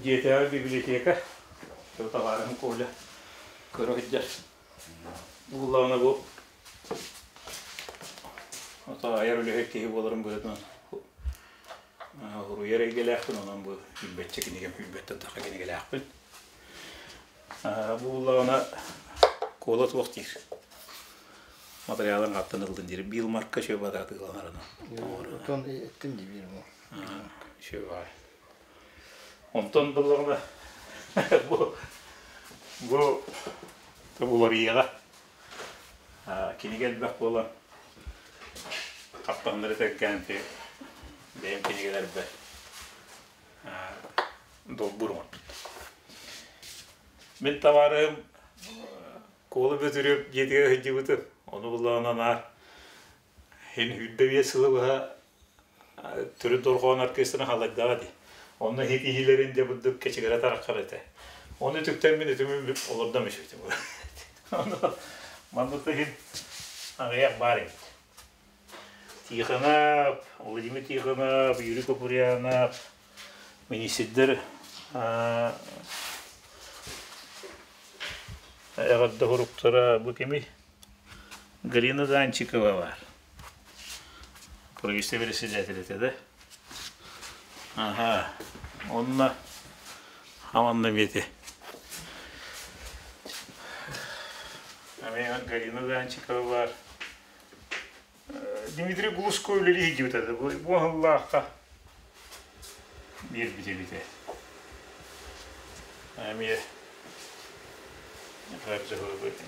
Дьиэтээҕи библиотека табаарыһым Коля көрө сылдьар. Буллаҕына бу ото айар үлэһит киһи буоларым быһыытынан уруйар эйгэлээхпин, онон бу билбэтчэ кинигэм билбэттэн таха кинигэлээхпин. Бу буллаҕына Кола туох диир? Материалын хаттан ыллын диир. Биил марка үчүгэй батаатыыланарына. Отон эттим дии биир бу. Үчүгэй баҕайы. Онтон буллаҕына бу бу уларыйыаҕа кинигэ элбэх буолан хаптаһыннары тэлгээн бэйэм кинигэлэрбэр долбуур оҥорбуттар. Мин табаарыһым Куола Бөтүрүөп дьиэтигэр сылдьыбытым. Ону буллаҕына наар иһин 25 сылы быһа төрүт дорҕоон оркестрын халайдаҕа дии. Онно иһит иһилэрин дьэ бурдук кэчигирэ тараххар этэ. Ону үтүктэн мин үтүмүн олордом үсүбүтүм. Ону маннык иһин аҕыйах баар эбит. Тихонов, Владимир Тихонов, Юрий Куприянов, миниистирдэр эҕэрдэ суруктара бу кимий? Галина Данчикова баар. Правительство председателя этэ да? Аха. Онно хаманна эмиэ Эмиэ Галина Данчикова баар. Дмитрий Глушко үлэлии сылдьыбыта да бу аһыллаахха биэрбит эбитэ. Эмиэ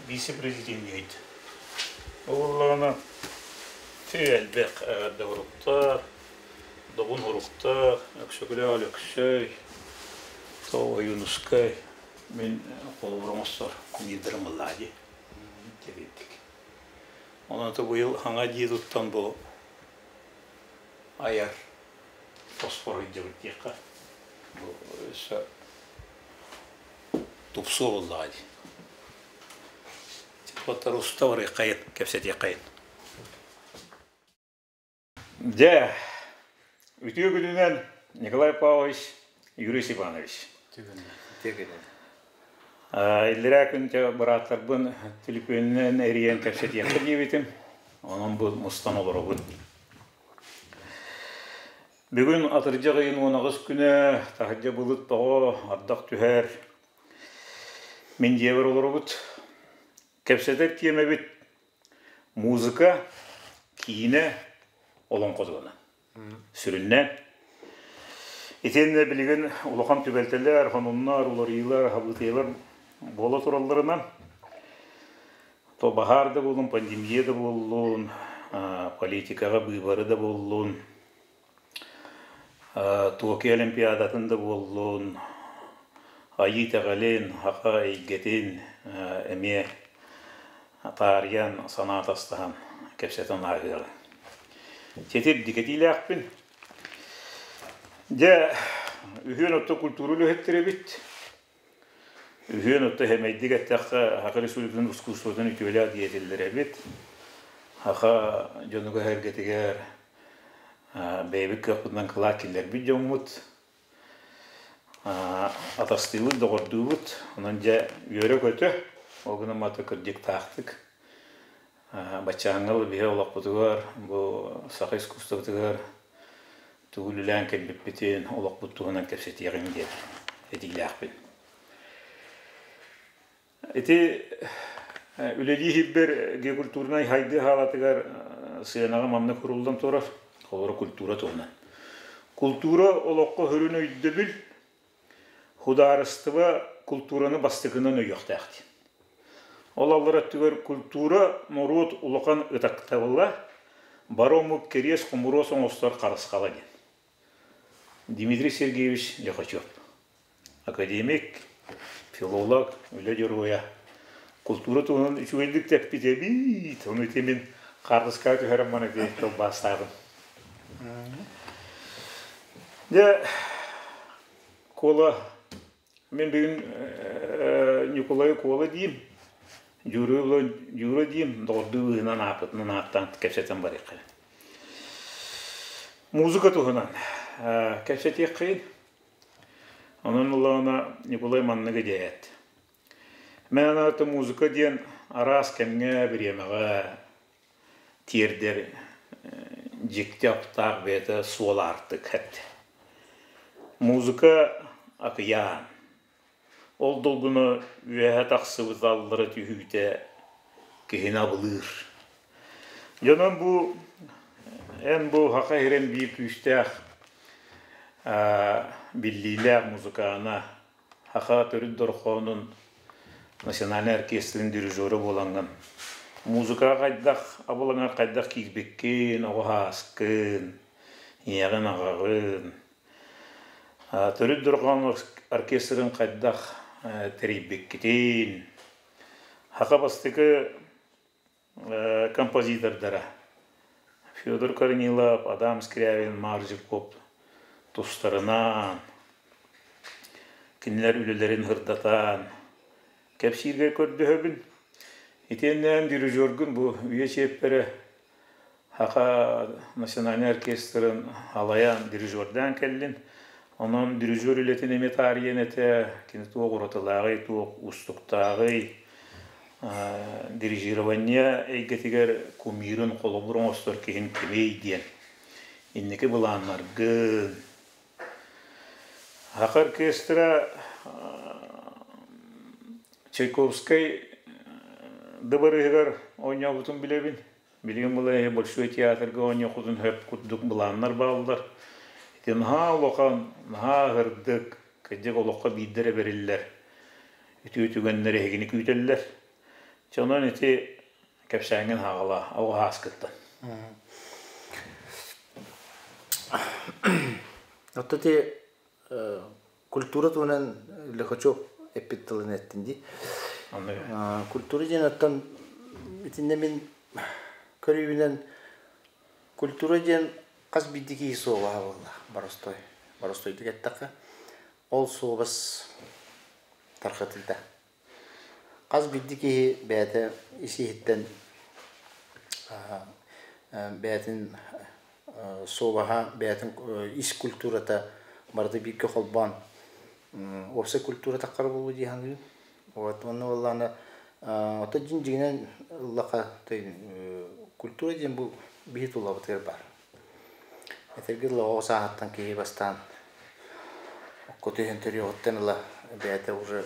вице-президент Ол элбэх эҕэрдэ уруктар, добун уруктар, Өксөкүлээх Өлөксөй, Тоҕо Ойуунускай мин холобур оҥостор кумирдарым ыллаа дии диэбиттик. Онон быйыл хаҥа дии туттан бу айар фосфор ыйдыбыт диэххэ. Бу өссө тупсуо буоллаҕа дии. Типа уста барыаххайын, кэпсэтиэххэйин. Дьэ, үтүө күнүнэн Николай Павлович, Юрий Степанович. Үтүө күнүнэн. Иллэрээ күн бырааттарбын түлүпүөнүнэн эрийэн кэпсэтиэххэ диэбитим. Онон бу мустан олоробун. Бүгүн атырдьах ыйын 18 күнэ, таһырдьа былыт тоҕо, ардах түһэр. Мин дьиэбэр олоробут. Кэпсэтэр тиэмэбит музыка, киинэ, олоҥхо туһунан. Сүрүннээн. Итиэннэ билигин улахан түбэлтэлэр, хонуннар, уларыйыылар, хабыытыйалар буола туралларынан, то баһаар да буоллун, пандемия да буоллун, политикаҕа быыбары да буоллун, Токио Олимпиадатын да буоллун, айыы итэҕэлин, саха эйгэтин эмиэ таарыйан, санаа атастаһан, кэпсэтэн ааһыаҕыҥ. Ситирдик этиилээхпин. Дьэ, үһүөн отто культура үлэһиттэрэ эбит. Үһүөн отто сэмэйдик эттэххэ, Саха Республикатын ускуустубатын үтүөлээх диэтиллэр эбит. Саха дьонугар-сэргэтигэр бэйэбит кыахпытынан кылаат киллэрбит дьоммут. Атастыыбыт, доҕордуубут. Онон дьэ үөрэ-көтө, ол гынан баран кырдьыктаахтык баччааҥҥа дылы биһи олохпутугар, бу саха искусствотыгар тугу үлэлээн кэлбиппитин, олохпут туһунан кэпсэтиэҕиҥ диэн этиилээхпин. Ити үлэлии иһирбэр геокультурнай хайдыы хаалатыгар сыанаҕа маннык суруллан турар. Холобура, культура туһунан. Культура олоххо сүрүн өйдөбүл судаарыстыба культураны бастакынан өйүөхтээх диэн. Ол аллар өттүгэр культура норуот улахан ытыктабыла, бары омук кэриэс-хомуруос оҥостор харысхала диэн. Дмитрий Сергеевич Лихачев академик, филолог, үлэ дьоруойа. Култуура туһунан үчүгэйдик тэппит эбит. Ону ити мин хаартыскаҕа түһэрэн маны ити тылбаастаабын. Дьэ, Куола, мин бүгүн Ньукулайы Куола диим, Дьуура диим, доҕордуу быһыынан ааппытынан ааттаан кэпсэтэн барыахха. Музыка туһунан кэпсэтиэххэйин. Онон ыллаҕына Ньукулай манныгы диэт. Мин аата музыка диэн араас кэмҥэ, бириэмэҕэ тиэрдэр дьикти аптаах бэйэтэ суол аартык эбит. Музыка акыйаан. Ол долгуна үөһэ тахсыбыт аллара түһүүтэ киһини абылыыр. Дьонон бу эн бу Саха сирин биир күүстээх биллиилээх музыкаана Саха төрүт дорҕоонун национальнай оркестрын дирижера буолаҥҥын музыкаҕа хайдах абылаҥар хайдах киирбиккин, оҕо сааскын, ийэҕин, аҕаҕын, төрүт дорҕоон оркестрын хайдах тэрийбиккитин, саха бастакы композитордара Федор Корнилов, Адам Скрябин, Марк Жирков тустарынан, кинилэр үлэлэрин сырдатан кэпсииргэ көрдөһөбүн. Итиэннээн дирижергун бу үйэ чиэппэрэ Саха национальнай оркестрын алайан дирижердаан кэллин. Онон дирижер үлэтин эмиэ таарыйан этэ, кини туох уратылааҕый, туох уустуктааҕый, дирижирование эйгэтигэр кумирын холобур оҥостор киһин кимий диэн инники былааннаргын. Саха оркестра Чайковскай дыбарыһыгар оонньообутун билэбин. Билигин былай Большой театрга оонньуоххутун сөп курдук былааннар бааллар. Ити наһаа улахан, наһаа аһырдык, кырдьык олоххо биирдэ эрэ бэриллэр үтүө түгэннэр эһигини күүтэллэр. Чэ, онон ити кэпсээҥҥин хаҕала, оҕо ааскыттан. Оттон ити культура туһунан Лихачев эппит тылын эттин дии. Культура диэн оттон итиннэ мин көрүүбүнэн культура диэн хас биирдии киһи суобаһа буолла боростой. Боростойдук эттэххэ ол суобас тарҕатыыта. Хас биирдии киһи бэйэтэ ис-иһиттэн бэйэтин суобаһа, бэйэтин ис культурата барыта бииргэ холбоон уопсай культура таххара буолуо дии саныыбын. Вот уонна буоллаҕына ото дьин дьиҥинэн ыллахха культура диэн бу биһи тулабытыгар баар. Этэргэ дылы оҕо сааһыттан киһи бастаан окко түһэн төрүөҕүттэн ыла бэйэтэ уже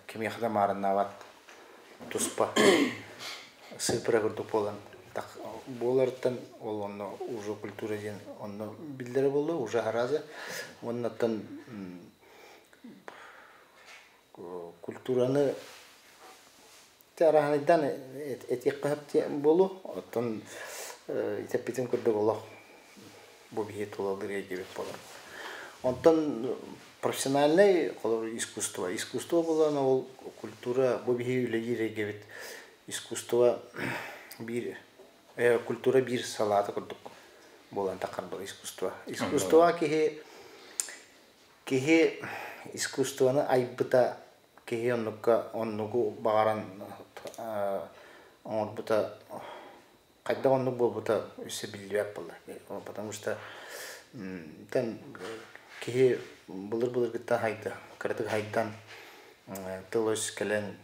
кимиэхэ да маарыннаабат туспа сыыппара курдук буолан буоларыттан ол онно уже культура диэн онно биллэрэ буолуо уже арааза уоннаттан культураны Арааһынайдаан этиэххэ сөп буолуо. Оттон итэппитим курдук олох бу биһи тулалыыр эйгэбит буолар. Онтон профессиональнай холобур искусство. Искусство буолан ол культура бу биһи үлэлиир эйгэбит искусство биир культура биир салаата курдук буолан таххар буолар искусство. Искусство киһи киһи искусствоны айбыта Киһи оннукка оннугу баҕаран оҥорбута хайдах оннук буолбута өссө биллибэт буолла. Потому что киһи былыр-былыргыттан хайда кыратык хайдан тыл-өс кэлэн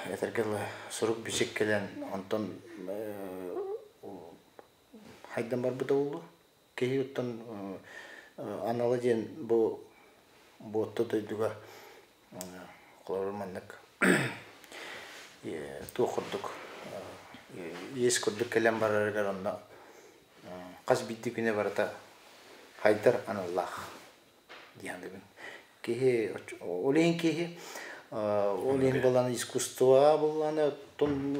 этэргэ дылы сурук-бичик кэлэн онтон хайдан барбыта буолуо. Киһи оттон анала диэн бу буотта дойдуга холобур маннык туох курдук иэс курдук кэлэн барарыгар онно хас биирдии күнэ барыта хайдар аналлаах дии саныыбын. Киһи ол иһин киһи ол иһин буолан искусствоҕа буоллаҕына оттон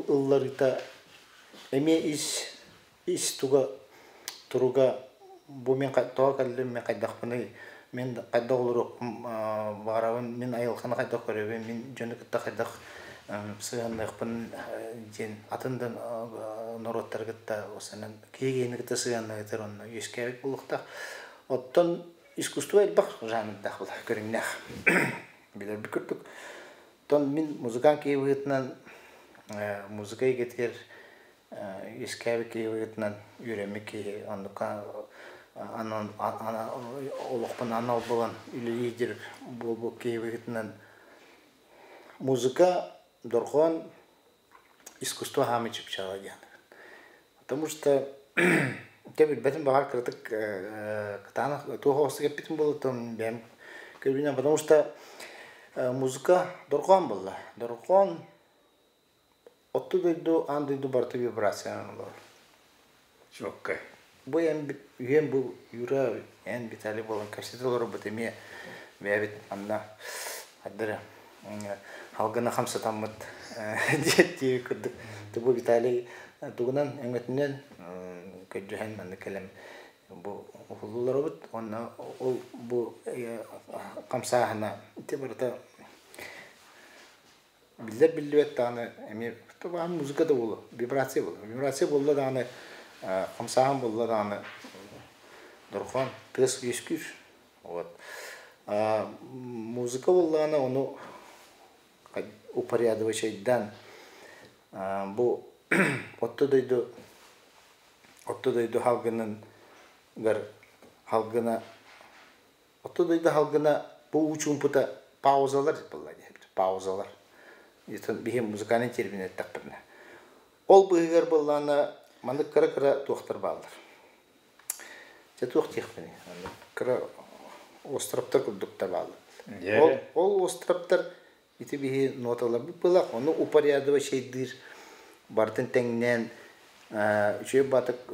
ылларыыта эмиэ ис ис туга туруга бу мин тоҕо кэллим мин хайдахпыный мин хайдах олоруохпун баҕарабын мин айылҕаны хайдах көрөбүн мин дьону кытта хайдах сыһыанныахпын диэн атын да норуоттары кытта осанан киһи киһини кытта сыһыаннаһыытар онно үөскээбит буолуохтаах оттон искусство элбэх жанрдаах буолар көрүҥнээх билэрбит курдук оттон мин музыкант киһи быһыытынан музыка эйгэтигэр. Үөскээбит киһи быһыытынан үөрэммит киһи оннукка олохпун анал булан үлэлиир буолбут киһи быһыытынан музыка, дорҕоон искусство хаамыы чыпчаала диэн. Потому что дьэ билбэтим баҕар кыратык кытаанах туох оҕустук эппитим буолуо бэйэм көрүүнэн потому что музыка дорҕоон буолла. Дорҕоон Отту дойду, аан дойду барыта вибрациянан олорор. Чуоккай. Бу эн үһүөн бу Юра, эн Виталий буолан кэпсэтэ олорорбут эмиэ бэйэбит анна ардары халгына хамсатаммыт диэт курдук. Бу Виталий тугунан өҥөтүнэн көрдөһөн манна кэлэн бу уһуллуларыбыт уонна ол бу хамсааһына ити барыта Биллэр биллибэт даҕаны эмиэ музыка да буолуо, вибрация буолуо. Вибрация буолла даҕаны, хамсааһын буолла даҕаны дорҕоон, тыас үөскүүр. Вот. Музыка буоллаҕына ону упорядочайдаан бу отто дойду отто дойду халгынын гар халгына Отто дойду халгына бу уу чуумпута паузалар буолла диэбит. Паузалар. Биһи музыкальный термин эттэхпитинэ. Ол быыһыгар буоллаҕына маннык кыра-кыра туохтар бааллар. Дьэ туох диэхпиний? Кыра островтар курдуктар бааллар. Ол, ол островтар ити биһи ноталарбыт былах, ону упорядочайдыыр барытын тэҥнээн үчүгэй баатык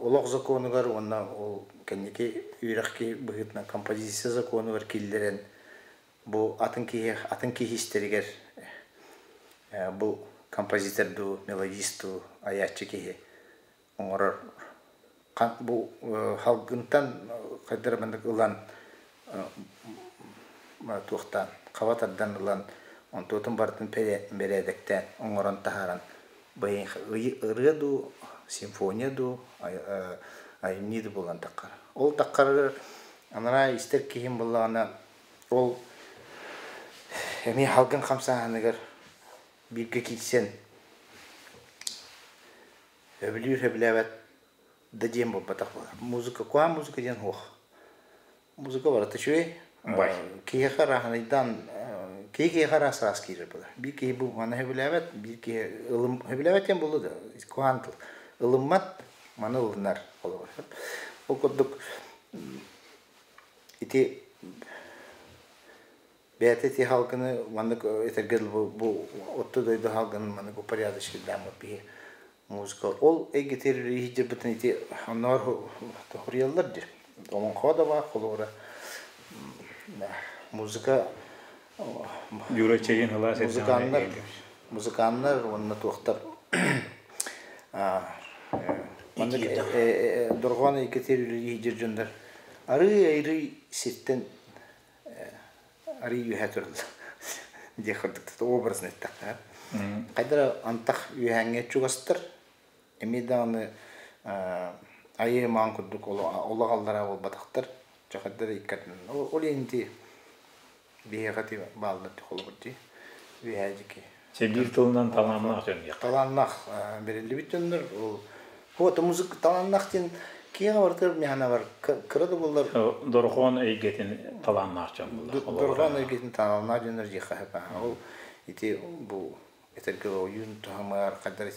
олох законугар уонна ол кэнники үөрэх киһи быһыытынан композиция законугар киллэрэн бу атын киһи атын киһи истэригэр бу композитор дуу, мелодист дуу, айааччы киһи оҥорор бу халгынтан хайдара маннык ылан туохтаан хаба тардан ылан онтуотун барытын бэрээдэктээн оҥорон таһааран ырыа дуу симфония дуу айымньы дуу буолан таххар ол таххарыгар анараа истэр киһим буоллаҕына ол эмиэ халгын хамсааһыныгар бииргэ киирсэн Сөбүлүүр сөбүлээбэт да диэн буолбатах буолар. Музыка, куһаҕан музыка диэн суох. Музыка барыта үчүгэй. Киһиэхэ арааһынайдаан киһи киһиэхэ араас араас киирэр буолар. Биир киһи бу маны сөбүлээбэт, биир киһи ылым сөбүлээбэт диэн буолуо да куһаҕан тыл. Ылыммат, маны ылынар холобур. Ол курдук ити Бэйэтэ ити халгыны маннык этэргэ дылы бу отто дойду халгынын маннык упорядочкайдааммыт биһи музыка ол эйгэтигэр иһдьирбитин ити онноор хоруйаллар дии олоҥхо да баар холобура музыка Юра чэйин ылаас музыканнар музыканнар уонна туохтар маннык дорҕоон эйгэтигэр үлэлии дьоннор арыы айрый сиртэн арый үөһэ тураллар диэх курдук образно эттэххэ хайдара антах үөһээҥҥэ чугастар эмиэ даҕаны айыы маан курдук олох аллараа буолбатахтар чахайдар иккардынан ол иһин биһиэхэ ти бааллар холобур дии үөһээ дьики Сэлиир тылынан талааннаах дьон талааннаах бэриллибит дьоннор ол вот музыка талааннаах диэн киэҥ барытыгар миэхэ бар кыра да буоллар дорҕоон эйгэтин талааннаах дьон буоллар дорҕоон эйгэтин талааннаах дьоннор диэххэ сөп ол ити бу этэргэ ойуун туһамыгар хайдах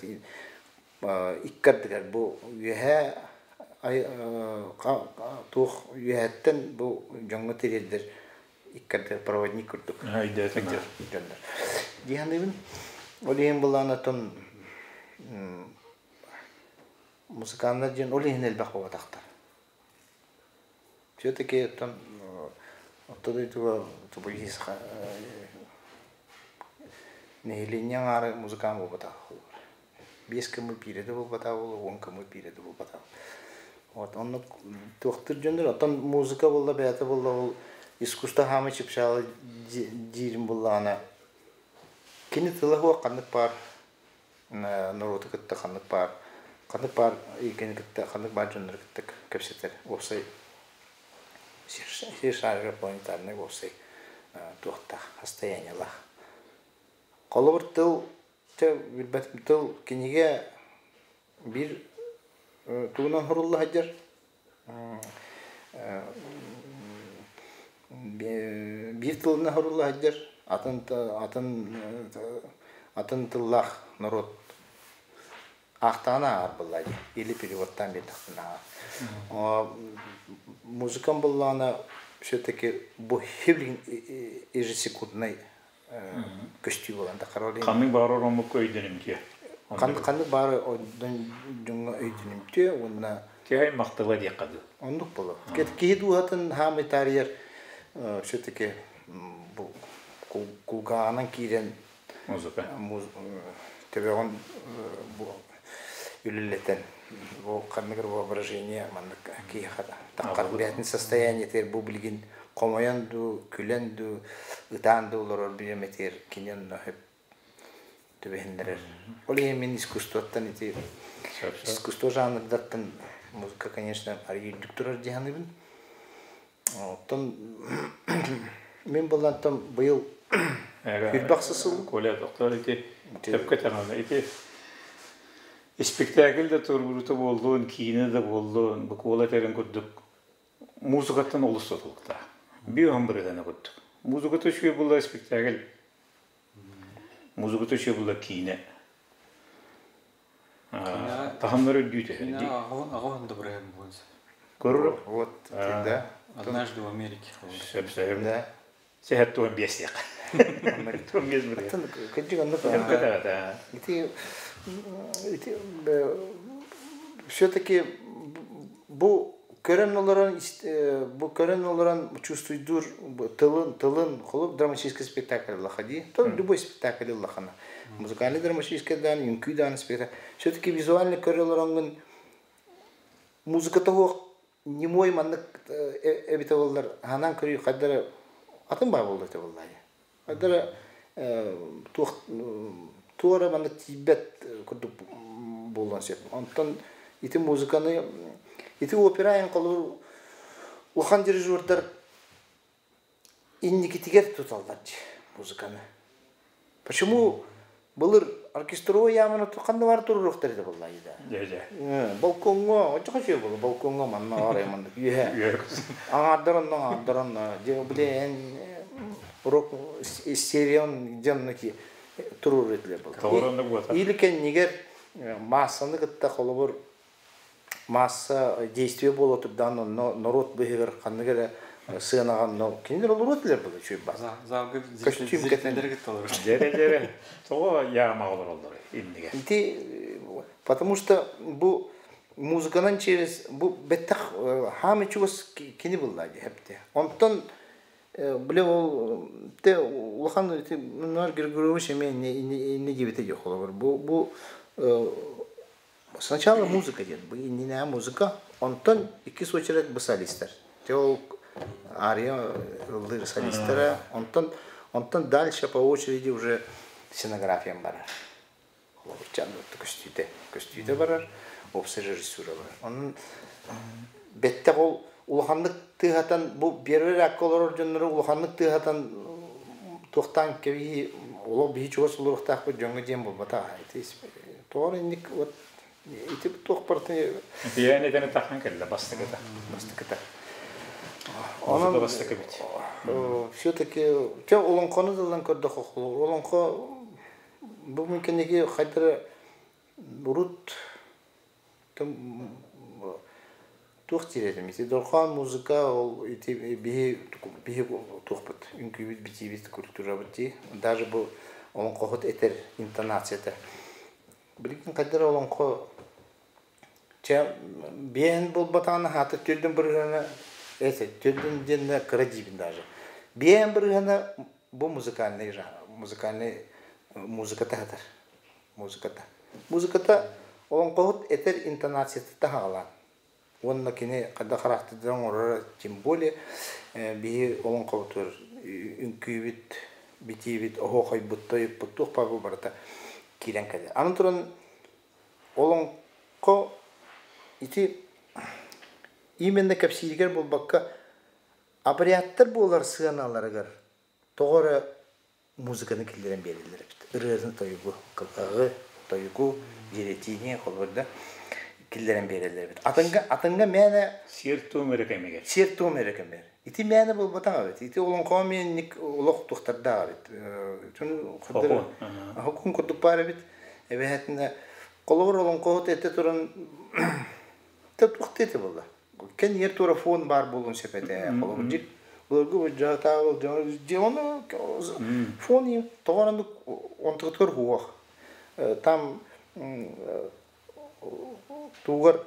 икки ардыгар бу үөһээ туох үөһэттэн бу дьоҥҥо тириэрдэр икки проводник курдук дьоннор. Дии саныыбын. Ол иһин былаан оттон музыканнар диэн ол иһин элбэх буолбатахтар. Все-таки оттон орто дойдуга нэһилиэнньэ аҥаара музыкант буолбатах. 5 кымы биирэ да буолбатах буолуо, 10 кымы биирэ да буолбатах. Вот оннук туохтур дьоннор оттон музыка буолла бэйэтэ буолла ол искусство хаамый чыпчаалы диирим буоллаҕына кини тыла суох ханнык баар норуоту кытта ханнык баар ханнык баар эйгэни кытта ханнык баар дьоннору кытта кэпсэтэр уопсай сир шарыгар планетарнай уопсай туохтаах состояниелаах холобур тыл Чэ, билбэтим тыл кинигэ Биир тугунан сурулла сылдьар биир тылынан сурулла сылдьар атын атын атын тыллаах норуот аахтаҕына ааҕар буоллаа дии или переводтаан биэрдэхпинэ ааҕар. Музыкам буллаҕына все-таки бу хибилин ежесекундный көстүү буолан таххар. Ханнык баҕарар омукка өйдөнүмтүө. Ханнык баары дьоҥҥо өйдөнүмтүө уонна Киһи аймахтыла диэххэ дуу. Оннук буолар. Киһи дууһатын хаамый таарыйар все-таки бу кулгааҕынан киирэн музыка төбөҕүн үлэлэтэн бу ханнык эрэ воображение маннык киһиэхэ таххар бэйэтин состояниетыгар бу билигин хомойон дуу, күлэн дуу, ытаан дуу олорор бириэмэтигэр кини онно сөп түбэһиннэрэр. Ол иһин мин искусствоттан ити искусство жанрдартан музыка, конечно, арыый үрдүк турар дии саныыбын. Оттон мин буллантан быйыл үрбэх сыл Коля доктор ити сөпкө тэҥэ ити испиктээкил да турбурута буоллун, киинэ да буоллун, бу Куола этэрин курдук музыкаттан олус тутулуктаах. Биир бырыгана курдук. Музыката үчүгэй буолла испиктээкил, музыката үчүгэй буолла киинэ. Таһымнар үрдүү түһэр. Аҕа да бырыһан буолан Көрөр. Вот, да. Однажды в Америке. Сөп сөп. Да. Сэһэт туон биэс диэх. Туон биэс бырыһан. Кырдьык оннук. Ити ити все-таки бу көрөн олорон бу көрөн олорон чувствуйдуур тылын тылын холуп драматический спектакль ыллаха дии то любой спектакль ыллахана музыкальный драматический даан үҥкүү даан спектакль все-таки визуально көрө олороҥҥун музыката суох немой маннык эбитэ буоллар ханаан көрүү хайдара атын баа буолла этэ буоллаайа хайдара туох туора маннык тиийбэт курдук буолуон сөп. Онтон ити музыканы ити опера айан холобур улахан дирижердар инникитигэр туталлар музыканы. Почему былыр оркестровой яаманы ханна бар туруруохтар этэ буолла да. Дьэ Балкоҥҥа, оччо хочу буолла балкоҥҥа манна арай маннык үөһэ. Аҥаардар онно, аҥаардар онно. Дьэ, блин, урок стереон дьонно ки туруор этилэр буолла. Или кэннигэр массаны кытта холобур масса действие буола турдаан онно норуот быһыгар ханнык эрэ сыанаҕа онно кинилэр олоруо этилэр буолла үчүгэй баар. Залга Костюм кэтэн. зрительдер кытта олорор. Дьэрэ дьэрэ. Тоҕо яамаҕа олороллор иннигэ. Ити потому что бу музыканан через бу бэттэх хаамый чугас кини булла дии Онтон бile ол те улахан ити Нуар Григорьевич эмиэ инне диэбитэ диэх холобур. Бу бу сначала музыка диэн, бу иннинэ музыка, онтон иккис очередь бу солистар. Те ол ария ыллыыр солистара, онтон онтон дальше по очереди уже сценографиям барар. Холобурчан көстүүтэ көстүүтэ барар, уопсай режиссура барар. Онон бэттэх ол улаханнык тыаһатан бу первый ракка олорор дьоннору улаханнык тыаһатан туохтаан кэбиһии олох биһи чугас олоруохтаахпыт дьоҥҥо диэн буолбатах. Ити тоҕо инник вот ити туох барытын Бэйээн этэн тахан кэллэ бастакыта. Бастакыта. Онон бастакы бит. Все-таки те олоҥхону дыллан көрдөххө олоҥхо бу мүмкүнники хайдара урут туох диир этим ити дорхоон музыка ол ити биһи биһи туохпут үҥкүүбүт битиибит культурабыт дии даже бу олоҥхоһут этэр интонацията билигин хайдара олоҥхо чэ биэһин буолбатаҕына хаата түрдүн бырыһыана эти түрдүн диэннэ кыра диибин даже биэһин бырыһыана бу музыкальный жанр музыкальный музыката сытар музыката музыката олоҥхоһут этэр интонацията таһаҕалаан уонна кини хайдах харахтыдан оҥороро тем более биһи олоҥхобутугар үҥкүүбүт битиибит оһуохайбыт тойукпут туох баар барыта киирэн кэлэр аны туран олоҥхо ити именно кэпсииригэр буолбакка обрядтар буолар сыаналарыгар тоҕо эрэ музыканы киллэрэн биэрэллэр эбит ырыаны тойугу кылгаҕы. Тойугу, дьиэрэтиини холобурда киллэрэн биэрэллэр эбит. Атынга атынга мээнэ Сиэр-туом эрэ кэмигэр. Сиэр-туом эрэ кэмигэр. Ити мээнэ буолбатах эбит. Ити олоҥхоҕо мээнник олох туохтардаах эбит. Хокуон. Хокуон курдук баар эбит. Эбэһээтинэ холобур олоҥхоһут этэ туран туох диэтэ буолла? Кэн ер туора фон баар буолуон сөп этэ. Холобур дьик былыргы дьаатаабыл дьону фон тоҕо оннук онтугутугар хуох. Там тугар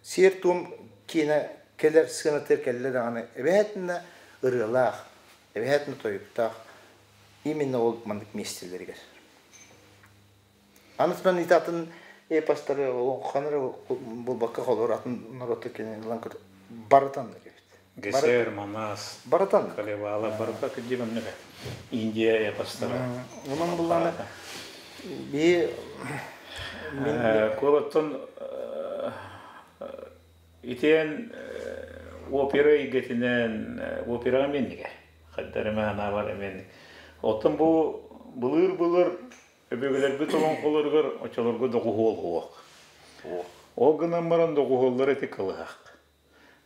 сиэр-туом киэнэ кэлэр сыанатыгар кэллэ даҕаны эбэһээтинэ ырыалаах, эбэһээтинэ тойуктаах именно ол маннык миэстэлэригэр. Аны туран ити атын эпостары олоҥхону буолбакка холобур атын норуоттар кэлэн ылан барытан эбит. ГСР, Манас, Барытан. Калевала, барыта кырдьык оннук Индия эпостара. Онон буллааны би Куолаттан итиэн опера эйгэтинэн операҕа меннигэ. Хайдар эмэ анаабар эменник. Оттон бу былыр-былыр Өбүгэлэрбит олоҥхолоругар оччолорго доҕуһуол суох. Ол гынан баран доҕуһуоллар ити кылыһах.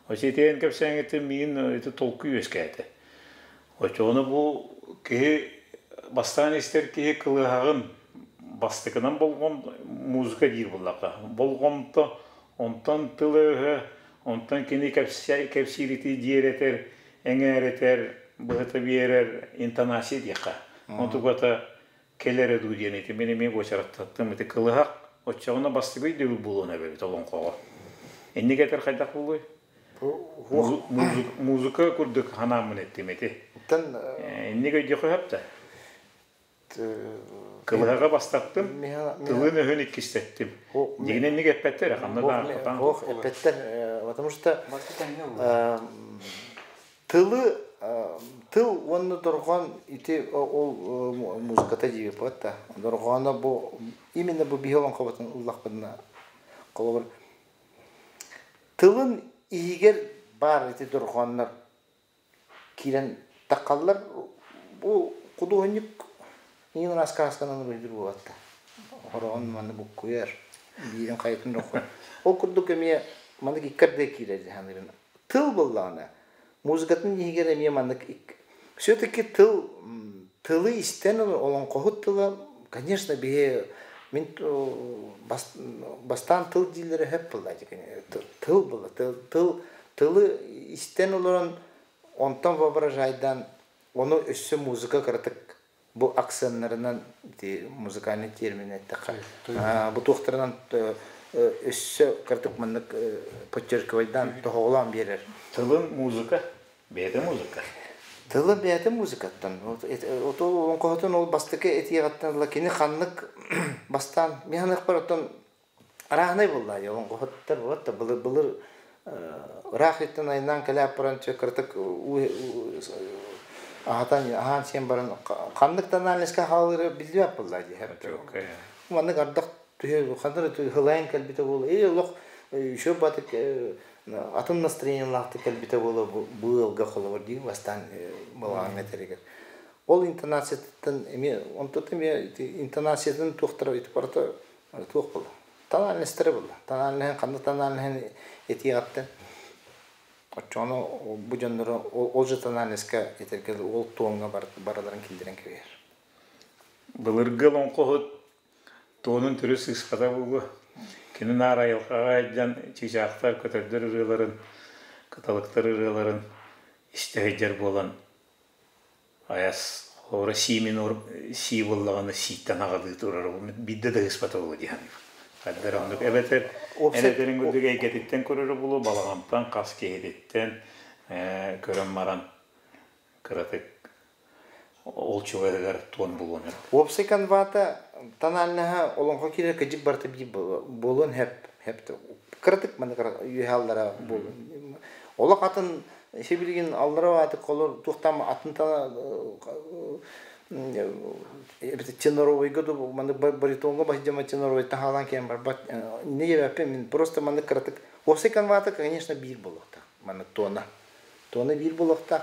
Осетиян кэпсээҥиттэн миигин ити толкуй үөскээтэ. Оччоҕуна бу киһи бастаан истэр киһи кылыһаҕын бастакынан болҕом музыка диир буоллахха болҕомто онтон тыла-өһө онтон кини кэпсиирити дьиэрэтэр эҥээрэтэр быһыта биэрэр интонация диэххэ онтуката кэлэрэ дуу диэн ити мин эмиэ уочараттаттым ити кылыһах оччоҕуна бастакы өйдөбүл буолуон эбэбит олоҥхоҕо инник этэр хайдах буолуой музыка курдук ханааммын эттим ити инник өйдүөххэ сөп да кылыһаҕа бастаттым тылын өһүн иккистэттим дигин инник эппэттэр ханна да ох эппэттэр потому что Тылы тыл уонна дорҕоон ити ол музыката диэбиппит да. Дорҕооно бу именно бу биһи олоҥхобутун ыллахпытына холобур тылын иһигэр баар ити дорҕооннор киирэн таххаллар бу худуоһунньук иин раскаасканан уруһуйдуур буолбатта. Хороҕун манна буккуйар, биирин хайатын доххой. Ол курдук эмиэ маннык икки ардыга киирэр дии саныыбын. Тыл буоллаҕына, музыкатын иһигэр эмиэ маннык все-таки тыл тылы истэн олоҥхоһут тыла, конечно, биһи мин бастаан тыл дииллэрэ сөп буолла тыл буолла тыл тылы истэн олорон онтон воображайдаан ону өссө музыка кыратык бу акценнарынан ити музыкальный термин эттэххэ бу туохтарынан өссө кыратык маннык подчеркивайдаан тоһоҕолоон биэрэр тылын музыка бэйэтэ музыка тылын бэйэтэ музыкаттан ото олоҥхоһутун ол бастакы этиэҕиттэн ыла кини ханнык бастаан мин ханыахпар оттон арааһынай буолла олоҥхоһуттар вот былыр былыр ыраах иттэн айнаан кэлээп баран кыратык аһатан аһаан сиэн баран ханнык тональноска хаалыыры биллибэт буолла дии маннык ардах түһэ ханнык хылайан кэлбитэ буолла и олох еще батык атын настроениелаахтык кэлбитэ буола бу ыалга холобур дии бастаан балаҕаҥҥа этэригэр ол интонациятыттан эмиэ онтон эмиэ интонациятын туохтара ити барыта туох буолла тональностара буолла тональноһын ханна тональноһын этиэҕиттэн оччоҕуна бу дьоннору ол же тональноска этэргэ ол туоҥҥа барыларын киллэрэн кэбиһэр былыргы олоҥхоһут туонун төрүт сыыспата буолуо кини наар айылҕаҕа сылдьан чыычаахтар көтөрдөр ырыаларын кыталыктар ырыаларын истэ сылдьар буолан Айас хоро сии минор сии буоллаҕына сииттэн аҕалыы турар биирдэ да ыспата буолуо дии саныыбын. Хайдах эрэ оннук эбэтэр эн курдук эйгэтиттэн көрөрө буолуо балаҕантан хас киһититтэн көрөн баран кыратык ол чугаһыгар туон булуон Уопсай конвата тональноһа олоҥхо киирэр кыдьык барыта биир буолуон хэп хэп кыратык маны үөһэ аллара буолуон олох атын Сибилигин аллара ааты колор туохтан атын теноровойга ду маны баритонга баһдьама теноровой таһаалаан киэн барбат не ебеппин мин просто маны кыратык уопсай конвата конечно биир буолуохтаах маны тона тона биир буолуохтаах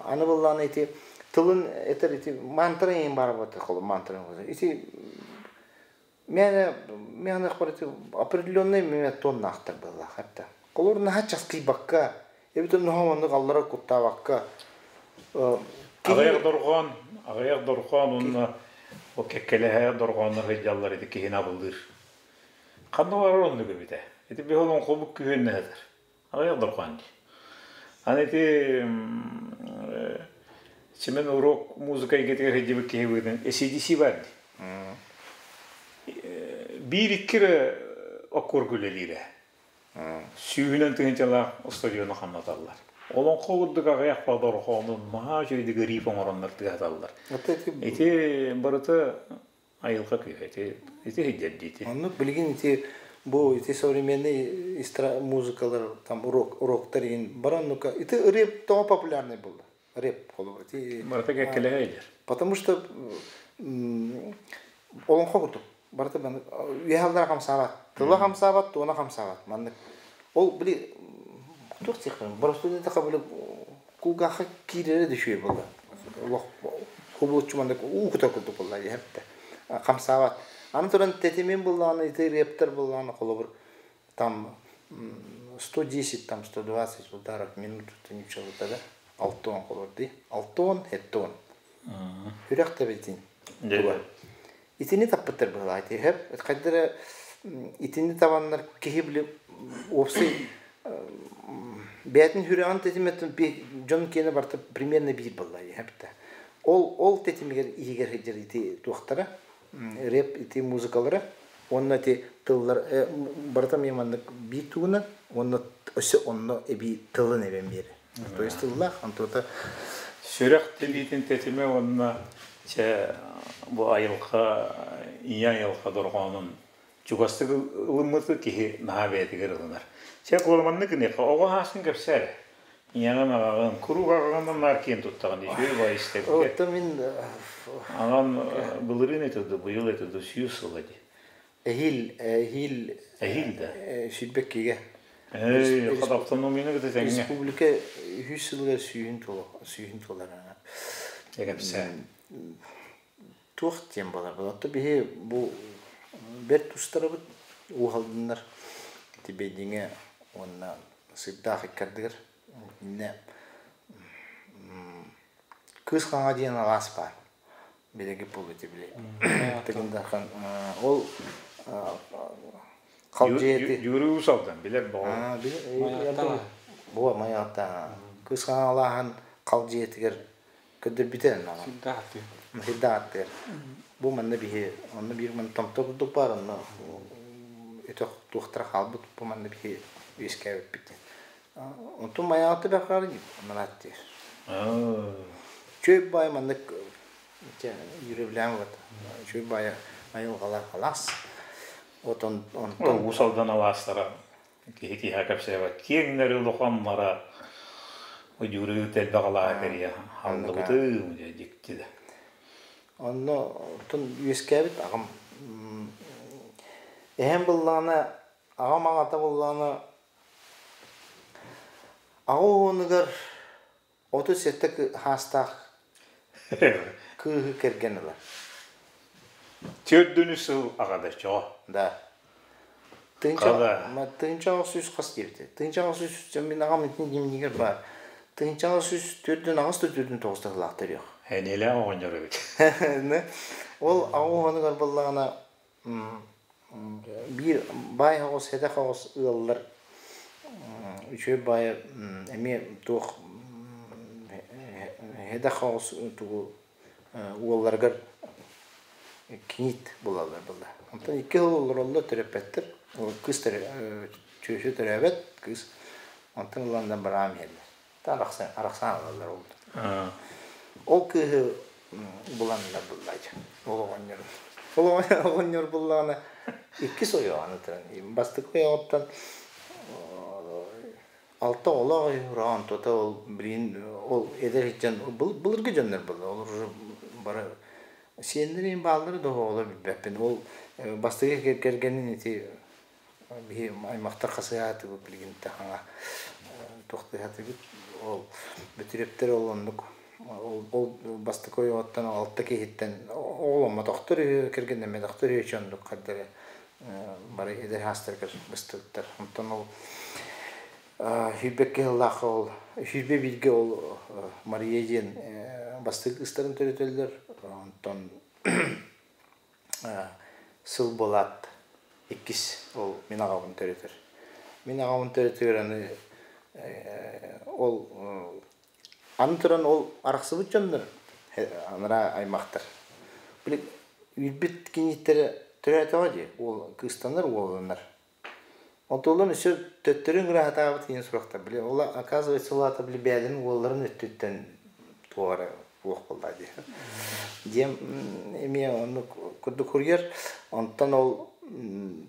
аны быллааны ити тылын этер ити мантра ең бар бата холо мантра ити Мээнэ мээнэ определенный мэ тоннаахтар быһыылаах эптэ. Холобур наһаа часкыйбакка, эбэтэр наһаа оннук аллара куттаабакка Аҕыйах дорҕоон, аҕыйах дорҕоон уонна ол кэккэлэһэ дорҕооннор сылдьаллар ити киһини абылыыр. Ханна барар оннук эбитэ. Ити биһи олоҥхобут күһүөннэ сытар. Аҕыйах дорҕоон дии. Аны ити Семен урок музыка эйгэтигэр сылдьыбыт киһи быһыытынан ACDC баар дии. Биир-икки эрэ оккуорга үлэлиирэ. Сүүһүнэн тыһыынчалаах стадиону хамнаталлар. Олоҥхо курдук аҕыйах дорҕоону наһаа үчүгэйдик риф оҥороннор тыаһаталлар. Ити барыта айылҕа күүһэ. Ити ити сылдьар ити. Оннук билигин ити бу ити современный музыкалар там урок уроктар иһин баран ну-ка ити рэп тоҕо популярный буолла рэп холобур ити Барыта кэккэлэһэ илэр. Потому что олоҥхо курдук барыта үөһэ аллара хамсаабат тыла хамсаабат туона хамсаабат маннык ол били туох диэхпин боростуой диэтэххэ били кулгаахха киирэрэ да үчүгэй буолла олох кубулуччу маннык уу кутар курдук буолла иһэптэ хамсаабат аны туран тэтимин буллаҕына ити рептер буллаҕына холобур там 110 там 120 ударов в минуту ничего да алтон холобур дии алтон хеттон үрэх тэбитин туга итини таппыттар быһылаах ити хайдара итини табаннар киһи били уопсай бэйэтин сүрэҕин тэтимэттэн дьон киэнэ барыта примерно биир буолла иһэптэ ол ол тэтимигэр иһигэр сылдьар ити туохтара рэп ити музыкалара уонна ити тыллар барыта эмиэ маннык биир тугунан уонна өссө онно эбии тылын эбэн биэрэр то есть тыллаах онтуота Сүрэх тибиитин тэтимэ уонна чэ бу айылҕа ийэ айылҕа дорҕоонун чугастык ылыммыты киһи наһаа бэйэтигэр ылынар. Чэ куоламаннык гыныахха оҕо аасын кэпсээ эрэ. Ийэҕин аҕаҕын куруук аҕаҕынан наар киэн туттаҕын үчүгэй баҕайы истэргэ. Оттон мин Аҕам былырыын этэ дуу, быйыл этэ дуу, 100 сыла дии. Эһиил эһиил Эһиил да? 22-гэ Эй, хат автономияны кытта тэҥҥэ. Республика үһүс сылыгар сүүһүн сүүһүн туолар. Кэпсээ. Туох диэн буолар? Оттон биһи бу бэрт тустарабыт ууһалдыннар Тибэйдиҥэ уонна Сыырдаах иккардыгар иннэ Кыыс Хаҥа диэн алаас баар. Билиги буолуйда били. Тыгын Дархан ол халдьыйаты Юрий Усалдан билэр боҕо. Буо майаата Кыыс Хаҥа алааһын халдьыйатыгар көрдөрбүтэ Сирдээх Сирдээх Бу манна биһи онно биир манна томто курдук баар онно өтөх туохтара хаалбыт бу манна биһи үөскээбиппит Онтун майаҕатта бэххаары манаат диир. Үчүгэй баай маннык юревлээн вот үчүгэй баайа айылҕалар алаас. Отон онтон Уус Алдан алаастара киһи киһиэхэ кэпсээбэт киэҥнэри улаханнара удьууру элбэх алааһа кэрийэ халлыбытым дьэ дьикти да. Онно оттон үөскээбит аҕам эһэм быллаҕына аҕам аҕата быллаҕына Аҕа уһунугар 37 хаастаах кыыһы кэргэн ылар. Төрдүнү сыл аҕада чоҕо. Да. Тыһыынча 800 хас диэбитэ. Тыһыынча 800 мин аҕам итини дневнигэр баар. Тыһыынча 800 48 да 49 да сылаах төрүөх. Эниэлээх оҕонньор эбит. Ол аҕа уһунугар буоллаҕына Биир баай оҕус, сэдэх оҕус ыаллар үчүгэй баайа эмиэ туох сэдэх оҕус тугу уолларыгар кийиит булаллар буолла. Онтон икки сыл олороллор төрөппөттөр. Кыыс чүөчэ төрөөбөт кыыс. Онтон ылан бараан иһэллэр. Арахсан арахсан ылаллар ол. Ол кыыһы буланнар буллаачы. Ол оҕонньор. Ол оҕонньор буллаҕына иккис ойоҕун ытыран. Бастакы ойоҕуттан алта оҕолоох ураан тута ол билигин ол эдэр дьон былыргы дьоннор буолла. Ол уже бары сиэннэрин бааллары да оҕолор билбэппин. Ол бастакы кэргэнин ити Биһи аймахтар хасыһаатыбыт билигин да хаҥа туохтаһаатыбыт ол Бөтүрүөптэр ол оннук Ол бастакы ойоҕуттан алта киһиттэн оҕоломмотохтор үһү, кэргэннэммэтэхтэр үһү дьоннук хардары бары эдэр саастарыгар быстыбыттар. Онтон ол сүүрбэккэ сыллаах ол 21-гэ ол Мария диэн бастакы кыыстарын төрөтөллөр. Онтон сыл буолаат иккис ол мин аҕабын төрөтөр. Мин аҕабын төрөтүгэр аны ол аны туран ол арахсыбыт дьоннор анараа аймахтар били үүрбүт кинииттэрэ төрөөтөҕө дии уол кыыстанар уолланар. Онтуллан өссө төттөрү ыҥыраһатаабыт диэн сурахтар. Били ол оказывается ол аата били бэйэлэрин уолларын өттүттэн туох эрэ туох буолла дии. Диэм эмиэ оннук курдук суруйар. Онтон ол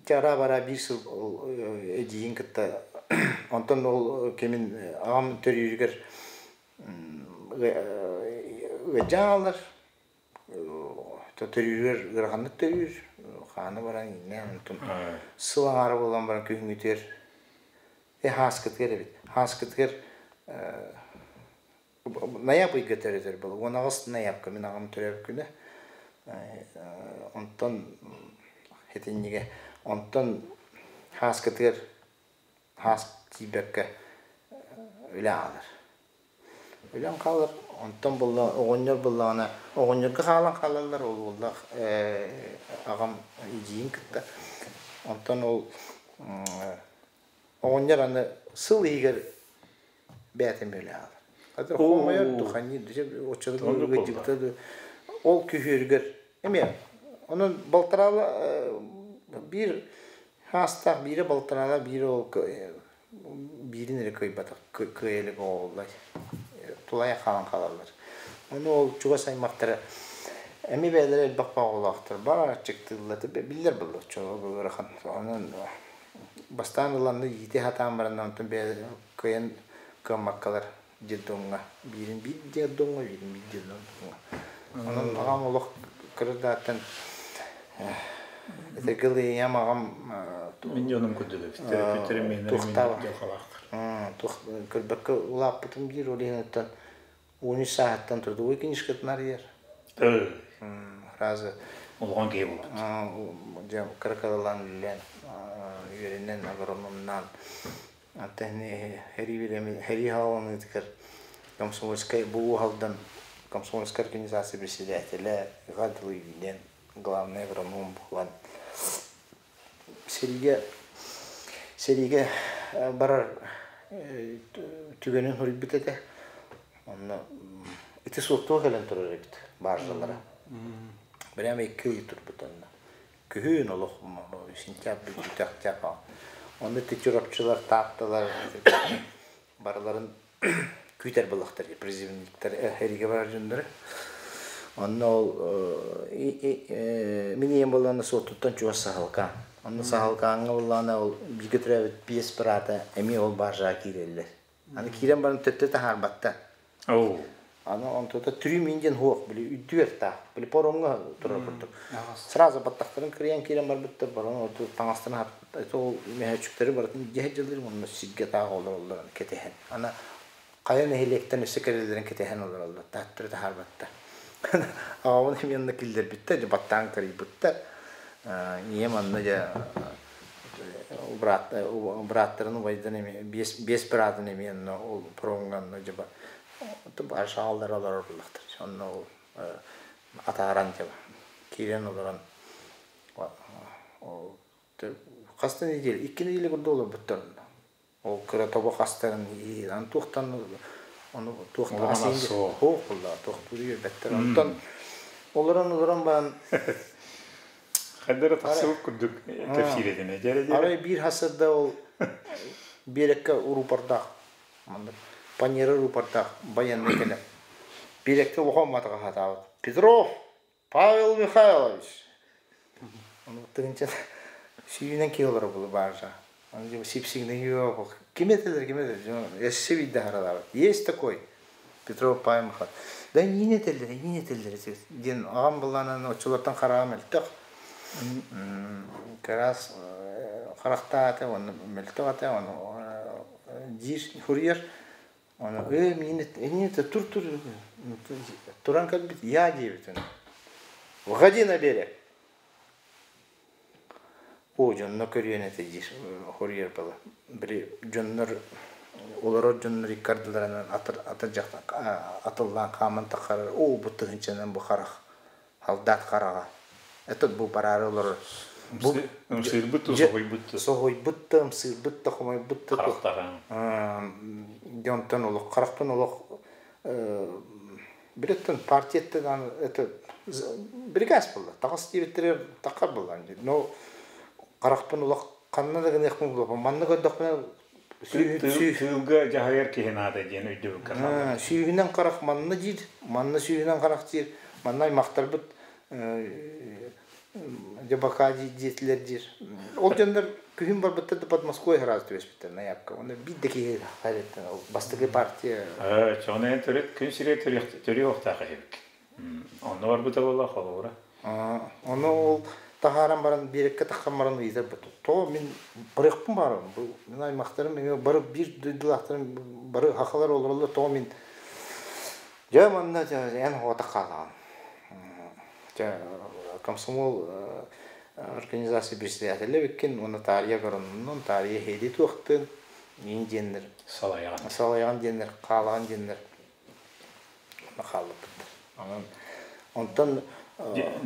чара-бара биир сыл ол эдьиийин кытта онтон ол кимин аҕам төрүүрүгэр ыалдьан хаалар. Төрүүрүгэр ыараханнык төрүүр, хаана баран иҥнээн онтон сыл аҥаара буолан баран күһүҥҥүтүгэр э һааскытыгар эбит һааскытыгар ноябрь ыйга төрөтөр буолла 18 ноябрьга мин аҕам төрөөбүт күнэ онтон итиннигэ онтон һааскытыгар хаас тиийбэккэ үлэ аҕалар. Үлэм хаалар, онтон буолла оҕонньор буоллаҕына оҕонньорго хаалан хаалаллар ол уоллаах аҕам эдьиийин кытта. Онтон ол оҕонньор аны сыл иһигэр бэйэтин үлэ аҕалар. Хомойор духани оччолорго ол күһүөрүгэр эмиэ онон балтараала биир Хаастаах биирэ балтараала биирэ ол биирин эрэ кыайбатах кыайа илик оҕолор тулайа хаалан хаалаллар. Ону ол чугас аймахтара эмиэ бэйэлэрэ элбэх оҕолоохтор баар аччыктыыллар биллэр буолла оччолорго ыарахан. Онон бастаан ыланна иитэ сатаан баран онтон бэйэлэрэ кыайан кыаммаккалар детдомҥа биирин биир детдомҥа биирин биир детдомҥа. Онон аҕам олох кырдааттан этэргэ ийэм аҕам Мин дьонум курдук эбит. Төрөппүттэрим миэннэрэ туохтаах дьылҕалаахтар. Туох көрбөккө улааппытым диир ол иһин 13 сааһыттан трудовой книжкатын арыйар. Разы Улахан киһи буолбут. Дьэ кыра-кыралаан үлэлээн үөрэнэн агрономнаан Сэрии хааланыытыгар комсомольскай бу Уһалдан комсомольскай организация председателэ Иван Дылыгинен главный агроном буолан сэриигэ сэриигэ барар түгэнин суруйбут этэ. Онно ити суоттуга кэлэн турар эбит бааржалара. Прямо икки ый турбут онно. Күһүн олох сентябрь бүтүөхтээх. Онно ити чурапчылар, таатталар барыларын күүтэр буоллахтар призывниктар эригэ барар дьоннору. Онно ол мин ийэм буоллаҕына Суоттуттан чугас Саһылкаан. Онно Саһылкааҥҥа буоллаҕына ол бииргэ төрөөбүт биэс быраата эмиэ ол бааржаҕа киирэллэр. Аны киирэн баран төттө таһаарбаттар. Оо. Аны онтута түрүм диэн суох, били үрдүгэр таах, били паромҥа турар курдук. Сразу баттахтарын кырыйан киирэн барбыттар, баран оту таҥастарын ол мөһөөччүктэри барытын илдьэ сылдьаллар уонна сиргэ таах олороллор кэтэһэн. Аны хайа нэһилиэктэн өссө кэлэллэрин кэтэһэн олороллор, тааттары таһаарбаттар. Аҕабын эмиэ онно киллэрбиттэр, дьэ баттаан кырыйбыттар. Ийэм онно дьэ бырааттарын убайдан эмиэ биэс биэс быраатын эмиэ онно ол паромҥа онно дьэ шааллар олорор буоллахтар онно ол атааран дьэ киирэн олорон хас да неделя икки неделя курдук олорбуттар онно ол кыра тобох астарын аны туохтан ону туохтан Улахан суох. суох буоллаҕа туохтуур үөрбэттэр онтон олорон олорон баран Хайдара тахсыбыт курдук кэпсиир этим. Дьэрэ дьэрэ. Арай биир хасырда ол биэрэккэ рупордаах маннык паньера рупордаах байыаннай кэлэн биэрэккэ улахан матаҕа сатаабыт Петров Павел Михайлович ону тыһыынча сүүнэн киһи олоро булу бааржа аны сипсигнэ ким этилэр ким этилэр өссө биирдэ харалаабыт есть такой Петров Павел Михайлович да иин этэллэр иин этэллэр диэн аҕам былаанан оччолортон хараҕа мөлтөх Кыраас харахтаах этэ уонна мөлтөх этэ ону диир суруйар ону ээ миин миин тур тур Туран кэлбит я диэбитин. Выходи на берег. Оо, дьонно көрүөн этэ диир хоруйар была. Били дьоннор олорор дьоннор икки ардыларынан атырдьахтан атыллаан хааман таххарар оо бу тыһыынчанан бу харах халдаат хараҕа этот бу бараары олорор бу Ымсыырбыт да соһуйбут да. Соһуйбут да, ымсыырбыт да, хомойбут да. Харахтара. Дьэ онтон олох харахпын олох билеттен партияттан это приказ буолла. Таҕыс диэбиттэригэр таххар буолла. Но харахпын олох ханна да гыныахпын булаппын. Манна көрдөхпүнэ Тыылга дьаһайар киһи наада диэн өйдөбүлгэ хаалар. Сүүһүнэн харах манна диир, манна сүүһүнэн харах диир, манна аймахтарбыт дьабака диэтилэр диир. Ол дьоннор күһүн барбыттар да под Москвой сразу түбэспиттэр наябка. Онно биир да киһи хайраттан ол бастакы партия. Чоҕун эн төрүт күн сирэ төрүөх эбик. Онно барбыта буолла холобура. Ону ол таһааран баран биэрэккэ таххан баран ыйытар тоҕо мин барыахпын баарым бу мин аймахтарым эмиэ бары биир дойдулаахтарым бары хахалар олороллор тоҕо мин дьэ манна эн оҕото хаалаҕын дьэ комсомол организация председателэ эбиккин уонна таарыйа коронуннун таарыйа иһиэди туохтын иин диэннэр салайаҕын салайаҕын диэннэр хаалаҕын диэннэр хааллыбыттар онон онтон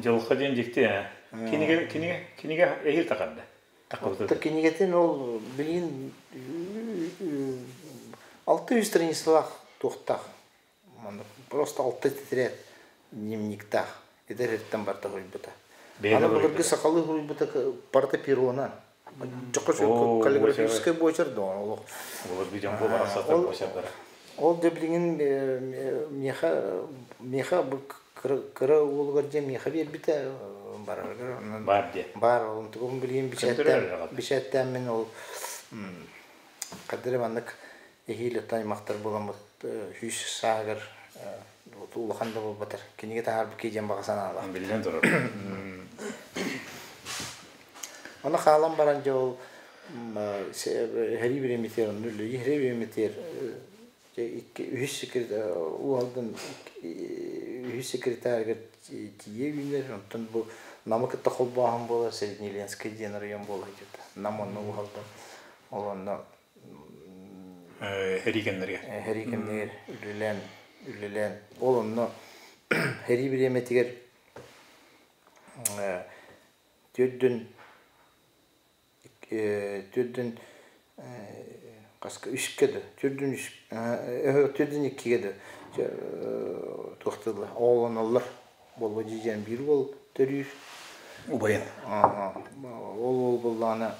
дьылҕа диэн дьикти ээ кинигэ кинигэ кинигэ эһиил тахарда таххыбыта кинигэтин ол билигин 600 страницалаах туохтаах манна просто алта тетрадь дневниктаах эдэр эртэн барта суруйбута аны былыргы сахалыы суруйбута барыта перона каллиграфическай буочар да олох былыргы дьон барахсаттар буочардара ол да билигин миэхэ миэхэ кыра уолугар диэн миэхэ биэрбитэ барарыгар баар диэн баар онтугум билигин бичээттээн бичээттээммин ол хаддары маннык эһиил оттон аймахтар буоламмыт сүүс сааһыгар улахан да буолбатар кинигэ таһаарбыт киһи диэн баҕа санаалаах биллэн турар Ону хаалан баран дьэ ол Хэрий бириэмэтигэр онно үлэлии Хэрий бириэмэтигэр икки үһүс секретарь уолдун үһүс секретарыгар тиийэ үүнэр онтон бу Намы кытта холбооһун буолар Среднеленскэй диэн район буола сылдьыбыта Нам онно уһалдан ол онно Хэрий кэмнэригэр Хэрий кэмнэригэр үлэлээн үлэлээн ол онно Хэрий бириэмэтигэр Төрдүн төрдүн хаска үскэ да төрдүн үс төрдүн иккигэ да туохтууллар оҕолоноллор буолла дьиэм биир уол төрүүр убайын ол уол буоллаҕына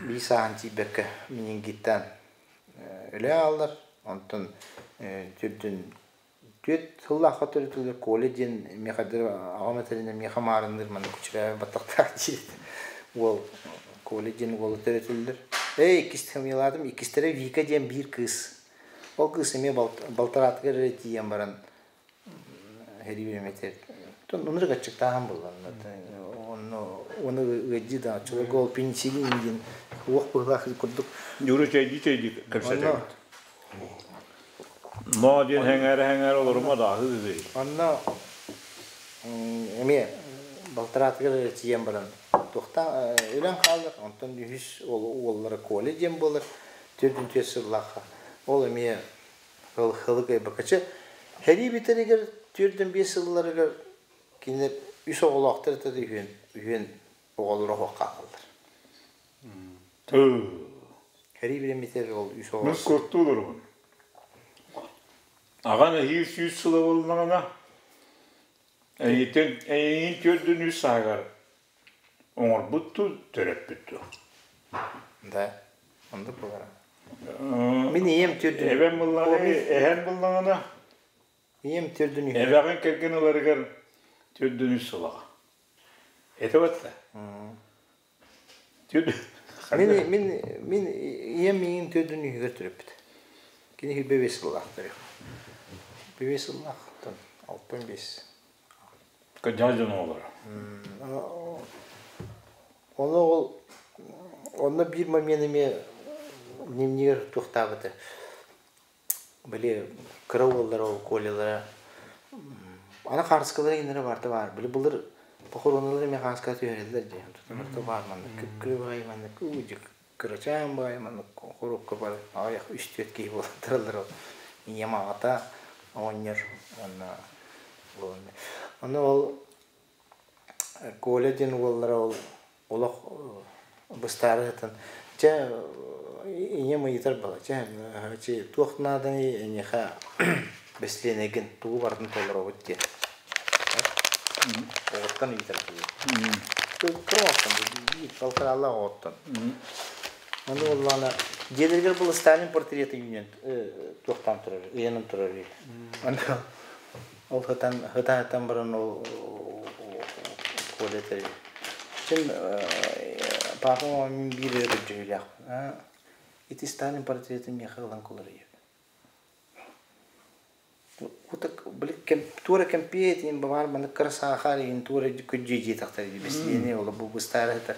биир сааһын тиийбэккэ менингиттаан өлө хааллар онтон төрдүн Түөрт сыллаахха төрүтүлэр Коля диэн миэхэ аҕам этэринэн миэхэ маарынныыр манна кучерявый баттахтаах диир уол Коля диэн уолу төрөтүллэр. Эй, иккис хамыйалаатым, иккистэрэ Вика диэн биир кыыс. Ол кыыс эмиэ балтараатыгар эрэ тиийэн баран сэрии бириэмэтигэр оннук аччыктааһын буолла. Онно оны ыадьыы да оччолорго ол пенициллин диэн уох быһыылаах курдук. Юрий чэйдии-чэйдии кэпсэтэбит. Мо диэн хэҥээрэ-хэҥээрэ олорума да аһыы Онно эмиэ балтараатыгар эрэ тиийэн баран туохтаан өлөн хаалар. Онтон үһүс уоллара Коля диэн буолар. Төрдүн түөрт сыллаахха. Ол эмиэ хылык ылбакачы. Сэрии бүтэригэр түөртэн биэс сылларыгар кинилэр үс оҕолоохтор этэ да үһүөн үһүөн оҕолоро оһох хаалаллар. Сэрии бириэмэтигэр ол үс оҕо Мин куттуу олоробун. Аҕан эһиил 100 сыла буоллаҕына, эйигиттэн эйигин төрдүн үс сааһыгар оҥорбут дуу, төрөппүт дуу? Да, оннук буолара. Мин ийэм төрдүн Эбэм буллаҕына, эһэм буллаҕына, ийэм төрдүн үһү. Эбэҕин кэргэн ыларыгар төрдүн үс сылаҕа. Это вот Мин мин мин ийэм миигин төрдүн үһүгэр төрөппүт. Кини сүүрбэ биэс сыллаах төрүөх. Биэс сыллаах, оттон 65. Кырдьаҕас дьон оҕолоро. Ону ол онно биир момент эмиэ дневнигэр туохтаабыта. Били кыра уоллара ол Колялара Аны хаарыскалара иҥнэрэ барыта баар. Били былыр похоронолар эмиэ хааска түһэрэллэр дии. Барыта баар маннык күп-күрү баҕайы маннык кырачаан баҕайы маннык хоруопка бар аҕыйах үс-түөрт киһи буолан тураллар ол. Ийэм аҕата оҕонньор уонна Ону ол Коля диэн уоллара ол олох быстаары сытан чэ ийэм ыйытар буолла чэ туох нааданый эйиэхэ бэстилиэнэйгин тугу барытын толоробут диэн оҕоттон ыйытар буолла кыра оҕоттон биир балтараалаах оҕоттон ону буоллаҕына дьиэлэригэр был Сталин портрета үүнэн туохтаан турар ыйанан турар үһү Ол сытан сытан баран ол Коля этэр син папам мин биир эрэ көрдьүһүүлээхпин ити Сталин портретын миэхэ ылан куларыйар били туора кэмпиэт иин бабаар маннык кыра саахар иин туора күддьү диэтэхтэр бэстиэни ол бу быстаары сытар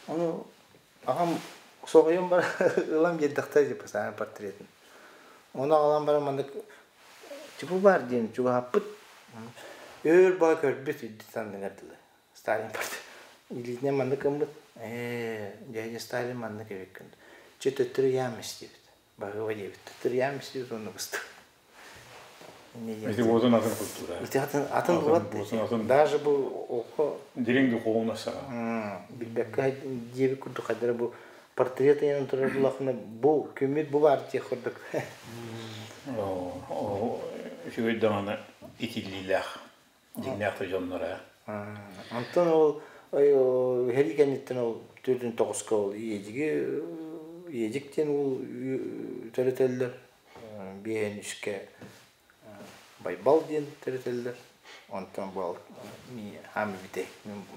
ону аҕам соһуйан баран ылан биэрдэхтэр дии Сталин портретын ону аҕалан баран маннык Чубу баар диэн чугаһаппыт. Өөр баа көрбүт үрдүт анныгар дылы. Сталин портрет. Илиитинэн маннык гыммыт. Ээ, дядя Сталин маннык эбиккин. Чэ, төттөрү яам истибит. Баһыыба диэбит. Төттөрү яам истибит уонна быстыбыт. Ити уотун атын культура. Ити атын атын вот даже бу оҕо дириҥ духовно саҕа. Билбэккэ диэбит курдук хайдара бу портрет ыйанан турар булахына бу күммүт бу баар диэх курдук. Үчүгэй даҕаны итиллиилээх дьиҥнээх да дьонноро. Онтон ол сэрии кэнниттэн ол төрдүн тоҕуска ол иэдьиги иэдьик диэн ол төрөтөллөр биэһин үскэ Байбал диэн төрөтөллөр онтон бу хаамы бүтэй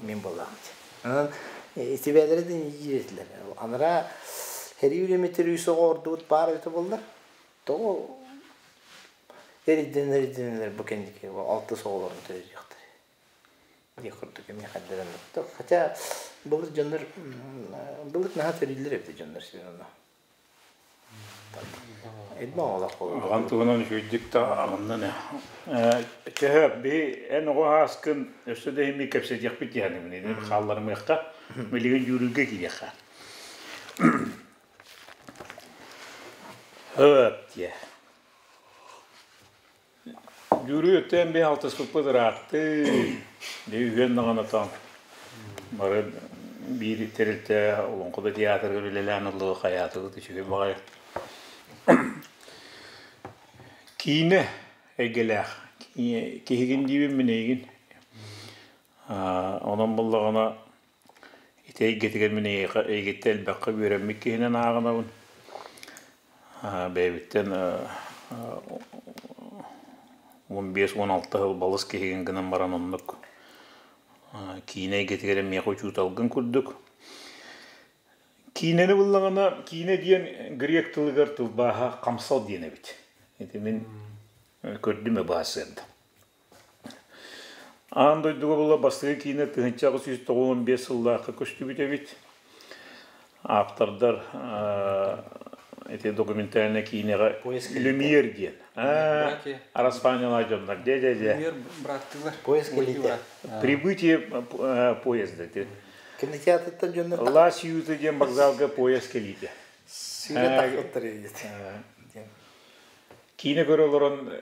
мин буоллаҕым онон итибээлэрэ да иир этилэр анараа сэрии үлэмитэр үс оҕо ордубут баар эбитэ буоллар тоҕо эрийдэнэр бу кэнники алтыс оҕолорун төрөтүөхтэрэ диэх курдук эмиэ хайдах хотя былыр дьоннор былыр наһаа төрүүллэр эбит дьоннор все равно Аҕам туһунан үчүгэйдик да аҕыннан ээ. Төһө биһи эн оҕо ааскын өссө да иһин кэпсэтиэхпит диэхинибин ини хаалларымыахха билигин дьүүлүргэ киириэххэ. Һыт диэ. Дьүүрүү өттөөн биһи алтыспыппыт ырааттыы. Биһи үһүөн даҕаны отон бары биир тэрилтэ Олоҥхо да театрыгар үлэлээн ыллыгы хайаатыбыт үчүгэй баҕайы. Киинэ эйгэлээх. Киһигин диибин мин эйигин. Онон буллаҕына ити эйгэтигэр мин эйиэхэ эйгиттэн элбэххэ үөрэммит киһинэн ааҕынабын. Бэйэбиттэн 15-16 сыл балыс киһигин гынан баран оннук киинэ эйгэтигэр эмиэхэ учууталгын курдук. Киинэни буллаҕына, киинэ диэн грек тылыгар тылбааһа хамсал диэн эбит. Ити мин көрдүм эбаасыарда. Аан дойдуга була бастакы киинэ 1895 сыллаахха көстүбүт эбит. Ааптардар ити документальнай киинэҕэ Люмьер диэн. Араспаанньалаах дьоннор. Дьэ-дьэ-дьэ. Люмьер быраттылар. Поезд кэлиитэ. Прибытие поезда. Кинотеатртан дьоннор Ла Сьюта диэн вокзалга поезд кэлиитэ. Сүүрэ тахсыттар эбит. Киинэ көрө олорон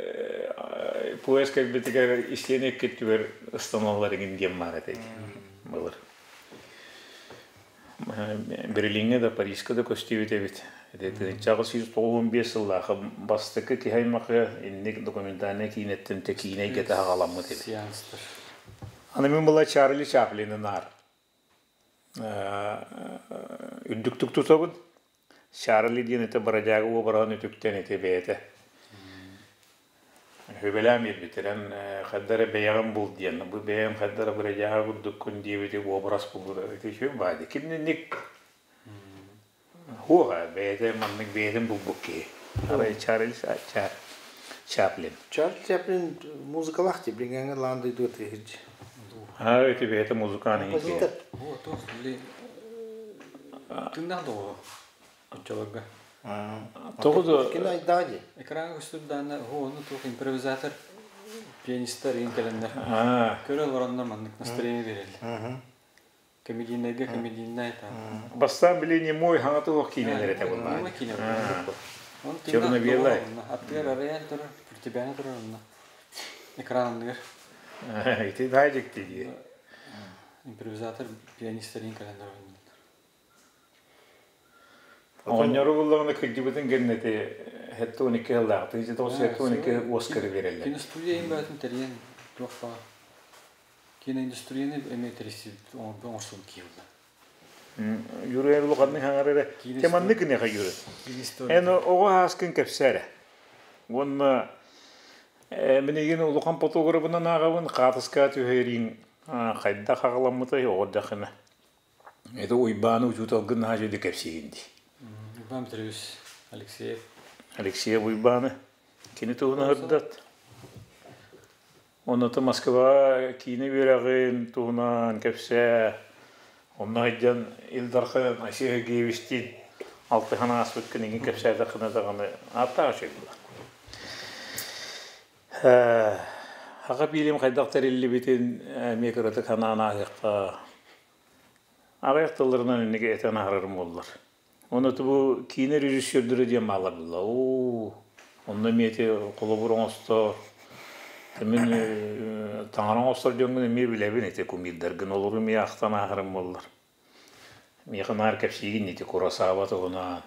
поезд кэлбитигэр истиэнэ икки өттүгэр ыстаналлар игин диэн баар этэ былыр. Берлиҥҥэ да Парижка да көстүбүт эбит. Ити 1895 сыллаахы бастакы киһи аймахы инник документальнай киинэттэн те киинэ эйгэтэ аҕаламмыт эбит. Сеанстар. Аны мин была Чарли Чаплины наар үрдүктүк тутабын. Чарли диэн этэ бырадьаага уобараһын үтүктэн ити бэйэтэ. Хүбэлээн биэрбитирэн хайда эрэ бэйэҕин бул диэн. Бу бэйэм хайда эрэ бырадьаага курдуккун диэбити уобарас булбута. Ити үчүгэй баайда. Кимнинник хуоҕа бэйэтэ маннык бэйэтин булбут киһи. Арай Чарли Чаплин. Чарли Чаплин музыкалаах дии, билиҥҥэ лаан дойдуга тыаһырдьы. Аа, ити бэйэтэ музыкаан Композитор. О, туох били тыыннаах доҕо оччолорго. Тоҕо да Кини айдаҕа дии. Экраҥҥа көстөр даҕаны, ону туох импровизатор. Пианистар иин кэлэннэр көрө олороннор маннык настроение биэрэллэр. Комедийнайга комедийнай там. Бастаан били немой хаҥаты суох киинэлэр этэ буоллаҕа. Немой киинэ. Черно-белай. Аттыгар арыйан турар, фортепиано турар онно. Экран анныгар. Ити наһаа дьикти дии. Импровизатор пианистар иин кэлэннэр Оҕонньору буллаҕына кырдьыбытын кэннэ ити 72 сыллаах, 1972 Оскары биэрэллэр. Киностудия иһин бэйэтин тэрийэн туох баҕа киноиндустрияны эмиэ тэрийсибит оҥорсубут киһи буолла. Юрий улаханнык хаҥар эрэ. Те маннык гыныаха Юрий. Эн оҕо ааскын кэпсээ эрэ. Уонна минигин улахан фотографынан ааҕабын, хаатыска түһэриин хайдах аҕаламмытай оҕо эрдэххинэ. Это Уйбааны учууталгын наһаа үчүгэйдик кэпсиигин дии. Уйбаан Петрович Алексеев. Алексеев Уйбааны. Кини туһунан сырдат. Онно Москваҕа киинэ үөрэҕин туһунан кэпсээ. Онно сылдьан Ил Дархан Айсен Сергеевичтиин алтыһан ааспыт кинигин кэпсээтэххинэ даҕаны ааттаах үчүгэй буолар. Аҕа биилим хайдах тэриллибитин эмиэ кыратык санаан ааһыахха. Аҕыйах тылларынан инники этэн аһарарым буоллар. Уонна бу киинэ режиссердэрэ диэн бааллар буолла. Оо, онно эмиэ ити холобур оҥостор, мин таҥара оҥостор дьоҥҥун эмиэ билэбин ити кумирдаргын олору эмиэ ахтан ааһарым буоллар. Миэхэ наар кэпсиигин ити Куросава туһунан,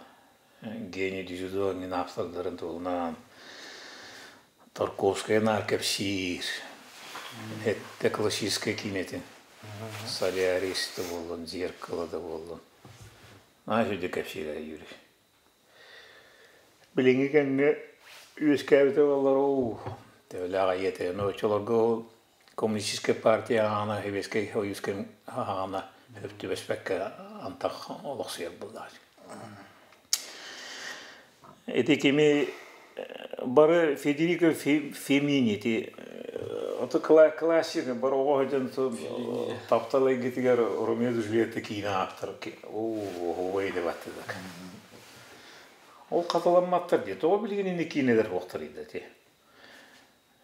Гений дзюдо мин автордарын туһунан, Тарковскай наар кэпсиир, эттэ классическай киинэтин, Солярис да буоллун, Зеркало да буоллун. Наһаа үчүгэйдик кэпсиирэ Юрий. Билиҥҥи кэмҥэ үөскээбитэ буоллар, оо, төһөлөөх айыа Но оччолорго ол коммунистическай партия аана, Сэбиэскэй Союз кэм аана сөп түбэспэккэ антах олохсуйар буоллаҕа. Ити кими бары Федерико Фемини ити ото классик бары оҕо сылдьан таптал эйгэтигэр Ромео Джульетта киинэ ааптар оо дебаттыдак. Ол хатыламматтар дии. Тоҕо билигин ини киинэлэр суохтарый да ити.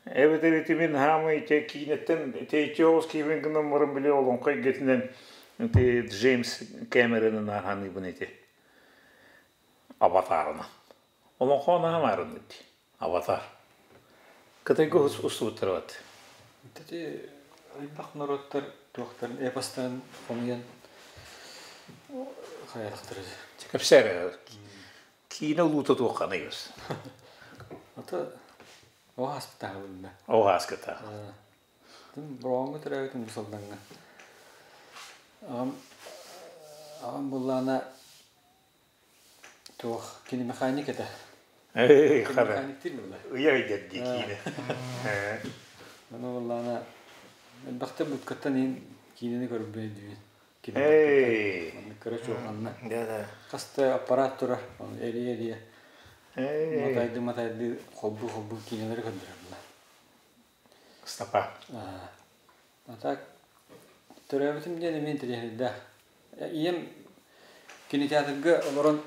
Эбэтэр ити мин хаамый те киинэттэн тэйиччи оҕус киһибин гынан баран били олоҥхо эйгэтинэн ити Джеймс Кэмеронун ааһаныыбын ити Аватарынан. Олоҥхо наһаа маарыннык дии. Аватар. Кытайга устубуттар бат. Ити элбэх норуоттар туохтарын эпостарын хомуйан хайалахтара. Кэпсээр киинэ улуута туохханый ус. Ото О ааспытааҕы О ааскыта. Бороҕоҥҥо төрөөбүтүм бу Салдаҥҥа. Аҕам аҕам буллаана туох кини механик этэ. Эй, хара. Механиктиир буолла. Ыйа ыйдар дии киинэ. Ону буллаана элбэхтэ будкаттан иһин киинэни көрбүт диибин. Эй. Маннык кыра чуоханна. Да, да. Хаста аппарат турар, оны эрийэ-эрийэ Эй. Матайды-матайды холбуу-холбуу киинэлэри көрдөрөллөр. Стопа. А так төрөөбүтүм диэн эмиэ интэриэһинэйдээх. Ийэм кинотеатрга олорон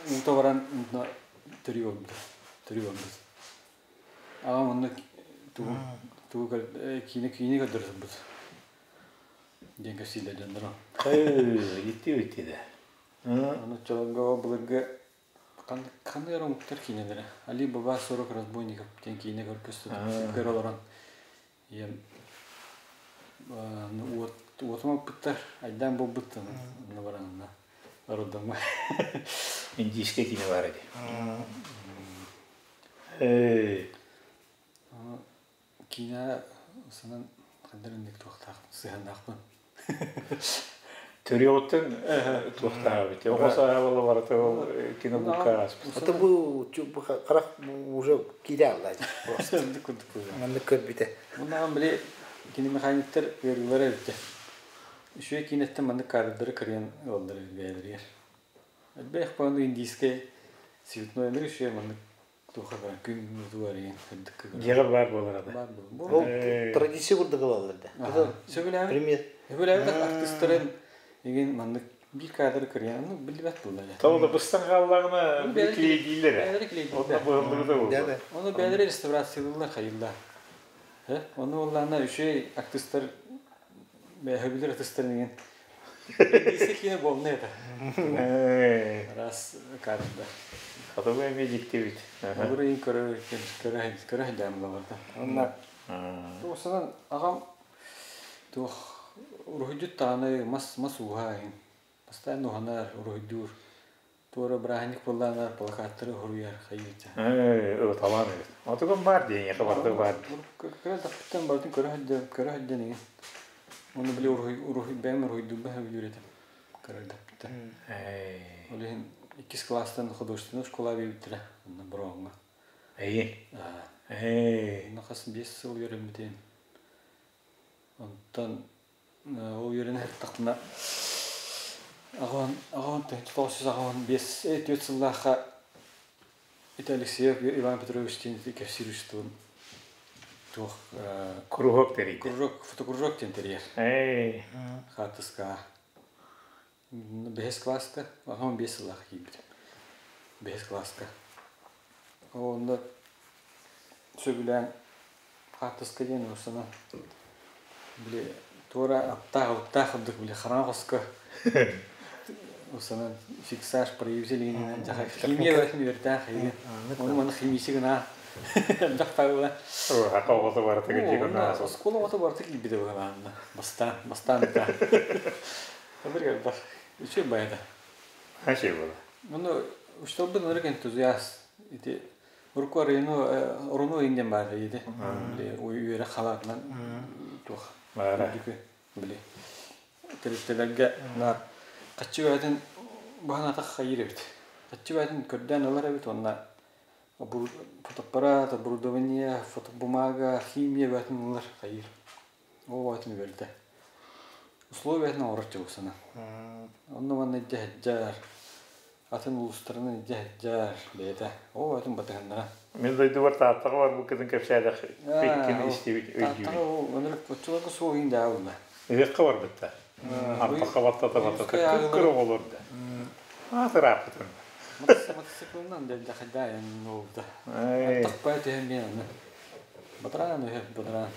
уута баран төрүү олбут. Төрүү олбут. Аҕам онно тугу тугу киинэ киинэ көрдөрө турбут диэн кэпсииллэр дьонноро. Ити ити да. Ону оччолорго былыргы ханнык эрэ омуктар киинэлэрэ Али Баба 40 разбойников диэн киинэ көрө олорон ийэм уот уотум оппуттар айдаан буолбут онно баран онно роддома Индийскэй киинэ баар ити. Эй. Киинэ санан хандар инник туохтаах сыһыаннаахпын. Төрүөҕүттэн туохтаах эбит. Оҕо сааһа барыта ол кинобукка ааспыт. Это бу харах уже киирэ алла просто. Маннык көрбүтэ. Муннаҕан били киномеханиктар ыарыылара эбитэ. Үчүгэй киинэттэн маннык кадрдары кырыйан ылаллар эбит бэйэлэригэр. Элбэх баҕаны индийскэй цветной үчүгэй маннык туха баран күн тугар игин сырдыкка Дьиэҕэр баар буолар ада. Баар буолар. Ол традиция курдук ылаллар да. Сөбүлээбит. Пример. Сөбүлээбит артыыстарын игин маннык биир кадры кырыйан ну биллибэт буолла. Того да быстан хааллаҕына били клейдииллэр. Бэйэлэри клейдииллэр. Онно быһыллыбыта буолла. Оны бэйэлэри реставрациялыыллар хайылла. Ону буоллаҕына үчүгэй артыыстар бэйэһэбилэр артыыстарын иҥин индийскэй киинэ буолна это. Араас кадрда. Хотугу эмиэ дьиктибит. Олор иин көрө көрө көрө сылдьаам барда. Онно туосанан аҕам туох уруһуйдьут даҕаны мас мас ууһа иһин. Постоянно уһанар, уруһуйдуур. Туора бырааһынньык буоллаҕына плакаттары уруйар хайыыча. Ыталаан эбит. Отугун баар диэн эйиэхэ барыта баар. Көрө тахпыттан барытын көрө сылдьан көрө сылдьан иҥин. Уонна били уруһуй уруһуй бэйэм уруһуйдуурбун сөбүлүүр этим. Көрө тахпыттан. Ол иһин иккис кылаастан художественнай школа биэрбиттэрэ онно Бороҕоҥҥо. Эйи. Онно хас 5 сыл үөрэммитим. Онтон Ол үөрэнэ сырыттахпына аҕаон 985 4 сыллаахха ити Алексеев Иван Петрович диэн кэпсиир учууталым туох Кругок тэрийдэ. Кружок, фотокружок диэн тэрийэр. Хаартыскаҕа. Бэһис кылааска, аҕам 5 сыллаах киирбитим. Бэһис кылааска. Онно сөбүлээн хаартыска диэн уурсанан били туора аптаах алыптаах курдук били хараҥа хоско уурсанан фиксаж проявитель иҥинэн дьаха химия бэртин үөртээх хайыы ону маны химиси гына элбэх таабыла Хака оҕото барыта кирдик гына оскуола оҕото барыта киирбитэ быһылаанна бастаан бастаан да Ынырык элбэх үчүгэй байата Хачы була Ону учууталбыт ынырык энтузиаст ити Урукку арыйыны орону ыйын диэн баар ити. Били үөрэх халаатынан туох үрдүкү били тэрилтэлэргэ наар хаччы бэйэтин баһан атах хайыыр эбит. Хаччы бэйэтин көрдөөн ылар эбит уонна фотоаппарат, оборудование, фотобумага, химия бэйэтин ылар хайыыр. Ол бэйэтин үөрдэ. Условиятын оҥорор чугасына. Онно манна илдьэ сылдьар, атын улуустарынан илдьэ сылдьар бэйэтэ. Ол бэйэтин батыһыннара. Мин дойдубар Тааттаҕа барбыккытын кэпсээдэх иккини истибит Тааттаҕа өйдүүбүн. ол ынырык оччолорго суох иин даа буолла. Ыһыахха барбыттар. Ардахха баттата баттата кып-кыра оҕолор да. Аатырааппытын. Мотоциклынан дэлдэхайдаайан буолбута. Ардах баа түһэн биэн анны. Батараан үһү, батараан.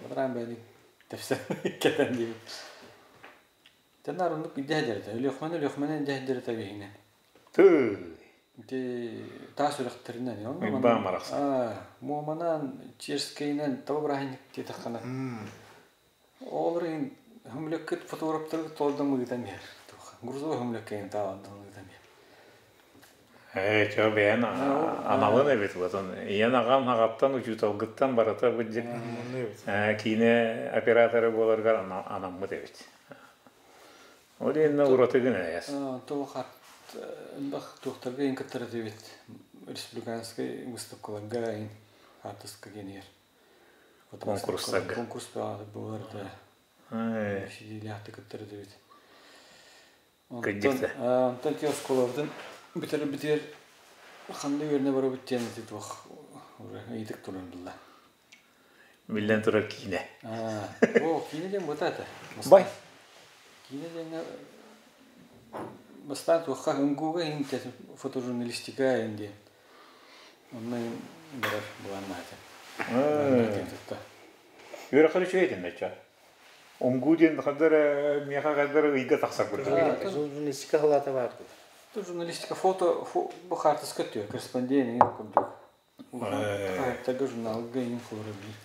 Батараан бэйэни тэпсэн кэтэн диэбит. Тэнаар оннук илдьэ сылдьар Өлүөхмэни Өлүөхмэни илдьэ сылдьар этэ биһигини. Тыы. Ити таас үрэхтэринэн онно Уйбаан барахсан. Муоманан, Черскэйинэн таба бырааһынньык диэтэххинэ оҕолор иһин хөмүлөккүт фотографтары толордон ыытан иһэр. Грузовой хөмүлөккэ тааландан ыытан иһэр. Ээ, чо бэйэн аналын эбит вот ийэн аҕам аҕаттан учууталгыттан барыта бу киинэ операторы буоларгар анаммыт эбит. Ол иннэ ураты гын эйэс. Туох элбэх туохтарга иин кыттар этибит республиканскай выставкаларга иин хаартыска генер. Конкурстарга. Конкурс буолар да. Сидиилээхтик кыттар этибит. Кырдьыкта. Онтон ти оскуолабытын бүтэрбитигэр ханна үөрэнэ барабыт диэн ити туох ыйытык туран булла. Биллэн турар киинэ. О, киинэ диэн буота этэ. Бай. Киинэ диэҥҥэ бастаан туохха МГУга иһин фотожурналистика иһин диэн. Онно иһин барар былааннаах этэ. Тутта. Үөрэххэр үчүгэй этин оччо. Онгуу диэн хандар миэхэ хандар ыйга тахсар курдук. Журналистика халаата баар дуо? Журналистика фото бу хаартыска өттүгэр корреспондент иҥин курдук. Хаһыаттарга журналга иҥин холоро биир.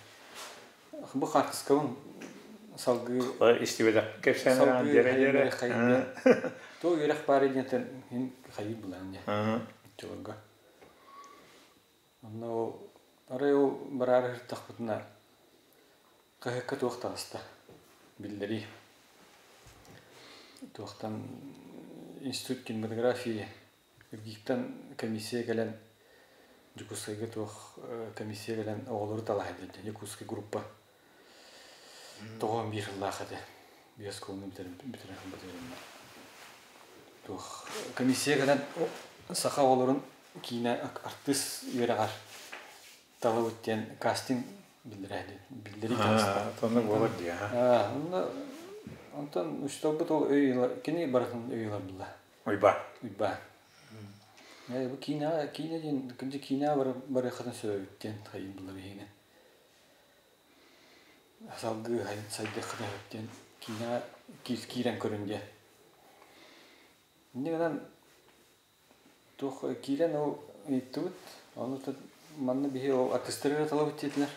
Бу хаартыскабын салгыы истибэтэх кэпсээн дьэрэ дьэрэ. То үөрэх баар диэнтэн иһин хайыы булан дьэ. Оччолорго. Онно ол арай ол бараары сырыттахпытына хаһыакка туох таҕыста биллэрии. Туохтан институт кинематографии ВГИКтан комиссия кэлэн Дьокуускайга туох комиссия кэлэн оҕолору талаһа диэн Якутская группа 91 сыллаах этэ. Биэс оскуоланы бүтэрэн бүтэрэн туох комиссия кэлэн саха оҕолорун киинэ артыыс үөрэҕэр талабыт диэн кастинг биллэрии таҕыста. Онно буолар дии. Онно онтон учууталбыт ол өй кини барытын өй ылар булла. Уйба. Уйба. Бу киинэҕэ киинэ диэн кырдьык киинэҕэ барыаххытын сөбүт диэн хайыы булла биһигини. Салгыы сайдыаххытын сөп диэн киинэҕэ киирэн көрүн диэн. Инньэ гынан туох киирэн ол ыйыттыбыт. Ону манна биһи ол артыыстары эрэ талабыт диэтилэр.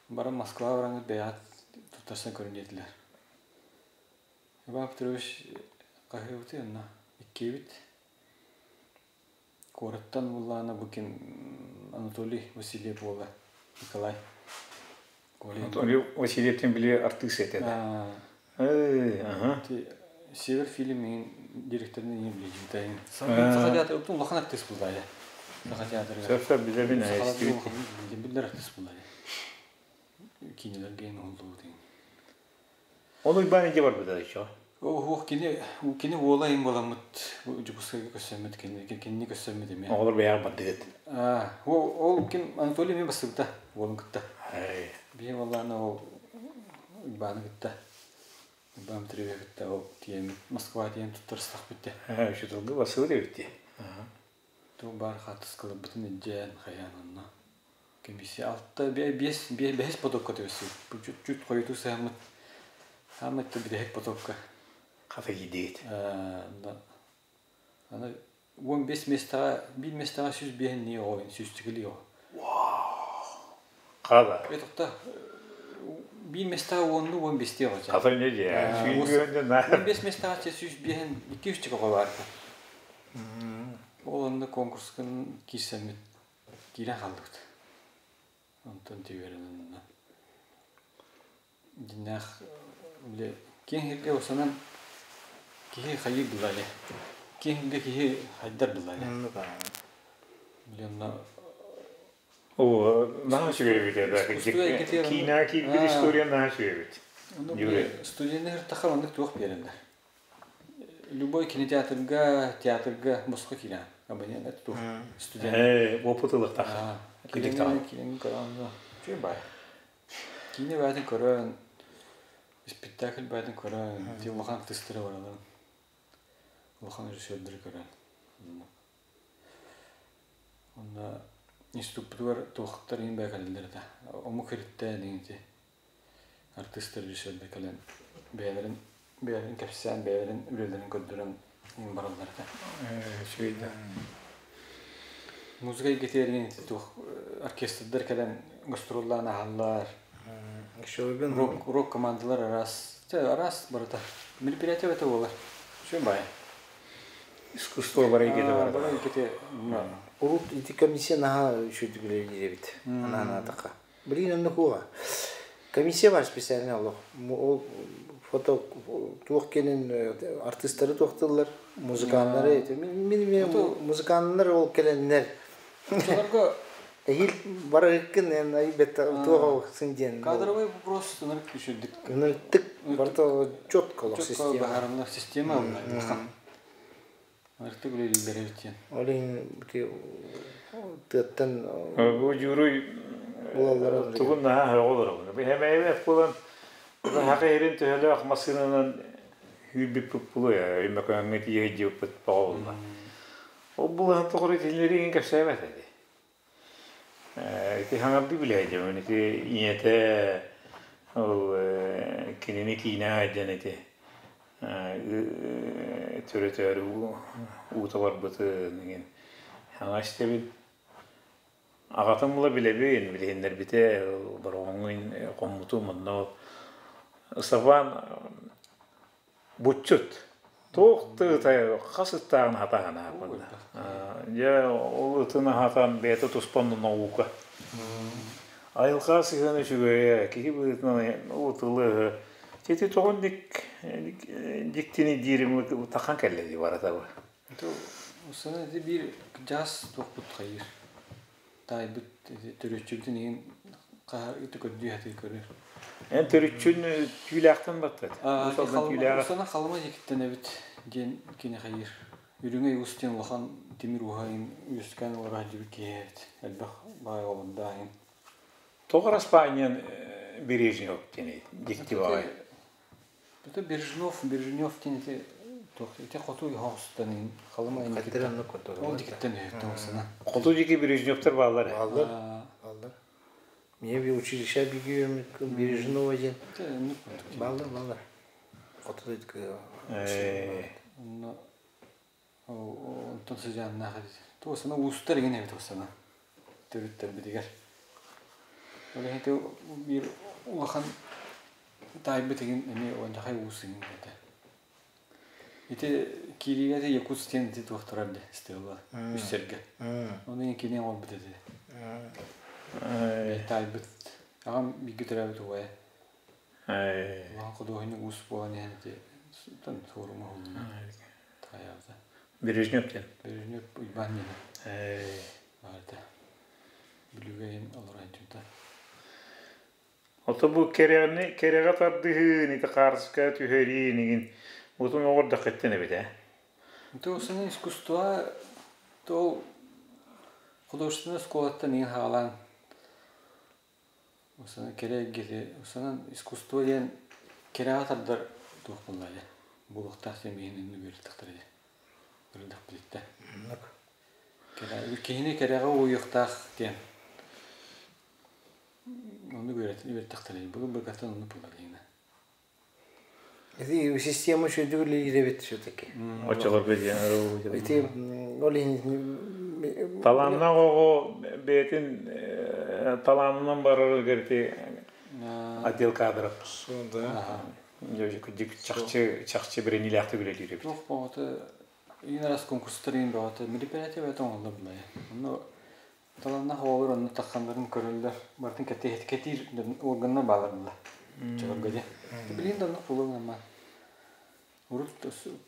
Баран Москваҕа бараҥҥыт бэйэҕит туттарсан көрүн диэтилэр. Иван Петрович хаһыабытый онно иккиэбит. Куораттан буллаҕына бу ким Анатолий Васильев уола Николай. Анатолий Васильевтин били артыыс этэ да. Север фильм иһин директорын иһин билдьибитэ. Саха театры улахан артыыс буллаайа. Саха театрыгар. Сөп-сөп билэбин Биллэр артыыс буллаайа. Киинэлэргэ уһуллубут. Ол Уйбаан иди барбыта еще. Оһуох кини кини уола иһин буоламмыт Дьокуускайга көссөммүт кини кинини көссөммүт эмиэ. Оҕолор бэйэҕэ бардыгыт. Ол ол ким Анатолий эмиэ бассыбыта уолун кытта. Биһи буоллаҕына ол Уйбааны кытта Уйбаан Петровиһы кытта ол тиийэммит Москва тиийэн туттарыстахпыт дии. Учууталга бассыбыт эбит дии. Туох баар хаартыскаларбытын илдьэн хайаан онно. Комиссия алта биэс бэһис потокка түбэстибит. Чуть хойутуу сыһаммыт. Саамай бүтэһик потокка. Хата киирдигит. Аны 15 миэстэҕэ биир миэстэҕэ 105 оҕо сүүстүкүлүү оҕо. Хала. Этохта биир миэстэҕэ уонну 15 оҕо. Хата не дии. 15 миэстэҕэ 105 2-3 оҕо баар. Ол онно конкурскын киирсэммит киирэн хааллыбыт. Онтон түгэрин дьиннээх били киэҥ сиргэ усанан киһи хайыыр булаайа. Киэҥ сиргэ киһи хайдар булаайа. Били онно О, наһаа үчүгэй эбит это. Киинэ киирбит история наһаа үчүгэй эбит. Студеннар тахар оннук туох биэрэллэр. Любой кинотеатрга, театрга босхо киирэн абонент это туох студент. Опыт ылыктах. Киинэ киинэ көрөн үчүгэй баай. Киинэ баайтын көрөн, спектакль баайтын көрөн, ти улахан артыыстары бараларын, улахан режиссердары көрөн. Онно институппутугар туохтар иһин бээ кэлэллэр этэ. Омук ириттэ диҥити артыыстар режиссердэр кэлэн бэйэлэрин бэйэлэрин кэпсээн, бэйэлэрин үлэлэрин көрдөрөн иһин бараллар этэ. Үчүгэй да. Музыка эйгэтигэр ити туох оркестрдар кэлэн гастроллаан аһаллар. Рок, рок командалар араас, араас барыта. Мероприятие это буолар. Үчүгэй баай. Искусство бар эйгэтэ бар. Бар эйгэтэ. Урут ити комиссия наһаа үчүгэй үлэлиир эбит. Анаанатаха. Блин, оннук уоҕа. Комиссия бар специально олох. Ол фото туох кэлин артыыстары туохтууллар, музыканнары. Мин музыканнар ол кэлэннэр. Очолорго Эһил барарыккын эн айбет туох сын диэн. Кадровый вопрос ынырык үчүрдүк. Ынырыктык барыта четко олох система. Баһарымлар система Ынырыктык үлэлииллэр эбит диэн. Ол иһин тыаттан Бу Дьууруй тугун наһаа сөҕө олоробун. Бэһэмэйбэт буолан хака иһирин төһөлөөх массыынанан үүрбүппүт буолуо Өймөкөөҥҥө тиийэ сылдьыбыппыт тоҕо буолла. Ол булаһын тоҕо итиннэри иһин кэпсээбэт этэ. Ити хаҥардыы билээдьэбин ити ийэтэ ол кинини киинэ диэн ити төрөтөөрү уута барбытын игин хаҥа истэбин. Аҕатым ыла билэбин, билиһиннэрбитэ Бороҕоҥҥун хоммутум онно ол Ыстапаан буччут туох да ытай хас ыттааҕын хатаһан ааппында. Дьэ ол ытын аһатан бэйэтэ туспа наука. Айылҕа сыһыана үчүгэйэ, киһи быһыытынан ол тылы ити тоҕо инник дьиктини диирим тахан кэллэ дии барата бу. Сана ити биир дьаас туохпут хайыыр. Таайбыт төрүччүбүтүн иһин хаһа ити көрдүү сатыы көрөр. Эн төрүччүн түүлээхтэн баттат. Сана халыма дьикиттэн эбит диэн кини хайыыр. Үрүҥэй уус диэн улахан тимир ууһа үөскээн олоро сылдьыбыт киһи эбит. Элбэх баай оҕолордоох. Тоҕо Распаниан Бережнев диэн дьикти баҕайы. Это Бережнов, Бережнев диэн ити туох ити хоту хоҕустан халыма инникиттэн ол дикиттэн үһүттэн осана. Хоту дики Бережневтар бааллар. Бааллар. Бааллар. Мне би училище бигием Бережного диэн. Баллар, баллар. Хоту дойду. Онно онтон сыдьааннаах эбит. Туосана уустар игин эбит осана. Төрүттэрбитигэр. Ол иһин биир улахан таайбыт игин эмиэ онжахай уус игин этэ. Ити киириигэ ити Якутск диэн ити туох турар дии стела үс сэргэ. Ону иһин кини оҥорбут этэ. Таайбыт аҕам бииргэ төрөөбүт убайа. Улахан худуоһунньук уус буолан иһэн ити суорум оһоллуна таайаабыта. Бережнев диэн. Бережнев Уйбаан диэн. Баарта. Бүлүүгэ иһин олорон Ото бу кэрэни кэрэҕэ тардыһыын, ити хаарыска түһэриин игин утун оҕордоххиттэн эбит ээ. Это основное искусство то художественная школаттан иҥ хаалаан осанан кэрэ эйгэтэ осанан искусство диэн кэрэҕэ тардар туох буолла дьэ буолуохтаах диэн биһини үөрэттихтэрэ дьэ үөрэтэхпититтэн киһини кэрэҕэ угуйуохтаах диэн Оннук үөрэттэхтэрэ. Былыр быргаттан оннук буолар диҥнэ. Ити система үчүгэйдик үлэлиир эбит все-таки. Оччолорго диэн Ити ол иһин Талааннаах оҕо бэйэтин талаанынан барарыгар ити отдел кадров. Да. Чахчы чахчы биринилээхтик үлэлиир эбит. Туох баҕата иин араас конкурстар иин баҕата мероприятие бэйэтэ оҥоһуллар булайа. Онно Таланнаах оҕолор онно тахханнарын көрөллөр, барытын кэтиир органнар бааллар чоҕорго диэн. Билигин да оннук буолуон ама урут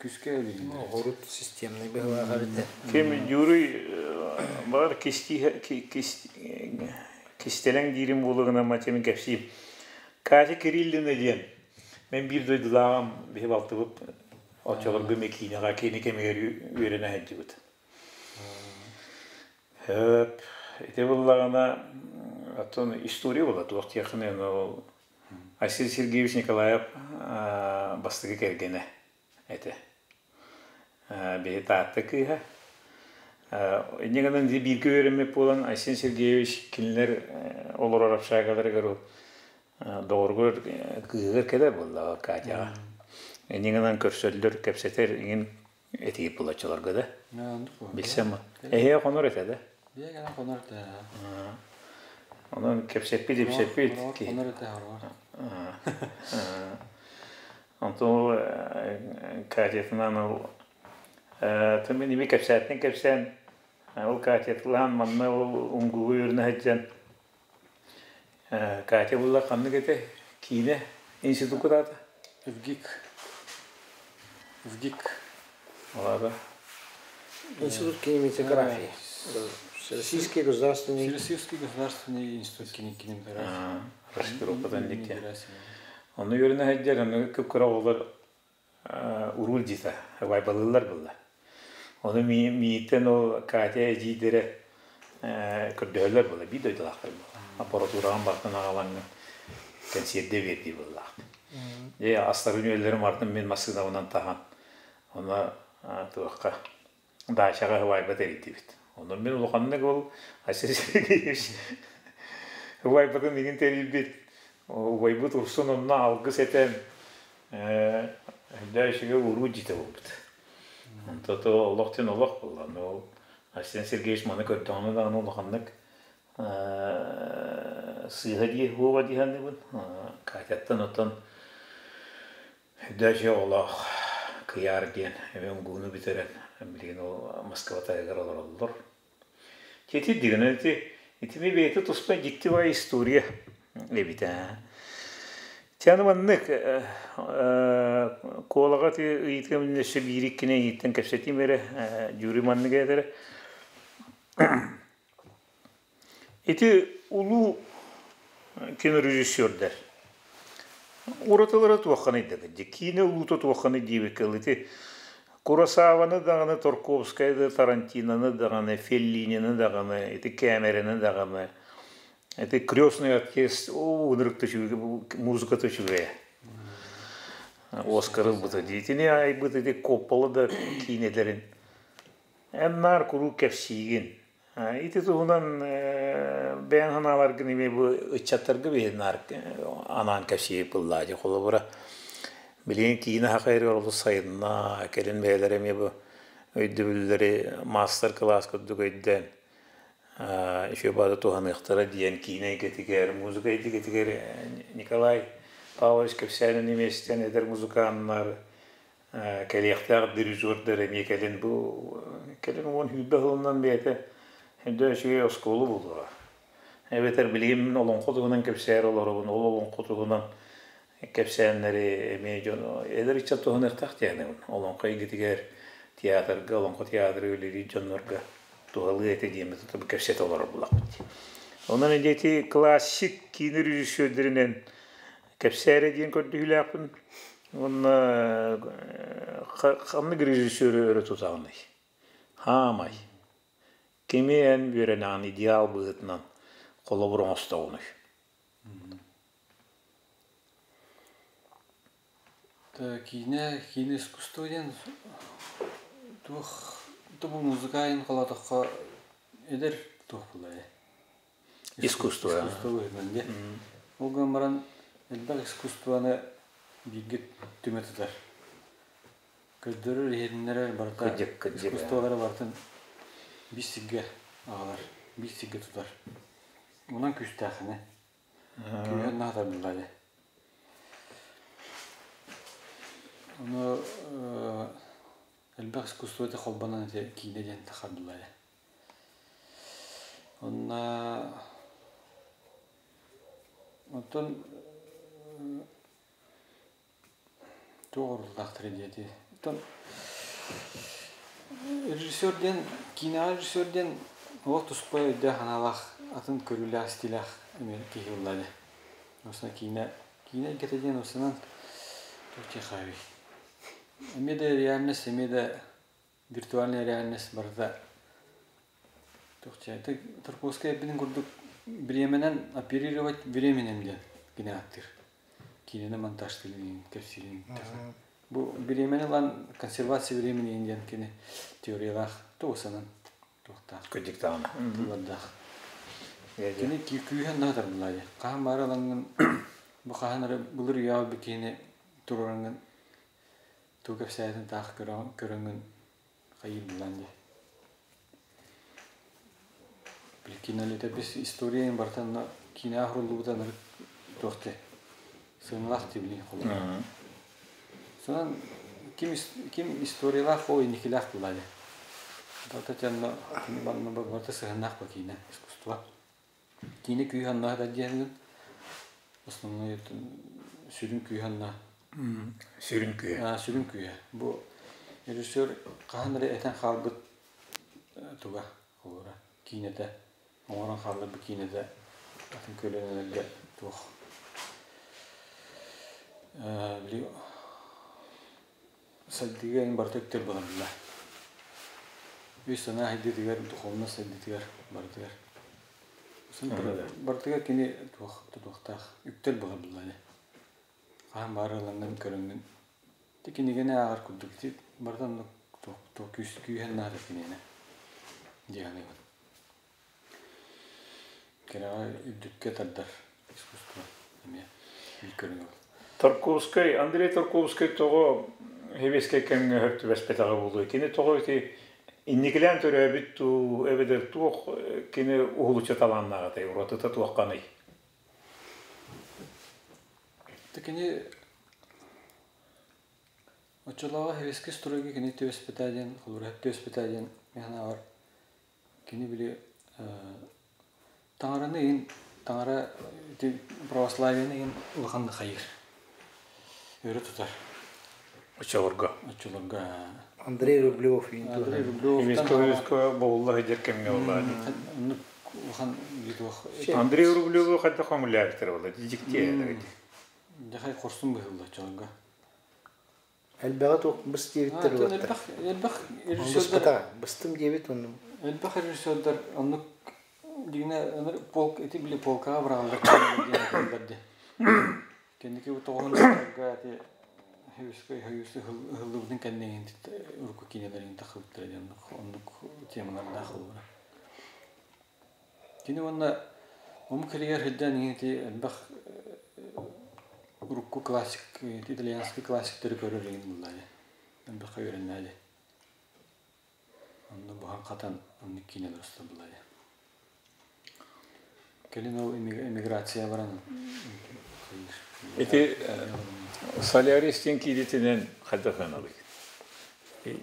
күүскэ үлэлииллэр. Урут системный быһыылаах эбитэ. Ким Юрий баҕар кистэлэҥ диирим буолугунан матемин кэпсиим. Катя Кириллина диэн мен биир дойдулааҕым биһи балтыбыт оччолорго эмиэ киинэҕэ киинэ кэмигэр үөрэнэ сылдьыбыт. Сөп. Ити буоллаҕына, оттон история буола туох диэххиний ол Айсен Сергеевич Николаев бастакы кэргэнэ этэ. Биһи Таатта кыыһа. Инньэ гынан бииргэ үөрэммит буолан Айсен Сергеевич кинилэр олорор общагаларыгар ол доҕоругар кыыһыгар кэлэр буоллаҕа Катяҕа. Инньэ гынан көрсөллөр, кэпсэтэр иҥин Этиги булаччыларга да. Билсэм эһээ хонор этэ да. Биэ кэлэн хонор этэ. Онон кэпсэппит ипсэппит Хонор этэ хорор. Онтон ол Катятынан ол мин ими кэпсээтин кэпсээн ол Катятылаан манна ол унгугу үөрэнэ сылдьан Катя булла ханнык этэ киинэ институкка даата ВГИК ВГИК Ладно. Институт кинематографии. Российский государственный Российский государственный институт кинематографии. Распировкадан дикте. Ону үөрэнэ сылдьар, ону кып-кыра оҕолор уруул дьита, вайбалыыллар булла. Ону мииттэн ол Катя эдьиийдэрэ көрдөһөллөр буолла, биир дойдулаахтар буолла. Аппаратураҕын бартан аҕалаҥҥын кэнсиэрдэ биэрдии буоллаах. Дьэ, астарын-үөллэрин бартын мин массыынабынан таһан, ону туохха даачаҕа убайба тэрийдибит. Онон мин улаханнык ол Айсен Сергеевич убайбытын игин тэрийбит, убайбыт Урсун онно алгыс этэн, өйдөөх үчүгэй уруу дьиэтэ буолбут. Онто то олох диэн олох буолла. Ол Айсен Сергеевич маны көрдөҕүнэ даҕаны улаханнык сыыһа дии уоба дии саныыбын. Катяттан оттон Өйдөөх оҕолоох Кыйаар диэн эмиэ уҥгууну бүтэрэн билигин ол Москва таһыгар олороллор. Ити дигэнэ ити итини бэйэтэ туспа дьикти баай история эбит ээ. Аны маннык Куолаҕа ити ыйытыам өссө биир иккини эйииттэн кэпсэтиим эрэ дьүүрү маннык этэрэ. Ити улуу кинорежиссердар уратылара туохханый да киинэ улуута туохханый диэбиккэ ити Куросаваны даҕаны, Тарковскайы да, Тарантиноны даҕаны, Феллинины даҕаны, ити Кэмероны даҕаны, ити «Крестный отец» оо ынырык музыката үчүгэйэ. Оскар ылбыта дии. Итини айбыт ити Коппола да киинэлэрин эн наар куруук кэпсиигин. Ити туһунан бэйэҥ санааларгын эмиэ бу ыччаттарга биһиннаар анаан кэпсии буллаа дии. Холобура, билигин киинэ хахайрыгар олус сайынна, кэлин бэйэлэрэ эмиэ бу өйдөбүллэри маастар-кылаас курдук өйдөөн үчүгэй баҕайы туһаныахтара диэн киинэ эйгэтигэр, музыка эйгэтигэр Николай Павлович кэпсээнин эмиэ истэн эдэр музыканнар кэлиэхтээх дирижердэр эмиэ кэлин бу кэлин 10-20 сылынан бэйэтэ өйдөө үчүгэй оскуола буолуоҕа. Эбэтэр билигин олоҥхо туһунан кэпсээри олоробун, ол олоҥхо туһунан кэпсээннэри эмиэ дьон эдэр ыччат туһаныахтаах диэн олоҥхо эйгэтигэр театрга, олоҥхо театры үлэлиир дьоннорго туһалыы этэ диэммит кэпсэтэ олорор булахпыт. Онон ити классик киинэ режиссердэринэн Кэпсээрэ диэн көрдөһүүлээхпин уонна ханнык режиссеры өрө тутаҕыный? Хаамай. Кими эн үөрэнэҕин идеал быһыытынан холобур оҥостоҕунуй? Киинэ, киинэ искусство диэн туох бу музыка холоотоххо эдэр туох буолла Искусство. Искусство быһыытынан дии. Ол гынан баран элбэх искусствоны бииргэ түмэ тутар. Көрдөрөр, иһитиннэрэр барыта Кырдьык, кырдьык. искусстволары барытын биир сиргэ аҕалар, биир сиргэ тутар. Онон күүстээххинэ. Күүһүн наһаа тардыллар дии. Ону элбэх искусство холбонон ити киинэ диэн тахардылар. Онно оттон туох оруоллаахтар диэти оттон режиссер диэн киинэҕэ режиссер диэн олох туспа өйдөөх-санаалаах атын көрүүлээх истиилээх эмиэ киһи буолла дии. Осна киинэ киинэ эйгэтэ диэн осунан туох диэххэ Эмиэ да реальность, эмиэ да виртуальная реальность барыта туох Тарковскай эппитин курдук бириэмэнэн оперировать временем диэн кини ааттыыр. Киинэни монтажтыырын кэпсиирин Бу бириэмэни ылан консервация времени диэн кини теориялаах туосанан туохтаах. Кырдьыктаҕына. Тыллардаах. Кини күүһүн наһатар буллаа Хаһан баара ылаҥҥын бу хаһан эрэ былыр үйэҕэ бу киһини туруораҥҥын Тугу кэпсээтин таах көрөҥҥүн хайыыр булан дии. Били киинэлэтэ бис история барыта онно киинэҕэ уһуллубута ынырык туох дии сыаналаах дии билигин холобура. Сонон ким ким историялаах ол инникилээх буолла дии. Барыта дьэ онно кини барыта сыһыаннаах бу киинэ искусство. Киинэ күүһэ онно да диэн основной сүрүн күүһэ онно. Сүрүн күүһэ. Сүрүн күүһэ. Бу режиссер хаһан эрэ этэн хаалбыт туга холобура киинэтэ оҥорон хаалларбыт киинэтэ атын көлүөнэлэргэ туох били сайдыыга эҥин барыта үктэл буоларыллар. Өй-санаа сайдыытыгар, духовнай сайдыытыгар барытыгар. Барытыгар кини туох тутуохтаах үктэл буолар буолла Хаһан баар ылаҥҥын көрөҥҥүн ити кинигэни ааҕар курдук ити барыта оннук туох туох күүс күүһэн наада киниэнэ дии саныыбын. Кэрэҕэ үрдүккэ тардар искусство эмиэ биир көрүҥэ ол. Тарковскай, Андрей Тарковскай тоҕо сэбиэскэй кэмҥэ өһөр түбэспэтэҕэ буолуой? Кини тоҕо ити инникилээн төрөөбүт дуу, эбэтэр туох кини уһулуччу талааннаах этэй, уратыта туохханый? Кини оччолооҕу сэбиэскэй стройга кини түбэспэтэ диэн, холобура түбэспэтэ диэн мин санаабар Кини били таҥараны иһин таҥара ити православиены иһин улаханнык хайыыр. Өрө тутар. Оччолорго. Оччолорго. Андрей Рублев Андрей Рублев. Эмискэ бобулла сылдьар кэмҥэ буолла. Оннук улахан туох. Андрей Рублеву хайдах көҥүллээбиттэрэ буолла? Дьикти. Дьахай хорсун быһылла оччолорго. Элбэҕи туох быс диэбиттэр Элбэх элбэх режиссердар быстым диэбит оннум. Элбэх режиссердар оннук дигинэ полк ити били полкаҕа быраҕыллар диэн дии. Кэнники бу тоҕуһун ити ыһыллыбытын кэннигин урукку киинэлэрин тахыбыттара диэн оннук темалардаах холобура. Кини уонна омук кэлигэр сылдьан ити элбэх урукку классик, итальянский классиктары көрөр эҥин буллаҕа. Элбэххэ үөрэннээли. Онно буһан-хатан оннук киинэлэр устар буллаҕа. Кэлин ол эмиграция баран Ити Солярис диэн кииритинэн хайдах ыаналый? Тин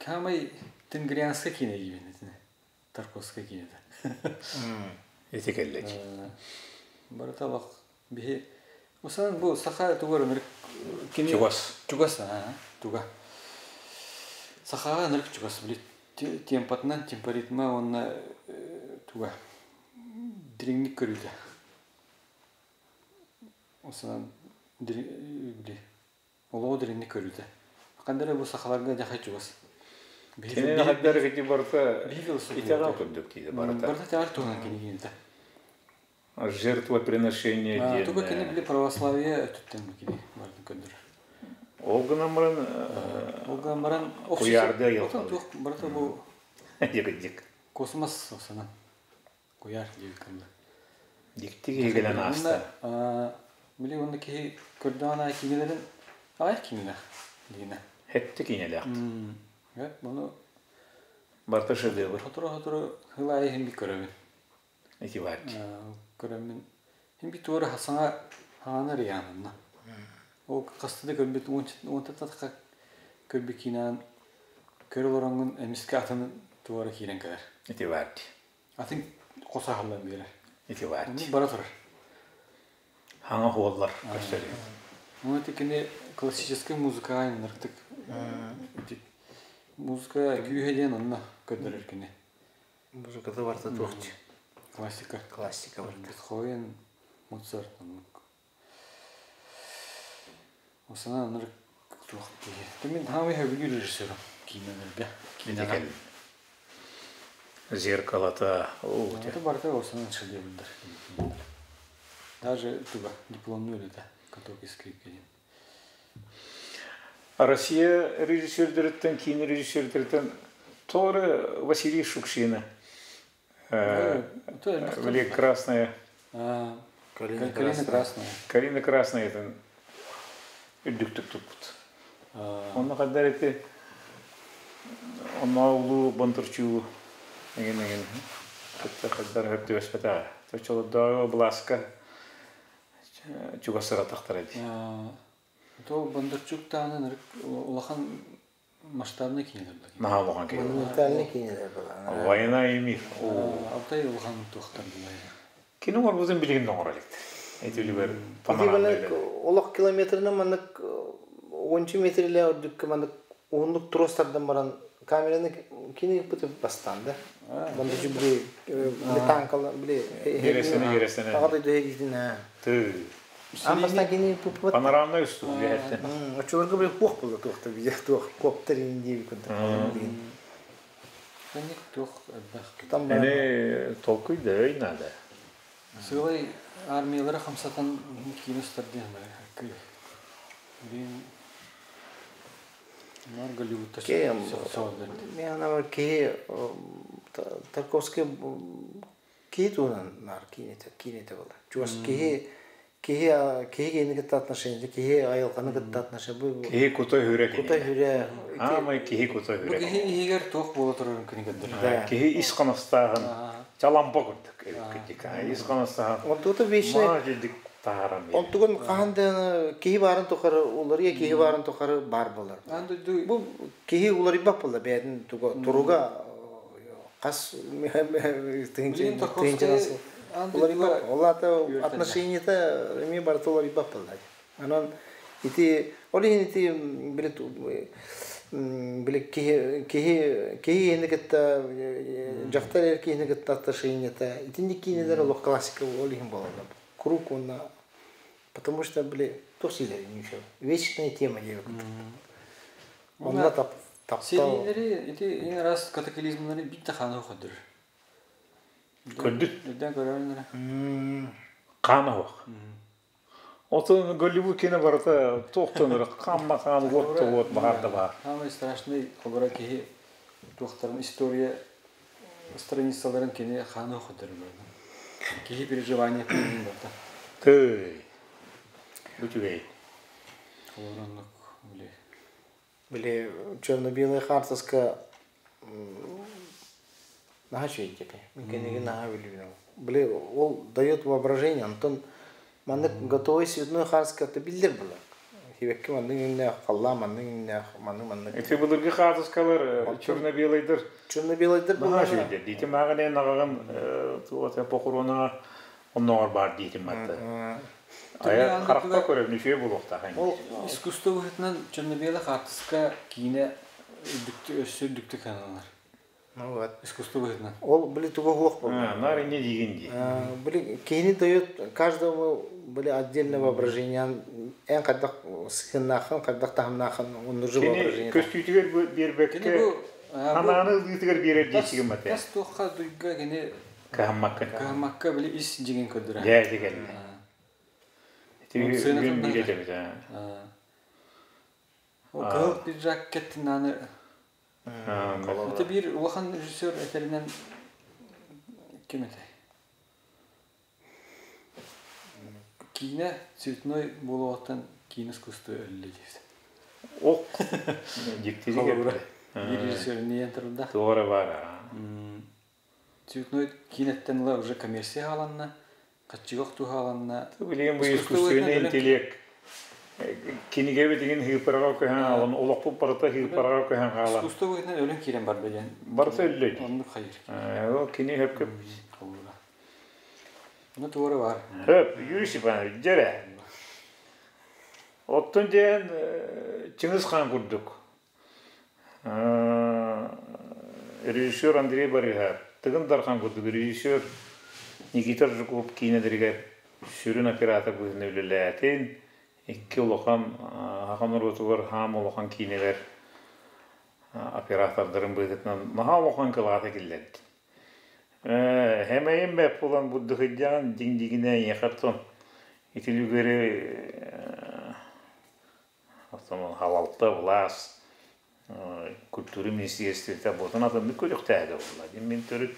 Камай Тенгрианскай киинэ диибин итини. Тарковскай киинэтэ. Ити кэллэ Барыта олох биһи Усан бу саха тугар ынырык кини Чугас. Чугас аа туга. Сахаҕа ынырык чугас били темпатынан темпоритма уонна туга дириҥник көрүүтэ. Осынан били олоҕу дириҥник көрүүтэ. Ханна бу сахаларга дьахай чугас. Кини хаддар ити барыта итэҕэл курдук киһи барыта. Барыта итэҕэл туһунан кинигиинэтэ. Жертвоприношение диэн. Туга кини били православие өттүттэн кини барытын көрдөрөр. Ол гынан баран Ол гынан баран куйаарда туох барыта бу дик космос осанан куйаар диэбит кылла. Дикти киһи кэлэн ааста. Били онно киһи көрдөҕүн аайы киинэлэрин аҕыйах киинэлээх диинэ. Хетти киинэлээх. Бұны Барта шедевр. Сотору-сотору сыл аайы иһин бит көрөбүн. Ити бар. Көрөммүн иһин бит туора саҥа хаанар ыйаанынна. Ол хаста да көрбүт уонта татха көрбүт киинээн көрө олороҥҥун эмискэ атын туора киирэн кэлэр. Ити бар. Атын хос аһыллан биэрэр. Ити бар. Оннук бара турар. Хаҥа хуоллар көстөрү. Ну это кини классическай музыкаҕа ынырыктык музыка күүһэ диэн онно көрдөрөр кини. Музыката барыта туохчу. Классика. Классика барыта. Бетховен, Моцарт оннук. Осана ынырык туох киһи. Мин хаамай хөбүлүүр режиссерым киинэлэргэ. Киинэҕэ. Зеркалата. Это барыта осанан шедеврдэр. Даже туга дипломный үлэтэ каток и скрипка диэн. Россия режиссердериттэн, киин режиссердериттэн тоҕо Василий Шукшина Били Красная Калина Красная. Калина Красная этин үрдүктүк туппут. Онно хаддар ити онно улуу Бондарчугу эгин эгин кытта хаддар хөптүбэспэтэ. Точолордоого былааска чугас сыратахтара дии. То Бондарчук таанын улахан масштабный кинилер была. Наһаа улахан кинилер. Монументальный кинилер была. Война и мир. Алтай улахан туохтар была. Кини оҥорбутун билигин оҥоро иликтэр. Эти үлүгэр Олох километрынан маннык ончу метрле үрдүккэ маннык уһуннук тростардан баран камераны кини ыппыты бастаан да. Бандажы били танкала били Ересene ересene. Аҕа дойду һэгиитин Ты. Аан бастаан кини ыппыт. Панорамный устуу билэһэттэн. Оччолорго били хуох буолла туохта видео туох коптер диэби курдук. Ханник туох элбэх. Эни толкуй да өй надо. Сыалай армиялары хамсатан киин устар диэн Блин, Нар Голливудта Мен анамар киһи Тарковский киһи туһунан наар киинэтэ киинэтэ буолар. Чугас киһи киһи киһи киһини кытта отношение, киһи айылҕаны кытта отношение. Бу Киһи кута хүрэ кута хүрэ. Аамай киһи кута Бу хүрэ. киһи иһигэр туох буола турарын күнү көрдөрөр. Киһи ис хоностааҕын чалампа курдук эбит Ис хоностааҕын Онтугута вечный маа тааран Онтугун хаһан да киһи баарын тухары уларыйа, киһи баарын тухары баар буолар. Аан дойду Бу киһи уларыйбат буолла бэйэтин туруга хас Блин, тыһыынчанан сыл аан уларыйбат. дойдуга Ол аата отношениета эмиэ барыта уларыйбат буолла. Анан ити ол иһин ити били били киһи киһи киһи киһини кытта дьахтар эр киһини кытта отношениета итинник киинэлэр олох классика ол иһин буолаллар. Круг уонна потому что били туох сиилэрин еще вечная тема диэбит курдук. Онно таптал Сериялери ити ең раз катаклизмнары бит ханы көрдөрөр. Көрдүт. Өйдөн көрөрүнөр. Хаана хуох. Отон Голливуд кине барыта туохтан хаамма хаан уот уот баһар да баар. Самый страшный холора киһи туохтарын история страницаларын кини хааны көрдөрөр. Киһи переживание барда. Тый. Үчүгэй. Холороннук били. Били черно-белый хаартыска наһаа үчүгэй диэки. Мин киниги наһаа билбин. Били ол дает воображение. Онтон маннык готовый цветной хаартыска биллэр буолар. Хибекки маннык иҥнээх, халлаан маннык иҥнээх, маннык маннык. Ити былыргы хаартыскалар черно-белыйдар Черно-белыйдар наһаа үчүгэйдэр. Диитим ааҕын аҕаҕын туох похоруона оннооҕор баар диитим матта. Айа харахта көрөбүн үчүгэй буолуохтаах. Ол искусство быһыытынан черно-белый хаартыска киинэ үрдүктү өссө үрдүктүк ханалар. Ну вот. Искусство быһыытынан. Ол били туга хуох буолла. Наар инне диигин дии. Били киһини дает каждому были отдельное воображение. Эн хайдах сыһыннаахын, хайдах таһымнаахын оннуржу воображение. Көстүүтүгэр биэрбэккэ ханааны ылыытыгар биэрэр диэчигин мате. Тас туохха дуйга кини кыһаммакка. Кыһаммакка били ис дьиҥин көрдөрөр. Дьэ дигелле. Ити Сыанатын биир этэбит. Ол кыһыл пиджак кеттин аны Это биир улахан режиссер этэринэн ким этэй? Киинэ цветной буолуоҕуттан киинэ искусство өллө диэбит. Ок. Дьиктири Холобура, биир режиссер инниэн турда. Туора баар. Цветной киинэттэн ыла уже коммерция хааланна, хаччыга охтуу хааланна. Билигин бу искусственный интеллект кинигэ битигин хыыппараҕа көһөн хаалан, олохпут барыта хыыппараҕа көһөн хаалан. Искусство быһыытынан өлөн киирэн барда диэн. Барыта өллө дии. Оннук хайыр. Ол кини хөпкө. Холобура. Ну туора бар. Хөп, Юрий Степанович, дьэрэ. Оттон диэн Чыҥыс хаан курдук. Режиссер Андрей Барыһар, Тыгын Дархан курдук режиссер Никита Жуков киинэлэригэр сүрүн оператор быһыытынан үлэлээтин, икки улахан саха норуотугар хаам улахан киинэлэр оператордарын быһыытынан наһаа улахан кылаата киллэрдин. Хэмэйим бэп булан буддухыйдаан дьиҥ-дьиҥинэ эйиэхэ оттон ити үлүгэри оттон халалта былаас культура министерствота буотун атыннык көрүөхтээҕэ буолла. Мин төрүт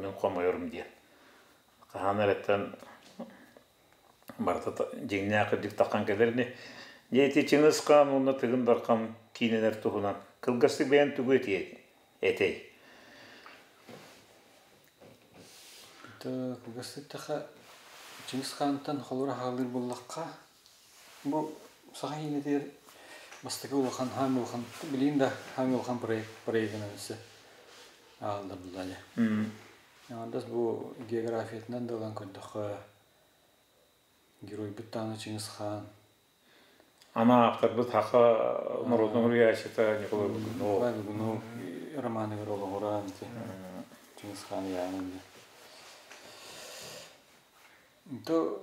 мин хомойорум диэн. Хаһан эрэ барыта дьиҥнээх кырдьык таххан кэлэр ини. Дьэ ити Чыҥыс Хаан уонна Тыгын Дархан киинэлэр туһунан кылгастык бэйэн тугу этиэ этэй? Кылгастык эттэххэ, Чыҥыс Хаантан холобур аһаалыыр буоллахха, бу саха киинэтигэр бастакы улахан хаан улахан билигин да хаан улахан проект проегынан өссө ааллар булла дьэ. Аҥардас бу географиятынан да ылан көрдөххө, геройбут даҕаны Чыҥыс Хаан. Ана ааптарбыт саха норуотун суруйааччыта Николай Лугунов. Николай Лугунов романыгар олоҕуран ити Чыҥыс Хаан ыйааҕын диэн. То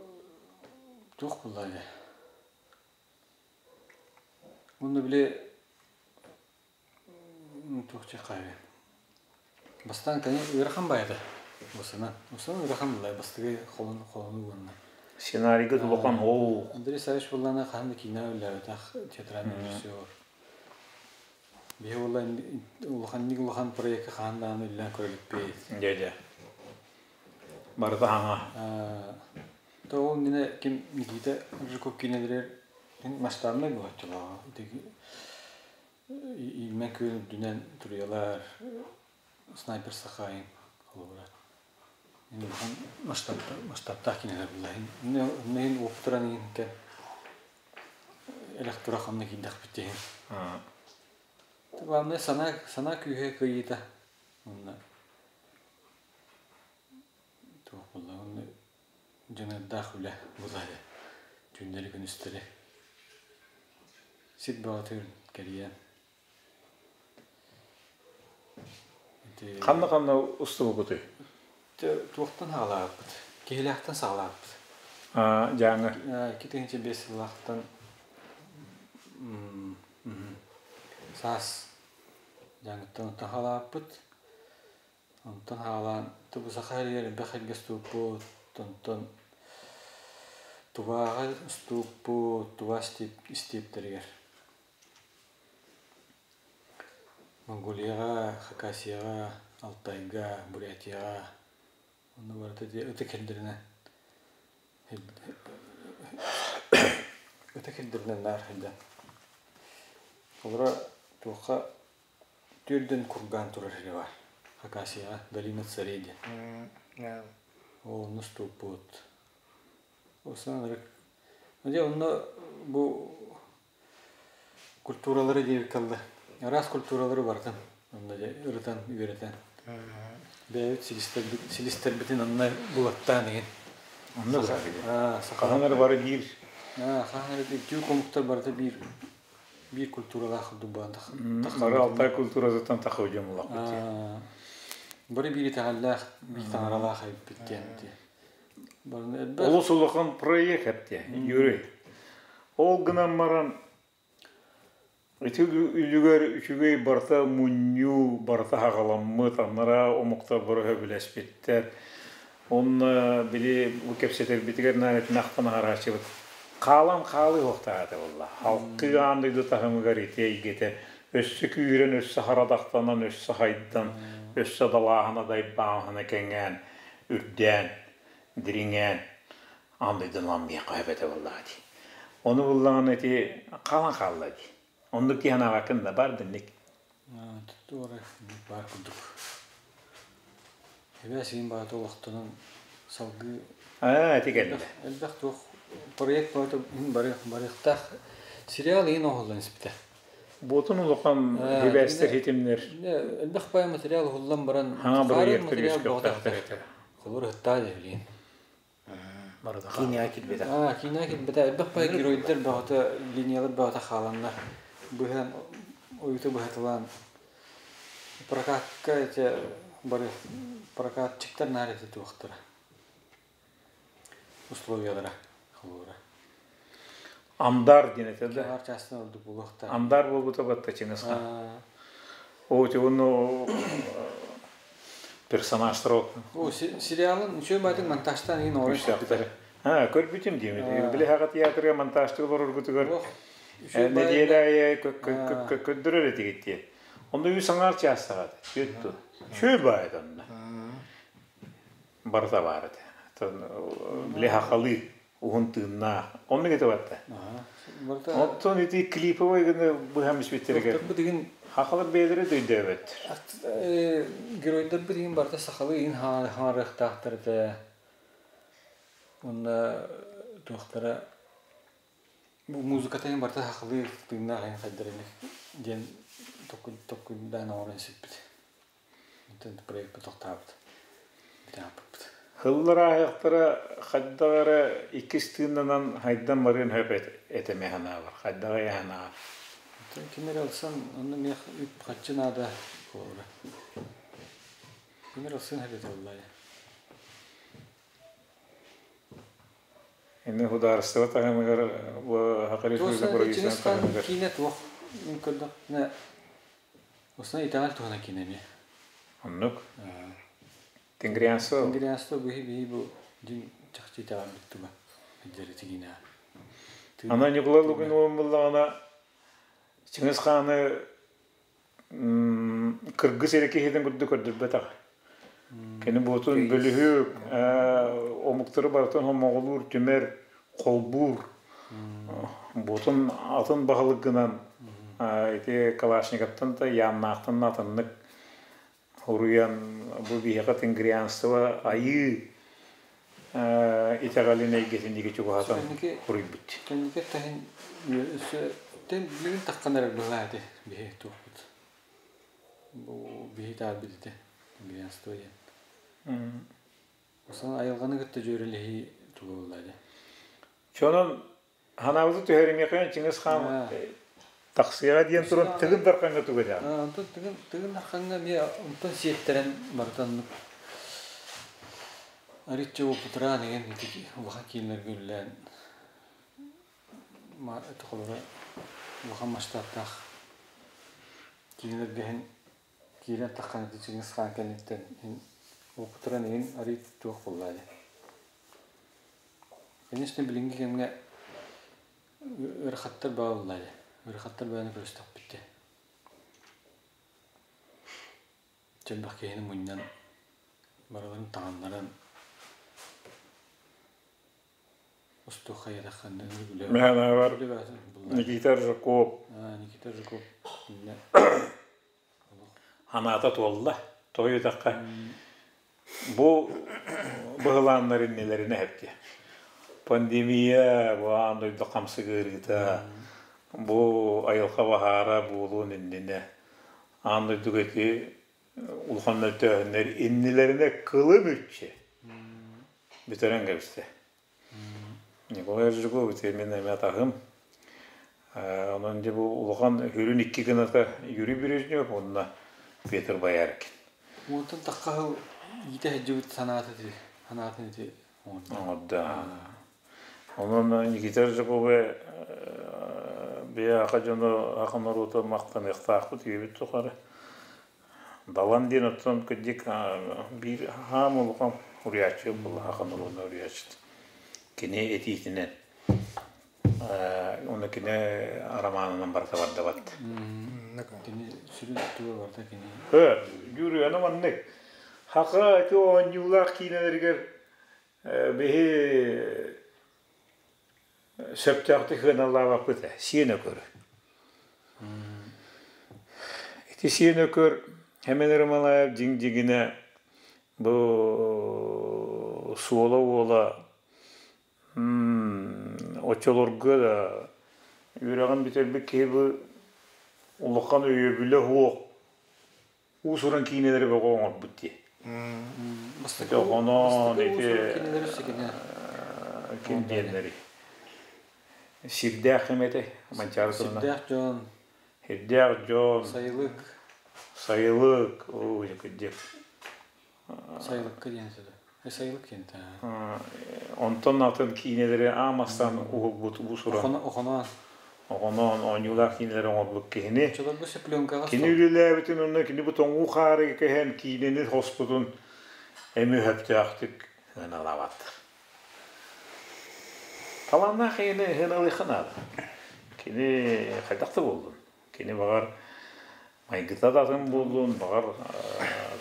туох буолла ини? Уонна били туох диэххэ Бастаан кини ыарахан баайда. Усана. Усана ыарахан буолла. Бастакы холону холону уонна. Сценарийга улахан оо. Андрей Савич буоллаана хаһан да киинэ үлэлээбэтэх театральный режиссер. Биһи буолла улаханник улахан проекка хаһан даҕаны үлэлээн көрө иликпит. Дьэ дьэ. Барыта хаҥа. То ол иннинэ ким Никита Жуков киинэлэригэр масштабнай буолааччылааҕа. Ииммэн күөл үрдүнэн туруйалар, снайпер Сахаин холобура. Улахан масштабтаах кинилэр булла. Иһин уопутуран иһин электро ханна киирдэхпит диһин. Главное санаа санаа күүһэ кыайыыта. Уонна туох буолла уонна дьаныардаах үлэ буолла түүннэри күнүстэри. Сир бөҕөтүн кэрийэн. Ити Ханна-ханна устубукутуй? Туохтан саҕалаабыппыт? Киһилээхтэн саҕалаабыппыт. Дьааҥы. 2005 сыллаахтан саас Дьааҥыттан онтон саҕалаабыппыт. Онтон саҕалаан бу саха сиригэр элбэх сиргэ устубуппут. Онтон Тувааҕа устубуппут, Тува истиэптэригэр. Монголияҕа, Хакасияҕа, Алтайга, Бурятияҕа онно барыта дьэ ытык сирдэринэн ытык сирдэринэн наар сылдьан. Олоро туохха түөрдэн кургаан турар сирэ баар. Хакасияҕа Долина царей диэн. Ол онно устууппут. Дьэ онно бу культуралары диэбиккэ дылы араас культуралары барытын онно дьэ ырытан үөрэтэн бэйэбит силистэрбитин онно булаттаан иһин Онно хаһан эрэ бары биир хаһан эрэ түүр омуктар барыта биир биир культуралаах курдук буолан бары Алтай культуратыттан тахы дьон булахпыт бары биир итэҕэллээх биир таҥаралаах эбиппит диэн Олус улахан проект эптэ, Юрий. Ол гынан баран ити үлүгэр үчүгэй барыта мунньуу, барыта хаҕаламмыт, анараа омуктар бары сөбүлэспиттэр. Онно били бу кэпсэтэрбитигэр наан этин ахтан аһарааччыбыт. Хаалан хаалыы уохтаата буолла. Халкыы аан дойду таһымыгар ити эйгэтэ өссө күүрэн, өссө харадахтанан, өссө хайдан, өссө далааһына дайбааһына кэҥээн, үрдээн, дириҥээн аан дойдуну ылан миэхэ эбэтэ буоллаҕа дии. Ону буллаҕына ити хаалан хаалла дии. Оннук киһи анаабаккын да бар динник. Туора баар курдук. Эбээ сиин баата олохтонон салгыы Аа, ити кэллэ. Элбэх туох проект баата барыахтаах сериал иин оһоллон испитэ. Буотун улахан хибээстэр хитимнэр. Элбэх бай материал уһуллан баран Хаҥа бырайыактар үөскүөхтээхтэр этэ. Холор ыттаа дебилин. Киинэҕэ киирбэтэ. Киинэҕэ киирбэтэ. Элбэх бай геройдар бөҕөтө, линиялар бөҕөтө хааланнар. Быһан, уйута быһатылаан прокатка эти бары прокатчиктар наар эти туохтара условиялара холура. Амдар диэн этэ да. Аар чаастан ордук буолуохтаах. Амдар буолбута батта Чингисхан. О, уонна персонажтар О, сериалын үчүгэй баайтын монтажтан иһин оҕо көрбүтэ. А, көрбүтүм диэмит. Били хаҕа театрга монтажтык олороргутугар нэдиэлэ аайы көрдөрөр этигит диye. Онно үс аҥаар чаастаҕат. Түөтту. Үчүгэй баайт онно. Барыта баар этэ. Били хахалыы уһун тыыннаах. Оннук этэ батта. Оттон ити клиповой гына быһам испиттэригэр хахалар бэйэлэрэ дөйдөөбөттөр. Геройдар билигин барыта сахалыы иин хаҥарыахтаахтар этэ. Уонна туохтара бу музыката иһин барыта сахалыы тыыннаах иһин хайдар диэн токкуйдаан оҥорон сиппит. Онтон проекпыт тохтообут. Бүтэн Хыллар ааһыахтара хайдах эрэ иккис тыыннанан хайдан барыан сөп этэмэ санаабар, хайдаҕа санаа. Ким эрэ ылсан, онно миэх үп-харчы наада буолара. Ким эрэ ылсан эбэтэ буоллаҕа. Инне судаарыстыба таһымыгар бу Саха Республикатын правительствотын таһымыгар. Киинэ туох мин көрдөхпүнэ Осна итэҕэл туһунан киинэ эмиэ. Оннук. Тенгрианство. Тенгрианство биһи биһи бу дьиҥ чахчы итэҕэлбит туга дьэрити киинэ. Ана Ньукулай Лугин уон буллаҕына Чыҥыс хааны кыргыс эрэ киһитин курдук көрдөрбөтөх. Кини буотун бөлүһүк омуктары барытын хомоҕолуур, түмэр, холбуур. Буотун атын баһылык гынан ити Калашниковтан да Яаннаахтан да атыннык Уруйан бу биһиэхэ тенгрианство айыы итэҕэлин эйгэтин диэки чугаһатан уруйбут. Кэнники таһын өссө тэн билигин таххан эрэр быһаа ити биһи туохпут. Бу биһи таалбыт ити тенгрианство диэн. Осон айылҕаны кытта дьүөрэлэһии туга буолла ди. Чонон Ханаабыты түһэримиэхэ Чыҥыс хаан тахсыаҕа диэн туран Тыгын Дархаҥҥа тугу этэҕин? Онтон Тыгын Тыгын Дархаҥҥа эмиэ онтон сиэттэрэн барытан арычча уопутураан игин ити улахан кииннэргэ үлэлээн холобура улахан масштабтаах киинэлэргэ иһин киирэн таххан ити Чыҥыс хаан кэнниттэн уопутуран игин арый туох буолла дии. Конечно, билиҥҥи кэмҥэ ыарахаттар бааллар. Ыарахаттар бааны көрүстэхпит дии. Элбэх киһини мунньан барыларын таҥыннаран Мээнэҕэр Никита Рыжаков Никита Рыжаков анаата туолла. Тоҕо диэтэххэ, бу быһылааннар иннилэринэ эһэпти. Пандемия, бу аан дойду хамсык ыарыыта, бу айылҕа баһаара буолуон иннинэ аан дойдуга ити улахан мөлтөөһүннэр иннилэринэ кылы мүччү бүтэрэн кэбистэ. Николай Жирков ити мин эмэ атаһым. Онон дьэ бу улахан үрүн икки гыната Юрий Бережнев уонна Петр Бояркин. Онтон тахха сыл иитэ сылдьыбыт санаата ити санаатын ити оҥордо. Онон Никита Рыжаковы бэйэ аха дьоно аха норуота махтаныахтаахпыт үйэбит тухары. Далан диэн оттон кырдьык биир хаам улахан уруйааччы буолла аха норуотун уруйааччыта. Кини этиитинэн уонна кини романынан барыта бардыбат. Кини сүрүн туга барыта кини. Юрий, аны маннык. Хака ити оонньуулаах киинэлэригэр биһи сөптөөхтүк сыаналаабаппыт ээ, сиэн өкөр. Ити сиэн өкөр Хэмэн Ырымалаев дьиҥ-дьиҥинэ бу суола уола оччолорго да үөрэҕин бүтэрбит киһи бу улахан өйөбүлэ суох уус-уран киинэлэри бөҕө оҥорбут дии. Бастакы Онон ити кинилэри сикине ким диэннэри сирдээх ким этэй Манчаары туһунан Сирдээх дьон сирдээх дьон сайылык сайылык ой кырдьык сайылыкка диэн этэ сайылык диэн этэ онтон атын киинэлэри аан бастаан уһулбут уус-уран Охоноон оҕоноон оонньуулаах киинэлэри оҥорбут киһини Оччолорго пленкаҕа кини үлэлээбитин онно кини бу тоҥуу хаарыга кэһэн киинэни хоспутун эмиэ сөптөөхтүк сыаналаабаттар. Талааннаах киһини сыаналыахха наада. Кини хайдах да буоллун. Кини баҕар майгыта да атын буоллун, баҕар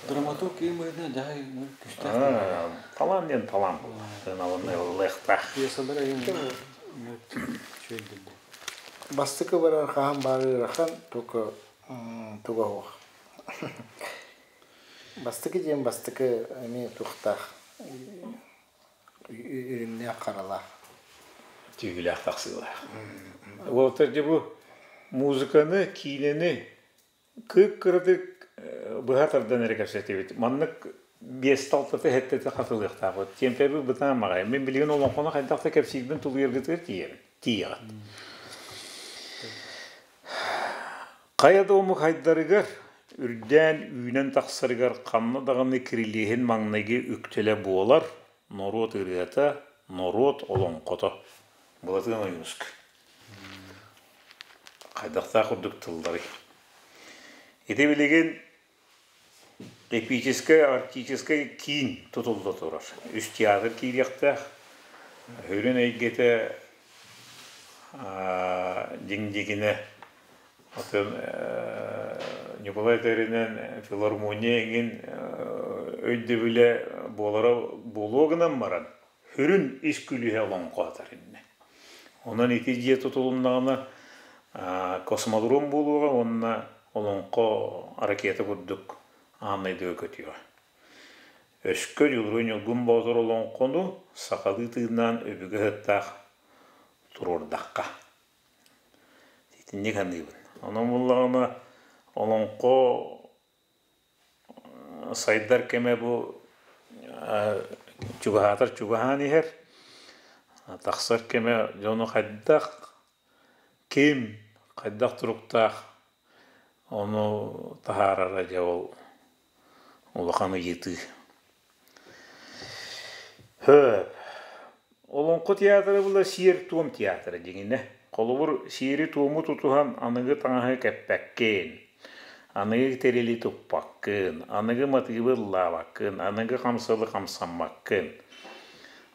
Драматург киһи быһыытынан дьаһай күүстээх талаан диэн талаан буолла. Сыаналаныахтаах. Пьесалар айын үчүгэйдэр. Бастакы барар хаһан баар ыарахан, только туга суох. Бастакы диэн бастакы эмиэ туохтаах үрүҥнээх харалаах. Түүлээх тахсыылаах. Уолаттар дьэ бу музыканы, киинэни кып-кыратык быһа тардан эрэ кэпсэтибит. Маннык биэс-алтата сэттэтэ хатылыахтаахпыт. Тиэмпэбит бытаан маҕай. Мин билигин олоҥхону хайдах да кэпсиирбин тулуйаргытыгар тиийэбин. Тиийэҕит. Хайа да омук хайдарыгар, үрдээн үүнэн тахсарыгар ханна даҕаны кирилиэһин маҥнайгы үктэлэ буолар норуот ырыата, норуот олоҥхото. Былатыан Ойуунускай. Хайдахтаах курдук тылларый. Ити билигин эпическэй, арктическай киин тутулла турар. Үс театр киириэхтээх. Сүрүн эйгэтэ дьиҥ-дьигинэ Атын Ньукулай этэринэн филармония эҥин өйдөбүлэ буолара буолуо гынан баран, сүрүн ис күлүүһэ олоҥхо атар иннэ. Онон ити дьиэ тутулуннаҕына космодром буолуоҕа уонна олоҥхо ракета курдук аан дойдуга көтүөҕэ. Өскө Дьулуруй Ньургун Боотур олоҥхону сахалыы тыыннаан өбүгэ ыһыктаах туруордахха. Итинник саныыбын. Онон буоллаҕына олоҥхо сайдар кэмэ бу чугаһаатар чугаһаан иһэр. Тахсар кэмэ дьону хайдах, ким, хайдах туруктаах ону таһаарара дьэ ол улахан ыйытыы. Хөп. Олоҥхо театра була сиэр-туом театра дьиҥинэ. Холобур, сиэри-туому тутуһан аныгы таҥаһы кэппэккин, аныгы тэрили туппаккын, аныгы матыыбы ыллаабаккын, аныгы хамсалы хамсаммаккын.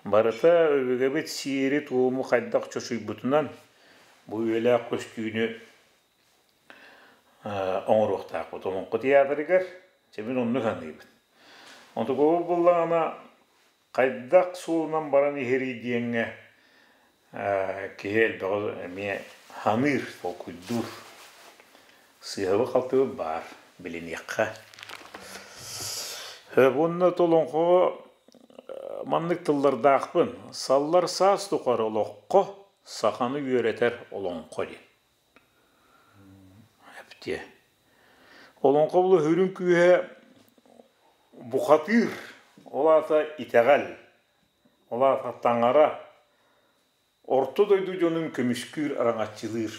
Барыта өбүгэбит сиэри-туому хайдах чочуйбутунан бу үйэлээх көстүүнү оҥоруохтаахпыт. Олоҥхо театрыгар. Чэ мин оннук саныыбын. Онтукабыт буоллаҕына хайдах суолунан баран иһэрий диэҥҥэ киһи элбэҕи эмиэ саныыр, толкуйдуур. Сыыһабыт-халтыбыт баар, билиниэххэ. Уонна олоҥхоҕо маннык тыллардаахпын: «Саллар саас тухары олоххо саханы үөрэтэр олоҥхо» диэн. Эптиэ. Олоҥхо булуһуурун күүһэ бухатыыр, ол аата итэҕэл, ол аата таҥара, орто дойду дьонун көмүскүүр, араҥаччылыыр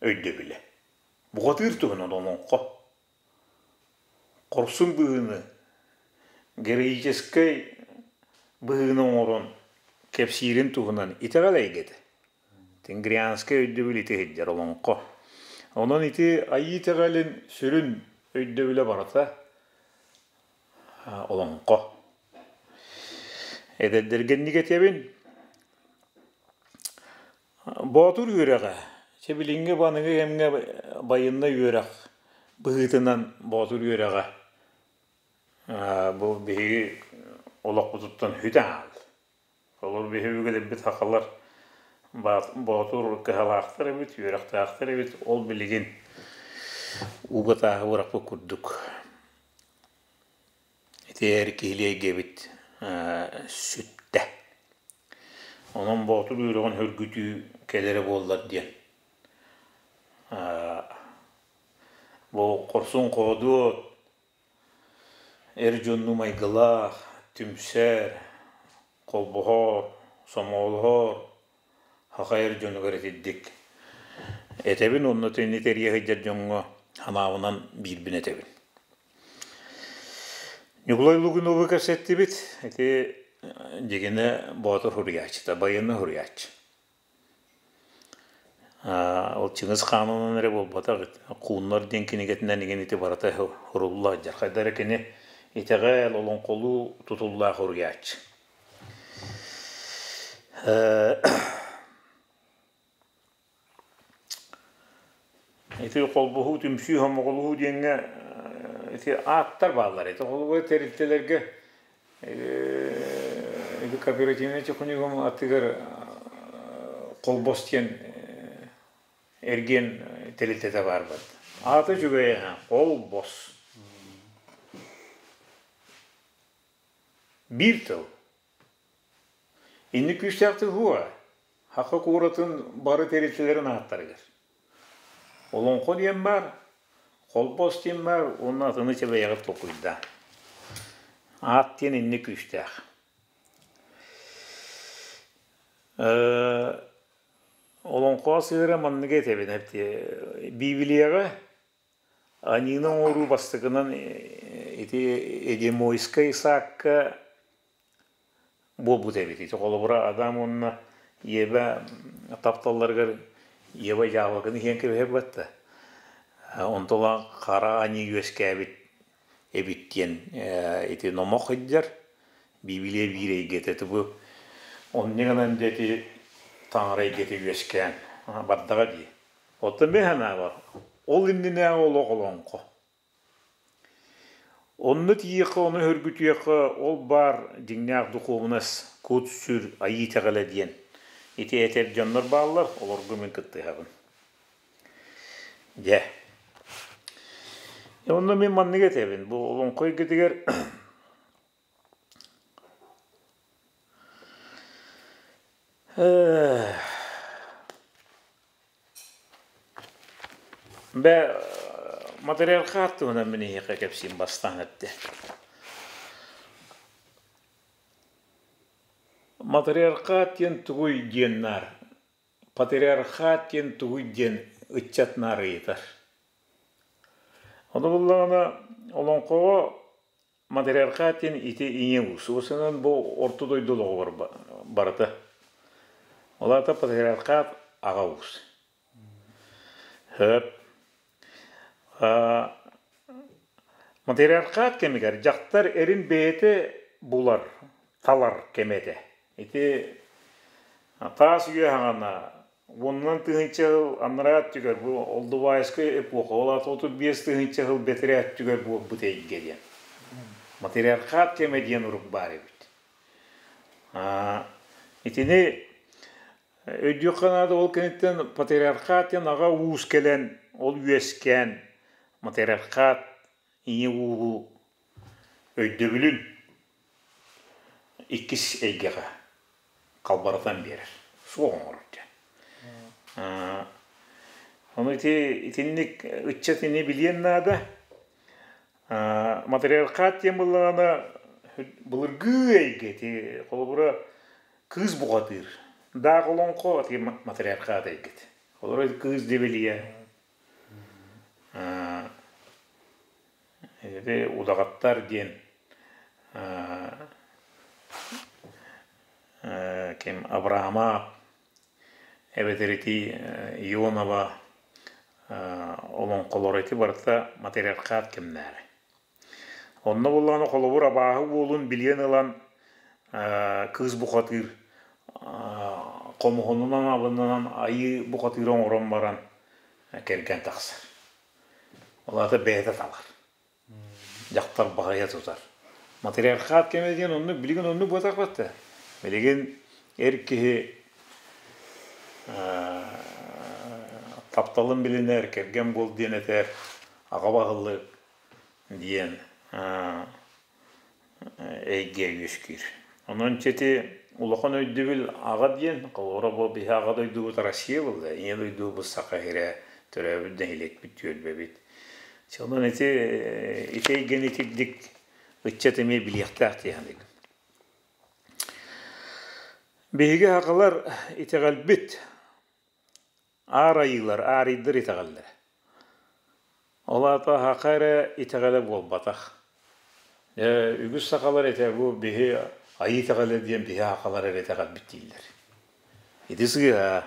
өйдөбүлэ. Бухатыыр туһунан олоҥхо. Хорсун быһыыны, героическай быһыыны оҥорон кэпсиирин туһунан итэҕэл эйгэтэ. Тенгрианскай өйдөбүл ити сылдьар олоҥхо. Онон ити айыы итэҕэлин сүрүн өйдөбүлэ барыта олоҥхо. Эдэрдэргэ инник этэбин. Боотур үөрэҕэ, чэ билиҥҥи аныгы кэмҥэ байыннай үөрэх быһыытынан боотур үөрэҕэ бу биһиги олохпутуттан сүтэн хаалла. Олор биһиги өбүгэлэрбит сахалар боотур кыһалаахтар эбит, үөрэхтээхтэр эбит, ол билигин ууга тааһы бырахпыт курдук ити эр киһилии эйгэбит сүттэ. Онон боотур үөрэҕин сөргүтүү кэлэрэ буоллар диэн бу хорсун-хоодуот эр дьоннуу майгылаах, түмсэр, холбоһор, сомоҕолоһор саха эр дьонугар итирдик этэбин уонна итини тэрийэ сылдьар дьоҥҥо санаабынан биирбин этэбин. Ньукулай Лугиновы кэпсэттибит. Ити дьигинэ Боотур суруйааччыта, байыаннай суруйааччы. Ол Чыҥыс Хаанынан эрэ буолбатах, Хууннар диэн кинигэтинэн игин ити барыта сурулла сылдьар. Хайда эрэ кини итэҕэл, олоҥхолуу тутуллаах уруйааччы. Ити холбоһуу, түмсүү, сомоҕолоһуу диэҥҥэ ити ааттар бааллар. Ити холобура тэрилтэлэргэ ити кооперативнай техникум аттыгар холбос диэн эргиэн тэрилтэтэ баар барда. Аата үчүгэй холбос. Биир тыл. Инник күүстээх тыл Саха куоратын бары тэрилтэлэрин ааттарыгар. Олоҥхо диэн баар, Холбос диэн баар уонна атыны чэбэйэҕит толкуйдаа. Аат диэн инник күүстээх. Олоҥхоҕо сыһыара манныгы этэбин Библияҕа аньыыны оҥоруу бастакынан ити Эдемойскай саакка буолбут эбит. Ити холобура Адам уонна Ева тапталларыгар Ева дьаабылыканы иһэн кэбиһэр батта. Онтон хара аньыы үөскээбит эбит диэн ити номох сылдьар. Библия биир эйгэтэ ити бу онньа гынан дьэ ити таҥара эйгэтэ үөскээн бардаҕа дии. Оттон мин санаабар ол иннинээҕи олох олоҥхо. Онно тиийиэххэ, ону сөргүтүөххэ ол баар дьиҥнээх духуобунас, кут-сүр, айыы итэҕэлэ диэн ити этэр дьоннор бааллар, олорго мин кыттыһабын. Дьэ. Онно мин маннык этэбин, бу олоҥхо эйгэтигэр Бэ матриархат туһунан мин эһиэхэ кэпсиим бастаан эттэ. Матриархат диэн тугуй диэн наар, патриархат диэн тугуй диэн ыччат наар ыйытар. Ону буллаҕына олоҥхоҕо Матриархат диэн ити ийэ уус. Уусунан бу орто дойду олоҕор барыта. Ол аата патриархат аҕа уус. Сөп. Матриархат кэмигэр дьахтар эрин бэйэтэ булар, талар кэмэ этэ. Ити таас үйэ саҕана. Уонунан тыһыынча сыл анараа өттүгэр бу Олдубаевскай эпоха, ол аата 35 тыһыынча сыл бэтэрээ өттүгэр буолбут эйгэ диэн. Матриархат кэмэ диэн урук баар эбит. Итини өйдүөххэ наада, ол кэнниттэн патриархат диэн аҕа уус кэлэн, ол үөскээн матриархат ийэ ууһу өйдөбүлүн иккис эйгэҕэ халбарытан биэрэр, суох оҥорор диэн. Ону ити итинник ыччат ини билиэн наада. Матриархат диэн буоллаҕына былыргы эйгэ ити холобура кыыс бухатыыр. Даах олоҥхо ити матриархат эйгэтэ. Холобура кыыс дебилийэ. Ити удаҕаттар диэн ким Абраама эбэтэр ити Ионова олоҥхолоро ити барыта матриархат кэмнээҕи. Онно буоллаҕына холобур абааһы уолун билиэн ылан кыыс бухатыыр хомуһунунан абынынан айыы бухатыыра оҥорон баран кэргэн тахсар. Ол аата бэйэтэ талар. Дьахтар баҕайа тутар. Матриархат кэмэ диэн оннук билигин оннук буотах батта. Билигин эр киһи тапталын билинэр, кэргэн буол диэн этэр, аҕа баһылык диэн эйгэ үөскүүр. Онон ити улахан өйдөбүл аҕа диэн, холобура бу биһи аҕа дойдубут Россия буолла, ийэ дойдубут Саха сирэ, төрөөбүт нэһилиэкпит, түөлбэбит. Онон ити ити эйгэни итирдик ыччат эмиэ билиэхтээх дии саныыбын. Биһиги сахалар итэҕэлбит Аар айыылар, аарыйдар итэҕэллэрэ. Ол аата саха эрэ итэҕэлэ буолбатах. Үгүс сахалар этэ бу биһи айыы итэҕэлэ диэн биһи сахалар эрэ итэҕэлбит дииллэр. Ити сыыһа.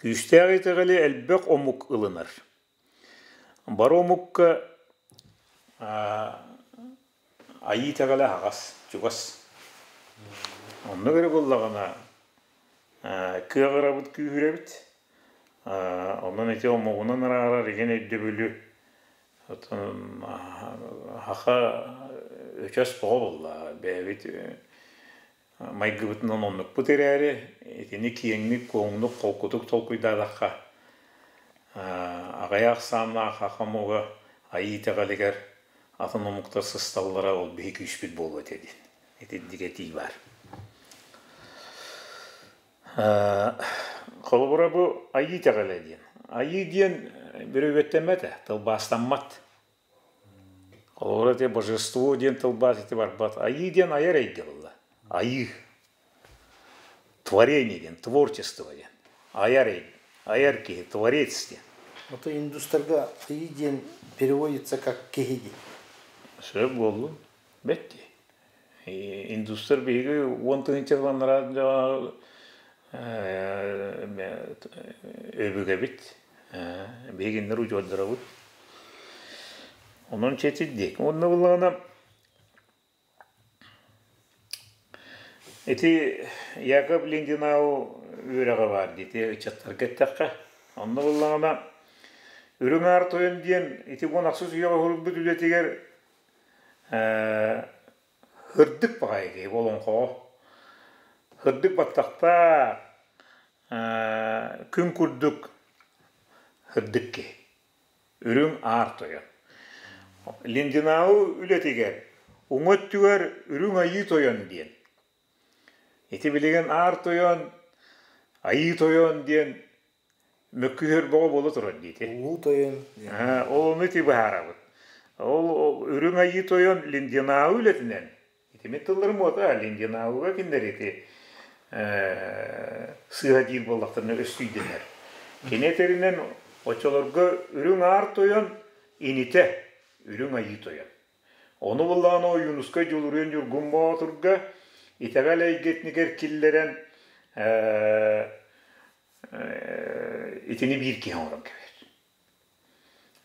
Күүстээх итэҕэли элбэх омук ылынар. Бары омукка айыы итэҕэлэ аһаҕас, чугас. Оннук эрэ буоллаҕына кыаҕырабыт, күүһүрэбит. Онон ити омугунан араарар игин өйдөбүлү саха өчөс тоҕо буолла бэйэбит майгыбытынан оннукпут эрээри итини киэҥник, куоҥнук, холкутук толкуйдаатахха аҕыйах ахсааннаах саха омуга айыы итэҕэлигэр атын омуктар сысталлара ол биһи күүспүт буолуо этэ диэн. Итинник этии баар. Холобура бу айыы итэҕэлэ диэн. Айыы диэн бүрүөбэттэммэт ээ, тылбаастаммат. Холобура ити божество диэн тылбаас ити барбат. Айыы диэн айар эйгэ буолла. Айыы. Творение диэн, творчество диэн. Айар эйгэ, айар киһи, творец диэн. Ото индустарга айыы диэн переводится как киһи диэн. Сөп буоллун. Бэт дии. Индустар биһиги 10 тыһыынча сылларынан өбүгэбит, биһигиннэр удьуордарабыт. Онон чэтирдик. Уонна буллаҕына ити Яков Линдинау үөрэҕэ баар дии, ити ыччаттарга эттэххэ. Онно буллаҕына Үрүҥ Аар Тойон диэн ити 16 үйэҕэ уһулбут үлэтигэр Һырдык баҕайы киһи бу олоҥхоҕо. Һырдык баттахтаах, күн курдук һырдык киһи. Үрүҥ аар тойон. Линдинау үлэтигэр уҥа өттүгэр Үрүҥ Айыы Тойон диэн. Ити билигин Аар Тойон, Айыы Тойон диэн мөккүһэр бөҕө буола турар диити. Улуу тойон. Ол ону ити быһаарабыт. Ол Үрүҥ Айыы Тойон Линдинау үлэтинэн, итими тылларым уота Линдинауга кинилэр ити сыыһа диир буоллахтарына өстүйдэнэр. Кини этэринэн оччолорго Үрүҥ Аар Тойон инитэ Үрүҥ Айыы Тойон. Ону буллаҕына Ойуунускай Дьулуруйан Ньургун Боотурга итэҕэл эйгэтинигэр киллэрэн итини биир киһи оҥорон кэбиһэр.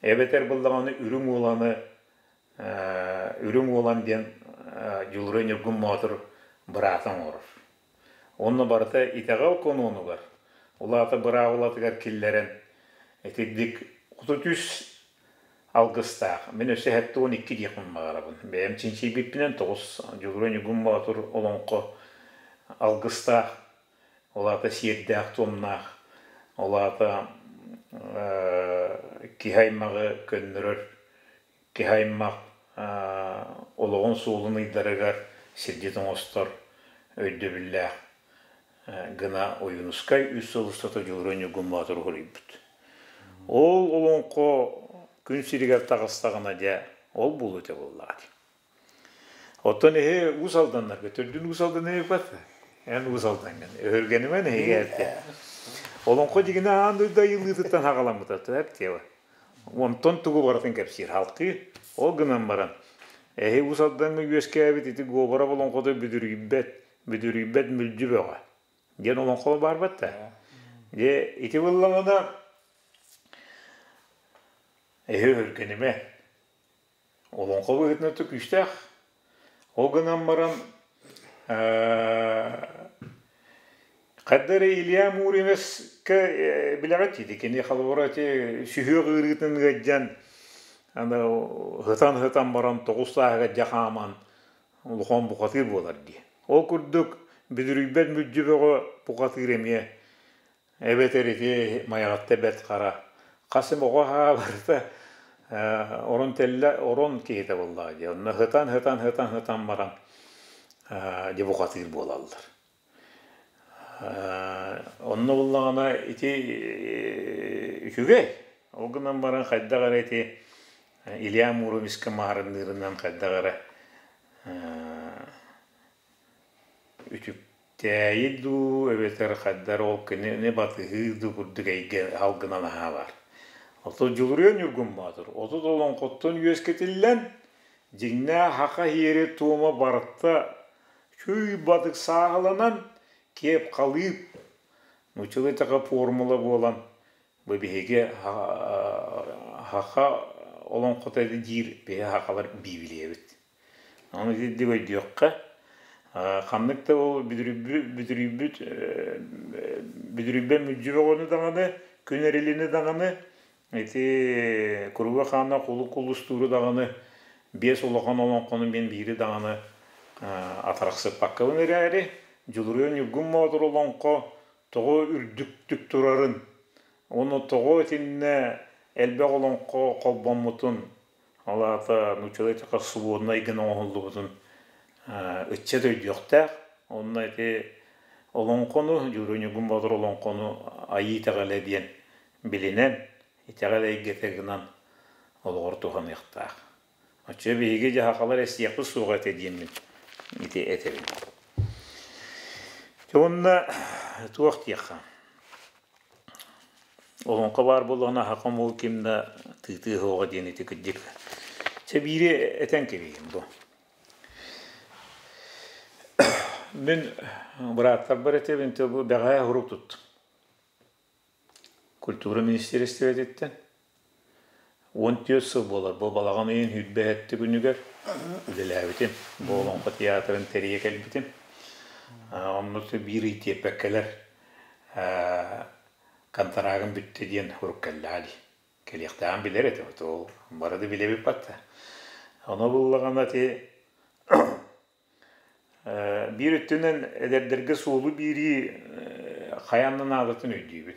Эбэтэр буллаҕына Үрүҥ Уоланы Үрүҥ Уолан диэн Дьулуруй Ньургун Боотур быраата оҥорор. Онно барыта итэҕэл конуонугар. Ол аата быраабылатыгар киллэрэн итирдик 33 алгыстаах. Мин өссө 72 диэхпин баҕарабын. Бэйэм чинчийбиппинэн тоҕус Дьулуруй Ньургун Боотур олоҥхо алгыстаах, ол аата сиэрдээх-туомнаах, ол аата киһи аймаҕы көннөрөр, киһи аймах олоҕун суолун ыйдарыгар сирдьит оҥостор өйдөбүллээх гына Ойуунускай үс сыл устата Дьулуруй Ньургун Боотуру хоруйбут. Ол олоҥхо күн сиригэр таҕыстаҕына дьэ ол буолуо этэ буоллаҕа дии. Оттон эһи Уус Алданнарга төрдүн Уус Алдан эбиппат эн Уус Алдаҥҥын өһүргэнимэн эһиги эртэ. Олоҥхо дьигинэ аан дойду айыллыытыттан хаҕаламмыта эптиэва. Онтон тугу барытын кэпсиир халкыы. Ол гынан баран эһи Уус Алдаҥҥа үөскээбит ити Говоров олоҥхото бүдүрүйбэт, бүдүрүйбэт мүлдьү бөҕө диэн олоҥхо баарбат да. Дьэ ити буоллаҕына эһи өһүргэнимэ. Олоҥхо быһыытынан да күүстээх. Ол гынан баран хайда эрэ Илья Муромецка билэҕит дии кини холобура ити сүһүөх ыарыытын ыалдьан аны һытан-һытан баран тоҕус сааһыгар дьэ хааман улахан бухатыыр буолар дии. Ол курдук бүдүрүйбэт мүлдьү бөҕө бухатыыр эмиэ Эбэтэр ити Майаҕатта Бэрт Хара хас эмэ оҕо аһаа барыта орон тэллэ орон киһитэ буоллаҕа дии. Онно һытан һытан һытан һытан баран дьэ бухатыыр буолаллар. Онно буллаҕына ити үчүгэй. Ол гынан баран хайдах эрэ ити Илья Муромецка маарынныырынан хайдах эрэ үтүк Тээйи дуу эбэтэр хайдар ол кинини батыһыы дуу курдук эйгэ алгынан аһаа баар. Отут Дьулуруйа Ньургун Боотур 30 олоҥхоттон үөскэтиллэн, дьиҥнээх саха сиэрэ-туома барыта чуй-бадык сааһыланан, киэп халыып, нууччалыы эттэххэ формула буолан, бу биһиги саха олоҥхото диир биһи сахалар биибилиэбит. Ону итирдик өйдүөххэ, ханнык да ол бүдүрүйбүт бүдүрүйбэт мүлдьү бөҕөнү даҕаны, күн эрилини даҕаны, ити куруга хаана кулу кулустууру даҕаны биэс улахан олоҥхону мин биири даҕаны атарахсыппаккабын эрээри, Дьулуруйа Ньургун Боотур олоҥхо тоҕо үрдүктүк турарын, уонна тоҕо итиннэ элбэх олоҥхо холбоммутун Ол аата нууччалыы эттэххэ своднай гына оҥоһуллубутун ыччат өйдүөхтээх. Онно ити олоҥхону, Дьулуруй Ньургун Боотур олоҥхону айыы итэҕэлэ диэн билинэн, итэҕэл эйгэтэ гынан олоҕор туһаныахтаах. Оччо биһиги дьаһахалар эстиэхпит суоҕа этэ диэммин ити этэбин. Уонна туох диэххэ Олоҥхо баар буоллаҕына аһаҕа омугу ким да тыытыа суоҕа диэн ити кырдьык. Чэ биири этэн кэбиһиим бу. Мин бырааттарбар этэбин бу бэҕэһээ урук туттум. Культура министиэристибэтиттэн 14 сыл буолар бу балаҕан ыйын 27 күнүгэр үлэлээбитим. Бу Олоҥхо театрын тэрийэ кэлбитим. Онно биир ый тиэппэккэлэр контрагым бүттэ диэн сурук кэллэҕэ дии. Кэлиэхтээҕин билэр этим, ол бары да билэбит батта. Ону буллаҕына ити биир өттүнэн эдэрдэргэ суолу биэрии хайаан да наадатын өйдүүбүн.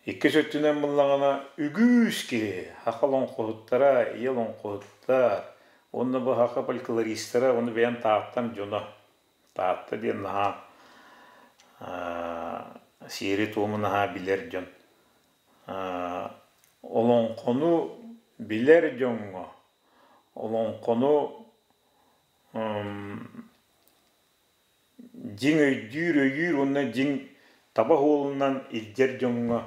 Иккис өттүнэн буллаҕына үгүс киһи саха олоҥхоһуттара, ийэ олоҥхоһуттар уонна бу саха фольклористара уонна бэйэм Тааттам дьоно Таатта диэн наһаа сиэри-туому наһаа билэр дьон. Олоҥхону билэр дьоҥҥо олоҥхону дьиҥ өйдүүр, өйүүр уонна дьиҥ таба суолунан илдьэр дьоҥҥо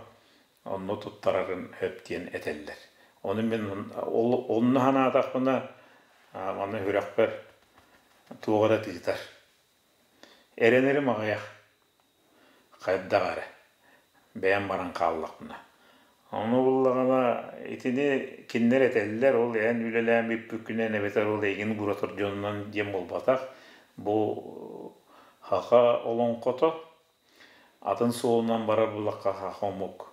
онно туттарарын сөп диэн этэллэр. Ону мин онно санаатахпына манна сүрэхпэр туох эрэ тыытар. Эрэнэрим аҕыйах. Хайдах эрэ. Бэйэм баран хааллахпына. Ону буллаҕына итини кинилэр этэллэр, ол эн үлэлээн бүппүккүнэн эбэтэр ол эйигин угуратар дьонунан диэн буолбатах. Бу саха олоҥхото. Атын суолунан барар буллахха саха омук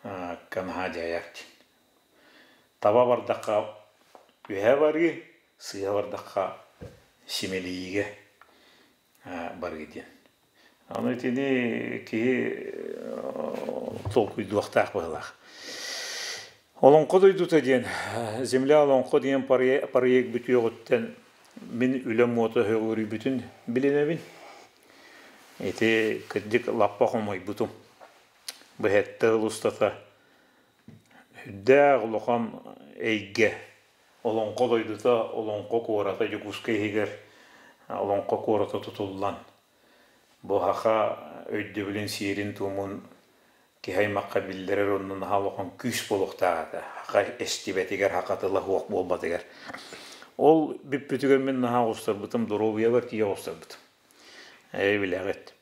наһаа дьайар диэн. Таба бардахха үөһэ барыы, сыыһа бардахха симэлийиигэ барыы диэн. Аны итини киһи толкуйдуохтаах быһыылаах. Олоҥхо дойдута диэн, Земля Олоҥхо диэн проект бүтүөҕүттэн мин үлэм уота өһөҕүрүйбүтүн билинэбин. Ити кырдьык лаппа хомойбутум. Быһэтте сыл устата үрдээх улахан эйгэ Олоҥхо дойдута Олоҥхо куората Дьокуускай иһигэр Олоҥхо куората тутуллан, бу саха өйдөбүлүн сиэрин-туомун киһи аймахха биллэрэр онно наһаа улахан күүс буолуохтаах этэ. Саха эстибэтигэр, саха тыла суох буолбатыгар. Ол бүппүтүгэр мин наһаа оҕустарбытым, доруобуйабар тиийэ оҕустарбытым. Ээ билэҕит.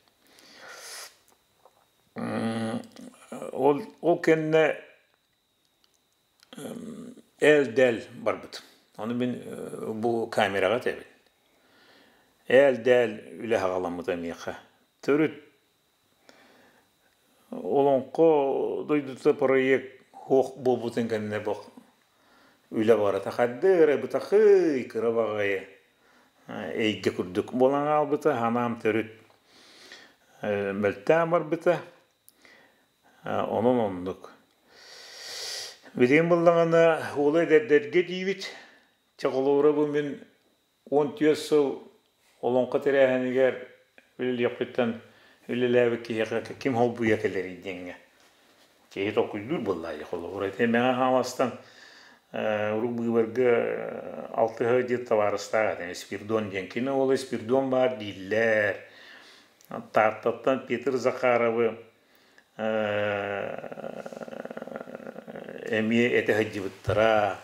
Ол, ол кэннэ Ээл-дээл барбытым. Ону мин бу камераҕа этэбин. Ээл-дээл үлэ саҕаламмыта миэхэ. Төрүт Олоҥхо дойдута проект суох буолбутун кэннэ бу үлэ барыта хайдах эрэ бытахый кыра баҕайы эйгэ курдук буолан хаалбыта. Санаам төрүт мөлтөөн барбыта. Онон оннук. Билигин буллаҕына уолу эдэрдэргэ диибит. Чэ холобура бу мин 14 сыл олоҥхо тэрээһинигэр үлэлиэхпиттэн үлэлээбит киһиэхэ ким холбуйа кэлэрий диэҥҥэ. Киһи толкуйдуур буоллаа дии холобура ити Мэҥэ Хаҥаластан урут быыбарга алтыһа диэн табаарыстаах этим Спирдон диэн. Кини уола Спирдон баар дииллэр. Тааттаттан Петр Захаровы эмиэ этэ сылдьыбыттара.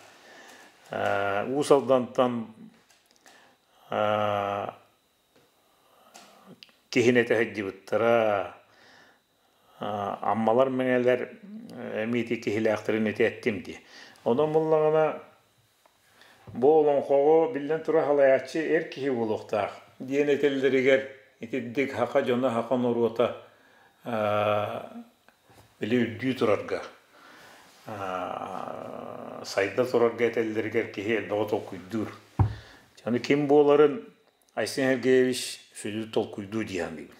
Уус Алдантан киһини этэ сылдьыбыттара. Аммалар мэҥэлэр эмиэ ити киһилээхтэрин ити эттим дии. Онон буллаҕына Бу олоҥхоҕо биллэн турар салайааччы эр киһи буолуохтаах диэн этэллэригэр итирдик саха дьоно саха норуота били үрдүү турарга сайда турарга этэллэригэр киһи элбэҕи толкуйдуур. Аны ким буоларын Айсен Сергеевич сүдү толкуйдуу дии саныыбын.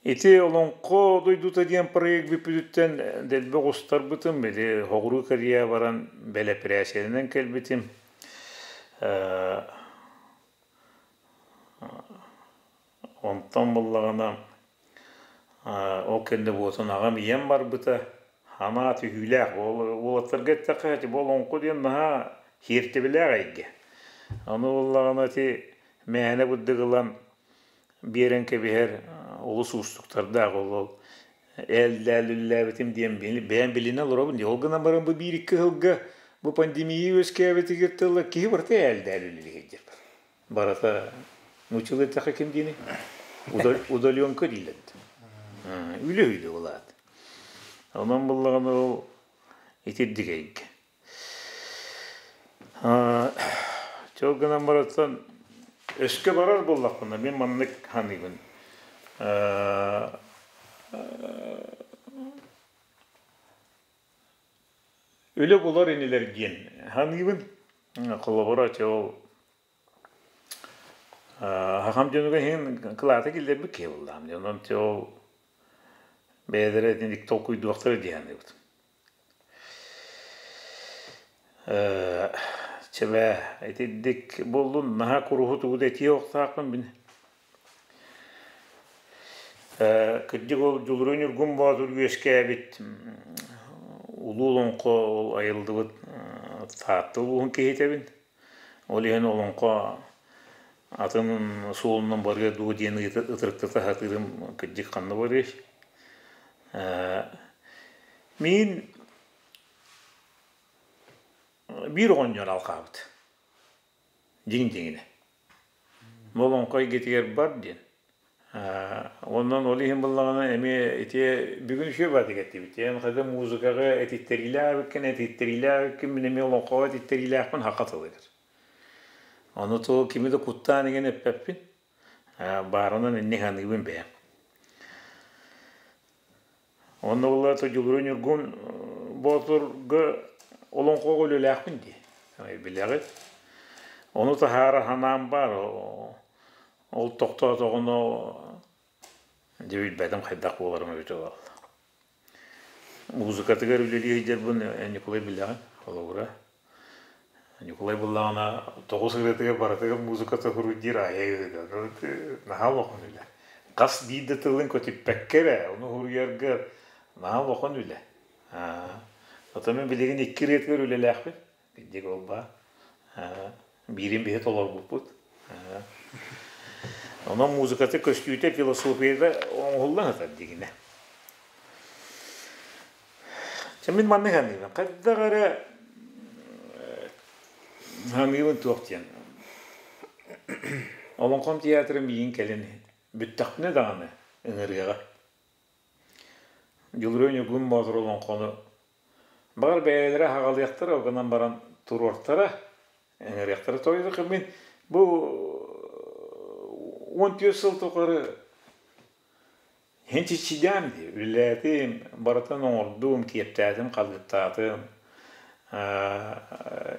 Ити Олоҥхо дойдута диэн проект бүппүтүттэн дэлби оҕустарбытым, били соҕуруу Корея баран бэлэпирээсийэлэнэн кэлбитим. Онтон буллаҕына ол кэннэ буотун аҕам ийэм барбыта. Анаа түһүүлээх уолаттарга эттэххэ ити бу олоҥхо диэн наһаа сиэртибэлээх эйгэ. Ону буоллаҕына ити мээнэ бырдык ылан биэрэн кэбиһэр олус уустуктардаах ол ээллээл-үллээбитим диэн бэйэм билинэ олоробун дии. Ол гынан баран бу биир-икки сылга бу пандемия үөскээбитигэр тылла киһи барыта ээллээл үлэлиир диир. Барыта нууччалыы эттэххэ ким диэний? Удаленка дииллэр. Үлэ-үлэ улаат. Онон буллаҕына ол итирдик эйгэ. Чол гынан барыттан өскө барар буоллахпына мин маннык саныыбын. Үлэ булар инилэр диэн саныыбын. Холобура, чол Хахам дьонугар иһин кылаата киллэрбит киһи буоллаҕым. Онон ол бэйэлэрэ итинник толкуйдуохтара дии саныыбыт. Чэбээ, итинник буоллун, наһаа куруһу тугу да этиэ охтоохпун мин. Кырдьык ол Дьулуруй Ньургун Боотур үөскээбит улуу олоҥхо ол айыллыбыт Таатта улууһун киһитэбин. Ол иһин олоҥхо атын суолунан барыа дуо диэн ытырыктата сатыырым кырдьык ханна барыай. Мин биир оҕонньор алҕаабыт. Дьиҥ дьиҥинэ. Бу олоҥхо эйгэтигэр бар диэн. Онон ол иһин буллаҕына эмиэ ити бүгүн үчүгэй баатык эттибит. Эн хата музыкаҕа этиттэриилээх эбиккин, этиттэриилээх эбиккин, мин эмиэ олоҥхоҕо этиттэриилээхпин хаха тылыгар. Ону то кими да куттаан иҥэн эппэппин. Баарынан инник саныыбын бэйэм. Онно буолла Дьулуруй Ньургун Боотурга олоҥхоҕо үлэлээхпин дии. Билэҕит. Ону таһаара санаам баар. Ол тохтоотоҕуна дьэ билбэтим хайдах буоларым эбитэ буолла. Музыкатыгар үлэлии сылдьарбын Ньукулай билэҕин, холобура. Ньукулай буллаҕына тоҕус ырыатыгар барытыгар музыката суруй диир айа наһаа улахан үлэ. Хас биир да тылын көтүппэккэ эрэ ону суруйарга наһаа улахан үлэ. Оттон мин билигин икки ырыатыгар үлэлээхпин. Биирдик ол баар. Биирин биһи толорбуппут. Онон музыката көстүүтэ, философията оҥоһуллан сытар дигинэ. Чэ мин маннык саныыбын. Хайдах эрэ саныыбын туох диэн. Олоҥхом театра миигин кэлин бүттэхпинэ даҕаны ыҥырыаҕа. Дьулуруй Ньургун Боотур олоҥхону баҕар бэйэлэрэ аһаҕалыахтара, ол гынан баран туруортара, ыҥырыахтара. Тоҕо мин бу 14 сыл тухары Иһин чиччийдэҕим дии, үлэлээтим, барытын оҥордум, киэптээтим, халыыптаатым,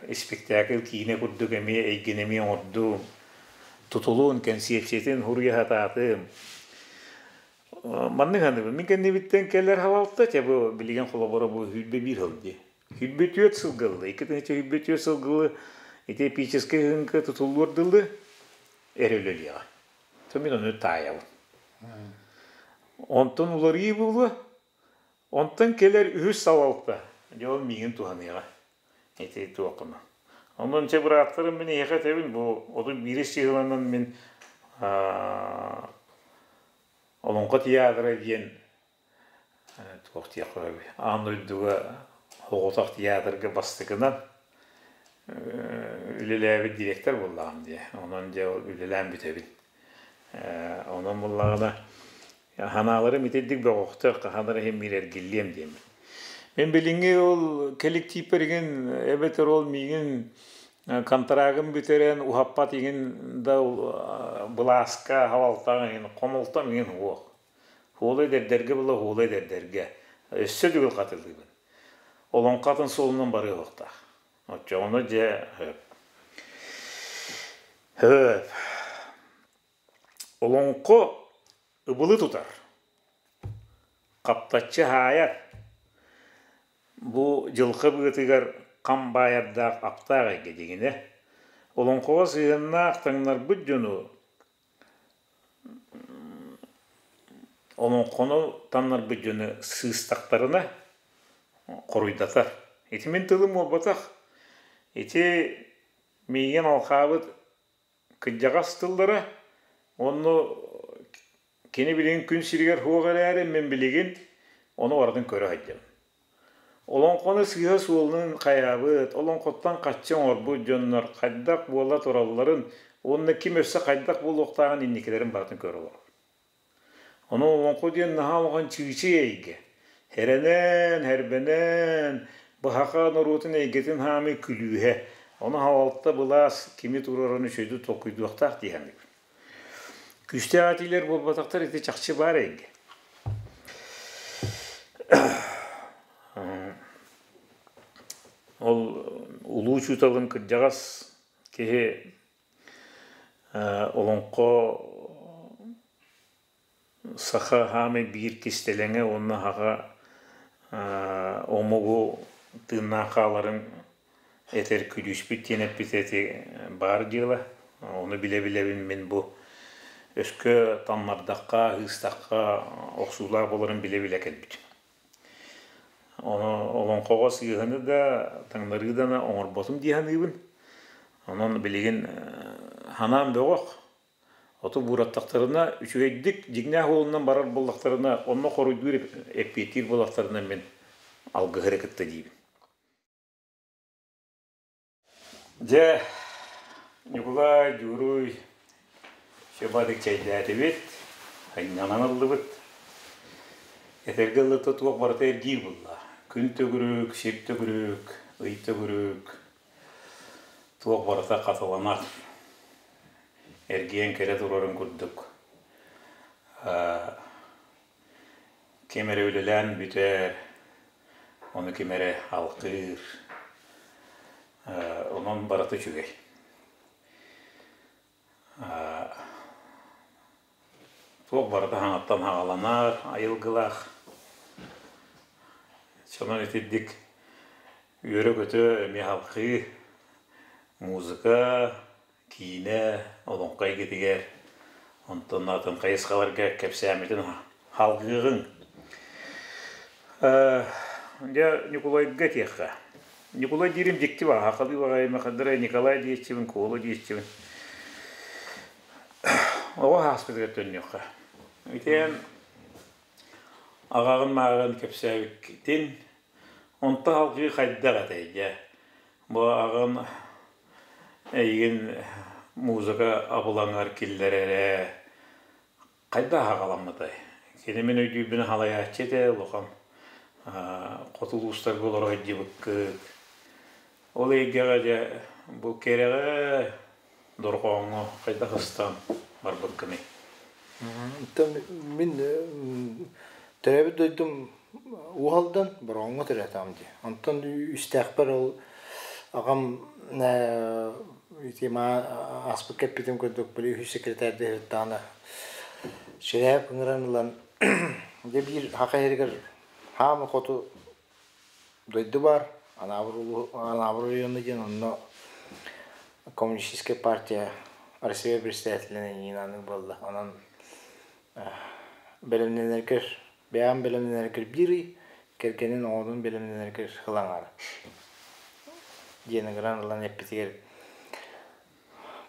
испиктээкил киинэ курдук эмиэ эйгэни эмиэ оҥордум, тутулун, кэнсиэпсийэтин суруйа сатаатым. Маннык саныыбын, мин кэннибиттэн кэлэр халалта, чэ бу билигин холобура бу 101 сыл дии. 104 сылга ылла, 2004 сылга ылы ити эпическэй ыһыҥка тутуллуор дылы эрэ үлэлиэҕэ. Мин ону таайабын. Онтон уларыйыы буолуо. Онтон кэлэр үһүс салалта, дьэ ол миигин туһаныаҕа. Ити туоххуна. Онон чэ бырааттарым мин эһиэхэ этэбин бу 31 сыһыланан мин Олоҥхо театра диэн туох диэххэ сөбүй аан дойдуга соҕотох театрга бастакынан үлэлээбит директор буоллаҕым дии. Онон дьэ ол үлэлээн бүтэбин. Онон буоллаҕына санааларым итирдик бөҕөхтөр, хаһан эрэ иһин биир эргиллиэм диэммин. Мин билиҥҥи ол кэлэктииппэр игин эбэтэр ол миигин контрагын бүтэрэн уһаппат игин да былааска халалтаҕа игин хомолтом игин суох. Хуола эдэрдэргэ була хуола эдэрдэргэ. Өссө төгүл хатылыыбын. Олоҥхо атын суолунан барыахтаах. Оччоҕуна дьэ хөп. Хөп. Олоҥхо ыбылы тутар. Хаптаччы хаайар. Бу дьылҕа быатыгар хам баайардаах аптаах эйгэ дьиҥинэ. Олоҥхоҕо сыһыаннаах таҥнарбыт дьону Олоҥхону таннарбыт дьону сыыстахтарына хоруйдатар. Ити мин тылым буолбатах. Ити миигин алхаабыт кырдьаҕас тыллара уонна кини билигин күн сиригэр суох эрээри мин билигин ону барытын көрө сылдьабын. Олоҥхону сыыһа суолунан хайаабыт, олоҥхоттон хаччы оҥорбут дьоннор хайдах буола туралларын уонна ким өссө хайдах буолуохтааҕын инникилэрин барытын көрө олорор. Ону олоҥхо диэн наһаа улахан чыычый эйгэ. Эрэнэн, эрбэнэн, быһаха норуотун эйгэтин хаамыы күлүүһэ. Ону халалта былаас кими туруоран үчүгэйдик толкуйдуохтаах дии саныыбын. Күүстээх этиилэр буолбатахтар ити чахчы баар эйгэ. Ол улуу учууталым кырдьаҕас киһи олоҥхо Саха хаамай биир кистэлэҥэ уонна саха омугу тыыннаах хааларын этэр күлүүспүт диэн эппитэ ити баар дьыала. Ону билэ-билэбин мин бу өскө таммардахха, ыыстахха охсуулаах буоларын билэ-билэ кэлбитим. Ону олоҥхоҕо сыыһаны да, таҥнарыы да оҥорботум дии саныыбын. Онон билигин санаам бөҕөх. Оту буураттахтарына, үчүгэйдик дьиҥнээх уолунан барар буоллахтарына, онно хоруйдуур эппиэттиир буоллахтарына мин алгыһы кытта диибин. Дьэ, Ньукулай, Дьууруй, Сөбадык чэйдээтибит, айнанан ыллыбыт. Этэргэ ыллыта туох барыта эргиир булла. Күн төгүрүк, сир төгүрүк, ый төгүрүк, туох барыта хатыланар. Эргийэн кэлэ турарын курдук ким эрэ үлэлээн бүтэр, ону ким эрэ алҕыыр. Онон барыта үчүгэй. Туох барыта хаҥаттан хаҕаланар айылгылаах. Сонон итирдик үөрэ-көтө эмиэ халҕыы музыка, киинэ, олоҥхо эйгэтигэр, онтон атын хайысхаларга кэпсээммитин халҕыаҕыҥ. Дьэ, Ньукулайга этиэххэ. Ньукулай диирим дьикти баҕа, сахалыы баҕайы Махадырай Николай диэччибин, Куола диэччибин. Оҕо ааспытыгар төннүөххэ. Итиэн аҕаҕын мааҕын кэпсээбиккитин, онто салгыы хайдах этэй дьэ? Бу аҕам эйигин музыка абылаҥар киллэрэрэ хайдах аҕаламмытай? Кини мин өйдүүрбүн халайааччы этэ, улахан хоту улуустарга олоро сылдьыбыккыт. Ол эйгэҕэ дьэ бу кэрэҕэ, дорҕооҥҥо хайдах ыстан барбыккыный? Оттон мин төрөөбүт дойдум Уһалдан Бороҕоҥҥо төрөөтөҕүм дии. Онтон үстээхпэр ол аҕам ити ааспыкка эппитим курдук били үһүс секретарь сырыттаҕына Ширяев ыҥыран ылан дьэ биир саха иһигэр хаама хоту дойду баар Анаабыр Анаабыр оройуона диэн онно коммунистическай партия Россия председателинэн эйиин аныыр буолла. Онон бэлэмнэнэргэр бэйэҕин бэлэмнэнэргэр биир ый, кэргэнин оҕотун бэлэмнэнэргэр сыл аҥаара диэн ыҥыран ылан эппитигэр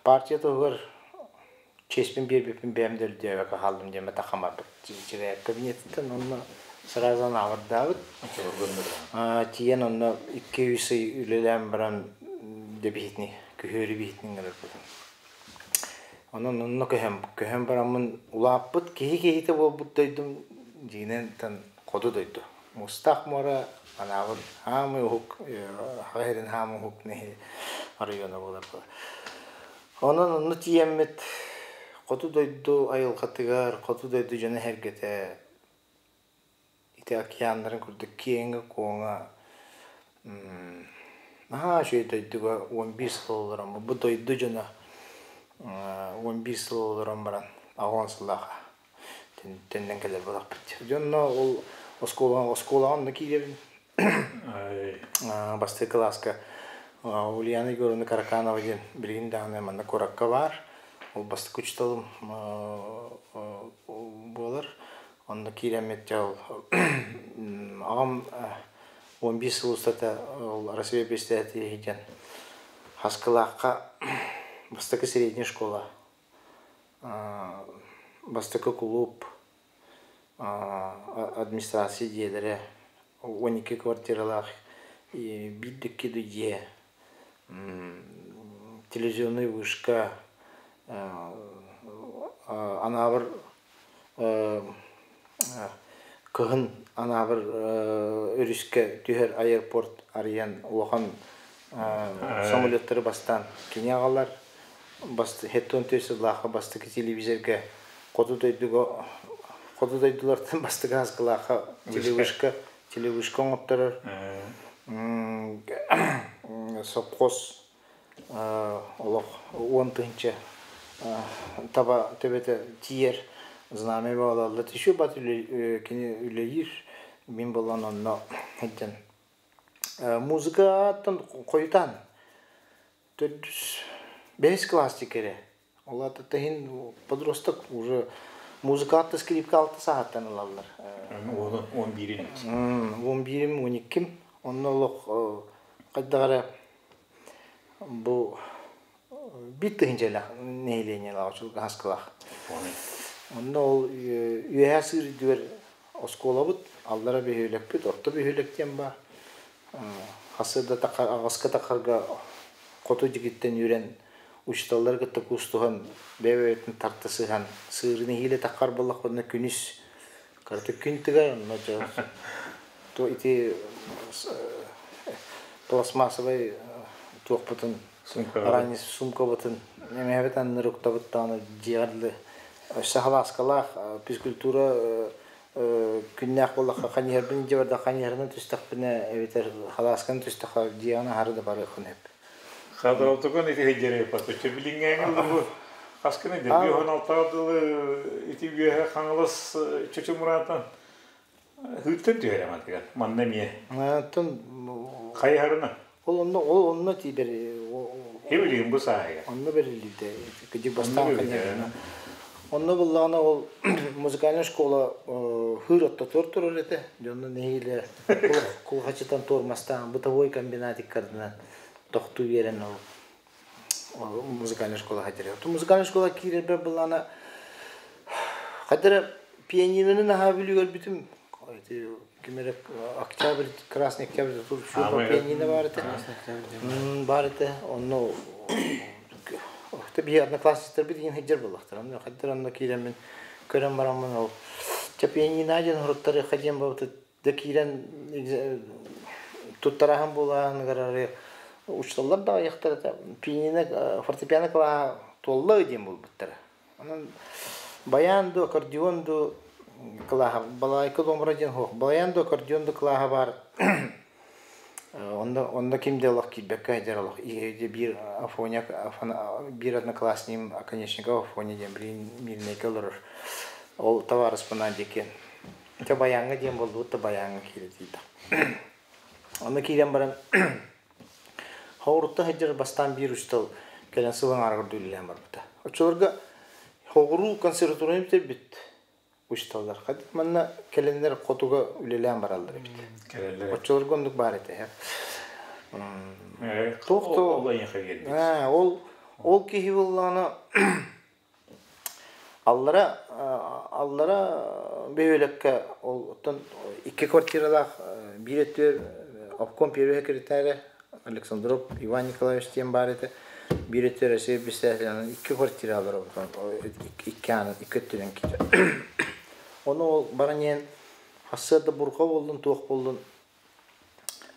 партия туһугар чиэспин биэрбиппин бэйэм да өйдөөбөккө хааллым диэн бэтэх хамарбыт кабинетыттан онно сразу анаабырдаабыт тиийэн онно 2-3 ый үлэлээн баран дьэ биһитини күһүөрү биһитини ыҥырарбытым. Онон онно көһөн көһөн бараммын улааппыт киһи киһитэ буолбут дойдум дьиҥинэн хоту дойду. Мустаах муора Анаабыр хаамый уһук Саха сирин хаамый уһук нэһи оройуона буолар. Онон онно тиийэммит хоту дойду айылҕатыгар, хоту дойду дьоно-сэргэтэ ити океаннарын курдук киэҥэ-куоҥа наһаа үчүгэй дойдуга 11 сыл олорон бу дойду дьоно 11 сыл олорон баран 80 сыллаах төннөн кэлэр буолахпыт. Дьонно ол оскуолаҕа оскуолаҕа онно киирэбин. Бастакы кылааска Ульяна Егоровна Караканова диэн билигин даҕаны манна куоракка баар. Ол бастакы учууталым буолар. Онно киирэммит дьэ ол аҕам 11 сыл устата ол Россия председателэ диэн Хаскылаахха бастакы средняя школа бастакы кулууп администрация дьиэлэрэ 12 квартиралаах биир да икки да дьиэ телевизионнай вышка Анаабыр кыһын Анаабыр өрүскэ түһэр аэропорт арыйан улахан самолеттары бастаан кини аҕалар. 74 сыллаахха бастакы телевизорга хоту дойдуга хоту дойдулартан бастакы аскылаахха телевышка телевышка оҥотторор сопхуос олох 10 тыһыынча таба төбөтө тиийэр знамя буолаллар еще бат кини үлэлиир мин буолан онно сылдьан музыкаттан хойутаан төрдүс бэһис классик эрэ ол аата иһин подросток уже музыкаатта скрипка алта саһаттан ылаллар 11-ин 11-им 12-им онно олох хайдах эрэ бу биир тыһыынчалаах нэһилиэнньэлээх Хаскылаах. Онно ол үөһээ сыыр үрдүгэр оскуолабыт, аллара бөһүөлэкпит, орто бөһүөлэк диэн баар. Хасыарда аҕыска тахарга хоту дьигиттэн үүрэн учууталлары кытта куустуһан бэйэ-бэйэтин тарта сыһан сыырын иһиилэ таххар буоллахпына күнүс карты күн тыгар онно то ити пластмассовай туохпутун ранец сумкабытын Эмэһэбит анныр уктабыт даҕаны дьиэҕэр дылы өссө халааскалаах физкультура күннээх буоллахха ханьыһарбын дьэ барда ханьыһарынан түстэхпинэ эбэтэр халаасканы түстэххэ дьиэҕин аһары да барыаххын сөп. Хадалтыкын ити хиддерей патычча билиҥҥээҥи бу хас гына дебиоһун алтаҕа дылы ити үөһэ Хаҥалас Чочумураатан Ыыттан түһэрэ матыгар манна эмиэ. Оттон хайыһарына. Ол онно ол онно тиибэр Эбилигин бу сааһыгар. Онно бэриллибитэ. Кыдьык бастаан конечно. Онно буллаҕына ол музыкальная школа хыр оттотуор турар этэ. Дьонно нэһиилэ кулхачытан туормастаан бытовой комбинатиккарынан тохтуу биэрэн ол музыкальная школа хатыры. Музыкальная школа киирэрбэр буллаҕына хадара пианиноны наһаа бүлүгэрбитим. Ким эрэ Октябрь, Красный Октябрь тут пианино баар этэ. Баар этэ. Онно биһи одноклассниктарбыт иһин сылдьар буоллахтар. Онно хайдар онно киирэммин көрөн бараммын ол чэ пианино диэн уруттарыахха диэн буолбут да киирэн туттараһан буолааныгар ары учууталлар да аҕыйахтар этэ. Пианино фортепиано кылааһа туолла диэн буолбуттара. Онон баян ду, аккордеон ду кылааһа, балалайка домра диэн суох. Баян ду, аккордеон ду кылааһа баар. Онно, онно ким да олох киирбэккэ сылдьар олох. Биир Афоня, биир одноклассникым Оконечников Афоня диэн билигин Мирнэйгэ олорор. Ол табаарыспынаан диэки Дьэ баяҥҥа диэн буолбут да баяҥҥа киирэ тиийдэх. Онно киирэн баран Хоҕуруттан сылдьар бастаан биир учуутал кэлэн сыл аҥаарыгар үлэлээн барбыта. Оччолорго Хоҕуруу консерваторияны бүтэрбит учууталлар манна кэлэннэр хотуга үлэлээн бараллар эбит. Кэлэллэр. Оччолорго оннук баар этэ. Туох Ол эйиэхэ биэрбит. Ол ол киһи буоллаҕына Аллара аллара бөһүөлэккэ ол оттон икки квартиралаах биир өттүгэр обком первый секретаря Александров Иван Николаевич диэн баар этэ. Биир өттүгэр Россия председателя икки квартира икки ааны икки өттүнэн киирэр. Ону ол баран иһэн хассыарда бурҕа буоллун туох буоллун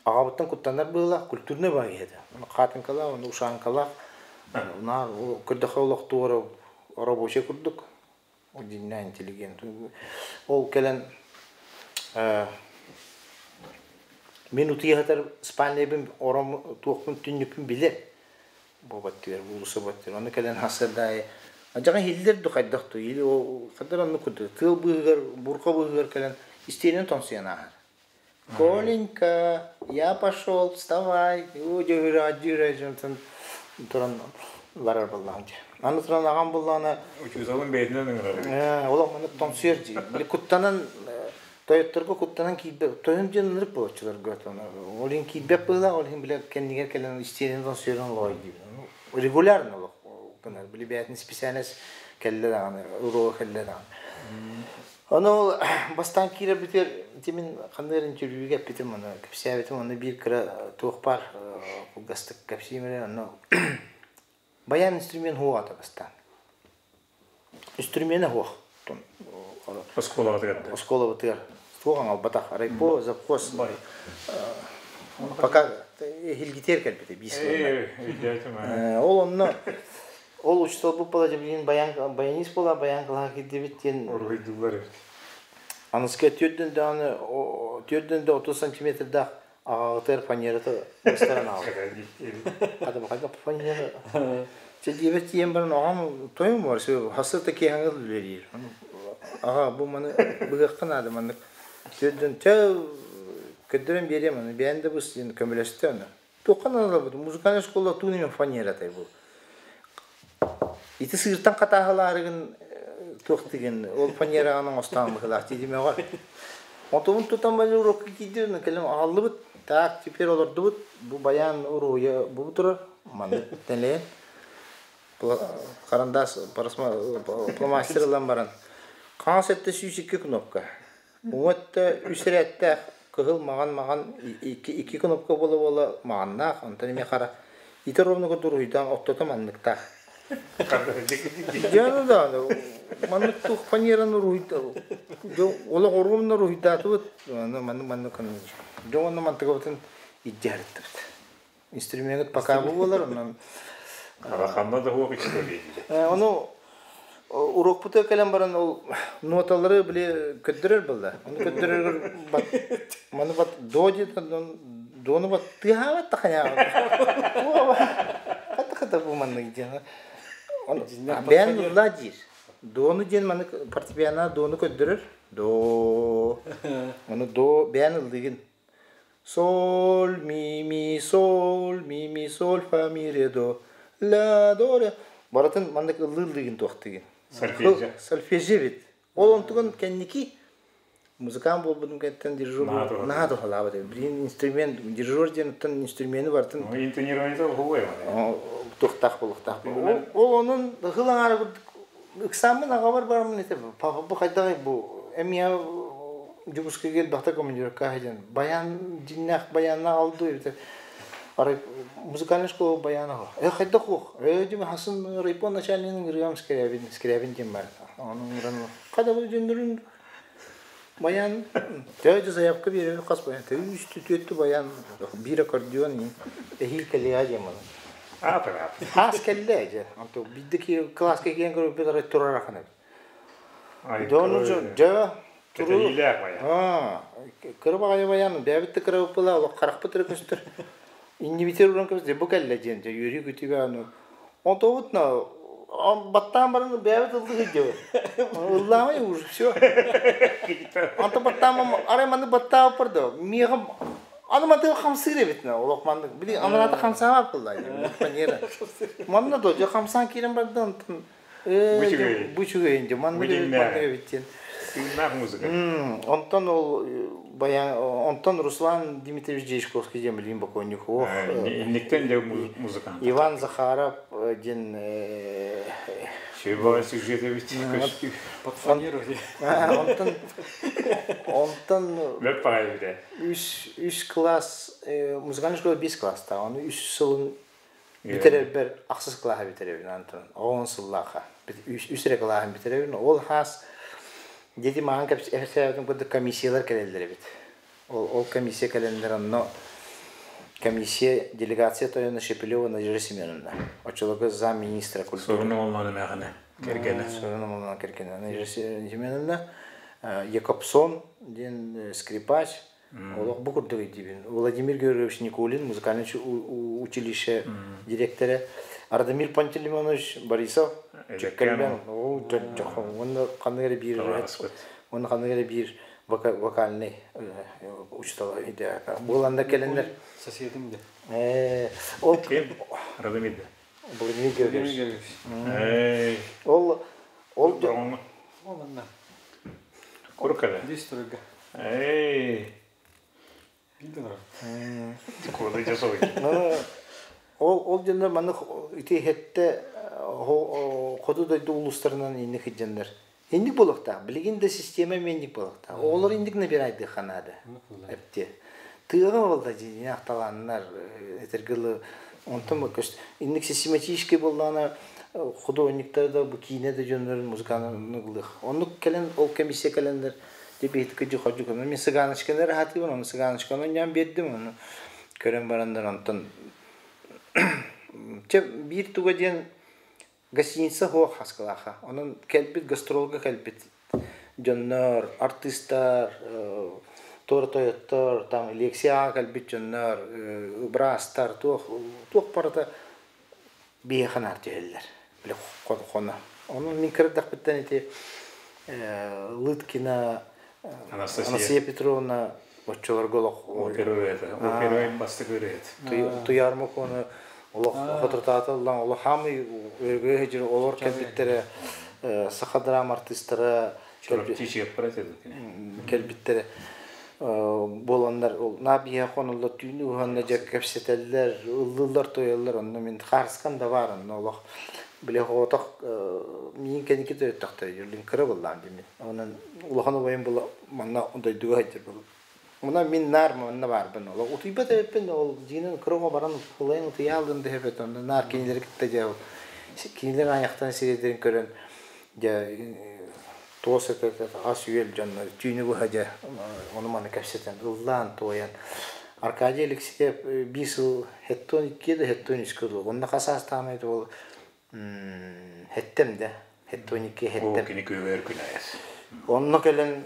аҕабыттан куттанар быһыылаах культурнай баҕайы киһи этэ. Хаатыҥкалаах, уонна ушанкалаах, наар көрдөххө олохтуур рабочий курдук, дьиҥнээх интеллигент. Ол кэлэн мин утуйа сытар спальнайбын ором туохпун түннүкпүн билэр буолбаттыгар уулусса буолбаттыгар ону кэлэн сарсыарда аайы адьаҕа иһиллэр ду хайдах ду или ол хайдах оннук курдук тыал быыһыгар бурҕа быыһыгар кэлэн истиэнэн тоҥсуйан ааһар Коленька, я пошел, вставай. Дьүһүрэ туран барар буоллаҕым дии. Аны туран аҕам буоллаҕына Учууталым бэйэтинэн ыҥырар эбит. Олох маннык тоҥсуйар дии. Били куттанан тойотторго куттанан киирбэт. Тойон диэн ынырык буолаччыларга. Ол иһин киирбэт быһыылаах, ол иһин били кэннигэр кэлэн истиэнэн тоҥсуйарын олоҕой диибин. Регулярно олох гынар. Били бэйэтин специальность кэллэ даҕаны, уруога кэллэ даҕаны. Ону ол бастаан киирэрбитигэр ити мин ханна эрэ интервьюга эппитим ону кэпсээбитим онно биир кыра туох баар кылгастык кэпсиим эрэ онно баян инструмент суох ата бастаан инструмена суох Оскуолаҕытыгар да оскуолабытыгар суох аҥалбатах райпо завхоз пока иһилгитиэр кэлбитэ биир сылынан ол онно Ол учууталбыт буола билигин баян баянист буола баян кылааһа киирдибит диэн Уруһуйдууллар эбит. Аныска түөрдүн даҕаны түөрдүн да 30 сантиметрдаах аҕаҕытыгар фанерата быстаран аҕалла. Хата хайдах фанера Чэ диэбэт тиийэн баран аҕам тойон буолар хасыта киэһэҥҥэ үлэлиир. Аҕа бу маны быһыахха наада маннык түөрдүн чэ көрдөрөн биэриэм аны бэйэн да быс диэн көмөлөстө аны. Туохха наадалабыт музыкальная школа туун иһин фанератай бу. Ити сыыртан хатааһылаарыгын туох деген ол фанераҕын оҥостоон быһыылаах диидимэҕэ. Онтубун тутан бали урокка киирдим, кэлин аҕаллыбыт. Так, теперь олордубут. Бу баян уруһуйа бу турар. Маннык тэлэйэн. Карандаш, фломастер ылан баран. Хаҥас өттө 102 кнопка. Уҥа өттө үс эрээттээх кыһыл маҕан маҕан икки, икки кнопка буола-буола маҕаннаах, онтон эмиэ хара. Ити ровно курдук уруһуйдаан ортото манныктаах. Дьэ да, маннык туох фанераны уруһуйда олох ровно уруһуйдаатыбыт маннык маннык дьэ уонна мантыкабытын илдьэ сырыттыбыт. Инструмент пока бу буолар, онон Ханна да хуох история диде. Ону урокпутугар кэлэн баран ол ноталары били көрдөрөр буолла. Ону көрдөрөр маны бат до диэн дону бат тыаһаабат таханяа. Хата хата бу маннык диэн. Бэйэн ылла диир. Дону диэн маны фортепиано дону көрдөрөр. До. Ону до бэйэн ыллыгын. Соль, ми, ми, соль, ми, ми, соль, фа, ми, ре, до, ля, до, ре. Барытын маннык ыллыы-ыллыыгын туохтыгын. Сольфеджио. Сольфеджио эбит. Ол онтугун кэнники музыкант буолбутум кэнниттэн дирижер наһаа туһалаабыт. Билигин инструмент, дирижер диэн оттон инструмены барытын интонированиета уһугуй туохтаах буолуохтаах. Ол онон хыл аҥаара курдук ыксааммын аҕабар бараммын этэ папа бу хайдаҕый бу эмиэ Дьокуускайга элбэхтэ командировка сылдьан баян дьиннээх баянна алды эбитэ арай музыкальная школа баяна хоох э хайдах хуох э дим хасын райпо начальнигын ырыам Скрябин Скрябин диэн бар ону ыран хада бу дьоннорун баян төдө заявка биэрэр хас баян үстү түөттү баян биир аккордеон эһиил кэлиэ диэн Аата хаас кэллэ дьэ онто бидди класска киэн көрбүт арай турар ахан Дьону дьэ туру кыра баҕайы баян бэйэбит да кыра была олох харахпыт эрэ көстөр иннибитигэр уран көстөр бу кэллэ диэн дьэ үөрүү күтүгэ аны онтобут на баттаан баран бэйэбит ыллыгы дьэ ыллаамай уже все онто баттаан арай маннык баттаабыппар да миэхэ аны мантыга хамсыыр эбит на олох маннык били анараата хамсаабат буолла манера манна до дьэ хамсаан киирэн барда онтон бу үчүгэй дьэ маннык эбит диэн тыыннаах музыка онтон ол баян онтон Руслан Дмитриевич Дьячковский диэн билигин бокуонньук ох инниктен дьэ музыкант Иван Захаров диэн Сүбэҕэ сюжет эбит көстүү под фанеру онтон онтон бэрт баҕайы эбит үс үс класс музыкальная школа биэс класстаах ону үс сылын бүтэрэрбэр ахсыс кылааһы бүтэрэбин антон он сыллаахха үс эрэ кылааһын бүтэрэбин ол хаас дети маҕан кэпсээбитим курдук комиссиялар кэлэллэр эбит ол ол комиссия кэлэннэр онно комиссия делегация тойоно Шепелева Надежда Семеновна оччолорго замминистра культуры Сурун олманы мәхіне кергені Сурун олманы кергені Надежда Семеновна Якобсон диэн скрипач Олох бу курдук өйдүүбүн. Владимир Георгиевич Никулин, музыкальный училище директора, Ардамир Пантелеймонович Борисов, Чөккөлбен, уонна ханнык эрэ биир уонна ханнык эрэ биир вокальный учутал буоланнар кэлэннэр соседым де ол Ким? Радомир Владимир Георгиевич. Ол ол Ол анна. Куркада. Здесь только. Эй. Куода жасой. Ол ол дьоннор маннык ити хетте хоту дойду улуустарынан инник сылдьаннар. Инник буолуохтаах. Билигин да система эмиэ инник буолуохтаах. Оҕолор инник набирайдыахха наада. Эпти. Тыаҕа буолла дьиҥнээх талааннар этэргэ дылы онтон көс инник систематический буоллаҕына художниктар да бу киинэ да дьоннорун музыканы ылыах. Оннук кэлэн ол комиссия кэлэннэр дебиһит кыдьы ходьук мин сыганочканы эрэ сатыыбын ону сыганочканы онньоон биэрдим ону көрөн бараннар онтон чэ биир туга диэн гостиница суох хаскылаха онон кэлбит гастролга кэлбит дьоннор артыыстар туора тойоттор там лекцияҕа кэлбит дьоннор быраастар туох туох барыта биһиэхэ наар түһэллэр били хоно онон мин кырдахпыттан ити Лыткина Анастасия Петровна оччолорго олох опера ырыата опера бастакы ырыат Туйаар Мокуону олох хотуртаата ыллаан олох хаамый өргөй сылдьар олор кэлбиттэрэ саха драма артыыстара кэлбиттэрэ буоланнар ол наа биһиэхэ хоноллор түүнү уһанна дьэ кэпсэтэллэр ыллыыллар туойаллар онно мин хаарыскам да баар онно олох били оҕотох миин кэнники төрөттөхтөрө юрлин кыра буоллаам дии мин онон улахан убайым була манна дойдуга сылдьар буолуп мына мин наар манна баарбын олох утуйбат эбиппин ол дьиинэн кыра оҕо баран ылайын утуйаалын дэһэбит онно наар кинилэри кытта дьэ кинилэр айахтан сирэйдэрин көрөн дьэ туос ас үөл дьонно түүнү быһа дьэ ону маны кэпсэтэн ыллаан туойан Аркадий Алексеев биир сыл 72 да 73 дуу. Онно хас саастаамай ол хеттем да. 72 О хеттем. кини күөгөр күнәйэс. Онно кэлэн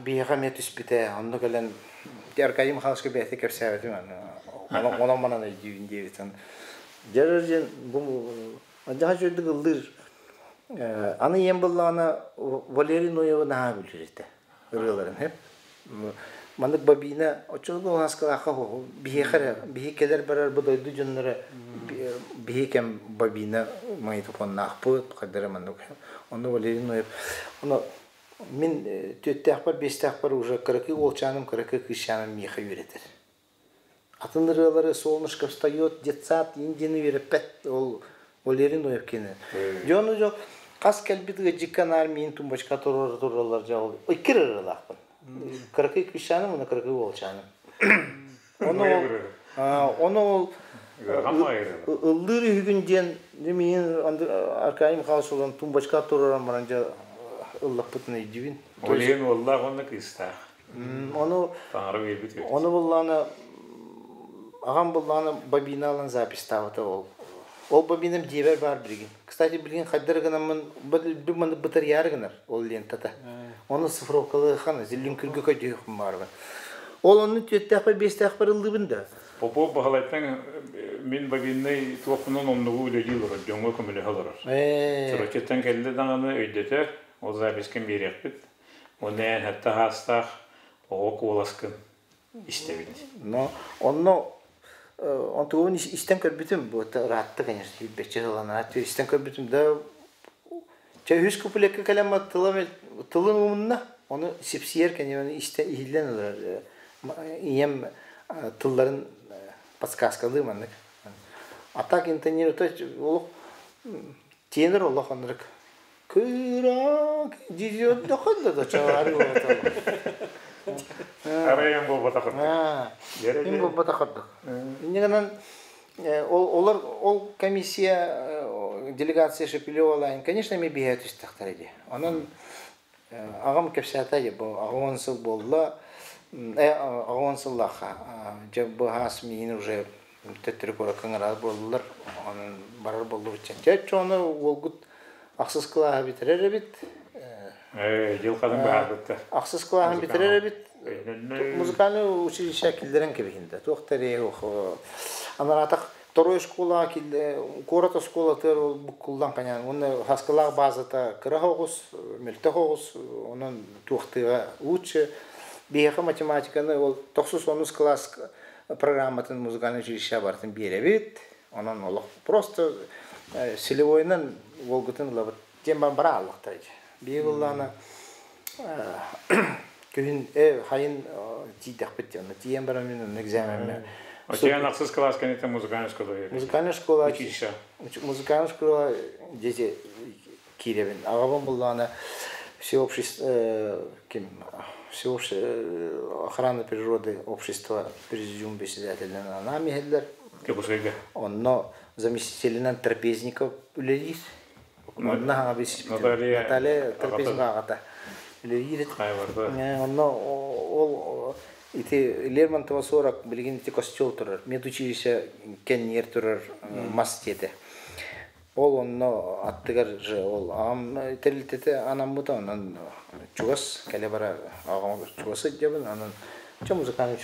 биһиэхэ эмиэ түспүтэ. Онно кэлэн Аркадий Михайловичка бэйэтэ кэпсээбитим. Онон манан өйдүүбүн диэбитин. Дьэрэр диэн бу дьаха чөйдүк ыллыыр. Аны ийэм буллаҕына Валерий Ноева наһаа билэр этэ ырыаларын хэп. Маннык бобина оччолорго уһаскалаахха биһиэхэ эрэ биһи кэлэр барар бу дойду дьонноро биһи кэм бобина магнитофоннаахпыт хайдара маннык онно Валерий Ноев ону мин түөттээхпэр биэстээхпэр уже кыракый уолчааным кыракый кыысчааным миэхэ үөрэтэр. Атын ырыалары «Солнышко встает», «Детсад» индияны үөрэппэт ол Валерий Ноев кини. Дьону дьо хас кэлбит ыалдьыкка наар миин тумбочка туруора тураллар дьэ ол икки ырыалаахпын. Кыракый кыысчааным уонна кыракый уолчааным. Ону ол ону ол ыллыыр үһүгүн диэн миин Аркадий Михайлович улан тумбочка туруоран баран дьэ ыллаппытын өйдүүбүн. Ол иһин уоллаах уонна кыыстаах. Ону Таҥара биэрбит үөртэ. Ону буллаана аҕам буллаана бобина ылан записьтаабыта ол. Ол бобинам дьиэбэр баар билигин. Кстати, билигин хайдары гынаммын бу бытарыйаары гынар ол лентата. Ону цифровкалыахан зиллүҥкүргэ көдьүөхпүн баарбын. Ол онну түөттээхпэр биэстээхпэр ыллыбын да. Попов Баһылайтан мин бобиннай туохпунан оннугу үлэлии олорор, дьоҥҥо көмөлөһө олорор. Чурапчыттан кэллэ даҕаны өйдөтөр, ол запискын биэриэхпит. Уонна эн хатта хаастаах оҕо куоласкын истэбит. Но онно онтугун истэн көрбүтүм, бу ыраатта, конечно, бэччэ сыланаа истэн көрбүтүм да чэ үһүс куплекка кэлэн тылым тылын умунна ону сипсиэр кэнибэн истэн иһиллэн ылар ийэм тылларын подсказкалыы маннык а так интонировать олох тенор олох оннук кыыраак дизиоддоход да чаары Арайан буолбатах курдук. Мин буолбатах курдук. Инньэ гынан олор ол комиссия делегация Шепелева конечно эми биһэ түстэхтэрэ дии. Онон аҕам кэпсээтэ дии бу аҕа сыл буолла аҕа сыллаахха дьэ бу хаас миин уже төттөрү куоракка ыҥырар буоллулар онон барар буоллубут дьэ чону уолгут ахсыс кылааһы бүтэрэр эбит Дьыл ханын быһаарбыттар. Ахсыс кылааһын бүтэрэр эбит. Музыкальный училище киллэрэн кэбиһинде. Туох тэрээ анаратах второй школа куорат оскуолатыгар ол буккуллан ханян уонна хаскалаах базата кыра оҕус, мөлтөх оҕус, онон туохтыга лучше биһиэхэ математиканы ол тохсус онус класс программатын музыкальный училище бартын биэрэбит. Онон олох просто целевойынан уолгутун ылабыт диэн бара аллахтар. Биир ыллаана күһүн хайын тиийдэхпит диэн тиийэн баран мин экзаменме Океан ахсыс класс кэнниттэн музыкальная школа. Музыкальная школа Училище. Музыкальная школа дети кииребин. Аҕабын буллаана всеобщество ким всеобщее охрана природы общества президиум председателинэн анаан иһэллэр. Кебусайга. Онно заместителинэн Трапезников үлэлиир. Онно хаҥа Наталья Наталья Трапезникова аҕата үлэлиир. Онно ол ити Лермонтова 40 билигин ити костел турар, медучилище кэнниэр турар мас диэтэ. Ол онно аттыгар же ол аҕам тэрилтэтэ анаммыта онон чугас кэлэ бара аҕам чугас сылдьабын онон чэ музыкальный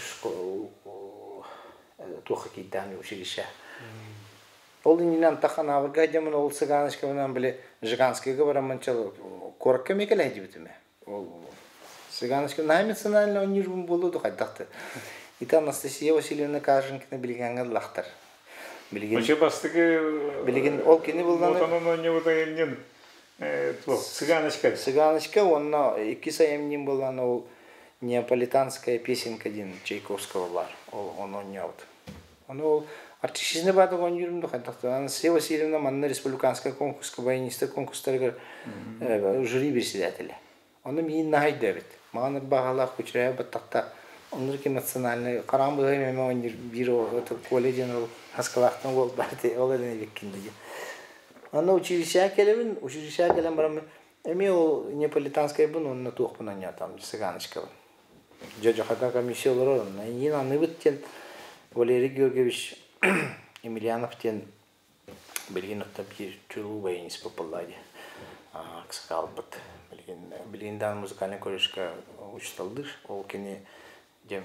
туохха киирдэҕин училище. Ол иннинэн таханаабырга дьамын ол цыганочкабынан били Жиганскийга бараммын чал куоракка эмиэ кэлээдьибитим ол цыганочка наһаа национальный оонньуурбун буолуо ду хайдахты. Ити Анастасия Васильевна Каженкина билигиҥҥэ ыллахтар. Билигин Оче бастыкы билигин ол кини булланы Отонун оонньуубута иннин туох цыганочка. Цыганочка уонна иккис айымньым буолан ол неаполитанская песенка диэн Чайковского баар. Ол ону оонньообут. Ону ол артистизм баатык оонньуурум да хайдахты. Анастасия Васильевна манна республиканскай конкурска баяниста конкурстарыгар жюри председателэ. Ону миин наһайда эбит. Маҕан баҕалаах кучурая баттахта оннук национальный хараан быһай меме оонньуур биир Коля диэн ол хаскалаахтан уол бар ол элен эбиккин диye. Аны училищеға келебин, училищеға келен барам эми ол неаполитанскайбын онно туохпун оонньоотом цыганочкабын. Дьэ хата комиссия олорор онно иин аныбыт диэн Валерий Георгиевич Емельянов диэн билигин оттон биир чулуу баянист буолла дии. Аксакалбыт. Билигин билигин даҕаны музыкальнай колледжка учууталлыыр. Ол кини дьэ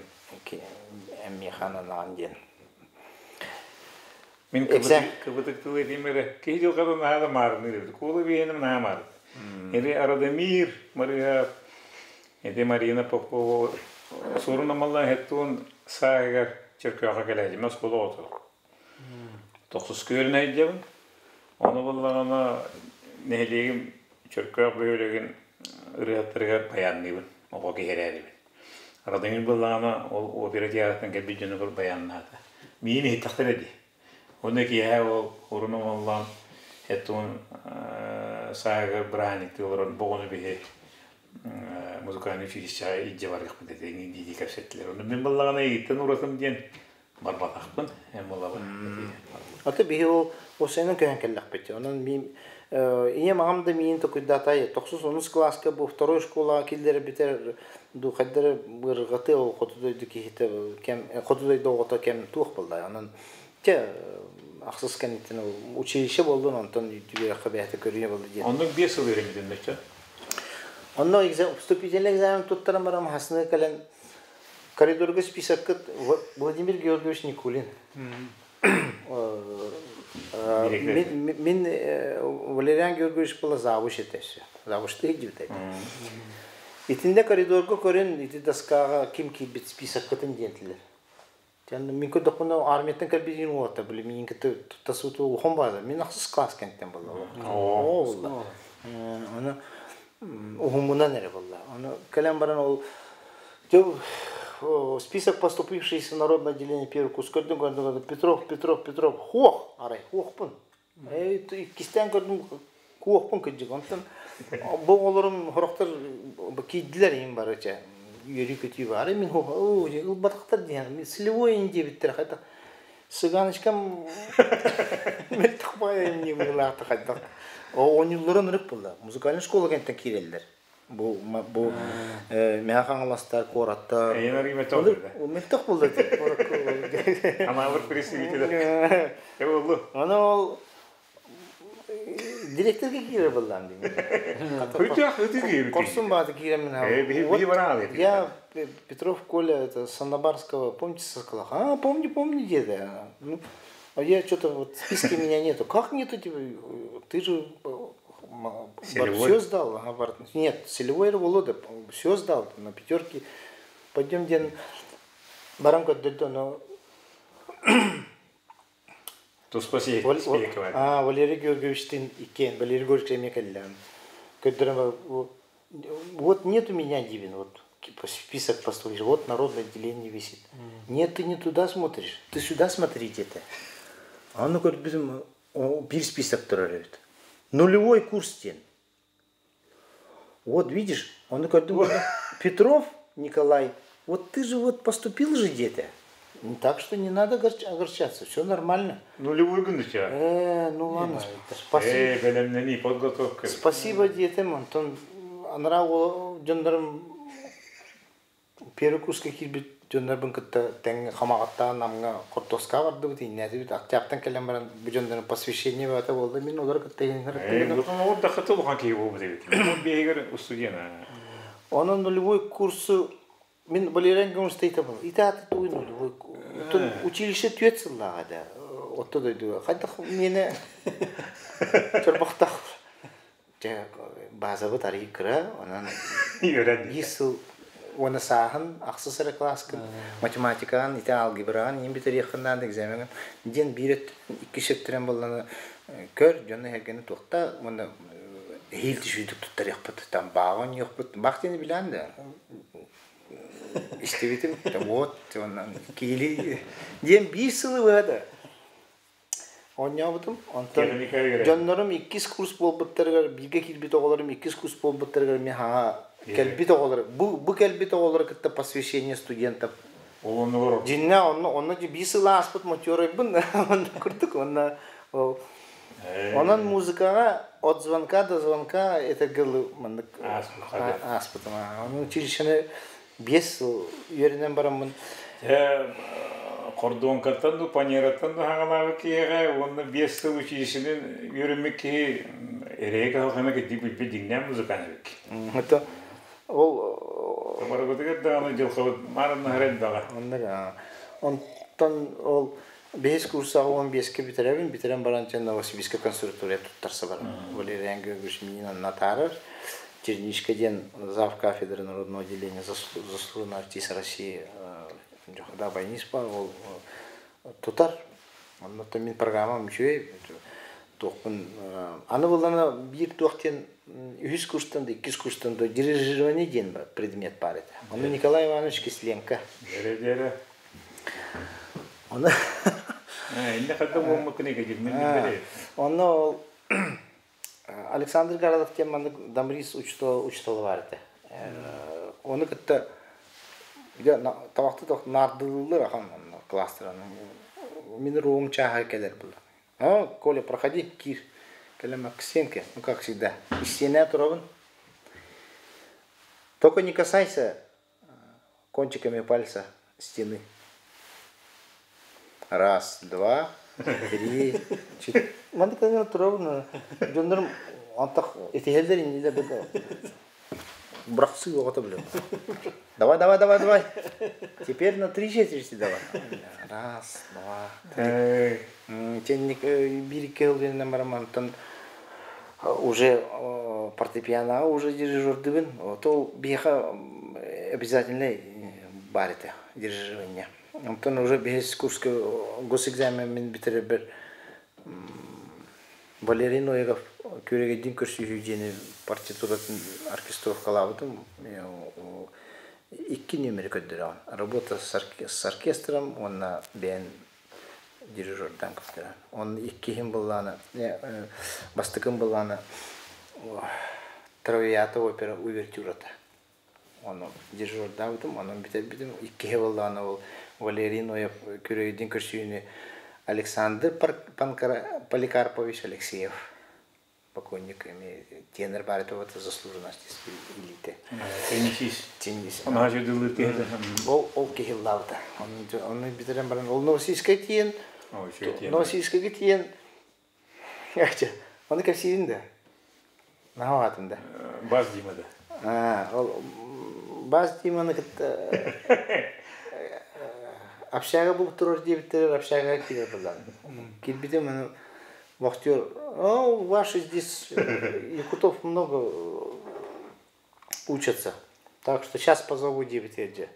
эмиэхэ ананаҕын диэн. Мин кыбытык тылы этим эрэ. Киһи дьылҕата наһаа да маарыныыр эбит. Куола биһиэним наһаа маарын. Или Радомир Марыһа, ити Марина Попова суорун амаллаан хеттуун сааһыгар Чөркөөхө кэлээдьимэ оскуола оҕото. Тохсус күөлүн айдьабын. Ону буллаҕына нэһилиэгим Чөркөөх бөһүөлэгин ырыаһыттарыгар баянныыбын, оҕо киһирээрибин. Радомир буллаҕына ол опера театрыттан кэлбит дьонугар баяннаата. Миин иһиттэхтэрэ дии. Уонна киэһэ ол урун оҥоллоон этуун сааһыгар бырааһынньыктыы олорон боҕону биһи музыкальный училищеҕа илдьэ барыахпыт этэ дии кэпсэттилэр. Онно мин баллаҕына эйигиттэн уратым диэн барбатахпын эн булабын. Аты биһи ол осенин көһөн кэллэхпит. Онон мин ийэм аҕам да миин токуйдатай тохсус онус кылааска бу второй школаҕа киллэрбитэр ду хайдары бырҕаты ол хоту дойду киһитэ кэм хоту дойду оҕото кэм туох буолла онон те ахсыс кэнниттэн училище буоллун онтон үөрөххө бэйэтэ көрүнэ буолла диэн Оннук 5 сыл үөрэммитин бачча. Онно вступительный экзамен туттаран баран хасыны кэлэн коридорга списоккыт Владимир Георгиевич Никулин Мин Валериан Георгиевич была завуч это все. Завуч ты иди Итинде коридорга көрөн ити доскаҕа ким киирбит списоккытын диэнтилэр. Мин көрдөхпүнэ армияттан кэлбитин уота били миин кытта тутта ухон баада. Мин ахсыс класс кэнтэн буолла. Оо буолла. Аны уһуммунан эрэ буолла. Аны кэлэн баран ол список поступивших в народное отделение первый курс көрдүм көрдүм Петров Петров Петров хуох арай хуохпун иккистээн көрдүм куохпун кырдьык онтон бу оҕолорум сорохтор киирдилэр иһин бары чэ үөрүү-көтүү баар мин ылбатахтар диэн сливой ин диэбиттэр хайдах Сыганочкам мөлтөх баайа не быһыылаахта хайдах оонньуулларын ырык буолла музыкальный школа кэнтэн киирэллэр бу бу Мэҥэ Хаҥаластар куораттар мөлтөх буолла Анаабыр представителя болду Аны ол директорга киирэр буоллаам дии. Корсун бааты киирэммин. Я Петров Коля, это Санабарского, помните, со скалах? А, помню, помню, деда. Ну, а я что-то вот в списке меня нету. Как нету тебя? Ты же все сдал. Ага, нет, Селевой Волода все сдал на пятерке. Пойдем, ден баран көрдөрдө, но Туспа А, Валерий Георгиевичтин иккен, Валерий Георгиевич эмиэ кэллэм. Көрдөрөм, вот нет у меня, Дивин, вот список поступишь, вот народное отделение висит. Нет, ты не туда смотришь, ты сюда смотри где-то. А он говорит, биир список турар эбит. Нулевой курс диэн. Вот видишь, он говорит, Петров Николай, вот ты же вот поступил же где-то. Так что не надо огорчаться, все нормально. Нулевой күн ну ладно, спасибо. бэлэмнэнии, подготовка. Спасибо диэтим, онтон анараа дьоннорум первый курска киирбит дьоннорбун кытта тэҥ Хамаҕаттаан Намҥа хортуоска бардыбыт, иннээтибит, Октябтан кэлэн баран бу дьоннорун посвящение баата буолла, мин олор кытта Ол дахаты улахан киһи буолбут эбит. Биһигэр устудьуон. Онон нулевой курсу мин Валериан Георгиевич ыйытабын, ити тугуй нулевой училище түөрт сыллааҕа да отто дойдуга хайдах миэнэ чорбохтоох дьэ базабыт арыый кыра онон биир сыл уонна сааһын ахсыс эрэ кылааскын математикаҕын ити алгебраҕын иин бүтэриэххин наада экзамеҥын диэн биир икки сөптөрөн буоллана көр дьону эһэргэни туохта уонна эһиил түшүүдүк туттарыахпыт там бааҕа оонньуохпут баах диэни билээн да истибитим вот онон киили диэн биир сылы быһа да оонньообутум онтон дьоннорум иккис курс буолбуттарыгар бииргэ киирбит оҕолорум иккис курс буолбуттарыгар мен хаҥа кэлбит оҕолор бу кэлбит оҕолору кытта посвящение студентов дьиннэ онно онно биир сыл ааспыт матеройбун онно курдук онно онон музыкаҕа от звонка до звонка этэргэ манныкааспытым. Ону училищены 5 сыл үөрэнэн бараммын. Хордуоҥкаттан дуу, панераттан дуу хаҥалаабыт киһиэхэ уонна 5 сыл училищены үөрэммит киһи эрэйэ кыһалҕаны кырдьык билбит дьиҥнээх музыкант эбит. Это ол Барыбытыгар даҕаны дьылҕабыт маарыннаһар элбэҕэ. Оннук онтон ол бэһис курсаҕа 15-ке бүтэрэбин, бүтэрэн баран чэ Новосибирскай консерватория туттарса баран. Валериан Георгиевич миин онно атаарар. Черничка диэн зав кафедры народного отделения, заслуженный артист России Дьохуда Байнис бар, ол тутар. Онно мин программам үчүгэй. Туохпун аны буллана биир туох диэн үһүс курстан да иккис курстан да дирижирование диэн предмет баар этэ. Онно Николай Иванович Кисленко. Дьэрэ-дьэрэ. Оны Инне хадда буолмаккын икэдирмен билбэри. Онно ол Александр Городов диэн маннык домрист учуутала баар этэ. Оны кытта табахты наардылыыллар ахан класстаран. Мин руум чааһа кэлэр була. О, Коля, проходи, киир. Кэлем к стенке, ну как всегда. Истиэнэ турабын. Только не касайся кончиками пальца стены. Раз, два, три, четыре. Маннык турабын. Дьоннорум антах этиһэллэр иннилэр бырахсыы оҕото билем. Давай, давай, давай, давай. Теперь на три четверти давай. Раз, два, три. Тенник биир ылгынынан барам онтон уже фортепиано уже дирижердыбын. То биэхэ обязательно бар этэ дирижирование. Онтон уже бэһис курска госэкзамен мин бүтэрэрбэр Валерий Ноегов Күөрэгэйдиин көрсүһүү диэни партитуратын оркестровкалаабытым. Икки нүөмэри көрдөрөҕүн. Работа с оркестром уонна бэйэн дирижердаан көрдөрөн. Он иккиһин былаана, бастакын былаана Травиата опера увертюрата. Ону дежурдаабытым, онон бүтэрбитим. Иккиһи буоллаҕына ол Валерий Ноев Күрөйдүн көрсүүнү Александр Поликарпович Алексеев покойник эми тенор баар этэ заслуженный артист илиитэ. Теннисист. Теннис. Ону дьыллыыр киһи. Ол ол киһи ыллаабыта. Ону бүтэрэн баран ол Новосибирскай тиийэн Новосибирскайга тиийэн ону кэпсиирин да. Наһаа аатын да. Бас Дима да. Ол Бас Диманы кытта общага бук турар диэбиттэрэр общага киирэр буоллаҕым. Киирбитим аны вахтер, о, ваши здесь якутов много учатся. Так что сейчас позову диэбитигэр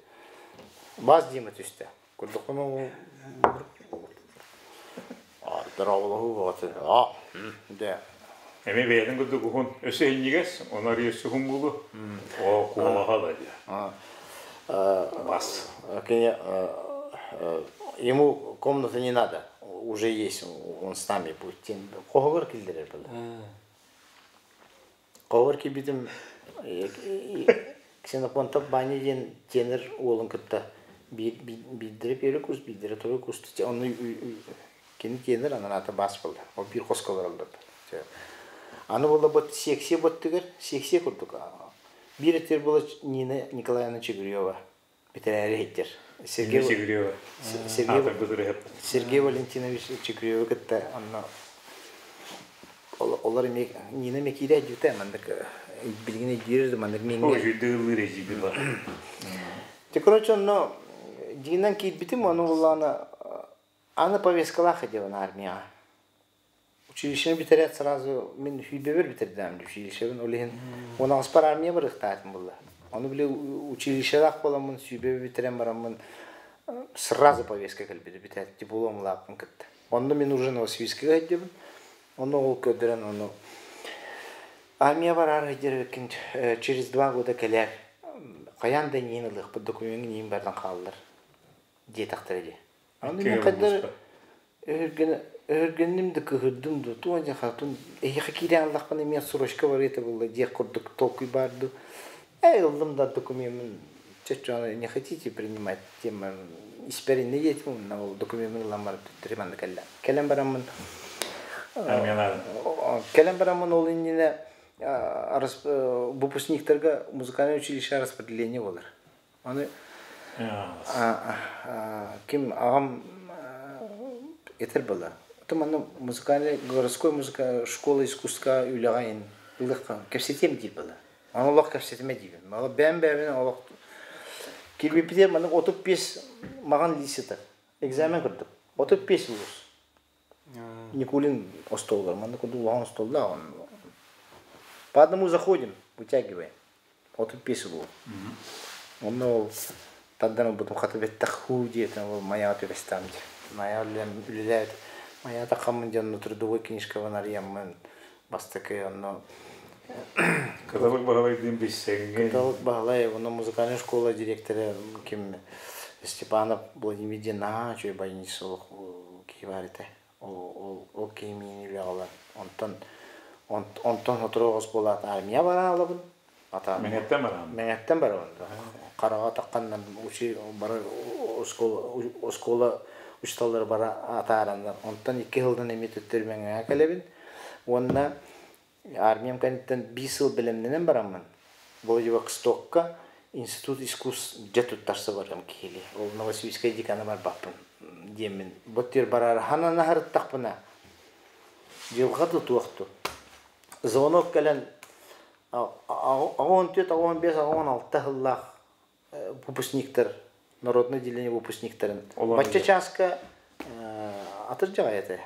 Бас Дима түстэ. Курдукпун здороволоһуу бөҕөтүн а дэ Эми бэйэтин курдук уһун өссө иһинньигэс, онор өссө уһун буолу. О, куолаһа да дии. Бас. Ему комната не надо, уже есть, он с нами будет. Хоһугар киллэрэр было. Хоһугар киирбитим Ксенофонтов Ваня диэн тенор уолун кытта биирдэрэ первый курс, биирдэрэ второй курс. Онно кини тенор, анараата бас буолла. Ол биир хоско олороллор. Аны буолла бот секция боттугар, секция курдук. Биир этер буола Нина Николаевна Чигирева. Бүтэрээри иһиттэр. Сергей Чигирева. Сергей, Сергей Валентинович Чигирева кытта онно олар эми Нина Мекире дьүтэ мандык билигин өйдүүр мандык миңге. Дыыллыр эжиби бар. Те короче онно дьиҥинэн киирбитим ону буллаана аны повесткалаах этибин армияҕа. Училищены бүтэрээт сразу мин сүүрбэбэр бүтэрдэм училищебын ол иһин 18-пар армия барыахтаатым булла. Ону били училищелаах буоламмын сүүрбэбэ бүтэрэн бараммын сразу повестка кэлбитэ бүтээт диплом ылааппын кытта. Онно мин уже Новосибирскайга сылдьабын. Онно ол көрдөрөн ону армия бараар сылдьар через 2 года кэлээр хайаан да иин ылыахпыт докумеҥҥын иин бардан хааллар диэтэхтэрэ дии. Аны мин хайдар өһүргэнним да кыһырдым да туон дьэ хатун эһиэхэ киирэн аллахпына эмиэ срочка барыата буолла диэх курдук толкуй баар дуу. Эй ыллым да докумеммин чэ не хотите принимать тема испэр инне диэтим онно ол докумеммин ылан баран төттөрү манна кэллэ. Кэлэн бараммын кэлэн бараммын ол иннинэ выпускниктарга музыкальное училище распределение болар. Аны Ким аҕам этэр была. Это манна музыкальный городской музыка школа искусства үлэҕэ ин ылыхха кэпсэтиэм диир была. Аны олох кэпсэтимэ диибин. Мала бэйэм бэйэбин олох кирбиппитигэр маннык 35 маҕан лиис сытар. Экзамен курдук. 35 улус. Никулин остуолугар маннык курдук улахан остуоллаах. По одному заходим, вытягиваем. 35 улуу. Онно ол тардан ылбытым хата бэттэх хуу диэтин ол майаҕа түбэстэҕим дии. Майа үлэлээт майаҕа таххаммын дьонно трудовой книжкабын арыйаммын бастакы онно Кыталык Баһылайдыын билсэҥҥин. Кыталык Баһылай онно музыкальная школа директора ким Степанов Владимир диэн наһаа үчүгэй баянист олох киһи баар этэ. Ол ол киһи миигин үлэҕэ Онтон онтон сотору оҕус буолаат армия бараалабын. Ата Мэҥэттэн бараҕын. Мэҥэттэн барабын. Хараҕа тахханнан учи бары оскуола оскуола учууталлара бара атаараннар. Онтон икки сылдан эмиэ төттөрү Мэҥэҕэ кэлэбин. Уонна армиям кэнниттэн биир сыл бэлэмнэнэн бараммын Владивостокка институт искусств дьэ туттарса барыам киһилии. Ол Новосибирскай декана барбаппын диэммин. Бу тир барар ханан аһарыттахпына дьылҕа тутуохту. Звонок кэлэн 84, 85, 86 сыллаах выпускниктар, народное отделение выпускниктарын. Бачча чааска атырдьаҕа этэ.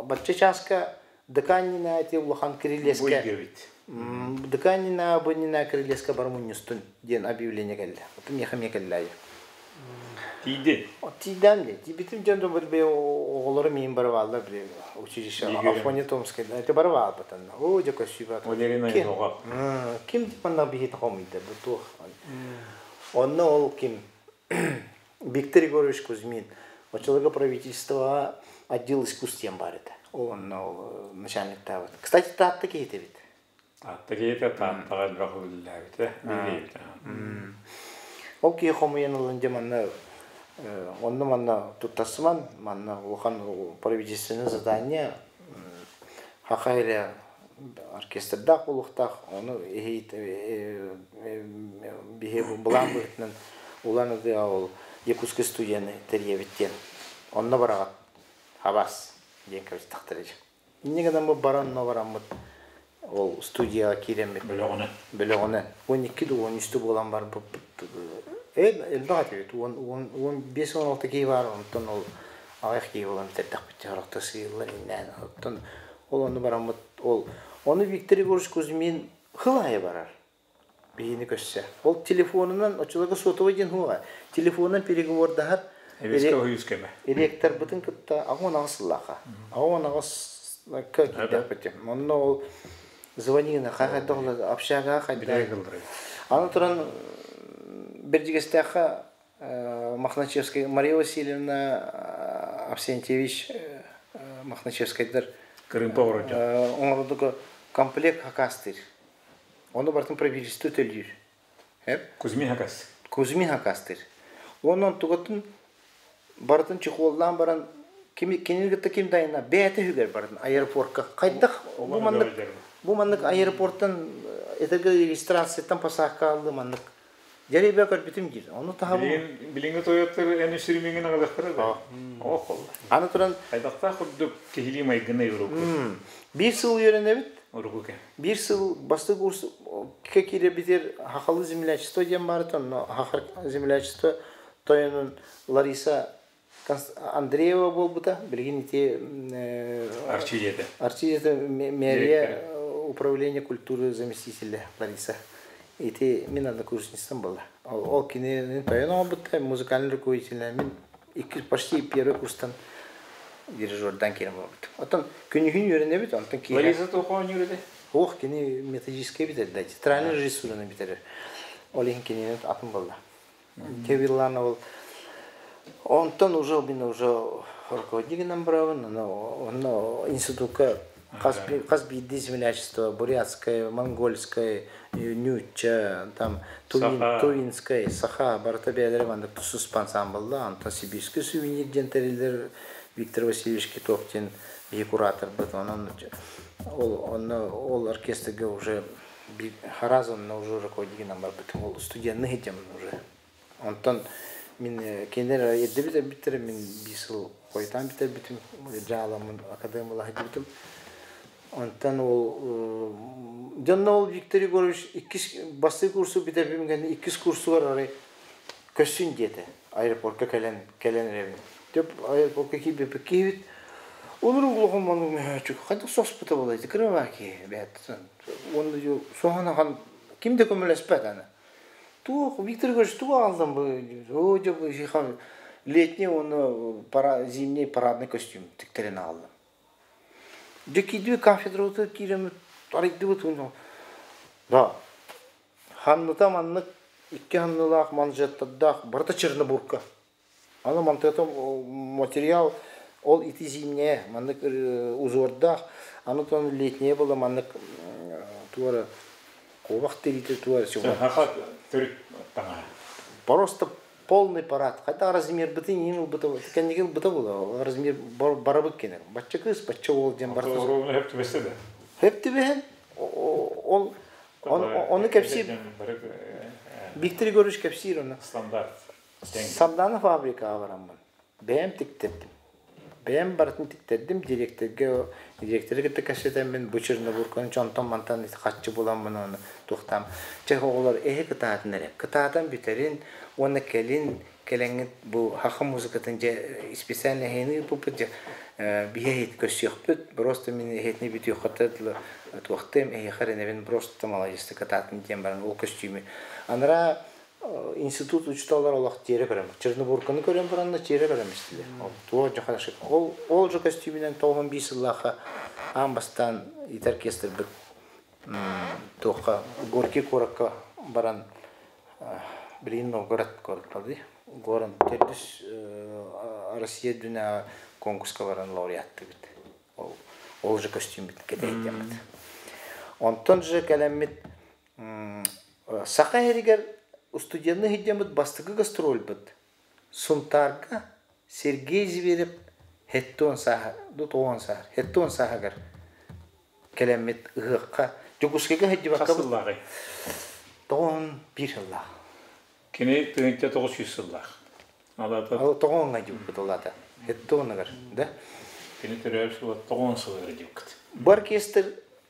Бачча чааска Дыканнина эти улахан Кириллескэ Дыканнина Быннина Кириллеска бар мунньустун диэн объявление кэллэ. Оту миэхэ эмиэ кэллэ. Тиийди. Тиийдэн дии. Тиийбитим дьон били оҕолору миин бары бааллар били училище Афоня Томскай это бары баалбатан. О, дьэ көссүүбэ. Валерина Иванова. Ким манна биһиги хомуйда бу туох. Онно ол ким Виктор Егорович Кузьмин оччолорго правительствоҕа отдел искусств диэн баар этэ. Ол онно ол начальниктаабыт. Кстати, Таатта киһитэ эбит. Таатта киһитэ Тааттаҕа элбэх үлэлээбитэ, билиэбитэ. Ол киһи хомуйан ылан дьэ манна онно манна туттарсыман, манна улахан правительственное задание хаха эрэ оркестрдаах буолуохтаах, ону биһи былаан быһыытынан Улан Удэ ол Якутскай студияны тэрийэбит диэн онно бараҕыт хабас диэн кэбистэхтэрэ дьэ. Инньэ гынан бу баран онно бараммыт ол студияҕа киирэммит бөлөҕүнэн бөлөҕүнэн 12 да 13 буолан барбыппыт элбэх этибит 15-16 киһи баар онтон ол аҕыйах киһи буолан бүтэрдэхпит сорохто сыыллар иннээн оттон ол ону бараммыт ол ону Виктор Егорович Кузьмин хыл аайы барар биһини көрсө ол телефонунан оччолорго сотовый диэн суоҕа телефонунан переговордаһар ректорбытын кытта 88 сыллаахха 88 киирдэхпит онно ол звонигына хайдах общага хайдах аны туран Бердьигэстээххэ Мохначевскай Мария Васильевна Авсентьевич Мохначевскайдар Кырыымпа оҥордуга комплект хакастыыр. Ону барытын правительство төлүүр. Кузьмин хакас. Кузьмин хакастыыр. Онон тугатын барытын чехоллаан баран кими кинини кытта ким дайына бэйэтэ үһүгэр барытын аэропортка хайдах бу маннык бу маннык аэропорттан этэргэ регистрацияттан посадка алды маннык Дьэрибэ көрбүтүм диир. Ону таһабын. Билиҥҥи тойоттор эн үсүрүмүҥүн аҕалыахтара да. Ох холла. Аны туран хайдахтаах курдук киһилии майгына уруку. Биир сыл үөрэнэбит. Уруку кэ. Биир сыл бастакы курс киирэрбитигэр хахалы землячество диэн баар онно хахар землячество тойонун Лариса Андреева буолбута. Билигин ити Арчидиэте. Арчидиэте мэрия управление культуры заместителя Лариса. Ити мин однокурсницам была. Ол кинини тойон оҥорбуттар, музыкальный руководитель мин икки почти первый курстан дирижердан киирэн буолбут. Оттон күнүһүн үөрэнэбит, онтон киһи... Лариса туох оонньуур Ох, кини методическай бүтэрдэ, театральный режиссураны бүтэрэр. Ол иһин кинини атын буолла. Кевиллана ол онтон уже мин уже руководителем барабын, онно институтка хас биирдии землячество бурятское, монгольское, нючча, там тувинское, саха барыта бэйэлэрэ маннык тусуспа ансамблла, онтон сибирский сувенир диэн тэриллэр Виктор Васильевич Китов диэн биһи кураторбыт, онон ол онно ол оркестрга уже харазонно уже руководителем барбытым, ол студенный этим уже. Онтон Мин кинилэр эрдэ бүтэрбиттэрэ, мин биир сыл хойутаан бүтэрбитим, дьааламмын академияла сылдьыбытым. Онтон ол дьонно ол Виктор Егорович иккис бастакы курсу бүтэрбим кэннэ иккис курсугар арай көссүн диэтэ. Аэропортка кэлэн кэлэн эрэбин. Төп аэропортка киирбиппит киһибит олору улахан маннык мөһөөччүк хайдах соспута буолай кырыма киһи бэт уонна соһон ахан ким да көмөлөспөт аны туох Виктор Егорович тугу аҕаллым бу оо дьэ бу летний уонна зимний парадный костюм тиктэрин аҕаллым. Дьэ киирдибит кафедрабытыгар киирэммит арыйдыбыт уонна да ханныта маннык икки ханнылаах манжеттардаах барыта чернобурка. Аны мантыата материал ол ити зимняя маннык узордаах, аны тон летняя была маннык туора куобах тириитэ туора Саха төрүт таҥаһа. Просто полный парад. Хотя размер бытын иин ылбыта, кэнники ылбыта була, размер барабыт кенер. Бачча кыыс, бачча уол диэн барыта. Оруобуна хөп түбэстэ да? Хөп түбэһэн, ол ону кэпсиир Виктор Егорович кэпсиир оны. Стандарт. Сардана фабрикаҕа бараммын. Бэйэм тиктэрдим. Бэйэм барытын тиктэрдим, директорга директоры кытта кэпсэтэммин бу Чернобурканы чонтон-мантан хаччы буламмын уонна туохтаам. Чэ оҕолор эһи кытаатын эрэ. Кытаатан бүтэрин уонна кэлин кэлэҥҥит бу саха музыкатын дьэ специально эһиэни ыыппыппыт дьэ биһи эһиэт көрсүөхпүт. Просто мин эһиэтини бүтүөххэ дылы туохтыам эһиэхэ эрэнэбин просто маладьыста кытаатын диэн баран ол көстүүмү анараа институт учууталлар олох тиэрэ көрөн Чернобурканы көрөн баранна тиэрэ көрөн истилэр. Ол туох дьохон ол ол же көстүүмүнэн 95 сыллаахха аан бастаан ити оркестрбыт туохха Горький куоракка баран билигин Новгород куорат город төрдүс Россия дүнэ конкурска баран лауреаттыбыт. Ол ол же көстүүммүт кэтэйдэммит. Онтон же кэлэммит Саха иһигэр устудьуоннуу сылдьаммыт бастакы гастрольбут Сунтаарга Сергей Зверев ХЭТ-уон сааһа, тоҕуон сааһар, ХЭТ-уон сааһыгар кэлэммит ыһыахха Дьокуускайга сылдьыбакка Хас сыллааҕый? 91 сыллаах. Кини 1900 сыллаах. Тоҕуоҥҥа дьыбыппыт ол аата. ХЭТ-уонугар, да? Кини төрөөбүт сыла тоҕуон сылыгар дьыбыккыт. Бу оркестр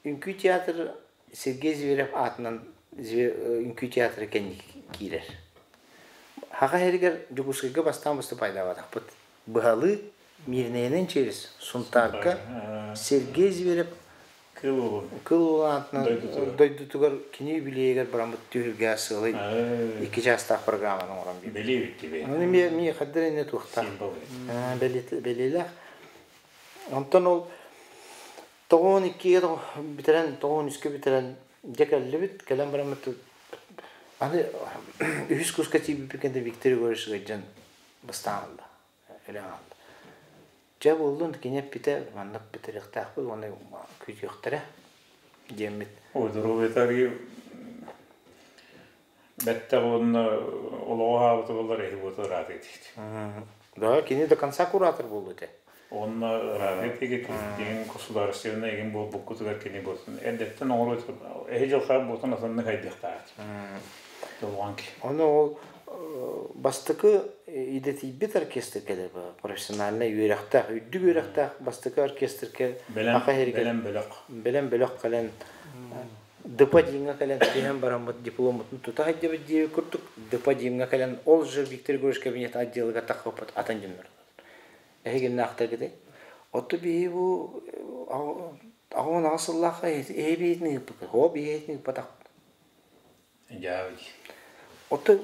үҥкүү театр Сергей Зверев аатынан үҥкүү театра кэнники киирэр. Саха сиригэр Дьокуускайга бастаан выступайдаабатахпыт. Быһалыы Мирнэйинэн через Сунтаарга Сергей Зверев Кыл уолун Кыл уолун аатынан дойдутугар кини юбилейигэр бараммыт түһүлгэ сыалай икки чаастаах программаны оҥорон биэрбит. Бэлиэ бит Аны ми хаддар инне туохтаах. Бэлиэлээх. Онтон ол 92-гэ бүтэрэн, 93-кэ бүтэрэн дьэ кэллибит. Кэлэн бараммыт аны үһүс курска тиийбиппит кэннэ Виктор Егорович ыалдьан бастаан ылла, өлөн хаалла. Дьэ буоллун, кини эппитэ маннык бүтэриэхтээхпит уонна күүтүөхтэрэ диэммит. Ой, доруобуйатарги бэттэх уонна олоҕу аһаабыта буоллар эһи буота ыраатыы этигит. Да, кини до конца куратор буолуо этэ. Онно ыраатыы этигит, дигин государственный эгин буолбуккутугар кини буотун эрдэттэн оҥоруо эһи дьылхаа буотун атыннык хайдыахтаах. Долган ки. Ону ол бастакы идэтийбит оркестр кэлэр профессиональнай үөрэхтээх, үрдүк үөрэхтээх бастакы оркестрга бэлэм бөлөх. Бэлэм бөлөх кэлэн ДП Димҥа кэлэн түһэн бараммыт дипломмутун тута сылдьабыт диэбит курдук ДП Димҥа кэлэн ол же Виктор Егорович кабинет отделыгар таххыппыт атын дьоннор. Эһигиннаахтаргыты. Отту биһи бу аҕа аҕыс сыллаахха эһи ыыппыккыт. Оо биһиэтин ыыппатахпыт. Дьаабыт. Отту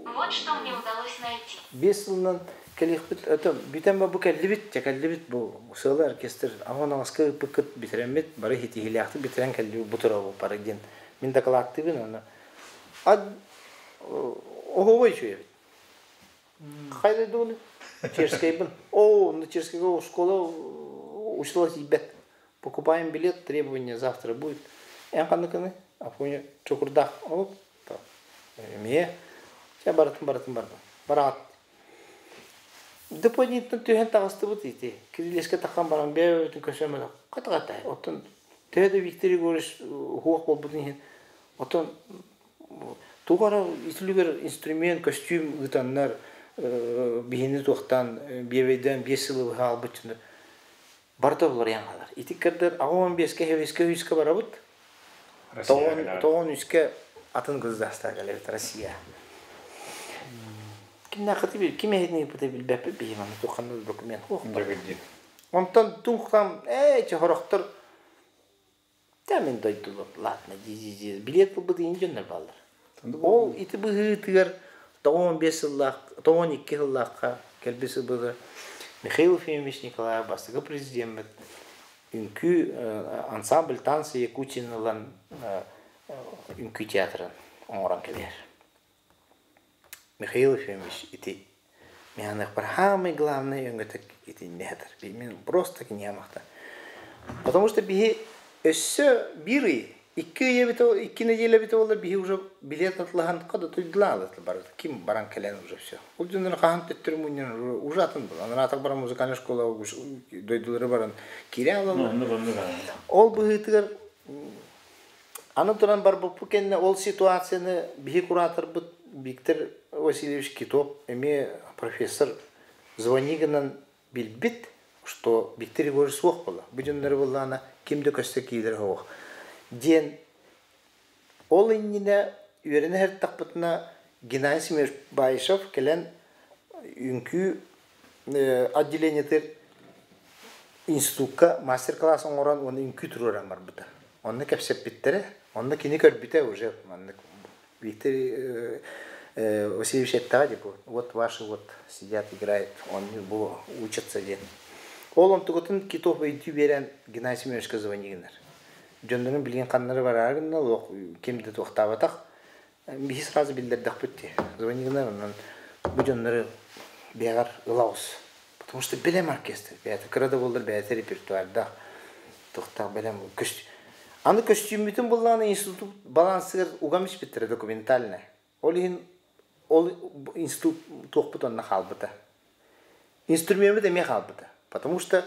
Вот что мне удалось найти. Биэс сылынан кэлиэхпит это бүтэн бу кэллибит дьэ кэллибит бу сыала оркестр аҕа аҕаска ыыппыккыт бүтэрэммит бары ситиһиилээхтик бүтэрэн кэллибит бу турабы бары диэн мин дакылааттыыбын аны оһуобай үчүгэйбит хайда дууну Черскайбын о на Черскайга школа учила тиийбэт покупаем билет требование завтра будет эн ханныкыны Афоня чокурдаах оп эмиэ чэ барытын барытын бардым бараат Депониттан түһэн таҕыстыбыт ити. Кирилиэскэ таххан баран бэйэ-бэйэбитин көрсөммөтөх хата-хата оттон төһө да Виктор Егорович уһуох буолбутун иһин оттон туох эрэ итилигэр инструмент, көстүүм ыытаннар Биһини туохтаан биэбэйдээн 5 сылы быһа албыт барыта уларыйан хаалар. Ити кэрдэр 85-кэ хэвискэ үскэ барабыт. Тоҕон үскэ атын государство кэлэбит Россия. Кимнээххити бил, ким эһитини ыппыта билбэппит биһи маны тухханна документ хуох. Онтон тунхтам ээ чохорохтор та мин дойдулар ладно ди билет булбут иин дьоннор бааллар. Ол ити быһыытыгар 95 сыллаах, 92 сыллаахха кэлбит сылбыгар Михаил Ефимович Николаев бастакы президеммит үҥкүү ансамбль танцы Якутин ылан үҥкүү театрын оҥорон кэлэр. Михаил Ефимович ити миэхэ самый главный өҥөтө итиннэ сытар. Мин просто киниэмахта. Потому что биһи өссө биир ый, 2 ый эбитэ, 2 неделя эбитэ буоллар биһи уже билет атылаһан хада туйдулаан бар. Ким баран кэлэн уже все. Ол дьоннор хаһан төттөрү мунньан уже атын был. Анаатак баран музыкальная школа дойдулары баран киирэ алалар. Ол быһыытыгар аны туран барбыппы кэннэ ол ситуацияны биһи кураторбыт Виктор Васильевич Китов эмиэ профессор звонигынан билбит, что Виктор Егорович суох буолла. Бу дьоннору буллаана ким да көстө киилер суох. Диэн ол иннинэ үөрэнэ сырыттахпытына Геннадий Семенович Баишев кэлэн үҥкүү отделениетыр институкка мастер-класс оҥорон уонна үҥкүү туруоран барбыта. Онно кэпсэппиттэрэ, онно кини көрбүтэ уже маннык Виктор Васильевич эттэҕэ типа вот ваши вот сидят играют, он бу учатся диэн. Ол онтугутун Китов өйдүү биэрэн Геннадий Семеновичка звони гынар. Дьоннорун билигин ханнары бараары гынна, ким да туохтаабатах. Биһи сразу биллэрдэхпит дии. Звони гынар, онон бу дьоннору бэҕэр ылаҕыс. Потому что бэлэм оркестр. Бэйэтэ кыра да буоллар бэйэтэ репертуардаах. Туохтаах бэлэм. Аны көстүүммүтүн буллааны институт балансыгар угам испиттэрэ документально. Ол иһин ол институт туохпут онно хаалбыта. Инструмеммит эмиэ хаалбыта. Потому что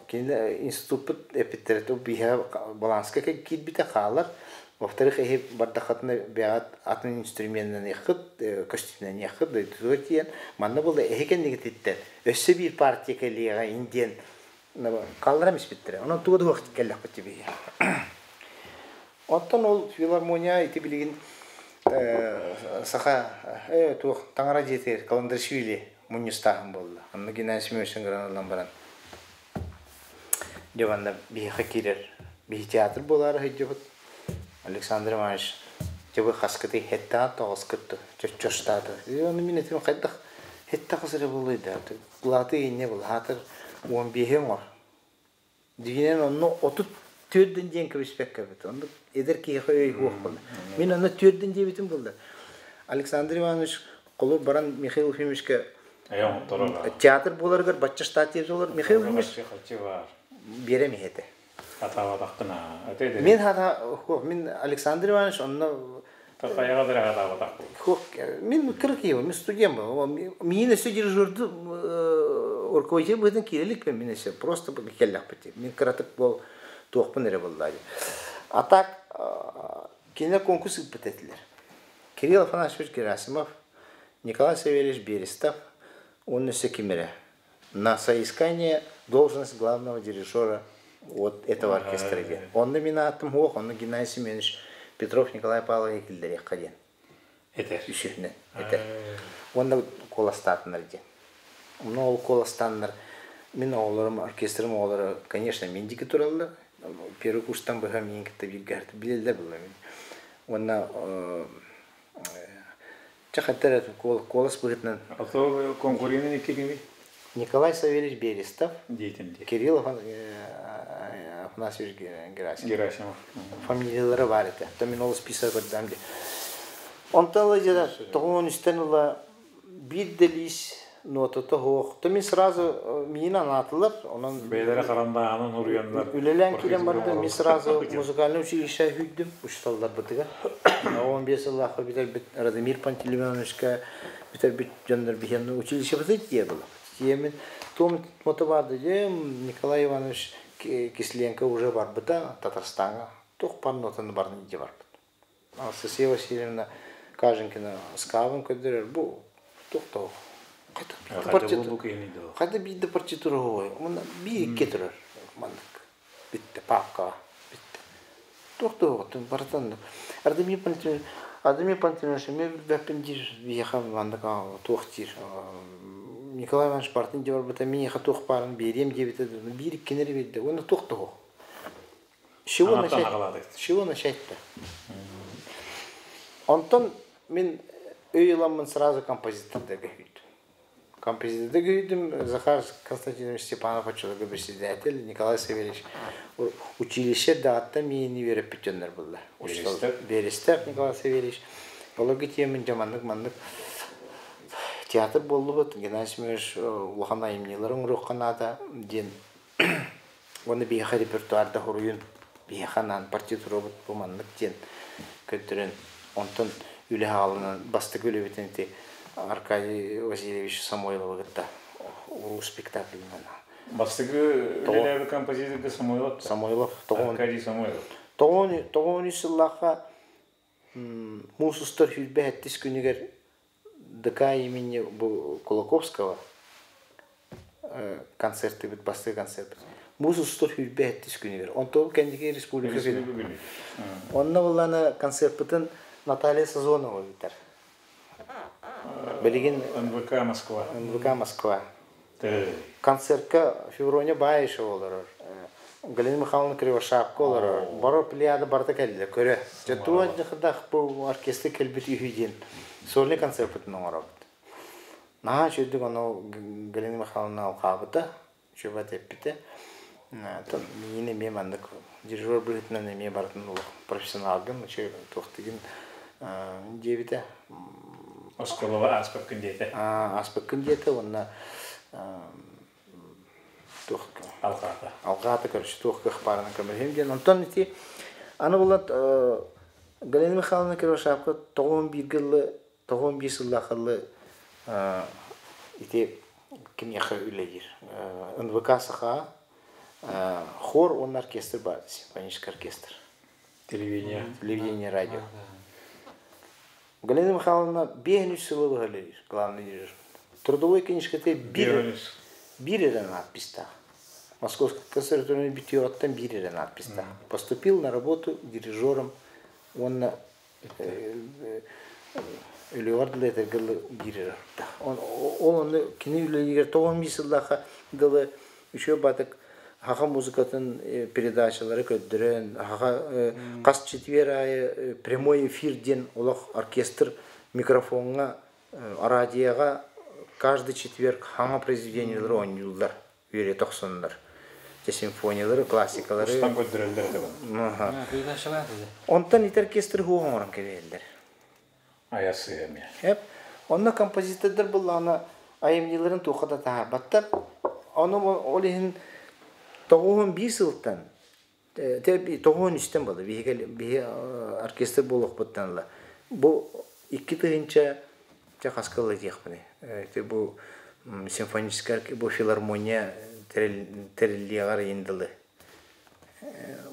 кинилэр институппут эппиттэрэ биһэ баланска киирбитэ хаалар. Во-вторых, эһи бардахатына бэҕэт атын инструменнаныаххыт, көстүүмнэниэххит дойдутугар тиийэн, манна буолла эһи кэннигититтэн өссө биир партия кэлиэҕэ индиэн хаалларам испиттэрэ. Онон туга да кэллэхпит биһи. Оттон ол филармония ити билигин саха туох таҥара дьиэтигэр Каландаришвили мунньустааһын буолла. Онно Геннадий Семенович ыҥыран баран дьэ манна биһиэхэ киирэр биһи театр буолаары сылдьыбыт Александр Иванович дьэ бу хаскыты хэттэҕэ тоҕоскытту чоччоштааты. Ону мин этим хайдах хэтте хас эрэ буолуой да былааты инне былаатыр 15-и оҥор. Дьиҥинэн онно 34-дэн диэн кэбиспэккэ эбит. Онно эдэр киһиэхэ өй суох буолла. Мин онно түөрдэн диэбитим буолла. Александр Иванович холу баран Михаил Ефимовичка театр буоларыгар бачча штат диэбит Михаил Ефимович биэрэм иһэтэ. Мин хата мин Александр Иванович онно мин кыра киһи, мин студент миин өссө дирижерду руководитель быһыытынан киирэликпин мин өссө просто келлэхпит мин кыратык бол туохпун эрэ буоллаа. А так кинилэр конкурс ыыппыт этилэр. Кирилл Афанасьевич Герасимов, Николай Савельевич Берестов уонна өссө ким эрэ на соискание должность главного дирижера вот этого оркестра диэн. Онно мин аатым суох, онно Геннадий Семенович Петров Николай Павлович киллэриэххэ диэн. Этэр. Үсүһүнэн этэр. Уонна куоластаатынар диэн. Онно ол куоластааннар мин оҕолорум, оркестрым оҕолоро, конечно, мин диэки тураллар. Первый курстан быһа миин кытта бииргэ билэллэр буолла мин. Уонна чэ хаттар куолас быһыытынан Ото конкуренын икки кими? Николай Савельевич Берестов, Деятель. Кирилл Афанасьевич Герасимов. Герасимов. Фамилиялары бар этэ. То мин ол список көрдüm ди. Онтон ыла 93-тэн ыла биир да лиис нотата суох. То мин сразу миин анаатылар. Онон Бэйэлэрэ харандааһынын уруйаннар. үлэлээн киирэн бардым. Мин сразу музыкальное училище сүүрдүм учууталларбытыгар. 15 сыллаахха бүтэрбит Радомир Пантелеймоновичка бүтэрбит дьоннор биһиэн училище бытыт дие было. Тиэмин том мотобарды дем Николай Иванович Кисленко уже барбыта Татарстанга. Туох пар нотаны барын иде барбыт. Анастасия Васильевна Каженкина скабын көдөрөр бу. Туох Хата хата биирдэ партитура оһуой. Мунна биир икки турар маннык. Бүтте папкаҕа бүтте. Туох да барытын Ардемир Пантелеймонович Ардемир Пантелеймонович эмиэ билбэппин диир биһиэхэ маннык туох диир Николай Иванович барытын дии барбыта миэхэ туох баарын биэриэм диэбитэ биир иккини эрэ биэрдэ уонна туох да суох. С чего начать? С чего начать-то? Онтон мин өй ыламмын сразу композитордарга күүттүм. Композитордарга күүттүм Захар Константинович Степанов оччолорго председатель, Николай Савельевич училище даҕаттан миини үөрэппит дьоннор булла. Берестев Николай Савельевич. Олорго тиэмин дьэ маннык-маннык театр буоллубут, Геннадий Семенович улахан айымньылары оҥоруохха наада диэн уонна биһиэхэ репертуарда хоруйун биһиэхэ анаан партитурабыт бу маннык диэн көрдөрөн онтон үлэ хаалынан бастакы үлэбитин ити Аркадий Васильевич Самойловы кытта уруу спектаклынан Бастакы үлэлээбит композиторга Самойлов Самойлов Аркадий Самойлов 93 сыллаахха муус устар 27 күнүгэр ДК имени Кулаковского концертыбыт бастакы концертпыт муус устар 27 күнүгэр онтон кэнники республика күнэ онно булланы концертпытын Наталья Сазонова ыытар билигин НВК Москва НВК Москва концертка Феврония Баишева олорор Галина Михайловна Кривошапка олорор Боро Плеяда барыта кэллэ көрө дьэ туох дьахадах бу оркестр кэлбит үһү диэн сольный концертпытын оҥоробут Наһаа үчүгдүк ону Галина Михайловна алҕаабыта, үчүгэй эппитэ. Миигин эмиэ маннык дирижер быһыытынан эмиэ барытын олох профессионалгын, үчүгэй туохтыгын диэбитэ. Оскуолаҕа ааспаккын диэтэ. Ааспаккын диэтэ уонна туох алҕаата. Алҕаата короче туох кыах баарынан көмөлөһүм диэн. Онтон ити аны булат Галина Михайловна Кривошапка тоҕуон бииргэ ыллы 91 сыллаахылы ити кимиэхэ үлэлиир НВК Саха хор уонна оркестр баар симфонический оркестр телевидение телевидение радио Галина Михайловна 53 сылы быһа үлэлиир главный дирижер трудовой книжката биир биир эрэ надписьтаах Московской консерваторияны бүтүөҕүттэн биир эрэ надписьтаах поступил на работу дирижером уонна Өлүөҕэр дылы этэргэ дылы биир Ол онно кини үлэлииригэр 91 сыллаахха дылы үчүгэй баатык саха музыкатын передачалары көрдөрөн, саха хас четверг аайы прямой эфир диэн олох оркестр микрофоҥҥа, радиоҕа каждый четверг саҥа произведениелары оонньууллар. Үөрэтэ охсоннор. Дьэ симфониялары, классикалары. Устан көрдөрөллөр этэ Онтон ити оркестры хуох оҥорон кэбиһэллэр. Айасы эмиэ. Эп. Онно композитордар буллаҕына айымньыларын туохха да таһаарбаттар. Ону ол иһин 91 сылтан 93-тэн буолла биһиги биһи оркестр буолуохпуттан ыла бу 2000 чэ хаска ыла диэхпиний ити бу симфоническай бу филармония тэриллиэҕэр иһин дылы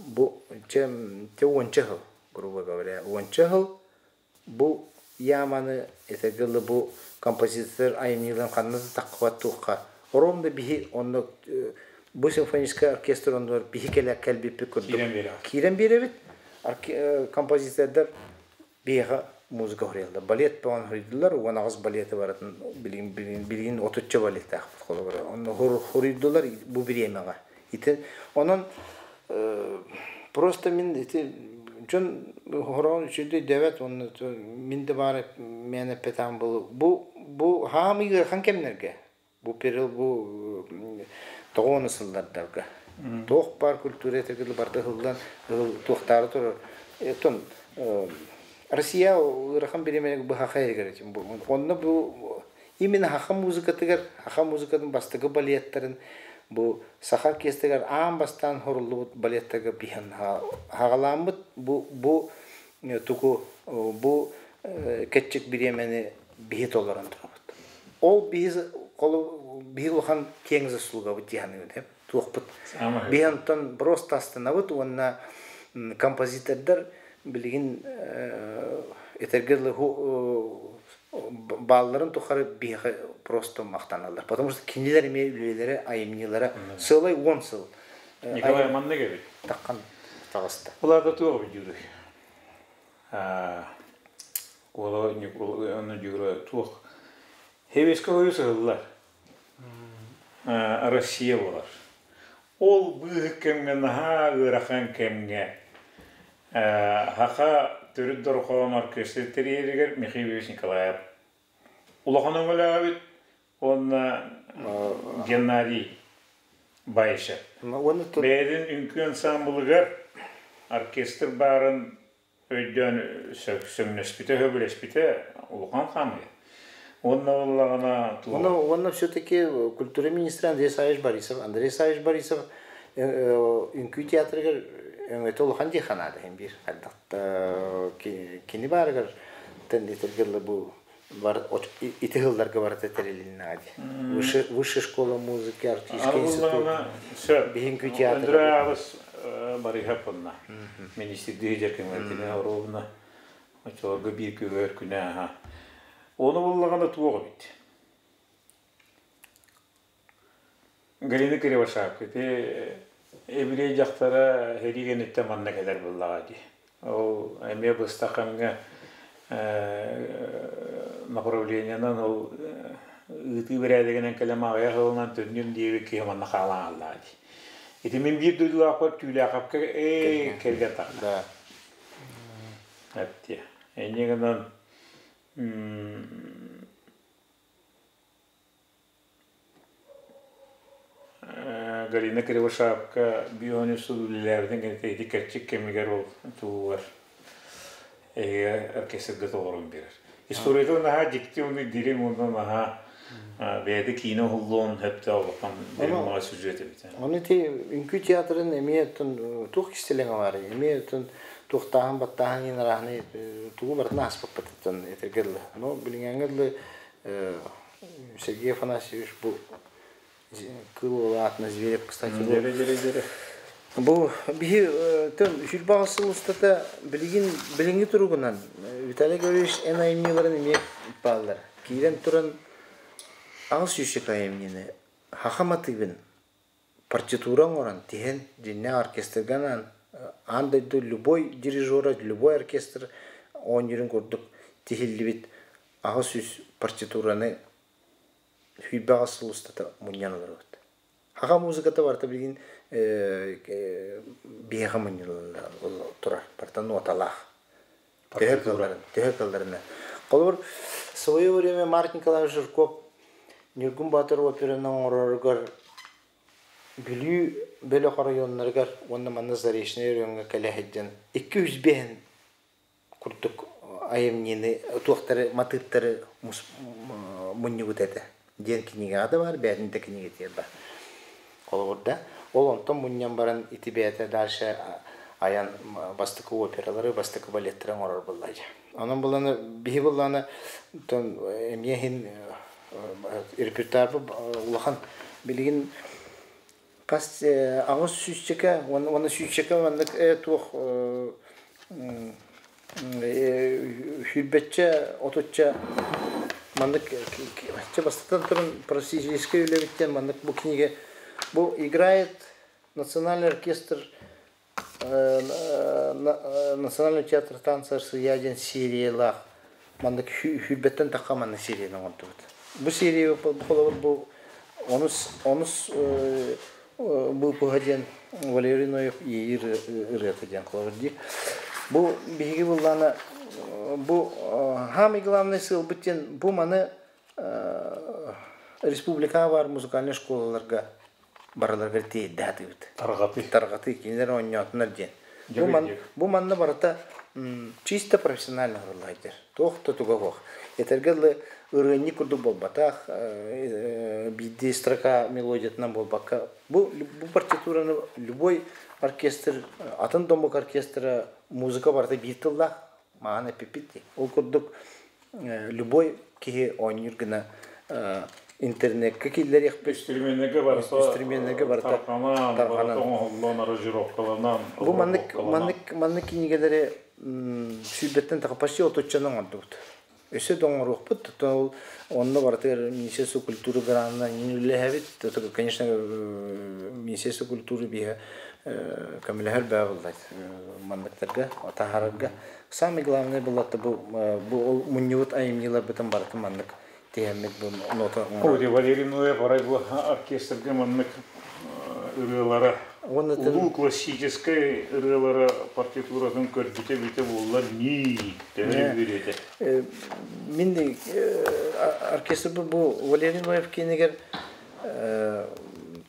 бу чэ чэ уонча сыл грубо говоря уонча сыл бу яманы этэргэ дылы бу композитордар айымньыларын ханна да таххыбат туохха ровно биһи онно бу симфоническай оркестр оннугар биһи кэлэ кэлбиппит курдук киирэн биэрэбит композитордар биһиэхэ музыка хоруйаллар балет бөҕөнү хоруйдулар уон аҕыс балеты барытын билигин билигин отучча балеттаахпыт холобура онно хоруйдулар бу бириэмэҕэ ити онон просто мин ити дьон хороон үчүгэй дэбэт уонна мин да баар мээнэ эппэтэҕим буолуо бу бу хаамый ыарахан кэмнэргэ бу перил бу тоҕуону сыллардарга туох баар культура этэргэ барыта ыһыллан туохтаары турар оттон Россия ыарахан бириэмэлэргэ быһаха эригэр онно бу именно саха музыкатыгар саха музыкатын бастакы балеттарын бу саха оркестрыгар аан бастаан хоруллубут балеттарга биһан хаҕалааммыт бу бу тугу бу кэтчик бириэмэни биһи толорон турабыт ол биһи холу биһи улахан киэҥ заслугабыт дии саныыбын туохпут биһи онтон просто астынабыт уонна композитордар билигин этэргэ дылы Баалларын тухары биһиэхэ просто махтаналлар. Потому что кинилэр эмиэ үлэлэрэ, айымньылара сыалай 10 сыл. Николай маннык эбит. Таххан таҕыста. Улаата туох дьүрүй? Уола Ньукула дьүрэ туох Хевеске хойу сыһыллар. Россия болар. Ол быыһык кэмҥэ наһаа ыарахан кэмҥэ Саха төрүт дорҕоон оркестр тэрийэригэр Михаил Ильич Николаев улахан өҥөлөөбүт уонна Геннадий Баишев. Бэйэтин үҥкүү ансаамбылыгар оркестр баарын өйдөөн сөҥнөспүтэ, сөбүлэспитэ улахан хаамыы. Уонна буоллаҕына Уонна, уонна все-таки культура министра Андрей Савич Борисов. Андрей Савич Борисов үҥкүү театрыгар өҥөтө улахан дии ханаада иһин биир хайдах кини баарыгар тендитергелла бу бар ити сылларга барыта тэрилиннэҕэ дии. Высшая школа музыки, артистский институт, биһиҥкүү театр. Андрей Аҕыс Барыһаппынна. Министрдии дьэркэҥҥэ оруобуна оччолорго биир күһүөр күнэ аһа. Ону буллаҕына туох эбит? Галина Кривошапка ити еврей дьахтара сэрии кэнниттэн манна кэлэр буоллаҕа дии. Ол эмиэ быстах кэмҥэ направлениенан ол ыытыы бэрээдэгинэн кэлэн аҕыйах сылынан төннүм диэбит киһи манна хаалан хааллаҕа дии. Ити мин биир дойдулаахпар Түүлээхэпкэ ээ кэргэн тахта. Эптиэ. Инньэ гынан Галина Кривошапка бионисул үлэлээбитин кэнниттэн ити кэрчик кэмигэр ол тугугар эһиги оркестрга толорон биэрэр. Историята наһаа дьикти уонна дириҥ уонна наһаа бэйэтэ киинэ уһуллуон сөптөөх улахан дириҥ сюжет эбит. Оны ти үҥкүү театрын эмиэ туох кистэлэҥэ баар эмиэ туохтааһын баттааһын инараһыны тугу барытын ааспаппытыттан этэргэ дылы. Но билиҥҥэ дылы Сергей Афанасьевич бу кыыл уола аатына Зверев, кстати, бу биһи төн сүрбаҕа сыл устата билигин билиҥҥи туругунан Виталий Гаврильевич эн айымньыларын эмиэ бааллар. Киирэн туран 800 айымньыны хаха матыыбын партитура оҥорон тиһэн дьиннээх оркестрга анаан аан дойду любой дирижера любой оркестр оонньуурун курдук тиһиллибит 800 партитураны 28 сыл устата мунньан олоробут. Саха музыката барыта билигин биһиэхэ мунньулла турар, барыта ноталаах. Төһө кылларын, төһө кылларына. Холобур, в свое время Марк Николаевич Жирков Ньургун Боотур операны оҥороругар Бүлүү бөлөх оройуоннарыгар уонна манна Заречнай оройуоҥҥа кэлэ сылдьан 205 курдук айымньыны туохтары матыыптары мунньубут этэ диэн кинигэҕэ да баар бэйэтин да кинигэтигэр баар холобур да ол онтон мунньан баран ити бэйэтэ дальше айан бастакы опералары бастакы балеттары оҥорор буолла онон буланы биһи буллааны эмиэ иһин репертуарбыт улахан билигин хас 800-чэкэ уонна сүүсчэкэ маннык туох сүүрбэччэ отучча маннык бастатан туран просветительскай үлэбиттэн маннык бу кинигэ бу играет национальный оркестр национальный театр танца Россия диэн сериялаах маннык сүүрбэттэн тахха маннык серияны оҥордубут. Бу серия холобур бу онус онус быыпыһа диэн Валерий Ноев иэйии ырыата диэн холобур дии. Бу биһиги буллаана бу самый главный сыалбыт диэн бу маны республикаҕа баар музыкальнай школаларга барыларыгар тиэйдээтибит. Тарҕатыы. Тарҕатыы кинилэр оонньоотунар диэн. Бу, ман, бу манна барыта чисто профессионально оҥоруллар. Туох да туга суох. Этэргэ дылы ырыанньык курдук буолбатах, биирдии строка мелодиятынан буолбакка, бу, бу партитураны любой оркестр, атын домук оркестра музыка барыта биир тыллаах, мааны эппиппит дии. Ол курдук любой киһи оонньуур гына интернеккэ киллэриэхпит. Инструменнэргэ барыта инструменнэргэ барыта тарҕанан, барыта оҥоһуллан, аранжировкаланан, Бу маннык маннык маннык кинигэлэри сүүрбэттэн таха почти отуччаны оҥордубут. Өссө да оҥоруохпут, ол онно барытыгар Министерство культуры гранынан үлэлэһэбит. Конечно, Министерство культуры биһэ көмөлөһөр баа буллар манныктарга, таһаарарга. Самый главный буллатта бу бу ол мунньубут айымньыларбытын барытын маннык тиһэммит бу нота. О, Валерий Ноев арай бу оркестрга маннык ырыалара улуу классическай ырыалара партитуратын көрбүтэ бүтэ буоллар нии төһө үөрүөтэ. Мин оркестр бу Валерий Ноев киинигэр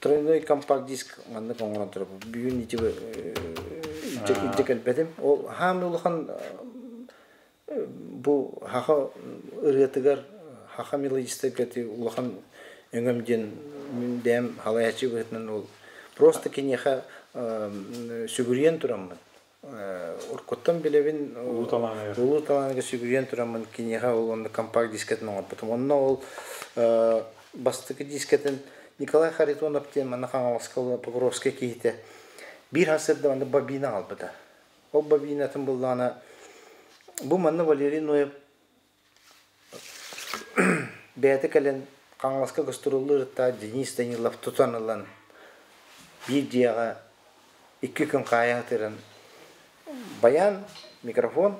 тройной компакт-диск маннык оҥорон турар. Бүгүн ити илдьэ кэлбэтим. Ол хаамы улахан бу хаха ырыатыгар хаха мелодистарга улахан өҥөм диэн бэйэм халайааччы быһыытынан ол просто киниэхэ сүгүрүйэн тураммын уруккуттан билэбин улуу талааныгар улуу талааныгар сүгүрүйэн тураммын киниэхэ ол онно компакт дискэтин оҥорбутум. Онно ол бастакы дискэтин Николай Харитонов диэн манна Хаҥаласка Покровскай киһитэ биир сарсыарда манна бобина аҕалбыта. Ол бобинатын буллаҕына бу манна Валерий Ноев бэйэтэ кэлэн Хаҥаласка гастроллуур Денис Данилов тутан ылан биир дьиэҕэ 2 күн хаайа сытыран баян, микрофон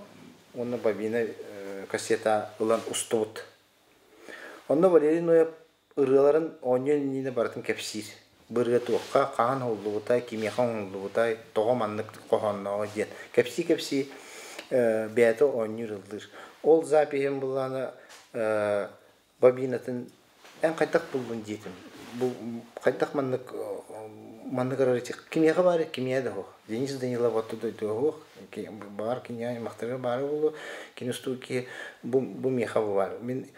уонна бобина кассета ылан устубут. Онно Валерий Ноев ырыаларын оонньуон иннинэ барытын кэпсиир. Бу ырыа туохха, хаһан уһуллубутай, кимиэхэ оҥоһуллубутай, тоҕо маннык хоһооннооҕо диэн кэпсии-кэпсии бэйэтэ оонньуур ыллыыр. Ол запиһын былаана бобинатын эн хайдах буллун диэтим. Бу хайдах маннык маннык кимиэхэ баар кимиэхэ да суох. Денис Данилов отто дойдуга суох, баар киниэхэ аймахтарыгар баара буолуо, кини устуу киһи бу бу миэхэ бу баар. Мин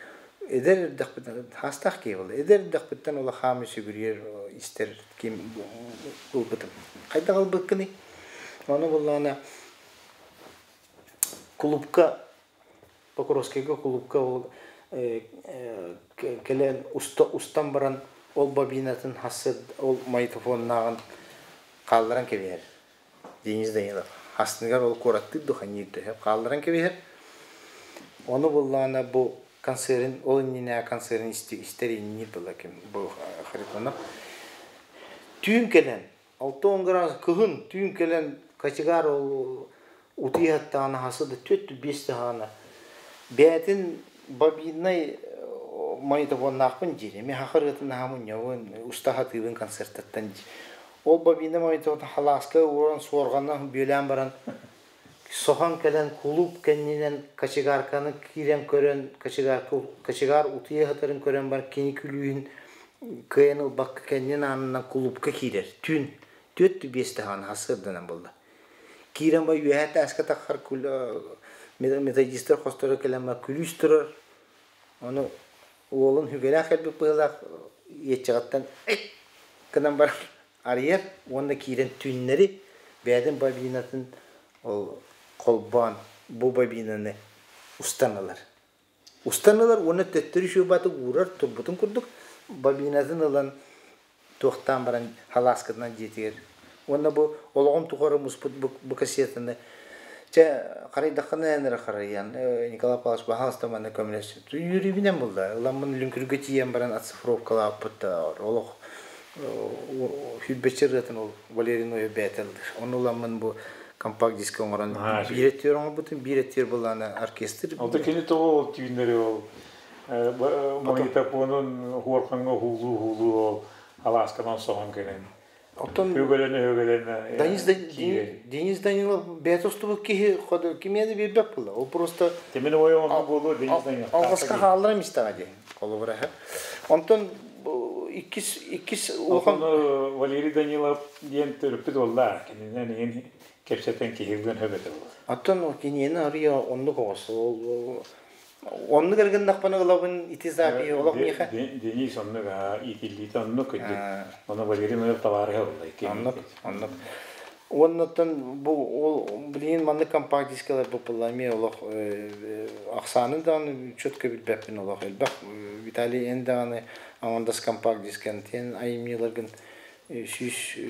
эдэр эрдэхпиттэн хаастаах киһи буолла. Эдэр эрдэхпиттэн улахаамы сүгүрүйэр истэр ким ылбытым. Хайдах ылбыккыный? Ону буллаҕына клубка Покровскайга клубка ол кэлэн устан баран ол бобинатын хассы ол магнитофоннааҕын хаалларан кэбиһэр. Денис Данилов хасныгар ол куораттыыр духаньыыр төһө хаалларан кэбиһэр. Ону буллаҕына бу концерин ол иннинэ концерин истэр иннир была ким бу Харитонов түүн кэлэн 60 градус кыһын түүн кэлэн кочегар ол утуйаттаҕына хасы да 4-5 даҕаны бэйэтин бобиннай магнитофоннаахпын диир эми хахырыатын наһаа мунньабын уста хатыыбын концертаттан диир ол бобина магнитофон халааска ууран суорҕанынан бүөлээн баран соһон кэлэн кулууп кэннинэн кочегарканы киирэн көрөн кочегарка кочегар утуйа сытарын көрөн баран кини күлүүһүн кыайан ылбакка кэннин аанынан кулуупка киирэр түүн 4-5 даҕаны сарсыарданан буолла киирэн ба үөһээ тааска таххар методистар хосторо кэлэн ба күлүүс турар ону уолун хүгэлээх кэлбит быһыылаах иэччэҕиттэн гынан баран арыйар уонна киирэн түүннэри бэйэтин бобинатын ол холбоон бу бобинаны устан ылар. Устан ылар уонна төттөрү шубаты уурар турбутун курдук бобинатын ылан туохтаан баран халааскытынан дьиэтигэр уонна бу олоҕум тухары муспут бу кассетаны чэ харайдаххына эн эрэ харайан Николай Павлович баһаалыста манна көмөлөс үөрүүбүнэн булла ыламмын Лүҥкүргэ тиийэн баран оцифровкалаабыппыт олох сүүрбэччэ ырыатын ол Валерий Ноев бэйэтэ ыллыыр ону ыламмын бу компакт диска оҥорон биир өттүгэр оҥорбутум биир өттүгэр былаана оркестр. Ол да кини тоҕо ол түүннэри ол магнитофонун хуорхаҥҥа уһуулуу-уһуулуу ол алаасканан соһон кэлэн Оттон үгөлөнө-үгөлөнө Денис, Денис Данилов бэйэтэ устубут киһи кимиэ да биэрбэт буолла. Ол просто Тимин ой онно буолуо Денис Данилов. Алҕаска хаалларам истэҕэ дии. Холобура. Онтон иккис улахан Валерий Данилов диэн төрүппүт уоллаа. Кининэн иһин кэпсэтэн киһилгэн хөбөтө буолар. Оттон киниэни арыйа оннук оҕос. Оннук эргиннахпына ылабын ити запиһи олох миэхэ. Денис оннук иитиллиитэ оннук кырдьык. Ону Валерий Ноев табаарыһа буолла икки. Оннук, оннук. Уоннаттан бу ол билигин маннык компакт дискалар буппулла эмиэ олох ахсаанын даҕаны четко билбэппин олох элбэх. Виталий эн даҕаны аҥардас компакт дисканы тиэн айымньыларгын 100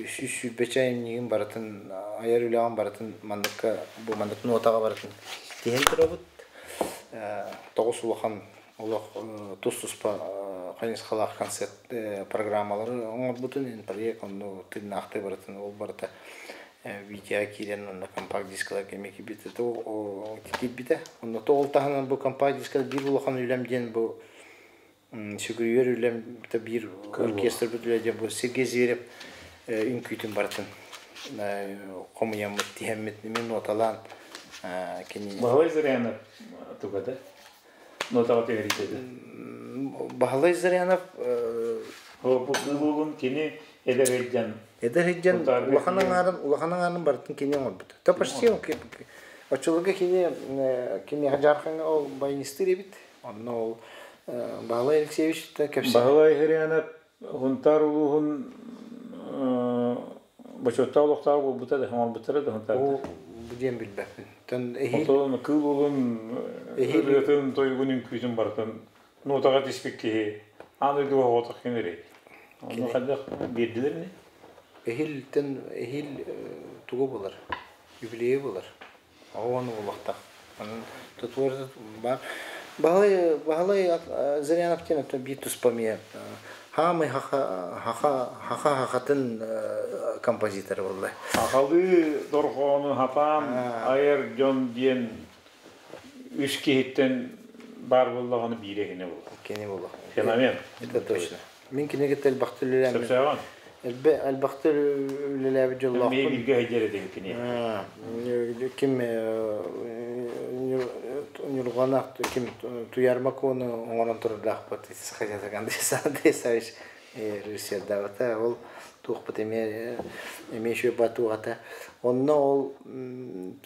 120 айымньыгын барытын айар үлэҕин барытын манныкка бу маннык нотаҕа барытын тиһэн турабыт. Тоҕус улахан олох тус-туспа хайысхалаах концерт программалары оҥорбутун, проект онно тыыннаахтыы барытын ол барыта видео киирэн онно компакт-дискаларга эмиэ киирбитэ киирбитэ. Онно ол таһынан бу компакт-дискалар биир улахан үлэм диэн бу сүгүрүйэр үлэм биир оркестрбыт үлэ диэн бу Сергей Зверев үҥкүүтүн барытын хомуйаммыт, тиһэммит, мин ноталаан кини Баһылай Зырянов туга да? Нотаҕа түһэриитэ да? Баһылай Зырянов Бу кыылугун кини эдэр сылдьан эдэр сылдьан улахан аҥаарын улахан аҥаарын барытын кини оҥорбут. То почти оччолорго кини кимиэхэ Дьаархаҥҥа ол баянистыыр эбит. Онно ол Баһылай Алексеевич да кэпсэ Баһылай Зырянов Сунтаар улууһун бочуоттаах олохтооҕо буолбута да, оҥорбуттара да Сунтаарда. Бу диэн билбэппин. Тон эһиил Онтон Кыыл Уолун ырыатын, тойугун, үҥкүүтүн барытын нуотаҕа түспүт киһи аан дойдуга оҕотох ким эрэй? Онно хайдах биэрдилэр ини? Эһиилтэн эһиил тугу булар? Юбилейи булар. Оҕону булуохтаах. Онон тутуур баар. Баһылай Баһылай Зырянов диэн это биир туспа эмиэ хаамый хаха хаха хаха хахатын композитора буолла. Сахалыы дорҕоону хатаан айар дьон диэн үс киһиттэн баар буоллаҕына биирэ кини буолар. Кини буолар. Феномен. Это точно. Мин кинигэ элбэхтэ үлэлээммин. Сөпсөөҕүн. Элбэ элбэхтэ үлэлээбит дьоллоохпун. Эмиэ бииргэ сылдьар этиҥ кини. Ким Ньурҕанах ким Туйарма Куону оҥорон турардаахпыт Андрей Андреевич режиссердаабыта. Ол туохпут эмиэ эмиэ үчүгэй батуоҕата. Онно ол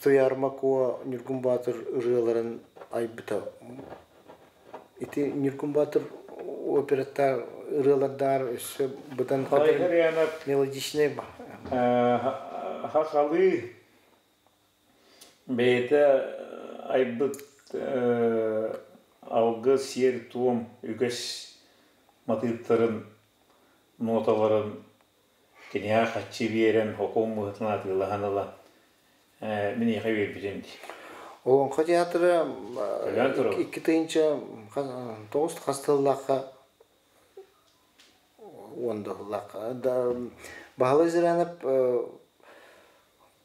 Туйарма Куо Ньургун Боотур ырыаларын айбыта. Ити Ньургун Боотур операттаар ырыалардаар өссө быдан мелодичный Хахалыы бэйэтэ айбыт алгыс, сиэр-туом, үгэс матыыптарын, ноталарын киниэхэ хаччы биэрэн, хокуон быһыытынан атыылаһан ылан миниэхэ биэрбитим дии. Олоҥхо театра 2009 хас тыллаахха уон да Баһылай Зырянов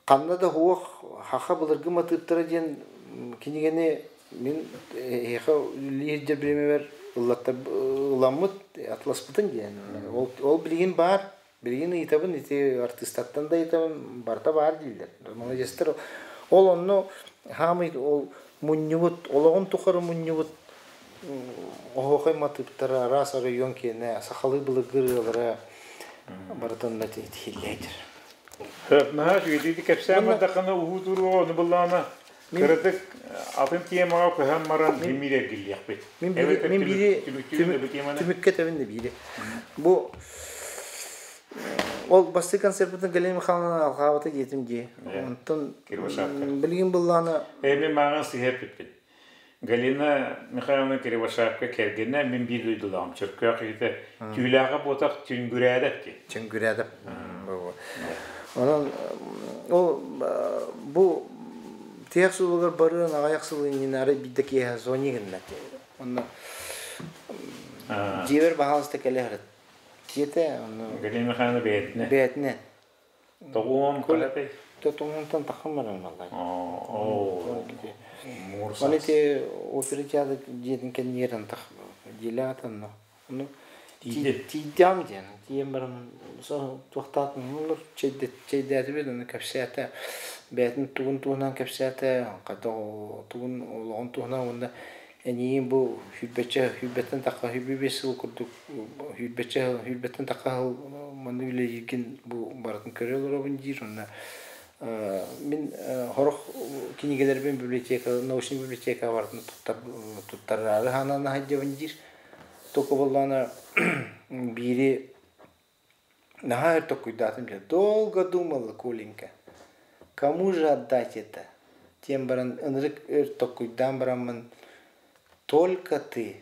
ханна да суох хаха былыргы матыыптара диэн кинигэни мин эһиэхэ үлэлиир бириэмэбэр ылламмыт атласпытын диэн ол билигин баар билигин ыйытабын ити артыыстартан да ыйытабын барыта баар дииллэр молодецтар ол онно хаамый ол мунньубут олоҕун тухары мунньубут оһуохай матыыптара араас оройуон киэнэ сахалыы былыргы ырыалара барытын тиһиллээдир Наһаа үчүгэйдик кэпсээн бардаххына уһуу туруоҕа ону былаана кыратык атын темаҕа көһөн баран кимиир эргиллиэхпит. Мин биири мин биири түмүккэ тэбин да биири. Бу ол бастакы концерпытын Галина Михайловна алҕаабыта диэтим дии. Онтон билигин быллаана Эми мааҕын сыһа эппиппин. Галина Михайловна Кривошапка кэргэнэ мин биир дойдулааҕым Чөркөөх киһитэ түүлээҕэ буотах Түнгүрээдэп диэн. Түнгүрээдэп. Онон ол бу тиһэх сылыгар барыан аҕыйах сыл иннинэ арай биирдэ киэһэ звони гынна. Онно дьиэбэр баһаалыста кэлэ сырыт. Диэтэ онно Галина Михайловна бэйэтинэ. Бэйэтинэ. Тоҕуон хаһытай? Тоҕуонтан таххан баран баллай. Оо. Оны ити опера театр дьиэтин кэннигэр антах дьиэлээх атанна. Ону тиийдэм диэн. Тиийэн баран туохтаатын олор чэйдээтибит ону кэпсээтэ. Бэйэтин тугун туһунан кэпсээтэ, хайдах тугун олоҕун туһунан уонна Эйигин бу сүүрбэччэ сүүрбэттэн тахха 25 сыл курдук сүүрбэччэ сүүрбэттэн тахха сыл манна үлэлииргин бу барытын көрө олоробун диир уонна мин сорох кинигэлэрбин библиотека научнай библиотекаҕа барытын туттар туттараары хаанан сылдьабын диир только буоллаҕына биири наһаа өр толкуйдаатым дьэ долго думала Коленька кому же отдать это диэн баран ынырык өр толкуйдаан бараммын только ты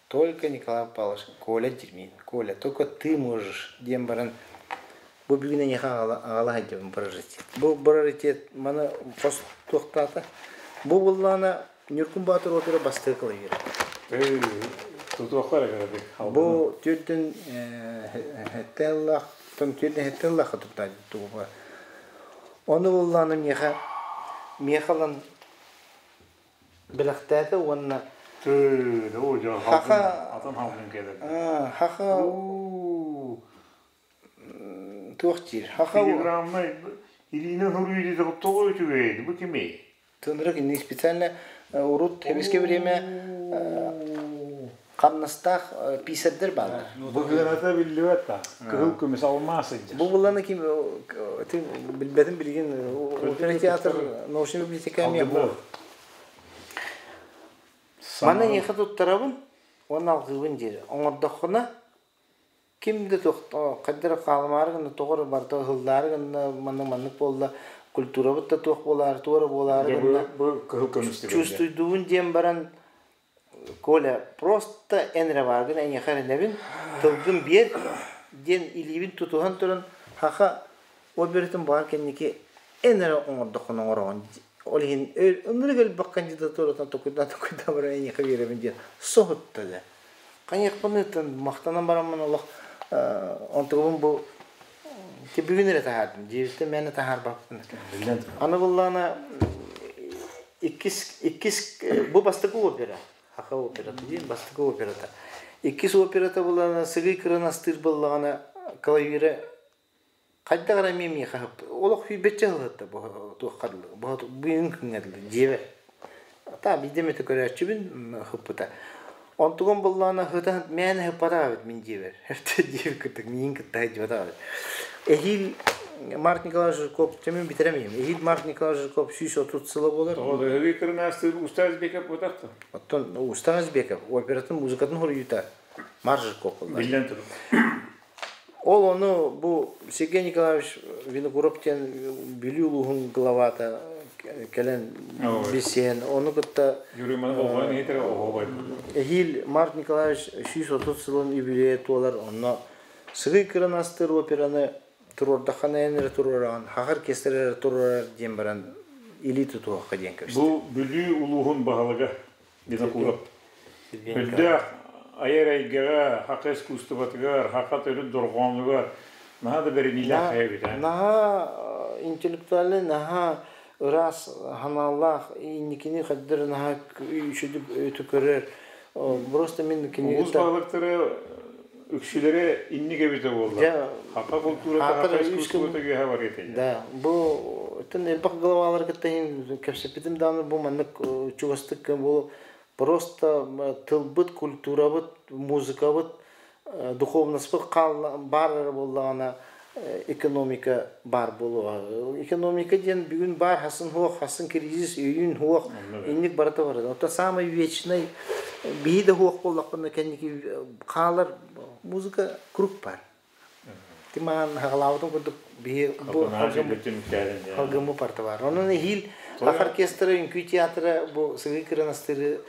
только Николай Павлович Коля Дермин Коля только ты можешь диэн баран бу бүгүн эйиэхэ аҕала сылдьабын проритет бу проритет маны хос туохтаата бу буоллаҕына. Ньургун Боотур опера бастакы клавира. Тутуохха эрэ кыратык. Бу түөртүн хеттеллах, тон түөртүн хеттеллах туттаа тугу. Ону буллааны миэхэ миэхэ ылан бэлэхтээтэ уонна Хаха атын халгын кэлэр. Хаха туох диир? Хаха Филиграннай илиинэн суруйуу тоҕо үчүгэй бу кимий? Тынырык инник специально урут сэбиэскэй время хамнастаах писардар бааллар. Бу кыаната биллибэт да. Кыһыл көмүс алмаас сылдьар. Бу булланы ким билбэтим билигин опера театр научный библиотека эмиэ бу. Манна эйиэхэ туттарабын уонна алгыыбын диир. Оҥордоххуна Ким да хайда эрэ хаалымаары гынна, тоҕо эрэ барыта ыһыллаары гынна, маннык маннык буолла, культурабыт да туох буолаары, туох эрэ буолаары Дьэ, гынна. бу кыһыл көмүс Чувствуйдуубун диэн баран, Коля, просто эн эрэ бааргын, эйиэхэ эрэнэбин, тылгын биэр диэн илиибин тутуһан туран, хаха оператын баҕар кэнники эн эрэ оҥордоххуна оҥороҕун. Ол иһин ынырык элбэх кандидатуратын токуйдаан токуйдаан баран эйиэхэ биэрэбин диэн соһутта да. Хайыахпыныттан махтанан бараммын олох онтугубун бу бүгүн эрэ таһаардым. Дьиэбиттэн мээнэ таһаарбаппын. Аны буллаана иккис иккис бу бастакы опера. Хаха операта диэн бастакы операта. Иккис операта буллаана сыгый кыран астыыр буоллаҕына клавира хайдах эрэ эмиэ миэхэ олох сүүрбэччэ сыл бу туохха дылы бу бүгүн күҥҥэ дылы дьиэбэр та биирдэ эмэтэ көрөөччүбүн ыһыппыта онтугум буллаҕына ыһыта мээнэ ыһыппатах эбит мин дьиэбэр диэбит кытта миигин кытта сылдьыбатах эбит эһиил Марк Николаевич Жирков чэмин бүтэрэн иһим эһиил Марк Николаевич Жирков 130 сыла буолар Тоҕо ыһыы кырнаастыыр Устаз Беков буотах оттон Устаз Беков оператын музыкатын хоруйута Марк Жирков буолла Биллэн турар. Ол ону бу Сергей Николаевич Винокуров диэн Бүлүү улууһун главата кэлэн билсиһэн, ону кытта эһиил Марк Николаевич 130 сылын юбилейа туолар, онно Сыгый кыран астыыр операны туруордаххына эн эрэ туруораҕын, хаҕар оркестр эрэ туруорар диэн баран илии тутуохха диэн көрүстэ. Бу Бүлүү улууһун баһылыга Винокуров. Үрдээх айар эйгэҕэ, хака искусствотыгар, хака төрүт дорҕоонугар наһаа да бэриниилээх хайа эбит ээ. Наһаа интеллектуальный, наһаа ыраас санаалаах, инникини хайдары наһаа үчүгү өтө көрөр. Просто мин киниги Улуус баһылыктара үксүлэрэ инник эбитэ буолла. Хака культурата, хака искусствота үөһэ бар этэ. Да, бу тэн элбэх главалар кытта кэпсэппитим даҕаны бу маннык чугастык бу просто тылбыт, культурабыт, музыкабыт, духовностьпыт баар эрэ буоллаҕына экономика баар буолуоҕа. Экономика диэн бүгүн баар хасын хуох, хасын кризис, өйүүн хуох, инник барыта барыта. Оттон самый вечный биһи да хуох буоллахпына кэнники хаалар музыка круг бар. Тимаан хагалаабытын курдук биһи бу халгыммы парта бар. Онон эһиил ах оркестра үҥкүү театра бу сыгый кыранастыры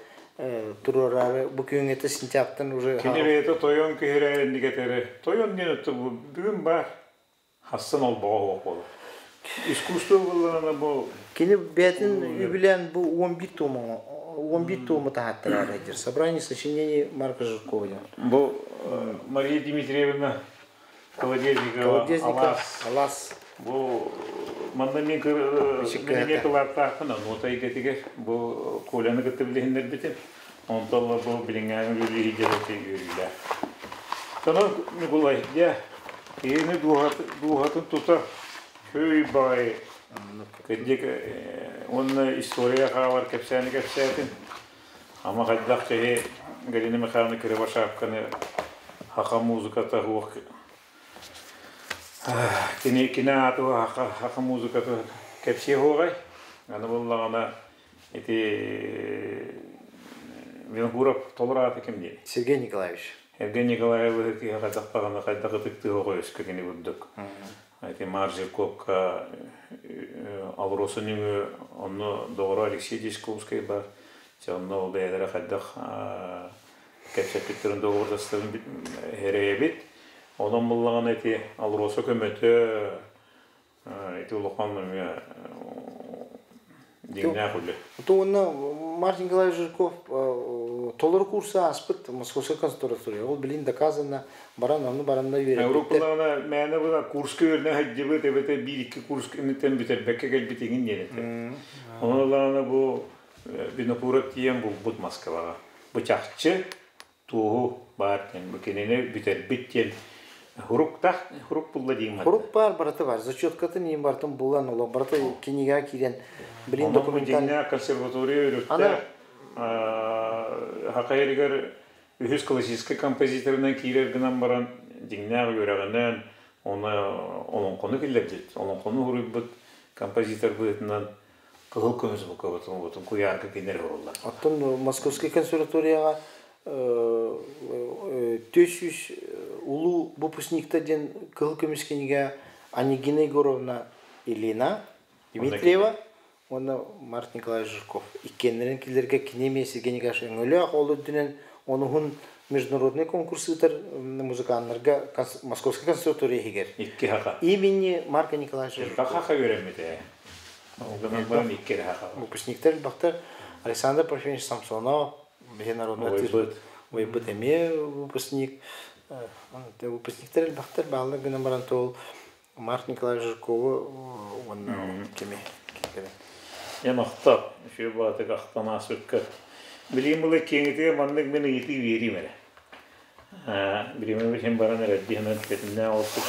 туруораары бу күҥҥэтэ сентябрьтан уже Кини бэйэтэ тойон киһирэ инникетере. Тойон диэн бу бүгүн бар. Хассан олбоҕо суох буолар. Искусство буоллаҕына бу Кини бэйэтин үбүлээн бу 11 туому 11 туому таһааттарар диир. Собрание сочинений Марка Жиркова диэн. Бу Мария Дмитриевна Колодезникова Алаас. Алаас. Бу манна мин эмиэ кылааттаахпын нота эйгэтигэр бу Коляны кытта билиһиннэрбитим. Онтон бу билиҥҥээҥи үлэлиир дьарык үөрүүлээх. Онон Ньукулай, дьэ, киһини дууһатын тутар көй баҕайы кырдьык уонна история хаалар кэпсээни кэпсээтин. Ама хайдах киһи Галина Михайловна Кривошапканы хаха музыката суох кини кини ааты хаха музыката кэпсиэ суоҕай. Аны буоллаҕына ити Винокуров толору аата ким диэн? Сергей Николаевич. Сергей Николаевы киһи хайдах даҕаны хайдах ытыктыы оҕо өскө кини курдук. Ити Маржиковка Алроса нөҥүө онно доҕоро Алексей Дьячковскай бар. Дьэ онно ол бэйэлэрэ хайдах кэпсэппиттэрин доҕордастарын эрэйэбит. Онон буллаҕына ити Алроса көмөтө ити улахан эмиэ Дьиҥнээх үлэ. Уонна Мартин Николаевич Жирков толору курса ааспыт Московскай консерватория. Ол билин доказано баран ону баранна үөрэппиттэр. Уруккулаҕына мээнэ була курска үөрэнэ сылдьыбыт эбэтэр биир-икки курс инниттэн бүтэрбэккэ кэлбит иҥин диэн этэ. Онон ылаҕына бу Винокуров тиийэн булбут Москваҕа. Бу чахчы туоһу баар диэн, бу кинини бүтэрбит диэн хуруктах хурук булла диэн барда. Хурук баар барыта бар. Зачеткатын иин барытын булан олох барыта кинигэҕэ киирэн билин Онон бу документальный дьиҥнээх консерватория Ана өрүттээх Хахайырыгар үһүс классическай композиторынан киирэр гынан баран дьиҥнээх үөрэҕинэн оны олоҥхону киллэрбит, олоҥхону уһуруйбут композитор быһыытынан кыһыл көмүс букабытын уотун куйаарга кинилэр уһуруллар. Оттон Московскай консерваторияҕа 400 улуу выпускникта диэн кыһыл көмүс кинигэ Анегина Егоровна Ильина Дмитриева уонна Март Николаевич Жирков иккиэннэрин кинилэргэ кини эмиэ Сергей Николаевич өҥөлөөх ол үрдүнэн онуһун международный конкурс ыытар музыканнарга Московскай консерватория иһигэр Икки хаха. Имени Марка Николаевича Элбэх Жиркова. хаха үөрэммитэ. Ол гынан баран икки эрэ хаха. Выпускниктар элбэхтэр Александр Парфенович Самсонов, биһи народный Уойбут. уойбут эмиэ выпускник. Выпускниктар элбэхтэр бааллар гынан баран ол Марк Николаевич Жиркову уонна кими киирдэрин. Дьэ махтал, үчүгэй баҕатык ахтан ааспыккар. Билигин былыр киэҥитигэр маннык мин ыйытыы биэриим эрэ. Бириэмэбит иһин баран эрэрдии санаан тэтимнээх олохпут.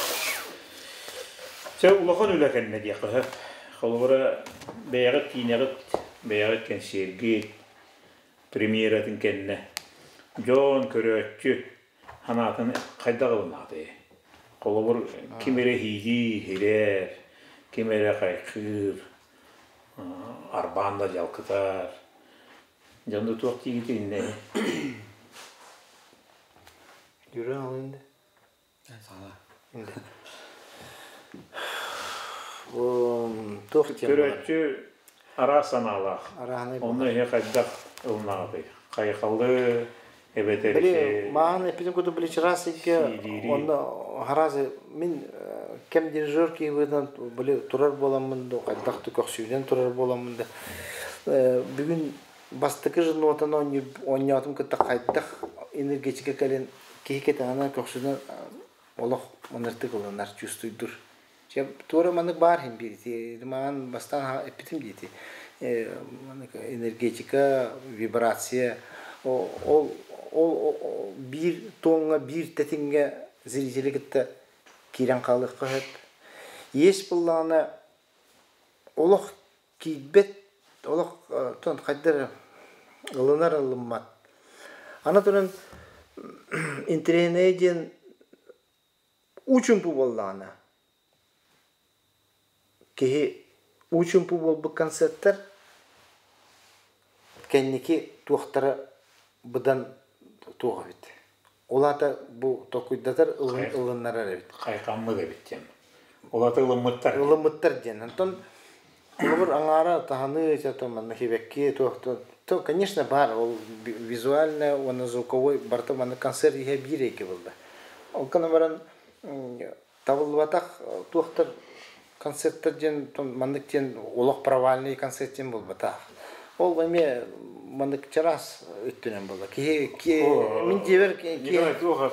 Чэ, улахан үлэ кэннэ диэххэ сөп. Холобура, бэйэҕит киинэҕит, бэйэҕит кэнсиэргит, премьератын кэннэ дьон, көрөөччү санаатын хайдах ылынаатый? Холобур, ким эрэ иһиилии иһирэр, ким эрэ хайхыыр, арбаан да дьалкытар. Дьон да туох диигит иннэ? Юра ал инде. Саҕала. Инде. Туох диэн баар? Көрөөччү араас санаалаах. Арааһынай Онно буолар. иһэ хайдах ылынаҕытый? Хайҕалы эбэтэр Били ити мааһын эппитим курдук били чараас сиргэ сиилиири онно хараас мин кэм дирижер киһи быһыытынан били турар буоламмын да хайдах да көхсүүнэн турар буоламмын да бүгүн бастакы же нотаны оонньоотум кытта хайдах энергетика кэлин киһи кэтэҕинэ көхсүнэн олох маныртык ылынар чувствуйдур. Чэ туора маннык баар иһин биир маан бастаан эппитим диэти энергетика, вибрация ол ол биир туоҥҥа биир тэтимҥэ зрители кытта киирэн хаалыахха сөп. Есть буоллаҕына олох киирбэт олох хайдах ылынар ылыммат. Аны туран интэриэһинэйэ диэн уу-чуумпу буоллаҕына киһи уу-чуумпу буолбут концертар кэнники туохтара быдан туох эбит. Ол аата бу толкуйдатар ылыннарар эбит. Хайҕаммыт эбит диэн. Ол аата ылыммыттар. Ылыммыттар диэн. Онтон холобур аҥаара таһыныы манна хибэкки туох то конечно баар ол визуально уонна звуковой барыта манна концерт иһэ биир эйгэ буолла. Ол гынан баран табыллыбатах туохтар концерттар диэн маннык диэн олох провальный концерт диэн буолбатах. Ол эмиэ маннык чараас өттүнэн буолла. Киһи мин дьиэбэр Николай туох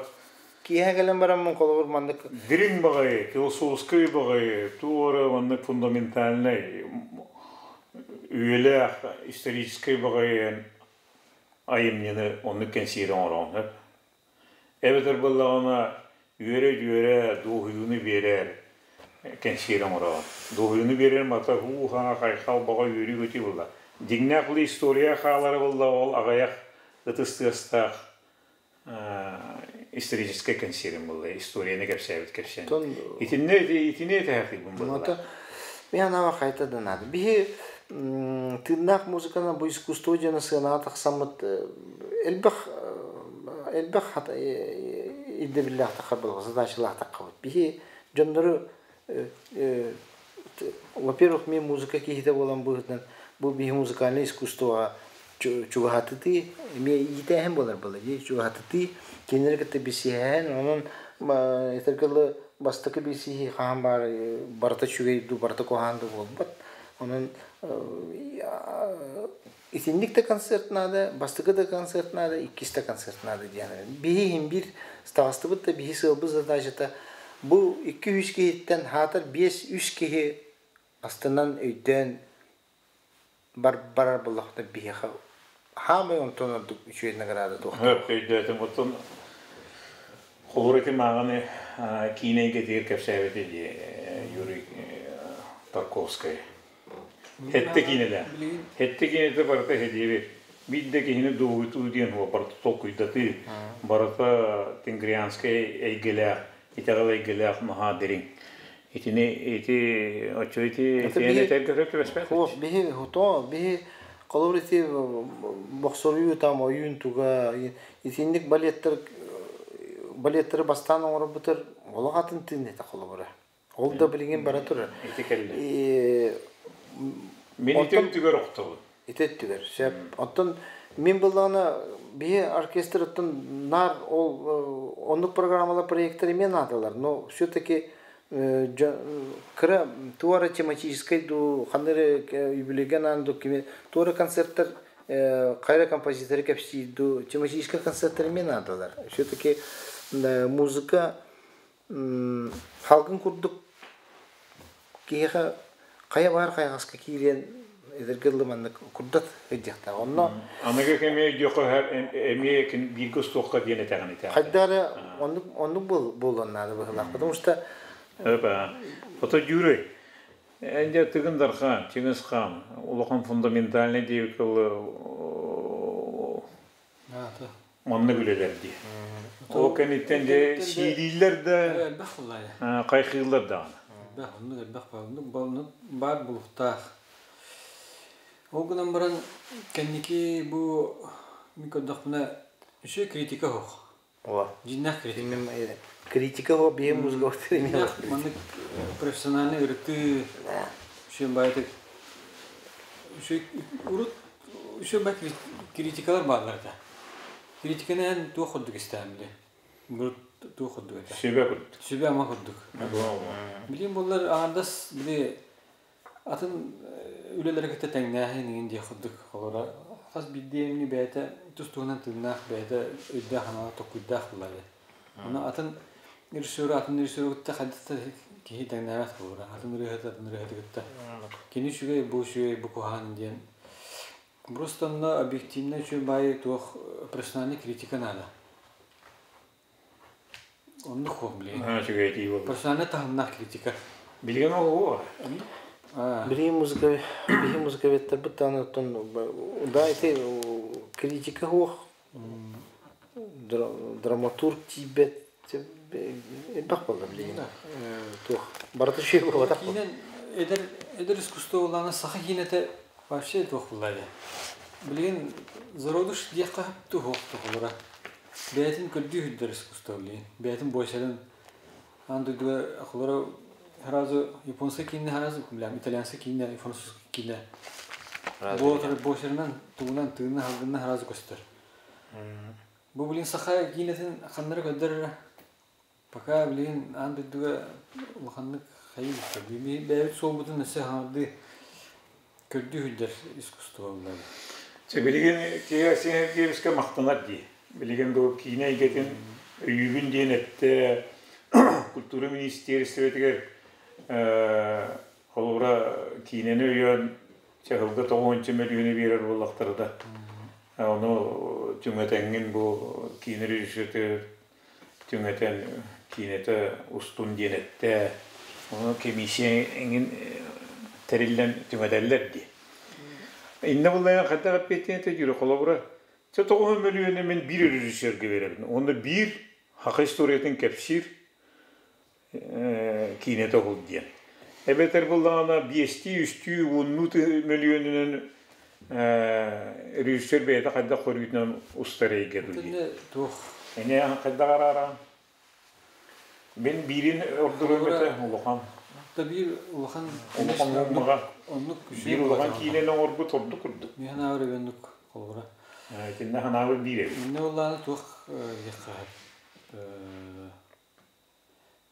киэһэ кэлэн бараммын холобур маннык дириҥ баҕайы, философскай баҕайы, туох эрэ маннык фундаментальнай үйэлээх историческай баҕайы айымньыны оннук кэнсиэри оҥороҕун сөп. Эбэтэр буоллаҕына үөрэ-дьүөрэ дуоһуйууну биэрэр кэнсиэри оҥороҕун. Дуоһуйууну биэрэр мата һуу-һаа хайхал баҕа үөрүү-көтүү буолла. Дьиҥнээх били история хаалара буолла ол аҕыйах ытыс тыастаах историческай кэнсиэрим буолла, историяны кэпсээбит кэпсээн. Итиннэ итини этэһэхтикпин буолла. Мин анаама хайта да наада. Биһи тыыннаах музыканы бу искусство диэн сыанаҕа тахсаммыт элбэх элбэх ирдэбиллээх таххабыт, задачалаах таххабыт. Биһи дьоннору во-первых, мен музыка киһитэ буолан быһыытынан бу биһи музыкальное искусствоҕа чугаһатытыы эмиэ иитээһин буолар буолла дии чугаһатытыы кинилэри кытта билсиһээн онон этэргэ дылы бастакы билсиһии хаһан баар барыта үчүгэй дуу барыта куһаҕан дуу буолбат. Онон итинник да концерт наада, бастакы да концерт наада, иккис да концерт наада диэн. Биһи иһин биир таҕыстыбыт да биһи сыалбыт задачата бу 2-3 киһиттэн хаатар 5-3 киһи астынан өйдөөн бар барар буоллахта биһиэхэ хаамай онтон ордук үчүгэй награда туох. Өйдөөтүм. Оттон холур ити мааҕаны киинэ эйгэтигэр кэпсээбити дии Юрий Тарковскай. Хетте киинэлээх. Хетте киинэтэ барыта хедиэбит. Биир да киһини дуоһуйтуу диэн хуо барыта толкуйдатыы, барыта тенгрианскай эйгэлээх, итэҕэл эйгэлээх наһаа дириҥ. Итини ити оччо ити итини этэргэ сөп түбэспэт. Хуох биһи хото биһи холобур ити бохсоруйуу там ойуун туга итинник балеттар балеттары бастаан оҥорбутар олох атын тыын этэ холобура. Ол да билигин бара турар. Ити кэллэ. Мин ити өттүгэр охтобун. Ити өттүгэр. Сөп. Оттон мин буллаҕына биһи оркестр оттон наар ол оннук программалар проекттар эмиэ наадалар. Но все-таки кыра туора тематическай дуу ханна эрэ юбилейга анаан дуу кими туора концерттар хайра композиторы кэпсиир дуу тематическай концерттар эмиэ наадалар. Все-таки музыка халгын курдук киһиэхэ хайа баар хайаҕаска киириэн эдэргэ дылы маннык курдат ыйдыахтаах. Онно аныгы кэми өйдүөххэ эмиэ бииргэ устуохха диэн этэҕин ити. Хайда эрэ оннук оннук буолуон наада быһыылаах. Потому что Ото Юрий, энде Тыгын Дархан, Чингис Хан, улахан фундаментальный диэбит Маннык үлэлэр дии. Ол кэнниттэн дьэ сиилииллэр да, Элбэх буллаайа. хайхыыллар даҕаны. Элбэх, оннук элбэх баар. Оннук оннук баар булуктаах. Ол гынан баран кэнники бу мин көрдөхпүнэ үчүгэй критика суох. О. Дьиҥнээх критика. Критика ho биһи музыка Дьиҥнээх маннык профессиональный ырытыы үчүгэй баайытык үчүгэй урут үчүгэй бай критикалар бааллар этэ. Критиканы эн туох курдук истээн били? Урут туох курдук этэ? Сүбэ курдук. Сүбэ ама курдук. Билим буллар аҥардас били атын үлэлэри кытта тэҥнээһин иҥин диэх курдук холобура хас биирдии эмни бэйэтэ тус-туһунан тыыннаах бэйэтэ өйдөөх анаала толкуйдаах буолар Ону атын режиссеру атын режиссеру кытта хайдах да киһи тэҥнээбэт холобура атын ырыаһыт атын ырыаһыты кытта кини үчүгэй бу үчүгэй бу куһаҕан диэн просто онно объективно үчүгэй баайы туох профессиональный критика наада Оннук хуох билигин. Үчүгэй этии буолла. Профессиональный таһымнаах критика. Билигин ол Билигин музыка биһи музыковедтарбыт даҕаны оттон да ити критика суох драматург тиийбэт элбэх буолла билигин туох барыта үчүгэй буолбатах Киинэн эдэр эдэр искусство буоллаҕына саха киинэтэ вообще туох буолла Билигин зародыш диэххэ туһуох туһулара. Бэйэтин көрдүү сылдьар искусство билигин. Бэйэтин буойсарын аан дойдуга холоро сразу японскай киинэ сразу билэм итальянскай киинэ французскай киинэ буойсарынан тугунан тыынна салгынна сразу көстөр. Бу билигин саха киинэтин ханнары көрдөр пока билигин аан дойдуга улаханнык хайыы бэйэбит суолбутун өссө хаҥардыы көрдүү сылдьар искусство буолла. Чэ билигин киһи Сергеевичка махтанар дии. Билигин бу киинэ эйгэтин өйүүбүн диэн эттэ культура министиэристибэтигэр холобура киинэни өйөөн чаһылга тоҕуһунча мөлүйүөнү биэрэр буоллахтара да ону түҥэтэҥҥин бу киинэ режиссеры түҥэтэн киинэтэ устун диэн эттэ. Ону комиссия эҥин тэриллэн түҥэтэллэр дии. Иннэ буллайан хайдах эппиэттиэн этэ холобура чэ тоҕуһун мөлүйүөнү мин биир режиссергэ биэрэбин. Уонна биир хаха историятын кэпсиир киинэтэ уһул диэн. Эбэтэр буллаҕына биэстии, үстүү, уоннуу мөлүйүөнүнэн режиссер бэйэтэ хайдах көрүүтүнэн устар эйгэ дуу дии. Туох? Эне хайдах араара? Мин биирин ордуруом этэ улахан. Да биир улахан улахан муҥнаҕа оннук биир улахан киинэни оҥорбут ордук курдук. Мин ханаабар оннук холобура. Итиннэ ханаабар биир эбит. Иннэ улааны туох диэххэ.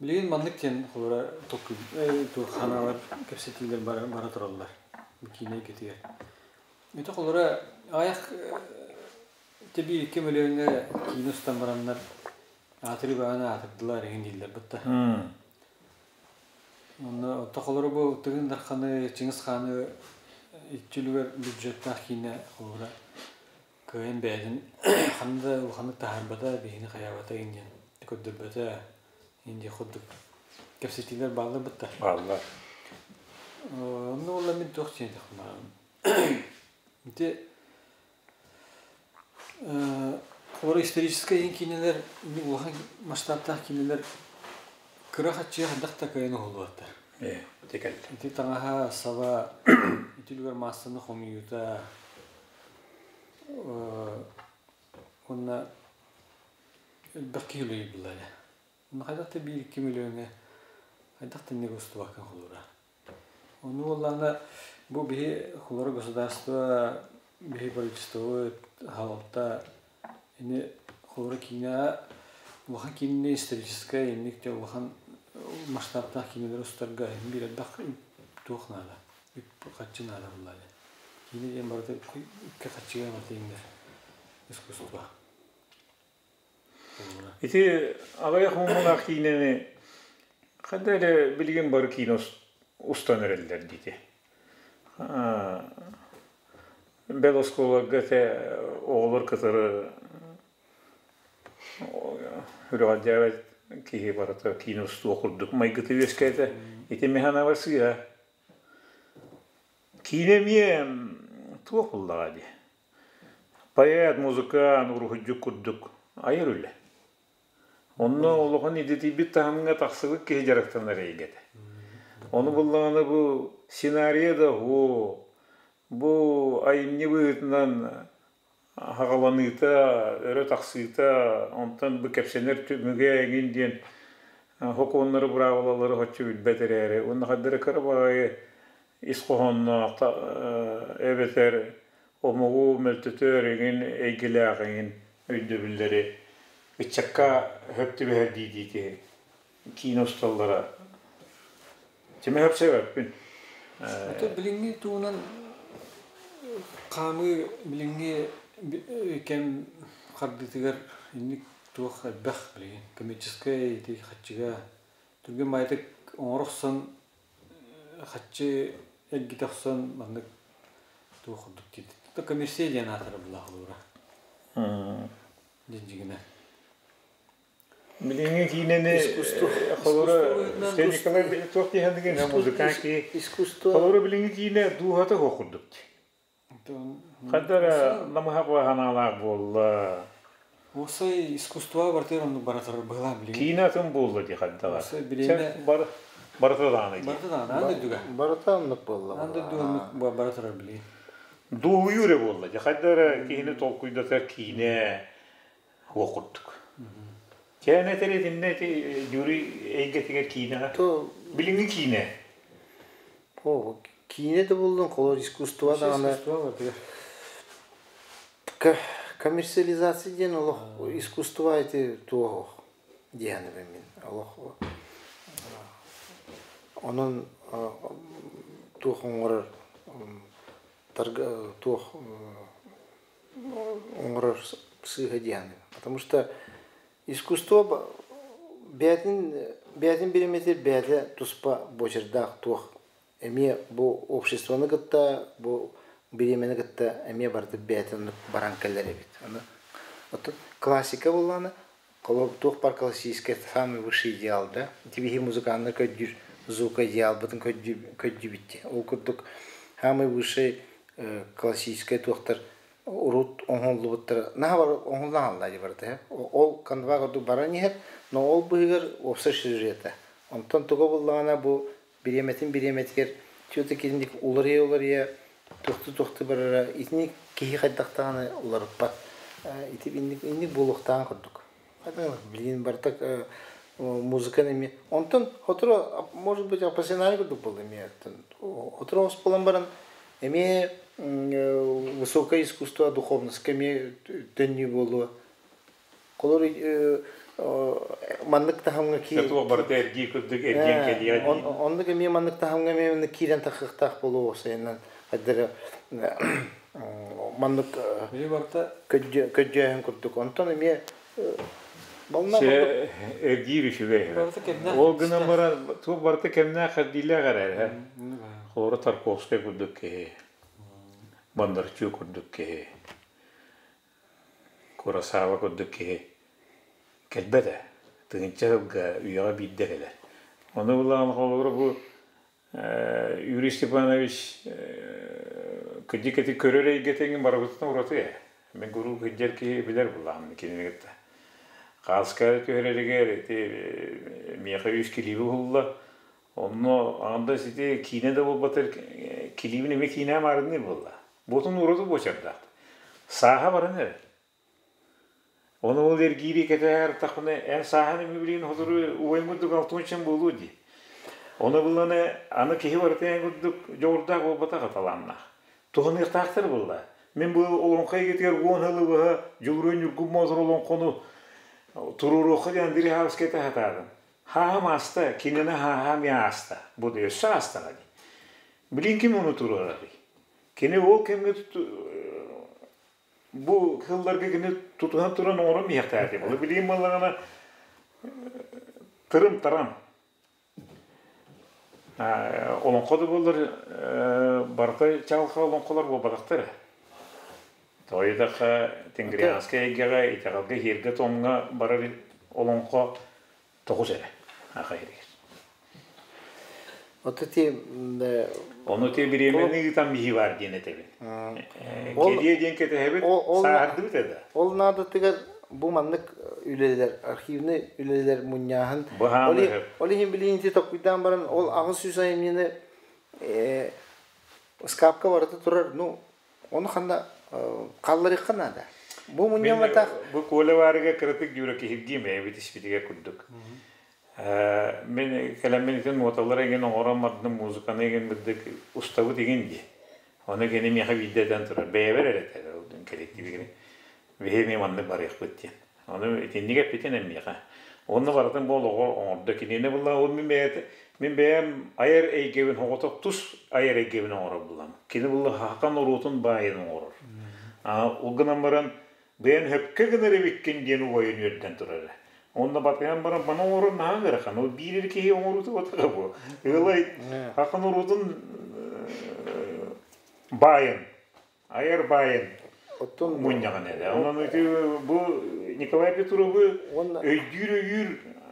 Билигин маннык диэн холобура толкуй туох ханаалар кэпсэтиилэр бара, бара тураллар бу киинэ эйгэтигэр. Ити холобура аҕыйах тэбии 2 мөлүйүөҥҥэ киинэ устан бараннар аатырыы баҕаны аатырдылар эҥин дииллэр бытта. Онно холобура бу Тыгын Дарханы, Чыҥыс Хааны иччи үлүгэр бюджеттаах киинэ холобура кыайан бэйэтин ханна да улаханнык таһаарбата, биһини хайаабата эҥин диэн көрдөрбөтө эҥин диэх курдук кэпсэтиилэр бааллар бытта. Бааллар. Онно уолла мин туох диэн Ити холобура историческай иһин киинэлэр улахан масштабтаах киинэлэр кыра хаччыга хайдах да кыайан уһуллубаттар. Ити кэллэ. Ити таҥаһа, саба, ити үлүгэр маассаны хомуйуута уонна элбэх киһи үлэлиир буолла. Онно хайдах да 1-2 мөлүйүөҥҥэ хайдах да инник устубаккын холобура. Ону буоллаҕына бу биһи холобура государство биһи правительствобыт халалта ини холобура киинэҕэ улахан киинэни историческай инник дьэ улахан масштабтаах киинэлэри устарга биир элбэх туох наада үп харчы наада буоллаҕа дии. Киинэ диэн барыта үпкэ харчыга барыта иҥнэр искусство. Ити аҕыйах муҥнаах киинэни ханна эрэ билигин бары киинэ устан эрэллэр диити. Бэл оскуолаларга этэ оҕолор кытары үрэҕэлдьээбэт киһи барыта киинэ устуо курдук майгыта үөскээтэ. Ити механабар сыыһа. Киинэ эмиэ туох буоллаҕа дии. Поэт, музыкант, уруһуйдьут курдук айар үлэ. Онно улахан идэтийбит таһымҥа тахсыбыт киһи дьарыктанар эйгэтэ. Ону буллаҕына бу сценарийа да уһуо, бу айымньы быһыытынан хаҕаланыыта, өрө тахсыыта, онтон бу кэпсэнэр түмүгэ эҥин диэн сокуоннары, быраабылалары соччо билбэт эрээри, уонна хайдах эрэ кыра баҕайы ис хоһоонноох эбэтэр омугу мөлтөтөр эҥин эйгэлээх эҥин өйдөбүллэри ыччакка сөп түбэһэр дии-дии киинэ усталлара Тимэ сөпсөбөппүн. Ото билиҥҥи туһунан хаамыы билиҥҥи кэм хардыытыгар инник туох элбэх билигин коммерческай ити хаччыга түргэн баайытык оҥоро охсон хаччы эргитэ охсон маннык туох курдук диир коммерция диэн аатара булаах олуура дьиҥ-дьиҥинэ. Билиҥҥи киинэни Искусство. холобура Николай туох диэхэнигин музыкант киһи Искусство. Холобура билиҥҥи киинэ дууһата суох курдук дии. Хайда эрэ намыһах ханаалаах буолла. Уопсай искусство барытыгар оннук бара турар быһыылаах билигин. Киинэ атын буолла дии хайдаҕа. Уопсай бириэмэ Барыта даҕаны дии. Барыта даҕаны аан дойдуга. Барыта оннук буолла. Аан дойдуга оннук бара турар билигин. Дуоһуйуу эрэ буолла дии. Хайда эрэ киһини толкуйдатар киинэ суох курдук. Чээн этэр итиннэ ити Юрий эйгэтигэр киинэҕэ. Билиҥҥи киинэ. О, киинэ да буллун, холор искусство даҕаны. Искусство барытыгар. Коммерциализация диэн олох искусство ити туох диэхини мин олох онон туох оҥорор туох оҥорор сыыһа диэхини, потому что искусство бэйэтин бэйэтин бириэмэтигэр бэйэтэ туспа буочардаах туох эмиэ бу обществоны кытта бу бириэмэни кытта эмиэ барыта бэйэтин баран кэлэр эбит. Аны оттон классика буоллаҕына туох баар классический самый высший идеал да ити биһи музыканнар көрдүүр звука идеалбытын көрдүүбүт дии. Ол курдук самый высший классическай туохтар урут оҥоһуллубуттара наһаа бар оҥоһуллан хаалла дии барыта ол канва курдук баран иһэр, но ол быыһыгар уопсай сюжета онтон туга буллаҕына бу бириэмэтин бириэмэтигэр все-таки итинник уларыйа-уларыйа тохту-тохту барара итини киһи хайдахтаҕына уларыппат ити инник инник буолуохтааҕын курдук билигин барыта музыка эмиэ онтон сотору может быть профессиональный курдук буолла эмиэ сотору оҕус буолан баран эмиэ высокое искусство духовностька эмиэ төннүү буолуо холор. Маннык таһымҥа ки Туох барыта эргии курдук эргиэн кэлиэ дии. Оннук эмиэ маннык таһымҥа эмиэ киирэн тахыахтаах буолуо сайыннан хайдары маннык көддьөөһүн курдук. Онтон эмиэ бална эргиир үчүгэй. Ол гынан баран туох барыта кэмнээх эрдиилээх эрэр. Холоро Тарковскай курдук киһи, Бондарчук курдук киһи, Курасава курдук киһи кэлбэт ээ. Тыһыынча сылга үйэҕэ биирдэ кэлэр. Ону булаан холобура бу Юрий Степанович кырдьык ити көрөр эйгэтин барыбытын ураты ээ. Мин куруук сылдьар киһи билэр булаам кинини кытта. Хааска түһэрэригэр ити миэхэ үс килииби уһулла. Онно аҥардас ити киинэ да буолбатар килиибин эмиэ киинэҕэ маарынныыр буолла. Буотун ураты буочардаах. Сааһа баран эрэр. Ону ол эргиири кэтэһэр эн сааһын эмиэ билигин сотору убайым курдук алтуончан буолуо дии. Ону булланы аны киһи барыта эн курдук дьоҕурдаах буолбатах талааннаах. Туһаныахтаахтар буолла. Мин бу олоҥхо эйгэтигэр уон сылы быһа Дьулуруй Ньургун Боотур олоҥхону туруоруохха диэн Андрей Хабскай таһатаатым. Хааһым ааста, кинини хааһа эмиэ ааста. Бу өссө аастаҕа дии. Билигин ким ону туруорарый? Кини ол кэмҥэ бу сылларга кини тутуһан туран оҥорон иһиэхтээх этим. Ол билигин буоллаҕына тырым-тарам. Олоҥхо да буоллар барыта чаҕылхай олоҥхолор буолбатахтар. Тоҕо диэтэххэ, Тенгрианскай эйгэҕэ, итэҕэлгэ, иһиэргэ-туомҥа барар олоҥхо тоҕус эрэ аха иһигэр. Ото ти Ону ти бириэмэни ыытан биһи бар диэн этэбин. Кэлиэ диэн кэтэһэбит, сааһырдыбыт эда. Ол наадатыгар бу маннык үлэлэр, архивный үлэлэр мунньааһын. Ол иһин билигин ити токуйдаан баран ол 800 айымньыны скапка барыта турар, ну, ону ханна халларыахха наада. Бу мунньамматах. Бу Коля баарыга кыратык дьуура киһиргиим бэйэбит испитигэр курдук. Мин кэлэммин итин нуоталар эҥин оҥорон бардым, музыканы эҥин бырдык устабыт игин дии. Ону кини миэхэ биирдэ этэн турар, бэйэбэр эрэ этэр коллективигин. Биһи эмиэ маннык барыахпыт диэн. Ону итинник эппитин эмиэхэ. Уонна барытын бу олоҕу оҥордо. Кинини булла ол мин бэйэтэ мин бэйэм айар эйгэбин оҕотох тус айар эйгэбин оҥорор булам. Кини булла хаххан норуотун баайын оҥорор. Ол гынан баран бэйэн хөпкө гынар эбиккин диэн убайын үөрдэн турара. Онно батыһан баран бана оҥорор наһаа ыарахан. Ол биир киһи оҥорууту батара бу. Ыалай хаххан норуотун баайын айар баайын Оттон мунньаҕын эрэ. Онон ити бу Николай Петровы өйдүүр-өйүүр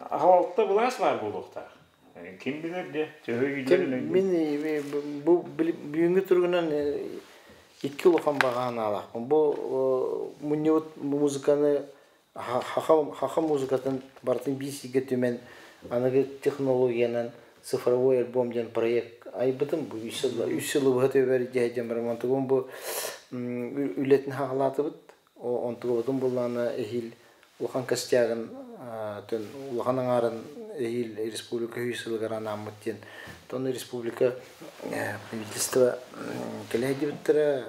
аһалта былаас баар буолуохтаах. Ким билэр де, төһө өйүүлэрин өйдүүр. Мин бу бүгүҥҥү туругунан икки улахан баҕа санаалаахпын. Бу мунньубут музыканы хаха музыкатын барытын биир сиргэ түмэн аныгы технологиянан цифровой альбом диэн проект айбытым бу үс сыл үс сылы быһа төбөр дьэ баран онтугум бу үлэтин хаҕалаатыбыт онтугубутун буллаана эһиил улахан костягын улахан аҥаарын эһиил республика үс сылыгар анааммыт диэн тон республика правительство кэлэ сылдьыбыттара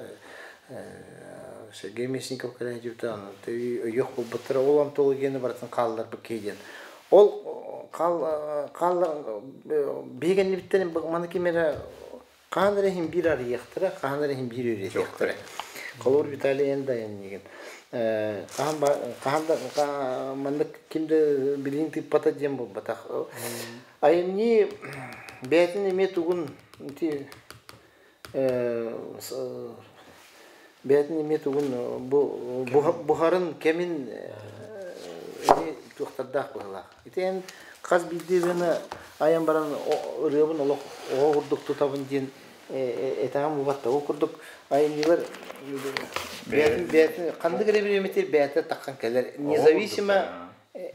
Сергей Местников кэлэн өйүөх буолбуттара ол антологияны барытын хаалларбыт киһи диэн. Ол хааллар биһиги кэннибиттэн маны ким эрэ хаһан эрэ иһин биир арыйыахтара, хаһан эрэ иһин биир үөрэтиэхтэрэ. Холобур Виталий эн дайан хаһан хаһан да маннык ким да билигин тыыппата диэн буолбатах. Айымньы бэйэтин эмиэ тугун ити бэйэтин эмиэ тугун бу буһарын кэмин эми туохтардаах быһыылаах. Ити эн хас биирдии ырыаны айан баран ырыабын олох оҕо курдук тутабын диэн этэҕин буолбат Ол курдук айымньылар бэйэтин бэйэтин ханнык эрэ бириэмэтигэр бэйэтэ таххан кэлэр. Независимо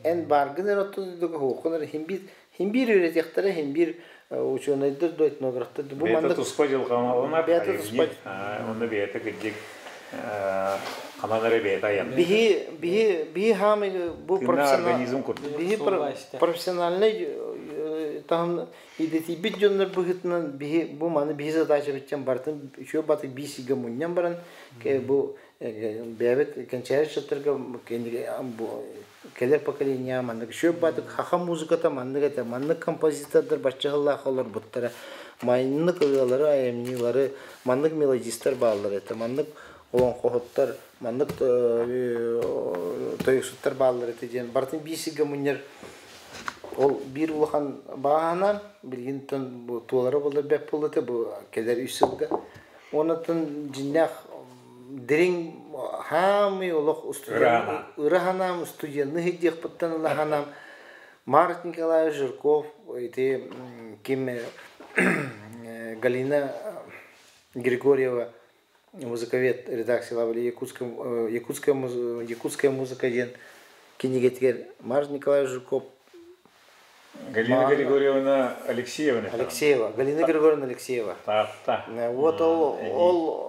эн бааргын эрэ оттон оһуоххун эрэ хин биир Хин биир үөрэтиэхтэрэ, хин биир учуонайдар да этнографтар да бу Бэйэтэ туспа дьылҕаланар бэйэтэ туспа онно бэйэтэ кырдьык ханан эрэ бэйэтэ айанныыр. Биһи биһи биһи хаамый бу организм курдук. Биһи профессиональный таһым идэтийбит дьоннор быһыытынан биһи бу маны биһи задачабыт диэн барытын үчүгэй батык биир сиргэ мунньан баран бу бэйэбит кэнчээри ыччаттарга кэлэр поколение маннык үчүгэй батык хаха музыката маннык этэ маннык композитордар бачча сыллаах олорбуттара маннык ырыалары айымньылары маннык мелодистар бааллар этэ маннык олоҥхоһуттар маннык тойуксуттар бааллар этэ диэн барытын биир сиргэ мунньар ол биир улахан бааһынан билигин бу туолара буоллар бэрт буолла этэ бу кэлэр үс сылга уоннаттан дьиннээх дириҥ хаамый олох ыра санаам студенны сылдьыахпыттан ыла санаам Март Николаевич Жирков ити ким Галина Григорьева музыковед редакциялаабыт Якутская, Якутская, Якутская музыка диэн кинигэтигэр Марс Николаевич Жирков Галина Григорьевна Алексеевна. Алексеева. Галина Григорьевна Алексеева. Таатта. Вот ол ол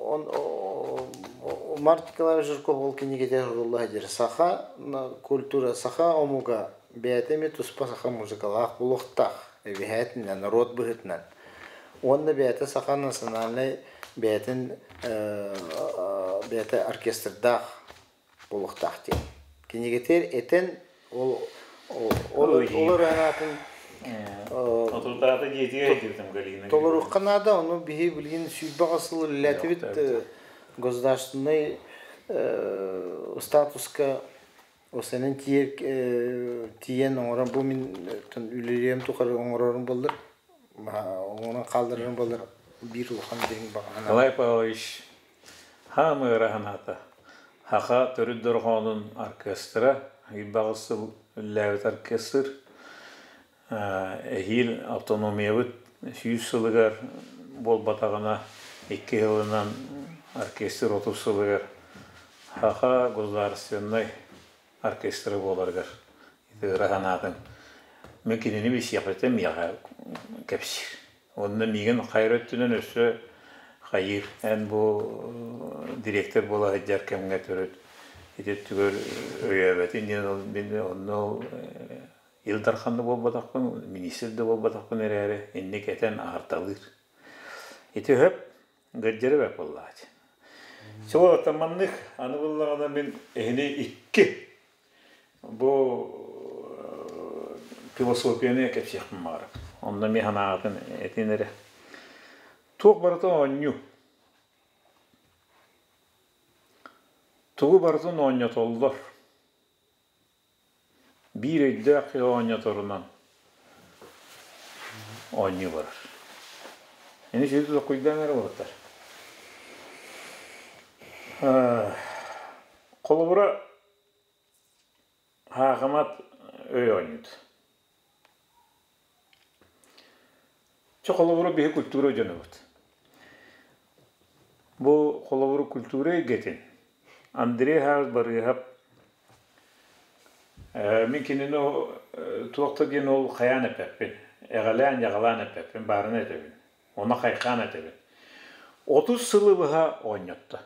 он Март Николаевич Жирков ол кинигэтигэр сурулла сылдьар. Саха культура, саха омуга бэйэтэ эмиэ туспа саха музыкалаах буолуохтаах. Эбиһээтинэн, народ быһыытынан. Уонна бэйэтэ саха национальнай бэйэтин бэйэтэ оркестрдаах буолуохтаах диэн. Кинигэтигэр этэн ол ол ол ырыанаатын Отутаата дьиэтигэр илдьибитим Галина. Толоруохха наада, ону биһи билигин сүүрбэ сыл үлэлээтибит государственнай статуска Осенен тиийэн оҥорон бу мин үлэлиэм тухары оҥорорум буоллар оҥорон хаалларарым буоллар биир улахан дириҥ баҕа Николай Павлович хаам ыарахан Хаха төрүт дорҕоонун оркестра ыйбаҕыс сыл үлэлээбит оркестр эһиил автономиябыт 100 сылыгар буолбатаҕына икки сылынан оркестр 30 сылыгар Саха государственнай оркестра буоларыгар ыра санаатын мин кинини билсиэхпиттэн миэхэ кэпсиир. Онно миигин хайыр өттүнэн өссө хайыыр. Эн бу директор буола сылдьар кэмҥэ төрүт ити өттүгэр өйөөбөтүн диэн мин онно Ил Дархан да буолбатахпын, миниистир да буолбатахпын эрээри, инник этэн аһарталыыр. Ити өһөп гырдьары бэрт буоллаҕа. Чуолаттан маннык аны буллаҕына мин эһини икки бу философияны кэпсиэхпин баҕарабын. Онно эмиэ санааҕытын этин эрэ. Туох барыта оонньуу. Тугу барытын оонньотоллор. Биир өйдөөх киһи оонньоторунан оонньуу барар. Ини сүрү толкуйдаан эрэ уолаттар. Холобура, хаахымат өй оонньуут. Чэ, холобура, биһи культура дьонобут. Бу холобура культура эйгэтин Андрей Хаас Барыыһап мин кинини туох да диэн ол хайаан эппэппин, эҕэлээн-дьаҕалаан эппэппин, баарына этэбин, ону хайхаан этэбин. 30 сылы быһа оонньотто.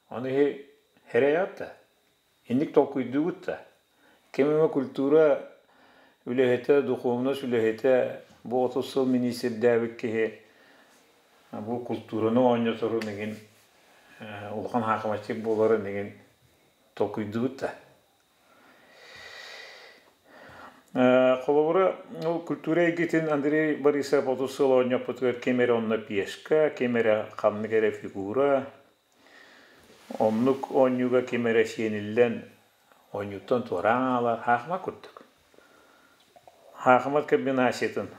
Ону иһи хэрэйэҕит да, инник толкуйдуугут да. Ким эмэ культура үлэһитэ, духовность үлэһитэ бу 30 сыл миниистирдээбит киһи бу культураны оонньоторун иҥин улахан хаакымаччык буоларын иҥин толкуйдуубут да. Холобура, ол культура эйгэтин Андрей Борисов 30 сыл оонньоппутугар ким эрэ онно пешка, ким эрэ ханнык эрэ фигура, оннук оонньууга ким эрэ сиэниллэн оонньууттан туораан хаалар хаахыма курдук. Хаахымат комбинациятын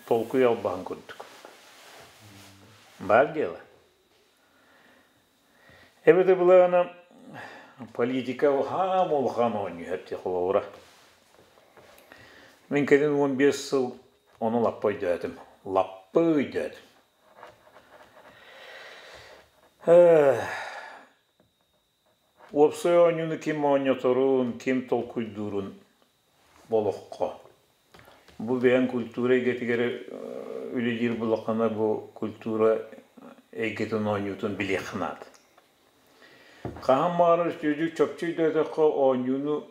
толкуй албаһын курдук. Баар дело. Эбэтэ былаана политика хаам улахан оонньуу дии холобура. Мин кэлин 15 сыл ону лаппа өйдөөтүм. Лаппа өйдөөтүм. Уопсай оонньууну ким оонньоторун, ким толкуйдуурун болоххо. Бу бэйэҥ культура эйгэтигэр үлэлиир буоллаххына, бу культура эйгэтин оонньуутун билиэххэ наада. Хаһан баҕарар үстүөдүк чопчу өйдөөтөххө оонньууну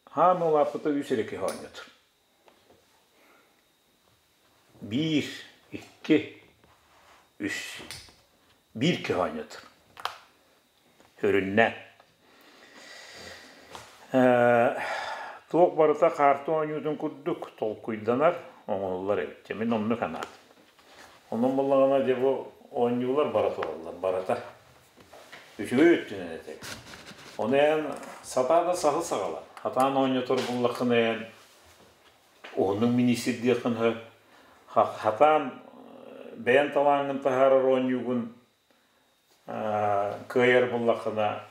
хаан улааппыта үс эрэ киһи оонньотор. Биир, икки, үс. Биир киһи оонньотор. Өрүннэ. Туох барыта хаарты оонньуутун курдук толкуйданар, оҥоһуллар эбит. Мин оннук анаатым. Онон буоллаҕына дьэ бу оонньуулар бара тураллар, барыта. Үчүгэй өттүнэн этэбин. Ону эн сатаа да саһыл саҕала. Хатаан оонньотор буллаххына эн уһуннук миниистирдиэххин сөп. Хатаан бэйэн талааҥҥын таһаарар оонньуугун кыайар буллаххына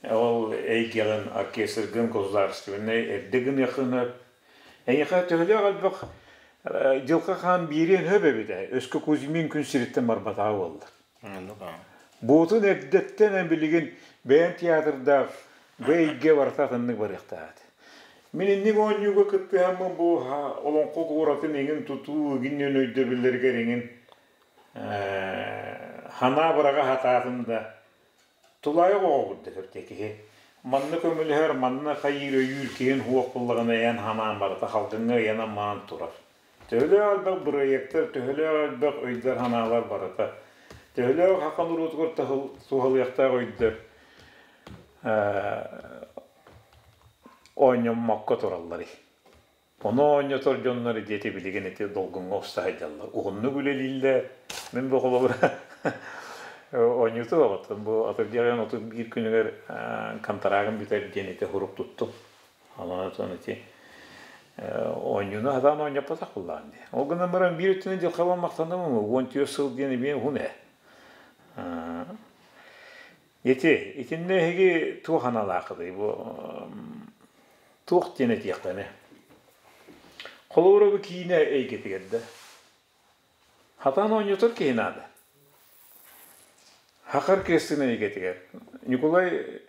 ол эйгэҕин оркестргын государственнай эрдэ гыныаххын сөп. Эйиэхэ төһөлөөх элбэх дьылҕа хаан биэриэн сөп эбит ээ. Өскө Кузьмин күн сириттэн барбатаҕа буоллар. Буотун эрдэттэн эн билигин бэйэм театрдаах бу эйгэ барыта атыннык барыахтаах этэ. Мин инник оонньууга кыттыһаммын бу олоҥхо куоратын эҥин тутуу игин өйдөбүллэригэр эҥин ханаа быраҕа сатаатым да тулаайах оҕо курдук эбит киһи. Манна көмөлөһөр, манна хайыыр өйүүр киһин суох буоллаҕына эн ханаан барыта халгыҥҥа ыйанан маан турар. Төһөлөөх элбэх бырайыактар, төһөлөөх элбэх өйдөр-санаалар барыта, төһөлөөх саха норуотугар туһалыахтаах өйдөр оонньоммокко туралларый. Ону оонньотор дьоннор диэти билигин ити долгуҥҥа уста сылдьаллар. Уһуннук үлэлииллэр. Мин бу холобура оонньууту оҕоттон бу атырдьах ыйын 31 күнүгэр контрагым бүтэр диэн ити сурук туттум. Онон ити оонньууну сатаан оонньоппотох буоллаҕым дии. Ол гынан баран биир өттүнэн дьылҕабар махтанабын, 14 сыл диэн эмиэ уһун ээ. Ити, итиннэ эһиги туох аналааххытый бу туох диэн этиэхтэни? Холобура бу киинэ эйгэтигэр да хатаан оонньотор киһи наада. Хахар киэстин эйгэтигэр Ньукулай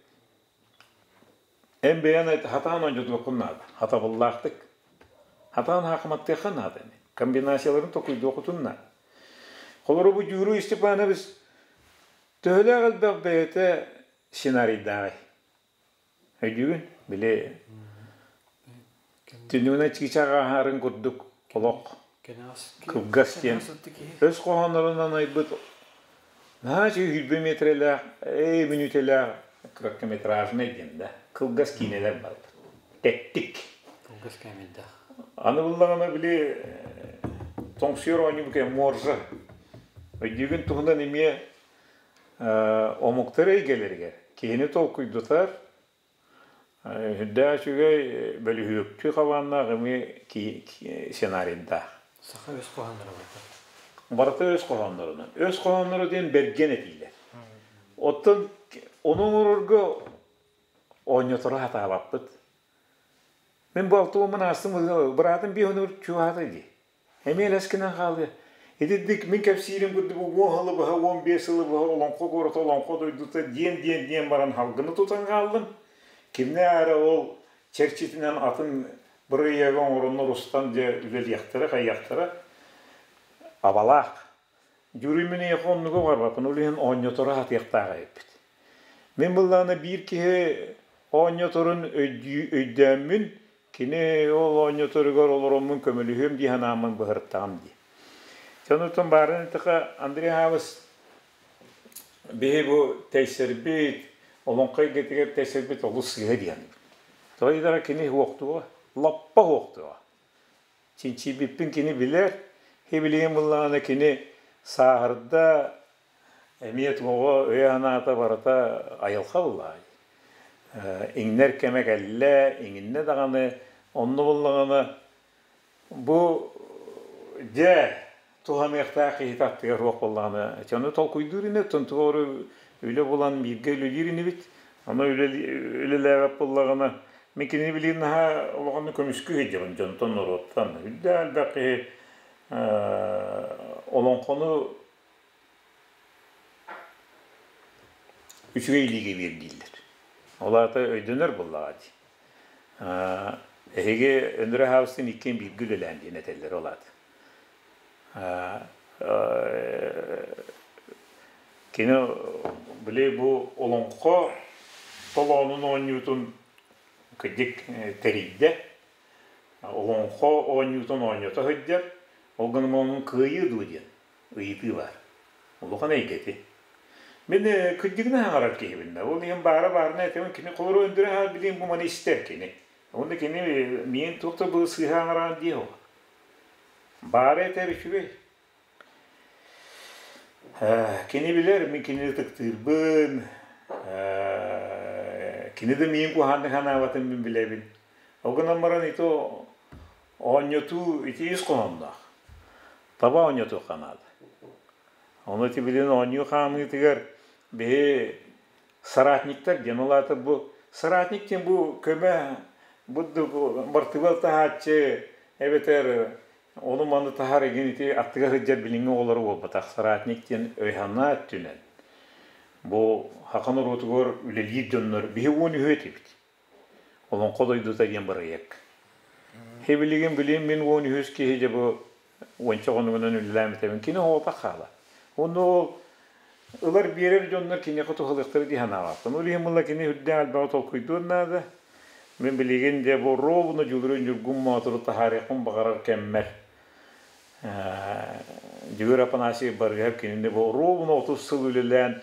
Эн бэйэн хатаан оонньотуоххун наада, хатабыллаахтык. Хатаан хаахыматтыахха наада ини. Комбинацияларын токуйдуоххутун наада. Холобура бу Дьууруй Степанович төһөлөөх элбэх бэйэтэ сценарийдааҕый? Өйдүүгүн? Били түннүгүнэн чыычаах ааһарын курдук олох кылгас диэн өс хоһооннорунан айбыт наһаа үчүгэй сүүрбэ миэтэрэлээх ээ мүнүүтэлээх короткометражнай диэн да кылгас киинэлэр бааллар тэттик кылгас кээмэйдээх аны буллаҕына били тоҥсуйар оонньуу кэ моржа өйдүүгүн туһунан эмиэ омуктар эйгэлэригэр киһини толкуйдатар Үрдээх үчүгэй бөлүһүөктүү хабааннаах эмиэ сценарийдаах. Саха өс хоһоонноро барыта. Барыта өс хоһооннорунан. Өс хоһоонноро диэн бэргэн этиилэр. Оттон ону оҥорорго оонньоторо сатаабаппыт. Мин бу алта уоммун аастым, быраатым биир хонугар чугаһаата дии. Эмиэ элэскинэн хаалыа. Итинник мин кэпсиирим курдук 10 сылы быһа, 15 сылы быһа олоҥхо куората, олоҥхо дойдута диэн диэн диэн баран халгыны тутан хааллым. Кимнээх эрэ ол чэрчитинэн атын бырайыагы оҥороннор устан дьэ үлэлиэхтэрэ, хайыахтара. Абалаах. Дьүрүй мин эйиэхэ оннугу барбаппын, ол иһин оонньоторо сатыахтаах эбиппит. Мин былаана биир киһи оонньоторун өйдөөммүн, кини ол оонньоторугар олороммун көмөлөһүөм дии санааммын быһыртаҕым дии. Сонутун баарын эттэхэ, Андрей Хабыс биһи бу тэйсэрбит, олоҥхо эйгэтигэр тэйсэрбит олус сыыһа диэн. Тоҕо диэтэххэ кини уохтуоҕа, лаппа уохтуоҕа. Чинчийбиппин кини билэр, билигин буллаҕына кини сааһырда, Эмиэ туоҕа өйө-санаата барыта айылҕа ыллаҕай. Иҥнэр кэмэ кэллэ, иҥиннэ даҕаны, онно буоллаҕына бу дьэ туһаныахтаах киһи аттыгар суох буоллаҕына, дьону толкуйдуур ини, оттон туох эрэ үлэ булан бииргэ үлэлиир инибит. Ону үлэлээбэт буоллаҕына, мин кинини билигин наһаа улаханнык көмүскүү сылдьабын дьонтон, норуоттан. Үрдээх элбэх киһи олоҥхону Үчүгэй илиигэ биэр дииллэр. Ол аата өйдөнөр буоллаҕа дии. Эһиги Өндөрө Хаабыстыын иккиэн бииргэ үлэлээн диэн этэллэр ол аата. Кини били бу олоҥхо толоонун оонньуутун кырдьык тэрийдэ. Олоҥхо оонньуутун оонньото сылдьар. Ол гынан онон кыайыы дуо диэн ыйытыы баар. Улахан эйгэ ити. Мин кырдьыгынан хаҥарар киһибин да. Ол иһин баара баарына этэбин кини холоро өндөрө аһар билиэн бу маны истэр кини. Уонна кини миин туох да бу сыыһа аҥараан диэх Баара этэр үчүгэй. Кини билэр, мин кинини ытыктыырбын, кини да миин куһааннык санаабатын мин билэбин. Ол гынан баран ити оонньотуу ити ис хоһоонноох. Таба оонньотуохха наада. Ону ити билин оонньуу хаамыытыгар биһи соратниктар диэн ол аата бу соратник диэн бу көмө бу бартыбыал таһааччы эбэтэр ону маны таһар игин ити аттыгар сылдьар билиҥҥи оҕолору буолбатах соратник диэн өй-санаа өттүнэн бу саха норуотугар үлэлиир дьоннор биһи 13 этибит Олоҥхо дойдута диэн бырайыак. Билигин билим мин 13 киһи дьэ бу уонча хонугунан үлэлээбитэбин кини оҕото хаала. Онно ол ылар биэрэр дьоннор киниэхэ туһалыахтара дии санаабаппын. Ол иһин буолла кини үрдээх элбэҕи толкуйдуон наада. Мин билигин дьэ бу ровно Дьулуру Ньургун Моотуру таһаарыахпын баҕарар кэммэр Дьөгүөр Афанасьев Барыһов кинини бу ровно 30 сыл үлэлээн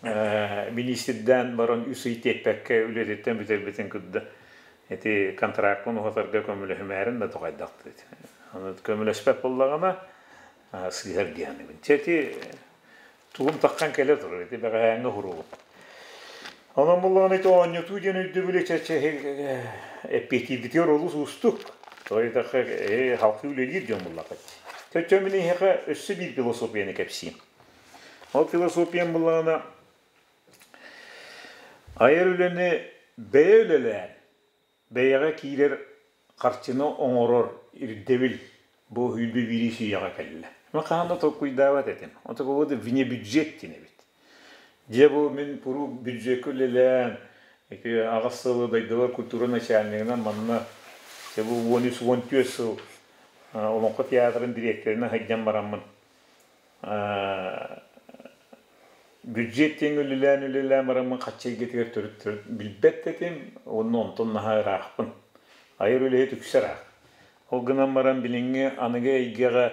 Миниистирдээн баран үс ый тиэппэккэ үлэтиттэн бүтэрбитин курдук ити контракпын уһатарга көмөлөһүмээрин да тоҕойдохтут. Аны көмөлөспөт буоллаҕына сыыһар диэхинибин. Чэ ити тугум таххан кэлэ турар ити бэҕэһээҥҥи уһуруубут. Онон буоллаҕына ити оонньотуу диэн өйдөбүлү чэ эппиэттиирбитигэр олус уустук. Тоҕо диэтэххэ халкы үлэлиир дьон буоллаххыт. Чэ мин эһиэхэ өссө биир философияны кэпсиим. Ол философиям буллаҕына айар үлэни бэйэ үлэлээн, бэйэҕэ киирэр харчыны оҥорор ирдэбил бу сүүрбэ биирис үйэҕэ кэллэ. Мин хаһан да толкуйдаабат этим. Отокобут вне бюджет диэн эбит. Дьэ бу мин куруук бюджекка үлэлээн, ити аҕыс сылы дойдубар культура начальнигынан манна дьэ бу 13-14 сыл Олоҥхо театрын дириэктэринэн сылдьан бараммын Бюджет диэн үлэлээн-үлэлээн бараммын хачча эйгэтигэр төрүт билбэт да этим уонна онтон наһаа ыраахпын. Айар үлэһит үксэ ыраах. Ол гынан баран билиҥҥи аныгы эйгэҕэ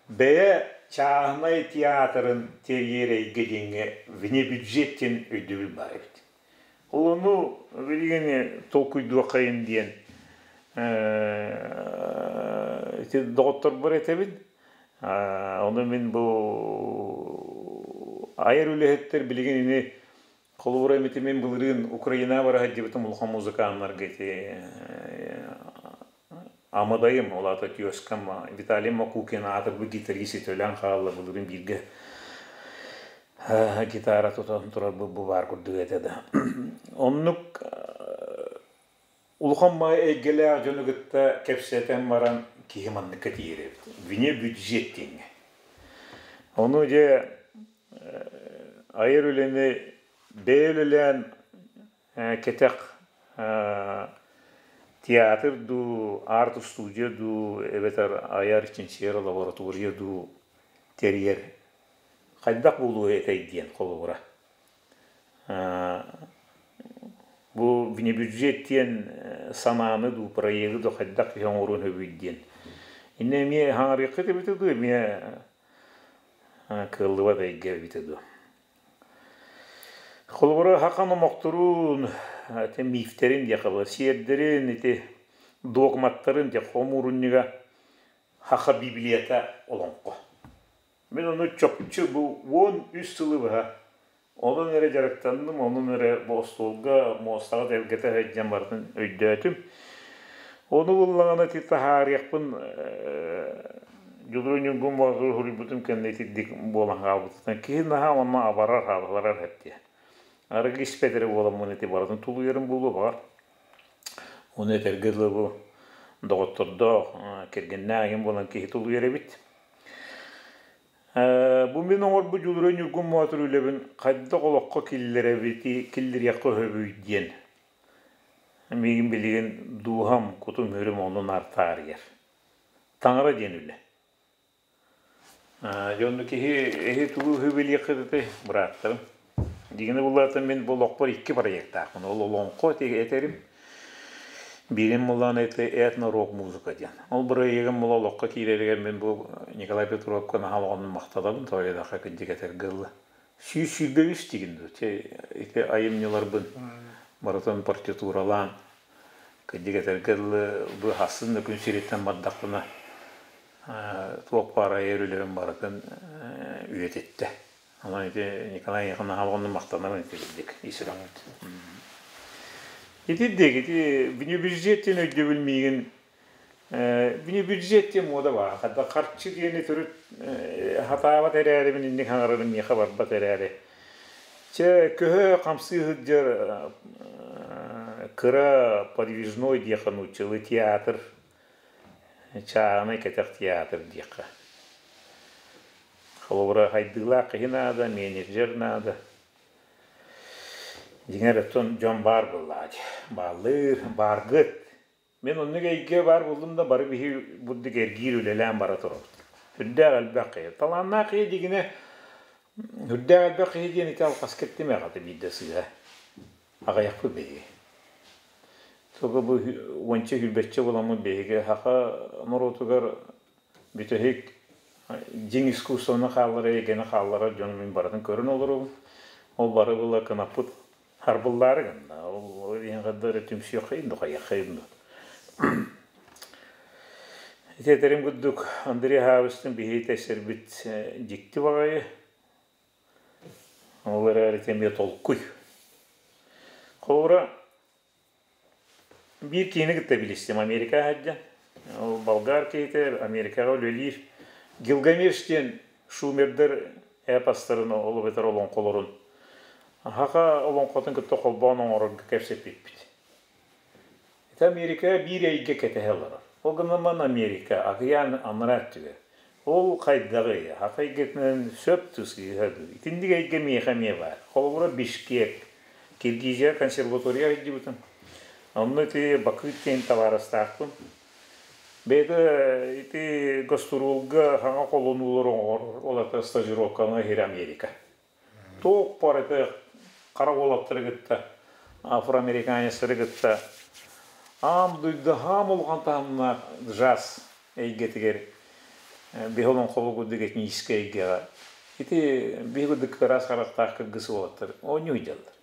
бэйэ чааһынай театрын тэрийэр эйгэ диэҥҥэ вне бюджет диэн өйдөбүл баар эбит. Ол ону билигин толкуйдуоххайын диэн ити доҕотторбор этэбин. Ону мин бу айар үлэһиттэр билигин ини холобура эмити мин былырыын Украинаҕа бара сылдьыбытым улахан музыканнарга ити Амадайым, ол аата тезкам Виталий Макукин аатырбыт гитарист итөлөөн хаалла былырыын бииргэ гитара тутан турарбыт бу баар курдук этэ да. Оннук улахан баай эйгэлээх дьону кытта кэпсэтэн баран киһи манныкка тиийэр эбит. Вне бюджет диэҥҥэ. Ону дьэ айар үлэни бэйэ үлэлээн кэтэх театр дуу, арт-студия дуу, эбэтэр айар чинчийэр лаборатория дуу тэрийэр хайдах буолуо этэй диэн холобура. Бу внебюджет диэн санааны дуу, проегы дуу хайдах киһи оҥоруон сөбүй диэн. Иннэ эмиэ хаҥарыаххыт эбитэ дуу, эмиэ кыаллыбат эйгэ эбитэ дуу. Холобура, саха номохторун, ити мифтэрин диэххэ буолар, сиэрдэрин, ити догматтарын диэх хомуурунньуга саха библията олоҥхо. Мин ону чопчу бу 13 сылы быһа онон эрэ дьарыктанным, онон эрэ бу остуолга, муостаҕа тэлгэтэ сылдьан барытын өйдөөтүм. Ону буллаҕына ити таһаарыахпын Дьулуруй Ньургун Боотуру суруйбутум кэннэ итирдик буолан хаалбытыттан киһи наһаа уонна абарар, абаларар эт диye. Арыгы испэт эрэ буоламмын ити барытын тулуйарым буолуо баҕар. Ону этэргэ дылы бу доҕоттордоох, кэргэннээх игин буолан киһи тулуйар эбит. Бу мин оҥорбут Дьулуруй Ньургун Боотур үлэбин хайдах олоххо киллэрэбити, киллэриэххэ сөбүй диэн миигин билигин дууһам, кутум-сүрүм оннун артаарыйар. Таҥара диэн үлэ. Дьэ онно киһи эһи тугу үһү билиэххит этэй, бырааттарым. Дигини буллаатым мин бу олохпор икки проектаахпын. Ол олоҥхо этэрим. Биирин буллаҕына ити этно-рок музыка диэн. Ол бырайыагым була олоххо киирэригэр мин бу Николай Петровка наһаа улаханнык махтанабын, тоҕо диэтэххэ кырдьык этэргэ дылы. 123 диигин дуо? Чэ, ити айымньыларбын барытын партитуралаан, кырдьык этэргэ дылы, бу хасын да күн сириттэн бардахпына, туох баар айар үлэбин барытын үйэтиттэ. Онон ити Николай эйиэхэ наһаа улаханнык махтанабын ити кырдьык ис сүрэхпит. Итирдик ити бюджет диэн өйдөбүл миигин бюджет диэн муода баар. Хата харчы диэни төрүт хатаабат эрээрибин инник хаҥарарым миэхэ барбат эрээри. Чэ, көһө хамсыы сылдьар кыра подвижной диэххэ нууччалыы театр, чааһынай кэтэх театр диэххэ. Холобура, хайдыылаах киһи наада, менеджер наада. Дьиҥэр, оттон дьон баар буоллаҕа дии. Бааллыыр, бааргыт. Мин оннук эйгэ баар буоллум да, бары биһи бурдук эргиир үлэлээн бара турабыт. Үрдээх элбэх киһи. Талааннаах киһи дигинэ, үрдээх элбэх киһи диэн ити алҕаска эттим эҕэтэ биирдэ сыыһа. Аҕыйахпыт биһиги. Туга бу уонча сүүрбэччэ буоламмыт биһиги саха норуотугар бүтэһик дьиҥ искусствоны хааллара, эйгэни хаалларар дьону мин барытын көрөн олоробун. Ол бары була кынаппыт харбыллаары гынна. Ол иһин хадда эрэ түмсүөххэйин да хайыаххайын да. Ити этэрим курдук Андрей Хаабыстын биһиги тэссэрбит дьикти баҕайы. Ол эрээри эмиэ толкуй. Холобура, Биир киһини кытта билистим Америка сылдьан. Ол болгар киһитэ Америкаҕа үлэлиир. Гилгамеш диэн шумердэр эпостарын, ол эбэтэр олоҥхолорун саха олоҥхотун кытта холбоон оҥорорго кэпсэппиппит. Ити Америка биир эйгэ кэтэһэ олорор. Ол гынан баран Америка акыйаан анараа өттүгэр. Ол хайдаҕый? Саха эйгэтинэн сөп дуу, сыыһа дуу? Итинник эйгэ миэхэ эмиэ баар. Холобура, Бишкек. Киргизия консерватория сылдьыбытым. Онно ити Бакыт диэн табаарыстаахпын. Бэйэтэ ити гостуруолга саҥа холонуулары оҥорор, ол ата стажировканы иһэр Америка. Туох барыта хара уолаттары кытта, афроамериканецтары кытта аам дойду аам улахан таһымнаах джаз эйгэтигэр биһи олоҥхобут курдук этническэй эйгэҕэ ити биһи курдук ыраас харахтаах кыргыс уолаттар оонньуу сылдьаллар.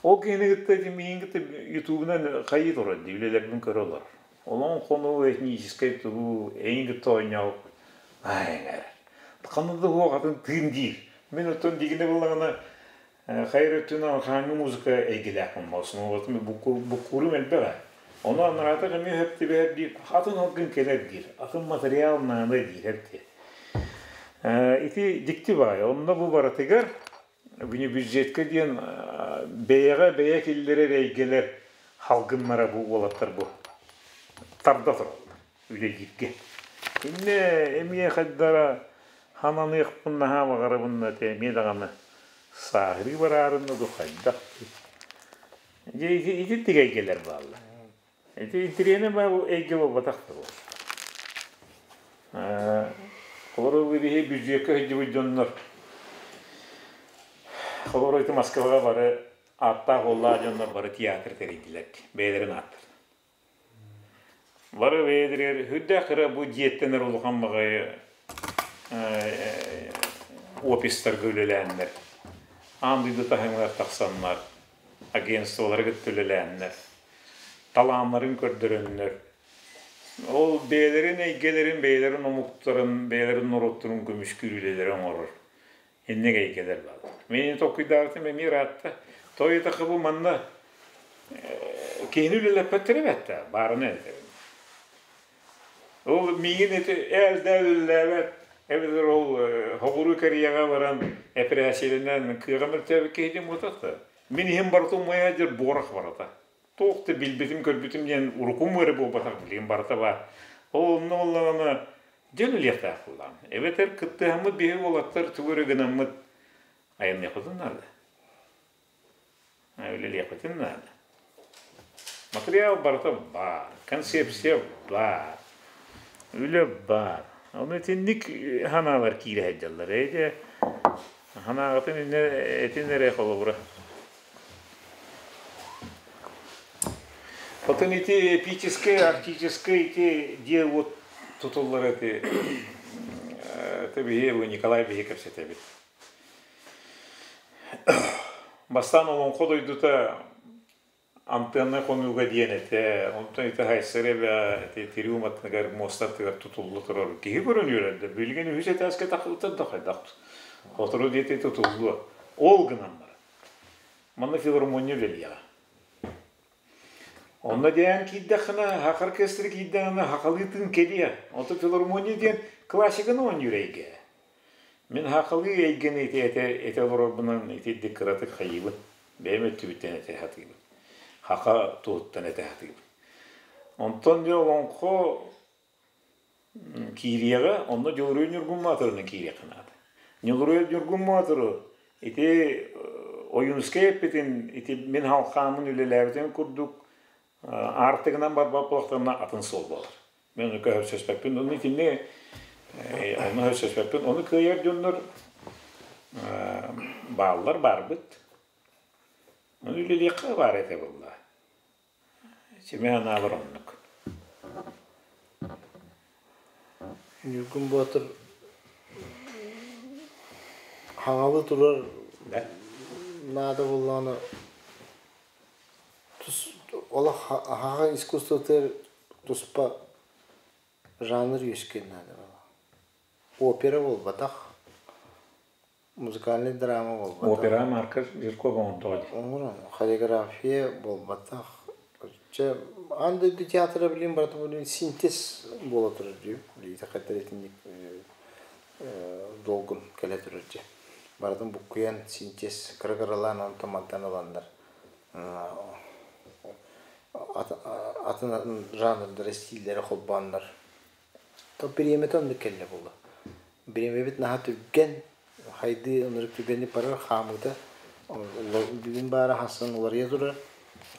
Ол киһини кытта ити миигин кытта ютубунан хайыы турар дии үлэлэрбин көрө олорор. Олоҥхону этническэй тугу эйигин кытта оонньообут ай ханна да суох атын тыын диир. Мин оттон дигинэ буоллаҕына хайыр өттүнэн архааҥҥы музыка эйгэлээх основатын буккуурум элбэҕэ. Ону анараатах эмиэ сөп түбэһэр диир, атын алгын кэлэр диир, атын материал наада диир диye. Ити дьикти баай. Онно бу барытыгар бюджетка диэн бэйэҕэ бэйэ киллэрэр эйгэлэр халгыннара бу уолаттар бу тарда тураллар үлэлииргэ. Иннэ эмиэ хайдара хананыахпын наһаа баҕарабын да эмиэ даҕаны сааһырыы бараарынна ду хайдах дьэ ити итинник эйгэлэр бааллар. Ити интириэнэ баа эйгэ буолбатах да буол. Олору биһи бюджекка сылдьыбыт дьоннор холобура ити Москваҕа бары ааттаах уоллаах дьоннор бары театр тэрийдилэр бэйэлэрин ааттарын. Бары бэйэлэригэр сүрдээх кыра бу дьиэттэн эрэ улахан баҕайы офистарга үлэлээннэр, аан дойду таһымыгар тахсаннар, агентстволары кытта үлэлээннэр, талааннарын көрдөрөннөр, ол бэйэлэрин эйгэлэрин, бэйэлэрин омуктарын, бэйэлэрин норуоттарын көмүскүүр үлэлэри оҥорор инник эйгэлэр бааллар. Мин толкуйдаабытым эмиэ ыраатта. Тоҕо диэтэххэ бу манна киһини үлэлэппэттэр эбээт да, баарына этэбин. Ол миигин ити ээл-дээл үлэлээбэт, эбэтэр ол соҕуруу Кореяҕа баран эпэрээссийэлэнэн кыаҕа мөлтөөбүт киһи диэн буолбатах да. Мин иһим барыта умайа дьэр буорах барыта. Туох да билбитим-көрбүтүм диэн урукум эрэ буолбатах билигин барыта баар. Ол онно буоллаҕына дьэ үлэлиэхтээх буоллаҕым. Эбэтэр кыттыһаммыт биһиги уолаттар тугу эрэ гынаммыт айанныахпытын наада. Үлэлиэхпитин наада. Материал барыта баар, концепция баар, үлэ баар. Ону итинник санаалар киирэ сылдьаллар. Эйдэ санааҕытын иннэ этин эрэ холобура. Потом ити эпическэй, арктическай ити дьиэ-уот тутуллар эти это биһи Николай биһи кэпсэтэбит. Бастаан Олоҥхо дойдута антыаннай хонууга диэн этэ, онтон ити Хайсар эбэ ити тирүү аттыгар муоста аттыгар тутулла турар киһи көрөн үөрэрдэ. Билигин үһүс этээскэ тахсыбыттар да хайдах сотору диэти тутуллуо. Ол гынан баран манна филармония үлэлиэҕэ. Онно диэн киирдэххинэ, саха оркестры киирдэҕинэ сахалыы тыын кэлиэ. Онтон филармония диэн классиканы оонньуур эйгэ. Мин сахалыы эйгэни ити этэ, этэ олорорбунан итирдик кыратык хайыыбын. Бэйэм өттүбүттэн этэ сатыыбын. Саха туһуттан этэ сатыыбын. Онтон дьэ олоҥхо Киириэҕэ, онно Дьулуруй Ньургун Боотурунан киириэххэ наада. Ньулуруй Ньургун Боотуру ити Ойуунускай эппитин, ити мин халхааммын үлэлээбитим курдук аартыгынан барбат буоллахтарына атын суол буолар. Мен ону көһөрсөспөппүн. Ону итинни ону өссөспөппүн. Ону кыайар дьоннор бааллар, баарбыт. Ону үлэлиэххэ баар этэ буолла. Симэ анаабар оннук. Ньургун Боотур хаҥалы турар наада буоллаҕына тус олох аһаҕа искусствотыгар туспа жанр үөскүөн наада буолла. Опера буолбатах, музыкальный драма буолбатах. Опера Марка Жирков оҥордоҕо дии. Оҥорон, хореография буолбатах. Чэ, аан дойду театра билин барыта билин синтез буола турар дии. Билиитэ хайдар итинник долгун кэлэ турар дии. Барытын буккуйан синтез кыра-кыралаан онтон мантан ыланнар атын атын жанрдары, стиллэри холбооннор То бириэмэтэ оннук кэллэ буолла. Бириэмэбит наһаа түргэн, хайдыы ынырык түгэни барар хаамыыта бүгүн баара хассан уларыйа турар,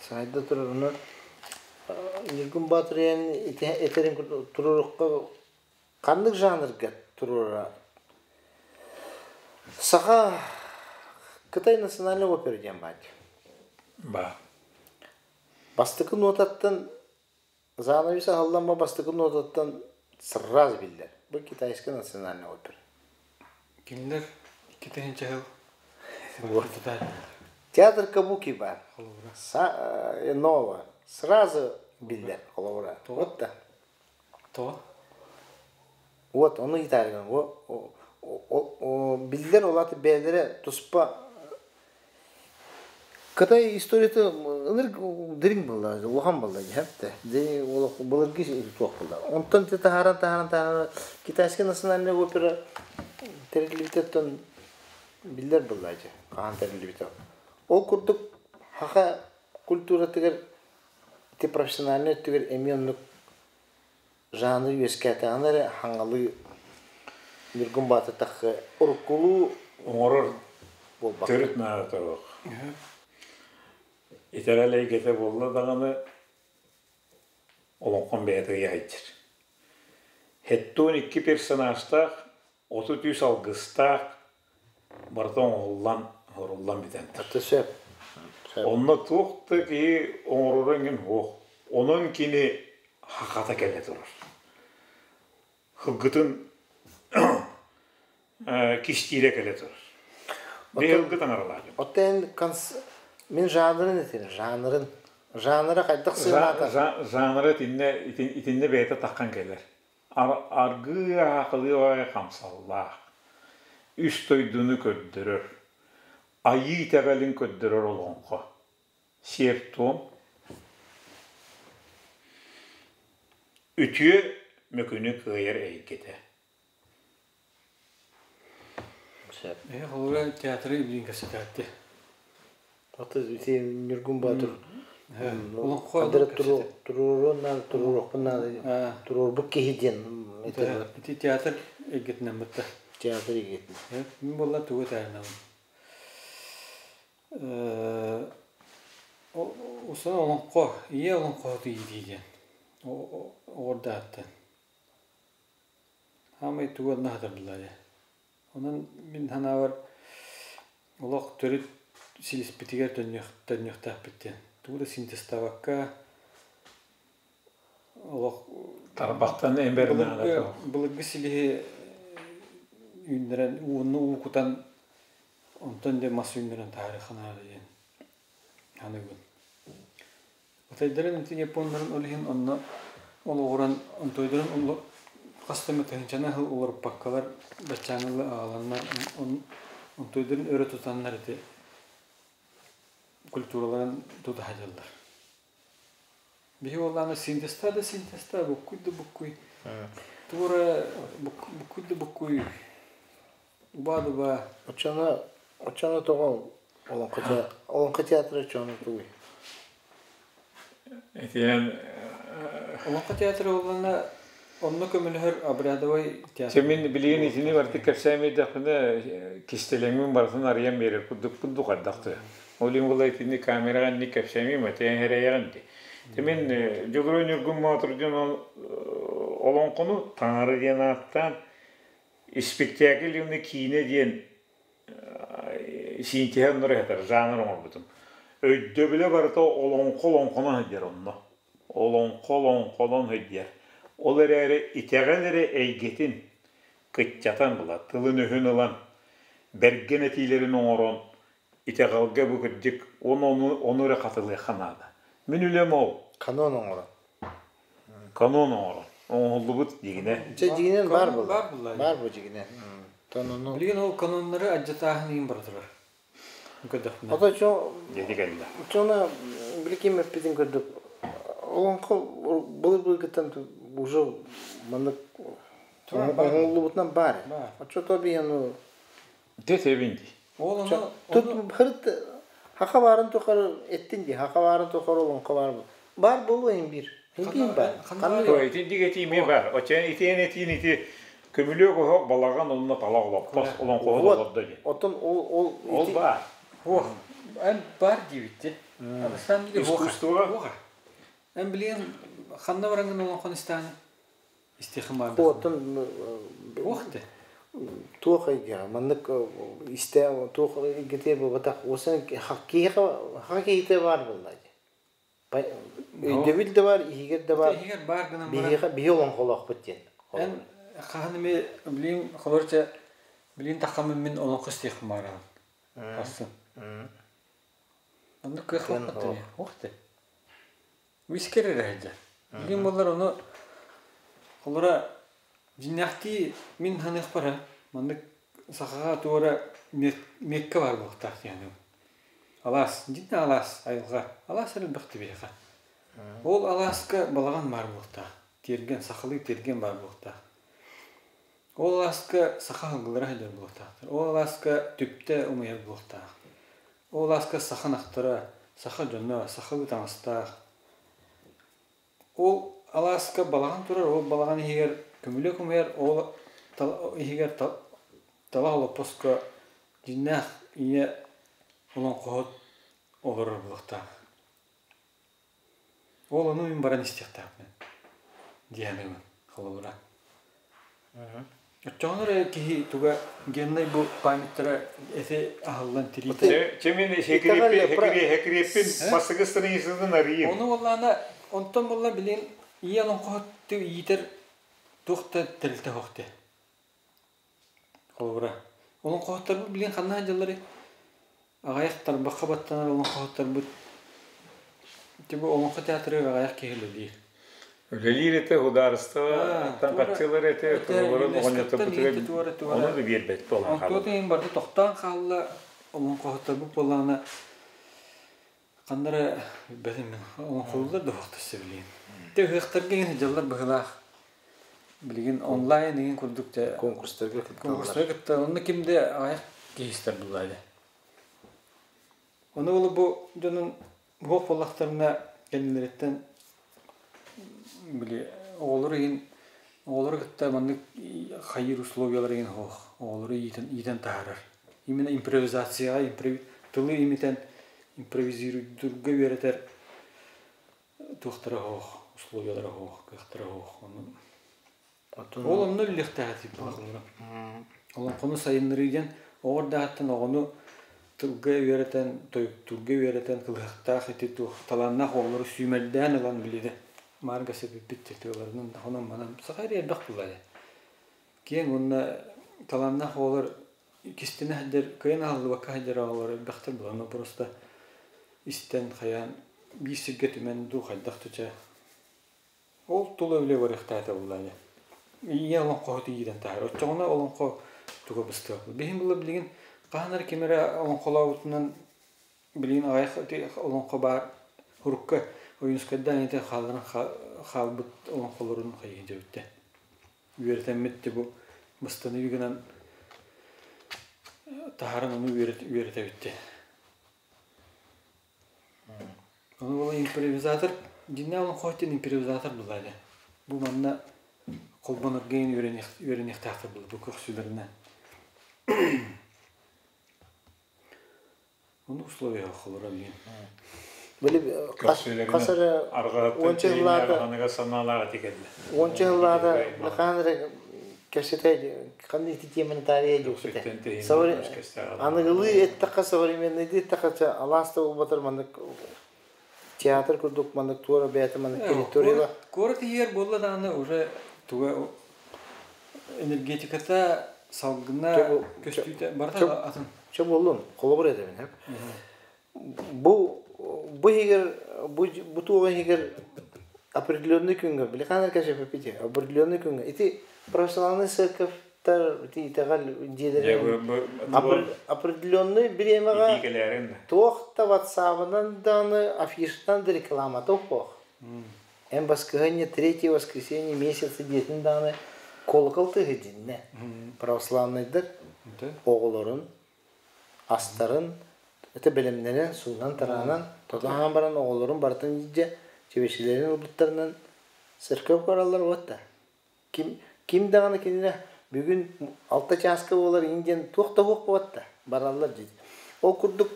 сайда турар. Ону Ньургун Баатырыйан этэрин курдук туруорукка ханнык жанрга туруора Саха Кытай национальный опера диэн баар. Баа. Бастакы нотаттан Занавес аһыллан бастакы нотаттан сразу биллэр. Бу китайская национальная опера. Кинилэр икки тыһыынча Вот. Театр Кабуки бар. Ново. Сразу биллэр холобура. Вот да. То? Вот, ону итаарган. Биллэр ол аты бэйэлэрэ туспа Кытай историята ынырык дириҥ буолла, улахан буолла дьэ былыргы туох буолла. Онтон таһааран таһааран таһааран китайская национальная опера тэриллибититтэн биллэр буолла дьэ хаһан тэриллибитэ. Ол курдук саха культуратыгар ити профессиональнай өттүгэр эмиэ оннук жанр үөскээтэҕинэ эрэ хаҥалыы Ньургун Баатыр уруккулуу оҥорор буолбакка. Төрүт наадата суох. Итэҕэл эйгэтэ буолла даҕаны олоҥхом бэйэтэ ыйаайдьыр. Хеттуун икки персонажтаах, 33 алгыстаах барыта оҥоһуллан, оҥоруллан бүтэн Аты сөп. Сөп. Онно туох да киһи оҥороро эҥин суох. Онон кини хахата кэлэ турар. Хылгытын кистиирэ кэлэ турар. Быйылгы таҥаралаах. Оттон мин жанрын этин, жанрын. Жанра хайдах сыаната? Жанра итиннэ итиннэ бэйэтэ таххан кэлэр. Аргыы аахылыы хамсаллаах. Үс дойдуну көрдөрөр. Айыы итэҕэлин көрдөрөр олоҥхо. Сиэр-туом. Үтүө мөкүнү кыайар эйгэтэ. Сөп. Холура театры билин кэпсэтээти. Аты ити Ньургун Боотур Олоҥхо хадара туруоруон наада, туруоруохпун наада, туруорбут киһи диэн этэр. Ити театр эйгэтинэн бытта. Театр эйгэтинэн. Мин буолла тугу этэринэн. Усан олоҥхо, ийэ олоҥхоһуту иитии диэн. Оҕордааттан. Хаамай тугу онно хатырдылар дии. Онон мин санаабар олох төрүт силиспитигэр төннүөхтээхпит диэн. Тугу да синтезтаабакка Олох Тарбахтан эмбэр былыргы былыргы силиһи үүннэрэн ууну уу кутан онтон дьэ мас үүннэрэн таһаарыахха наада диэн саныыбын. Кытайдарын ити японнарын ол иһин онно олоҕуран онтойдорун хас да эмэ тыһыынчаны сыл уларыппаккалар баччааҥҥы аҕаланнар онтойдорун өрө тутаннар ити культураларын тута сылдьаллар. Биһи уоллааны синтезтаа да синтезтаа, буккуй да буккуй, туора буккуй да буккуй, убаа да убаа. Оччону оччону тоҕо олоҥхо олоҥхо театра оччону тугуй? Этиэн Олоҥхо театра буоллаҕына онно көмөлөһөр обрядовай театр. Чэ мин билигин итини барытын кэпсээмэйдэхпинэ кистэлэҥмин барытын арыйан биэрэр курдукпун духардахты. Ол иһин була итини камераҕа инник кэпсээмиим этэ эрэйэҕин дии. Те мин Дьулуруй Ньургун Боотур диэн олоҥхону Таҥара диэн ааттаан испиктээкил уонна киинэ диэн сиинтиһэ оннор ыһатар жанр оҥорбутум. Өйдөбүлэ барыта олоҥхо олоҥхонон сылдьар онно. Олоҥхо олоҥхонон сылдьар. Ол эрээри итэҕэл эрэ эйгэтин кыччатан була, тылын-өһүн ылан, бэргэн этиилэрин оҥорон, итэҕэлгэ бу кырдьык ону ону эрэ хатылыахха наада. Мин үлэм ол. Канон оҥорон. Канон оҥорон. Оҥоһуллубут дьигинэ. Дьэ дьигинэн баар Канон буолла. баар буолла. Баар бу дьигинэн. Тон ону. Билигин ол каноннары адьатааһын иин бара турар. Көрдөхпүнэ. Ото чо Дьэти кэллэ. чона биликим эппитин көрдүк. Олоҥхо былыр-былыргыттан уже маннык оҥоһуллубутунан баар. Баар. Оччото биһи Дэ тэбин дии. Ол ону Тут хырыт хаха баарын тухары эттин дии, хаха баарын тухары олоҥхо баар бу. Баар буолуо иһин биир. Иһин баар. Ханна Ой, ити дигэтии эмиэ баар. Оччоон итиэн этиин ити көмүлүөк оһох балаҕан онно талах олоппос олоҥхоһут Вот. олордо диэн. Оттон ол ол Ол ити баар. Ох, эн бар диэбитти. На самом деле хоха. Искусство. Хоха. Эн билигин ханна бараҥҥын олоҥхон истэҕин истиэххин баар оттон Ох ты. туох эйгэ маннык истэ туох эйгэтэ буолбатах уосан киһиэхэ хака киһитэ баар буолла дии. Өйдөбүл да бар, иһигэр да бар. Иһигэр баар гынан баран. Биһиэхэ биһи олоҥхолоохпут диэн. Эн хаһан эмэ билигин холорча билигин таххаммын мин олоҥхо истиэхпин баҕарабын. Хассын. Оннук кыах суох Ох ты. Вискер эрэ сылдьар. Билигин буоллар ону холоро дьиҥнээхтии мин саныахпар маннык сахаҕа туора мекка баар буолуохтаах диэн Алаас, дьиҥнээх алаас айылҕа. Алаас элбэх биһиэхэ. Ол алааска балаҕан баар буолуохтаах. Тиэргэн, сахалыы тиэргэн баар буолуохтаах. Ол алааска саха сылгылара сылдьар буолуохтаахтар. Ол алааска түптэ умайар буолуохтаах. Ол алааска саха ынахтара, саха дьоно, сахалыы таҥастаах. Ол алааска балаҕан турар, ол балаҕан иһигэр көмүлүөк умайар, ол иһигэр талах олоппоско дьиҥнээх ийэ олоҥхоһут олорор буолуохтаах. Ол ону мин баран истиэхтээхпин дии саныыбын холобура. Оччоҕуна эрэ киһи туга геннай бу памяттара эти аһыллан тириитэ. Чэ мин хекириэппин бастакы страницатын арыйым. Ону буоллаана онтон буолла билин ийэ олоҥхоһут иитэр туох да тэрилтэ суох дии. Холобура, олоҥхоһуттарбыт билигин ханна сылдьалларый? Аҕыйах тарбахха баттанар олоҥхоһуттарбыт типа олоҥхо театрыгар аҕыйах киһи үлэлиир. Үлэлиир этэ судаарыстыбаттан хаччылар этэ, туоларын оҕонньотторбутугар ону да биэрбэт буолан хаалла. Онтуотун иһин барыта тохтоон хаалла, олоҥхоһуттарбыт буоллаҕына ханна эрэ билбэтим мин олоҥхолууллар да суохтар билигин. Те ыһыахтарга иһин сылдьаллар быһыылаах. Билигин онлайн игин курдук дьэ Конкурстарга кытталлар. Конкурстарга кытта онно ким да аҕыйах киһи истэр булла дьэ. Ону ол бу дьонун буох буоллахтарына кэннилэриттэн били оҕолор иһин оҕолору кытта маннык хайыыр условиялар иһин суох оҕолору иитэн иитэн таһаарар. Именно импровизацияҕа импров тылы имитэн импровизируйдурга үөрэтэр туохтара суох, условиялара суох, кыахтара суох. Ону ол онно үллэхтээх этим буолла. Олоҥхону сайыннарыы диэн оҕо эрдэҕиттэн оҕону тылга үөрэтэн, тойуктуурга үөрэтэн, кылыһахтаах ити туох талааннаах оҕолору сүүмэрдээн ылан билиитэ. Маарга сөбүппүт тыаларынан онон-манан саха эрэ элбэх буолла Киэҥ уонна талааннаах оҕолор кистэнэ сылдьар, кыайан аһыллыбакка сылдьар оҕолор элбэхтэр буолан просто истэн хайаан биир сиргэ түмэн дуу хайдах да чэ ол тула үлэ барыахтаата буолла ини. Ийэ олоҥхоһут иирэн таһаар. Оччоҕуна олоҥхо туга быстыа. Биһин була билигин хаһан эрэ ким эрэ олоҥхолообутунан билигин аҕыйах олоҥхо баар урукка Ойуунускайдаан ити хаалларан хаалбыт олоҥхолорун хайыы дьэбиттэ. Үөрэтэммит бу быстаныы гынан таһааран ону үөрэтэбит Ону була импровизатор дьиҥнээх олоҥхоһут диэн импровизатор буолла ини. Бу манна холбонорго үөрэниэхтээхтэр буолла бу көхсүлэринэн. Ону условия холоро билин. Били хас эрэ уонча жыллаата аныга санаалаах ити кэллэ. Уонча жыллаата хаан эрэ кэпсэтэ ханна ити теманы таарыйа дьуохсута. Аныгылыы эттэххэ современныйдыы эттэххэ алаас да буолбатар маннык театр курдук маннык туора бэйэтэ маннык территорияла. Куорат иһигэр буолла даҕаны уже туга энергетиката салгына көстүүтэ барыта атын. Чэ буоллун, холобур этэбин. Бу бу иһигэр бу бу туоҕа иһигэр определенный күҥҥэ били хаанар кэсэппит определенный күҥҥэ ити православный церковьтар ити итэҕэл дьиэлэрин определенный бириэмэҕэ туох да ватсабынан даҕаны афишатынан да рекламата суох эн баскыһыанньа третье воскресенье месяца диэтин даҕаны колокол тыаһы дьиннэ православнайдар оҕолорун астарын это бэлэмнэнэн, суунан-тараанан, тотоһон баран оҕолорун барытын илдьэ, чэбэчилэрин ылбыттарынан церковь бараллар уотта. Ким, ким даҕаны кинилэ бүгүн алта чааска буолар иҥин диэн туох да суох буолатта, бараллар дии. Ол курдук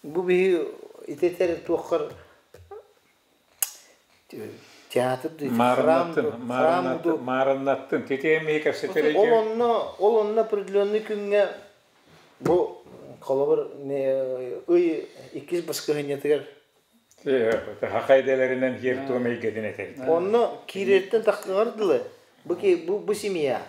бу биһи ити этэр туоххар театр храм храм Маарыннаттын, титиэмии кэпсэтэр Ол онно, ол онно определенный күҥҥэ Бу холобур ый иккис баскыһынньатыгар Хахай идэлэринэн хиэр-туом эйгэтин этэр. Онно киирэриттэн таххыгар дылы бу бу бу семья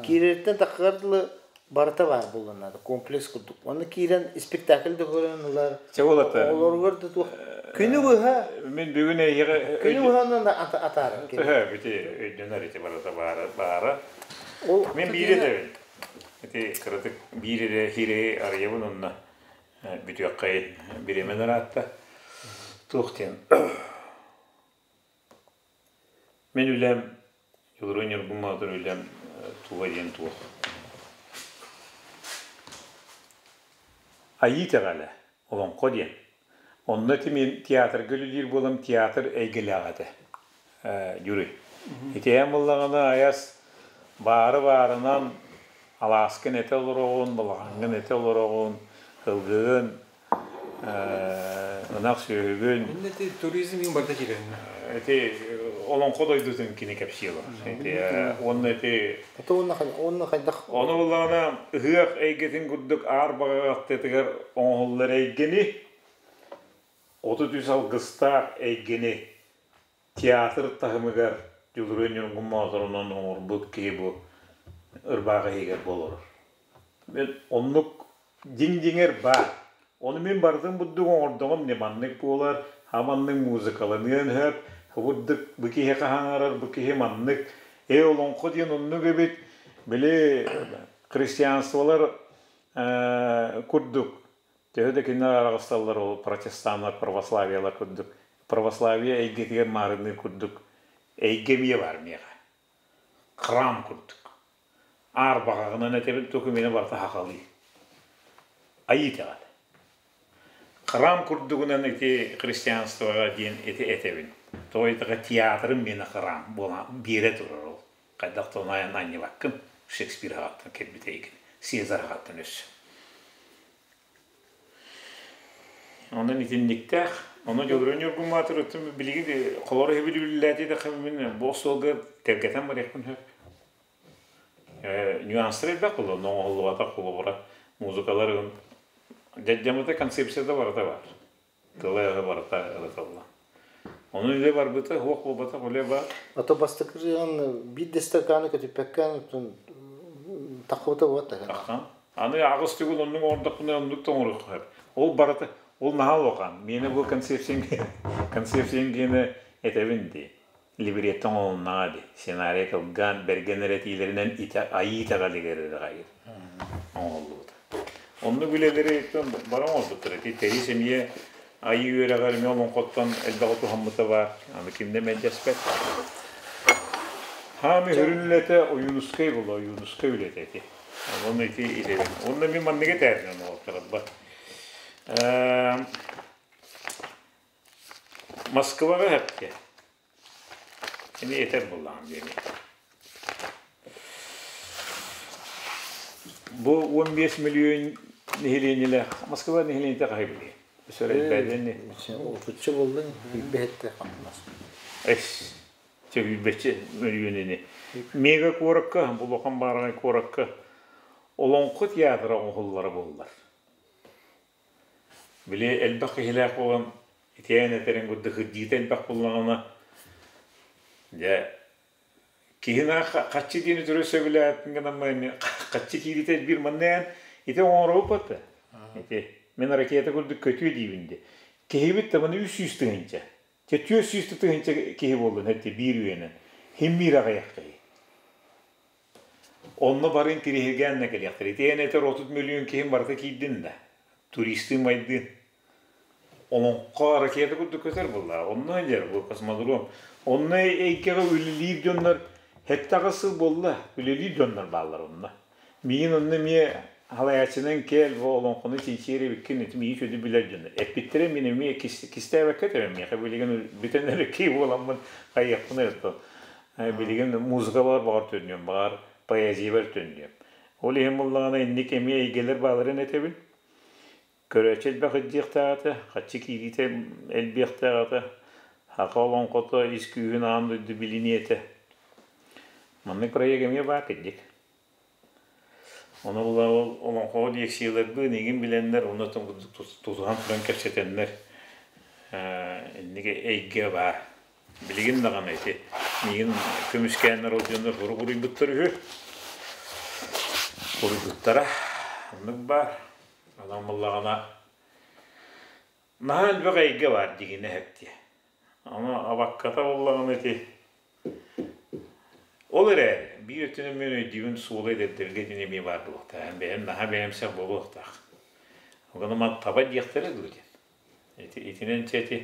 киирэриттэн таххыгар дылы барыта баар буолуон наада комплекс курдук. Онно киирэн спектакль да көрөн ылар. Чэ ол Оҕолоругар да туох күнү быһа Мин бүгүн эйиэхэ күнү быһа онон атаарар кини. Бити өйдөнөр ити барыта баара баара. Мин биири этэбин. Ити кыратык биир эрэ хирэйи арыйабын онно бүтүөххэй бириэмэн ыраатта. Туох диэн Мин үлэм Дьулуруй Ньургун Боотур үлэм туга диэн туох. Айыы итэҕэлэ, олоҥхо диэн. Онно ити мин театрга үлэлиир буолан театр эйгэлээх этэ. Юрий. Итиһэн буллаҕына айас баары баарынан алааскын этэ олороҕун, балаҕаҥҥын этэ олороҕун, ылгыгын, ынах сүөһүгүн. Иннэ ити туризм иин барыта киирэр. Ити олоҥхо дойдутун кини кэпсиэ бар. Ити уонна ити Уонна хайдах Ону буллаҕына ыһыах эйгэтин курдук аар баҕаҕахтытыгар оҥоһуллар эйгэни 33 алгыстаах эйгэни театр таһымыгар Дьулуруй Ньургун Моотурунан оҥорбут киһи бу ырбаах иһигэр буолар. Мен оннук дьиҥ-дьиҥэр баар. Ону мин барытын бурдук оҥордоҕум не маннык буолар, ха маннык музыкаланыан сөп, бурдук бу киһи хаһаҥарар, бу киһи маннык. Ээ олоҥхо диэн оннук эбит. Били христианстволар курдук Төһө да кинилэр араҕысталлар ол протестаннар, православиелар курдук, православие эйгэтигэр маарынныыр курдук эйгэ эмиэ баар миэхэ. Храм курдук. Аар баҕаҕынан этэбин, тугу миэнэ барыта хахалыы. Айыы итэҕэл. Храм курдугунан ити христианствоҕа диэн ити этэбин. Тоҕо диэтэххэ театрым миэнэ храм буолан биэрэ турар ол. Хайдах да ону анньыбаккын Шекспир аҕаттан кэлбит эйгин, Сезар аҕаттан өссө. Онон итинниктээх. Ону Дьулуруй Ньургун Баатыр билигин холоро иһибилиллээти да мин бу остуолга тэлгэтэн барыахпын сөп. Нюанстар элбэх буолла, оҥоһуллубатах холобура музыкалар дьадьамыта концепцията барыта бар. Тыла-өһө барыта ылытылла. Ону үлэ барбыта, суох буолбатах үлэ бар. Ото бастакырыан биир да стаканы көтүппэккэ таххыбыта буолла. Таххан. Аны аҕыс төгүл оннук оҥордохпуна оннук да оҥоруохха сөп. Ол барыта, ол наһаа улахан. Миэнэ бу концепциям концепциям гиэнэ этэбин дии. Либретто оҥоһулуннаҕа дии. Сценарий кылгаан, бэргэн эрэ этиилэринэн итэ айыы итэҕэлигэр эрэ оҥоһуллубута. Оннук үлэлэри бары оҥорбуттар. Ити Тэрис эмиэ айыы үөрэҕэр эмиэ олоҥхоттон элбэҕи туһаммыта баар. Аны ким да мэлдьэспэт. Хаами сүрүн үлэтэ Ойуунускай буолла, Ойуунускай үлэтэ ити. Онон ити итэбин. Онно мин манныгы этээрин оҥортарбар. Москваҕа эппитэ. Эмиэ этэр буоллаҕым диэми. Бу 15 миллион нэһилиэнньэлээх Москва нэһилиэнньэтэ хаһый билиэ? Өсөр элбээдини. Отучча буоллун, билбэһэтте хамнас. Эс, сүүрбэччэ мөлүйүөнүнү. Мега куоракка, бу улахан баараҕай куоракка Олоҥхо театра оҥоһуллара буоллар. Били элбэх киһилээх буолан итиэн этэрин курдук кырдьыыта элбэх буоллаҕына, дьэ киһи хаччы диэни төрө сөбүлээбиппин гынан баран хаччы киириитэ элбиир манна эн ити оҥоробут да ити мин ракета курдук көтүө диибин дии киһибит да маны 300 тыһыынча чэ 400 тыһыынча киһи буоллун эти биир үйэнэн хим биир аҕыйах киһи Онно бары интириэһиргээн да кэлиэхтэрэ. Ити эн этэр 30 миллион киһим барыта киирдин да. Туристыы майдыын. Олоҥхо ракета курдук көтөр буолла. Онно дьэр бу космодром. Онно эйгэҕэ үлэлиир дьоннор 7-8 сыл буолла. Үлэлиир дьоннор бааллар онно. Миигин онно эмиэ халайааччынан кэл бу олоҥхону чинчийэр эбиккин ити миигин үчүгэйдик билэр дьоннор. Эппиттэрэ мин эмиэ кистээбэккэ этэбин миэхэ билигин бүтэн эрэ киһи буоламмын хайыахпын оттон Билигин музыкалар баҕар төннүөм, баҕар поэзиябар төннүөм. Ол иһин буоллаҕына инник эмиэ эйгэлэр бааларын этэбин. Көрөөччү элбэх илдьиэхтээх этэ, хаччы киириитэ элбиэхтээх этэ, саха олоҥхото ис күүһүн аан дойду билиниэ этэ. Маннык проект эмиэ баар кырдьык. Ону була ол олоҥхоҕо лиэксийэлэрбин игин билэннэр, онно тутуһан туран кэпсэтэннэр инник эйгэ баар. Билигин даҕаны ити миигин көмүскээннэр ол дьоннор сурук уруйбуттар үһү. Уруйбуттара. Оннук баар. Онон буоллаҕына наһаа элбэх эйгэ баар дигинэ эһэптиэ. Аны абакката буоллаҕына ити ол эрээри биир өттүнэн мин өйдүүбүн суола эдэрдэргэ итини эмиэ баар буолуохтаах. Бэйэм наһаа бэйэмсэх буолуохтаах. Ону ман таба диэхтэрэ дуу диэн. Ити итинэн чэ ити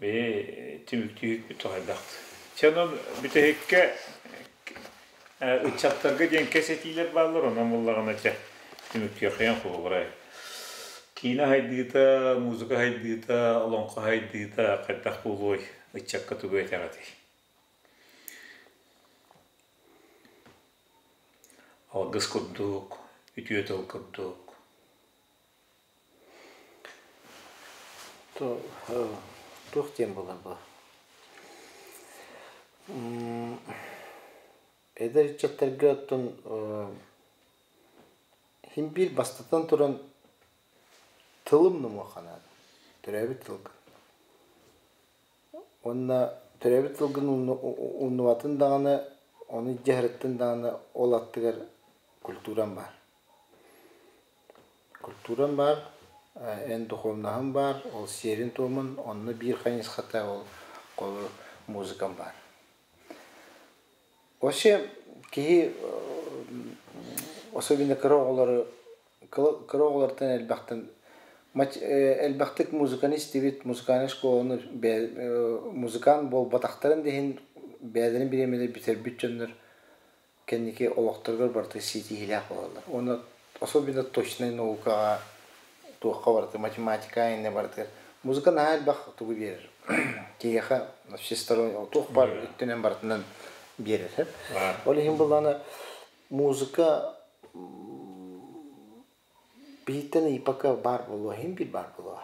бэйэ түмүктүүһүкпүт тоҕойдохт. Чэ онон бүтэһиккэ ыччаттарга диэн кэс этиилэр бааллар, онон буоллаҕына чэ түмүктүөххэйэн холобурай. Киинэ хайдыыта, музыка хайдыыта, олоҥхо хайдыыта хайдах буолуой, ыччакка тугу этэҕитий? Алгыс курдук, үтүө тыл курдук. Туох диэн буолар бу? Эдэр ыччаттарга оттон Иһин биир бастатан туран тылым номуохха наада, төрөөбүт тылгын. Уонна төрөөбүт тылгын умнубатын даҕаны, ону дьаһарыттын даҕаны ол аттыгар культурам баар. Культурам баар, эн духовноһым баар, ол сиэрин-туомун, онно биир хайысхата ол холобур музыкам баар. Вообще киһи особенно кыра оҕолору кыра оҕолортон элбэхтэн элбэхтик музыканы истибит музыкальнай школаны музыкант буолбатахтарын да иһин бэйэлэрин бириэмэлэрин бүтэрбит дьоннор кэнники олохторугар барыта ситиһиилээх буолаллар. Уонна особенно точнай наукаҕа туохха барыта математика иннэ барытыгар музыка наһаа элбэх тугу биэрэр киһиэхэ всесторонне туох баар өттүнэн барытынан биэрэр. Ол иһин былаана музыка биһиттэн ыйыппакка баар буолуо, иһин биир баар буолуо.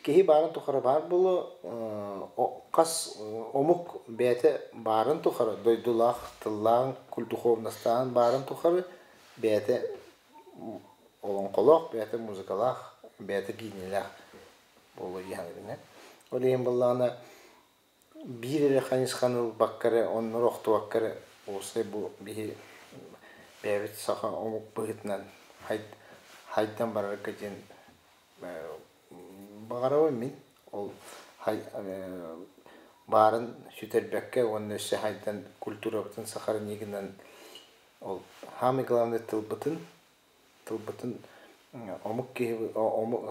Киһи баарын тухары баар буолуо, хас омук бэйэтэ баарын тухары, дойдулаах, тыллаах, духовностаан баарын тухары бэйэтэ олоҥхолоох, бэйэтэ музыкалаах, бэйэтэ гиинэлээх буолуо дии саныыбын. Ол иһин буоллаҕына. Биир эрэ хайысханы ылбакка эрэ, оннор охтубакка эрэ уопсай бу биһи бэйэбит саха омук быһыытынан хайдан барарга диэн баҕарабын мин. Ол баарын сүтэрбэккэ уонна өссө хайдан культурабытын сохранигынан ол самый главный тылбытын тылбытын омук киһи омук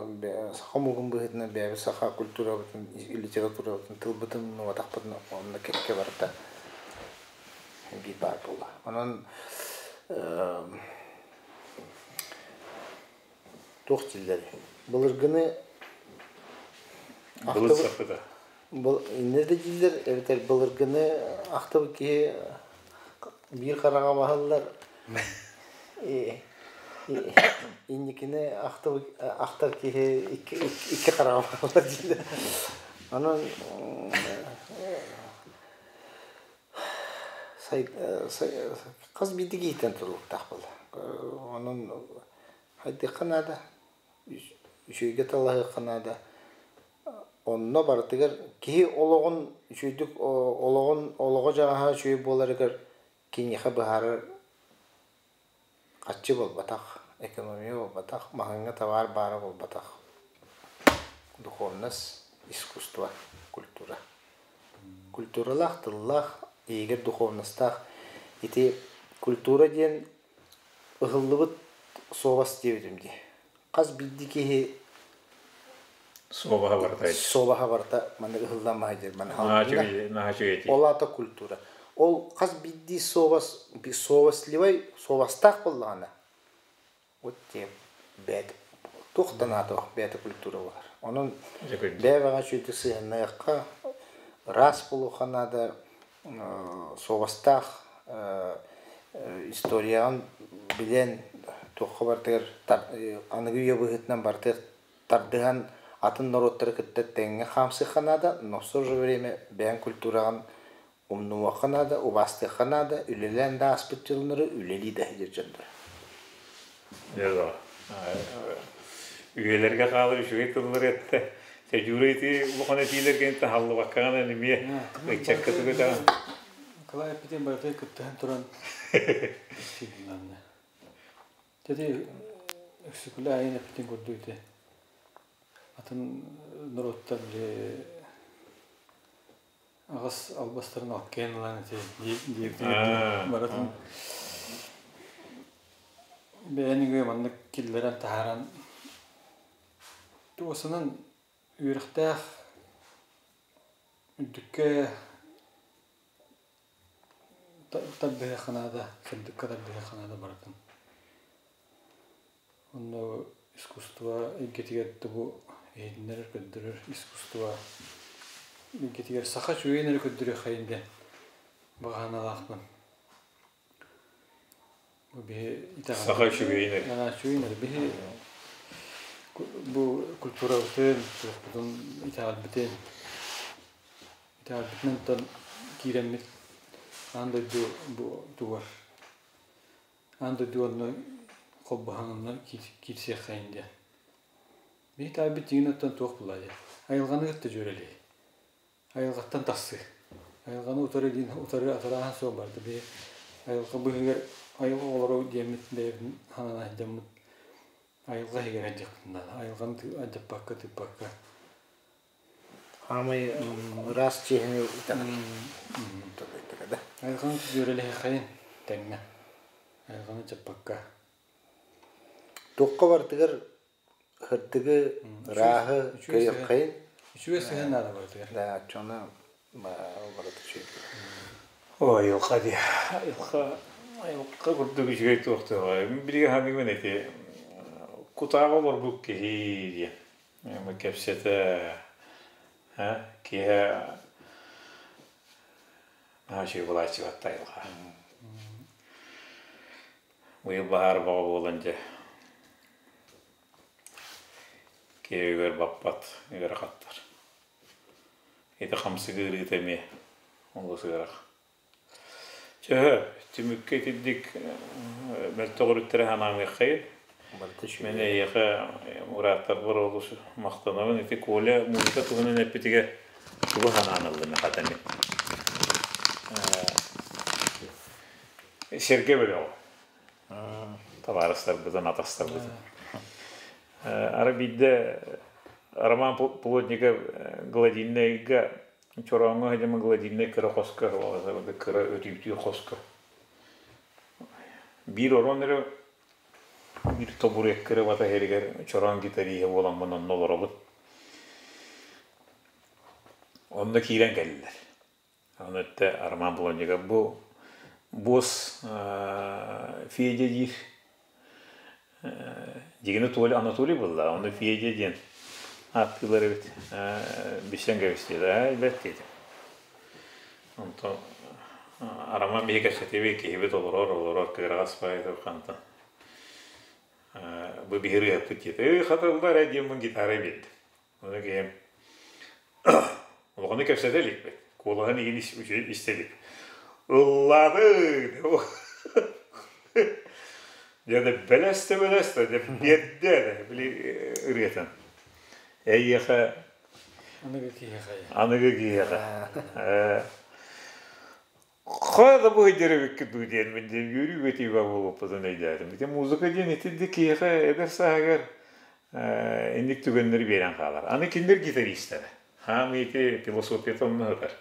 саха омугун быһыытынан бэйэбит саха культурабытын литературабытын тылбытын умнубатахпытына онно кэккэ барыта биир баар буолла. Онон туох дииллэрий былыргыны Былыр саппыта. Иннэ да дииллэр эбэтэр былыргыны ахтыбыт киһи биир хараҕа баһыллар инникини ахтар киһи икки хараҕа баһыллар дииллэр. Онон хас биирдии киһиттэн тутулуктаах буолла. Онон хайдыахха наада, үчүгэйгэ талаһыахха наада. Онно барытыгар киһи олоҕун үчүгэйдик олоҕун олоҕо-дьаһаҕа үчүгэй буоларыгар киниэхэ быһаарар харчы буолбатах, экономия буолбатах, маһыҥҥа табаар баара буолбатах. Духовность, искусство, культура. Культуралаах, тыллаах, иһигэр духовностаах ити культура диэн ыһыллыбыт суобас диэбитим дии. Хас биирдии киһи Суобаһа барыта суобаһа барыта маннык ыһыллан маһа диэн Ол аата культура. Ол хас биирдии суобас суобасливай суобастаах буоллаҕына вот диэн бэйэтэ туох да наада бэйэтэ культура буолар. Онон бэйэ-бэйэҕэ үчүгэйдик сыһыаннаһыахха, ыраас буолуохха наада, суобастаах историяҕын билэн туохха барытыгар аныгы үйэ быһыытынан барытыгар тардыһан атын норуоттары кытта тэҥҥэ хаамсыахха наада, но в то же время бэйэҥ культураҕын умнумуохха наада, убаастыахха наада, үлэлээн да ааспыт дьыллары үлэлии да сылдьар дьоннор. Үйэлэргэ хаалар үчүгэй тыллары эттэ. Чэдьүүрэ ити улахан этиилэргэ таһаллыбаккаҕын эмиэ ыччакка тугутаҕын. Николай эппитин барыта кыттыһан туран истиилиннэ. Тети өксүкүлэ айын эппитин курдук ити атын норуоттар аҕыс албастарын алкыйан ылан ити диэбитин барытын бэйэнигэ маннык киллэрэн таһааран туосанан үөрэхтээх үрдүккэ тардыһыахха наада, сырдыкка тардыһыахха наада барытын. Онно искусство эйгэтигэр да бу иһитиннэрэр, көрдөрөр искусство эйгэтигэр саха үчүгэйин эрэ көрдөрүөххэйин диэн баҕаһыналаахпын. Бу биһи итэҕэл. Саха үчүгэйин эрэ. Үчүгэйин эрэ. Биһи бу культурабытын, туохпутун итэҕэлбитин итэҕэлбитин онтон киирэммит аан дойду бу тугар Аан дойду онно холбоһон онно киирсиэххэйин диэн. Биһи таайбыт дьиҥин оттон туох булаа диэн. Айылҕаны кытта дьүөрэлиһи. Айылҕаттан тахсыы. Айылҕаны утары диэн утары атарааһын суох барда. Биһи айылҕа быһыгар айылҕа оҕолоро диэммит бэйэбитин ханан сылдьаммыт айылҕа иһигэр сылдьыахпытын наада. Айылҕаны алдьаппакка, тыыппакка. Хаамай ыраас чиэһини итэҕэл. Айылҕаны дьүөрэлэһиэххэйин тэҥҥэ. Айылҕаны чаппакка. Туохха барытыгар сырдыгы, ырааһы көрүөххэйин. Үчүгэй сыһыан наада барытыгар. Да, оччону барыта үчүгэй. Ой, айылҕа дии. Айылҕа, айылҕа курдук үчүгэй туохтуоҕа. Билигин ханыыбын ити кутааҕа олорбут киһи диэн. Кэпсэтэ киэһэ наһаа үчүгэй булааччыбат айылҕа. Быйыл баһаар бөҕө буолан дьэ киһи баппат ыарахаттар. Ити хамсык ыарыыта эмиэ олус ыарахан. Чөһө, түмүккэ итинник мөлтөх өрүттэри санаамыаххайын. Мин эйиэхэ урааттарбар олус махтанабын. Ити Коля музыка туһунан эппитигэр Тугу санаан ыллым хата мин? Сэргэ бөлөҕө. Табаарыстарбытын, атастарбытын. Ара биирдэ Роман Плотников Гладильнайга Чорооҥҥо сылдьаммын Гладильнай кыра хоско, кыра өтүүтүү хоско. Биир орон эрэ биир тобуруэкка эрэ бата иһэригэр чороон гитариһа буоламмын онно олоробун. Онно киирэн кэллилэр. Ону өттө Роман Плотников бу босс Федя диир дьигини Толя Анатолий буолла, ону Федя диэн ааттыылар эбит. Билсэн кэбистиэ ээ бэрт диэтим. Онтон Роман биһи кэпсэтиби киһибит олорор, олорор кыараҕас баайы хантан бу биһи ырыаһыппыт диэтэ. Эй хатыллар ээ диэммин гитара биэрдим. Ону киһим улаханнык кэпсэтэ иликпит. Куолаһын игин истэ илик. Ыллааты! Дьэ да бэлэс да бэлэс да дьэ биэрдэ эрэ били ырыатын. Эйиэхэ Аныгы киһиэхэ. Аныгы киһиэхэ. Хайа да быһыйдар эбиккит дуу диэн мин диэн үөрүү бэтиибэ буолбуппутун өйдөөтүм. Ити музыка диэн итинник киһиэхэ эдэр сааһыгар инник түгэннэри биэрэн хаалар. Аны кинилэр гитаристара. Хаам ити философията онно сытар.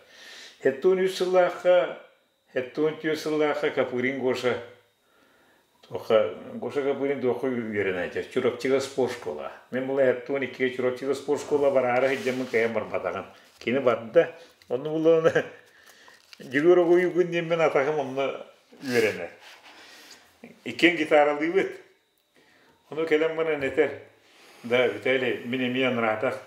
73 сыллаахха, 74 сыллаахха Капырин Гоша Туохха Гоша Копырин туохха үөрэнээччи Чурапчыга спортшкола. Мин була 72-гэ Чурапчыга спортшкола бараары сылдьаммын кыайан барбатаҕым. Кини барда. Онно буллаҕына Дьөгүөр Огуйугун диэммин атаҕым онно үөрэнэр. Иккиэн гитаралыыбыт. Ону кэлэн баран этэр, да, Виталий, мин эмиэ анараатах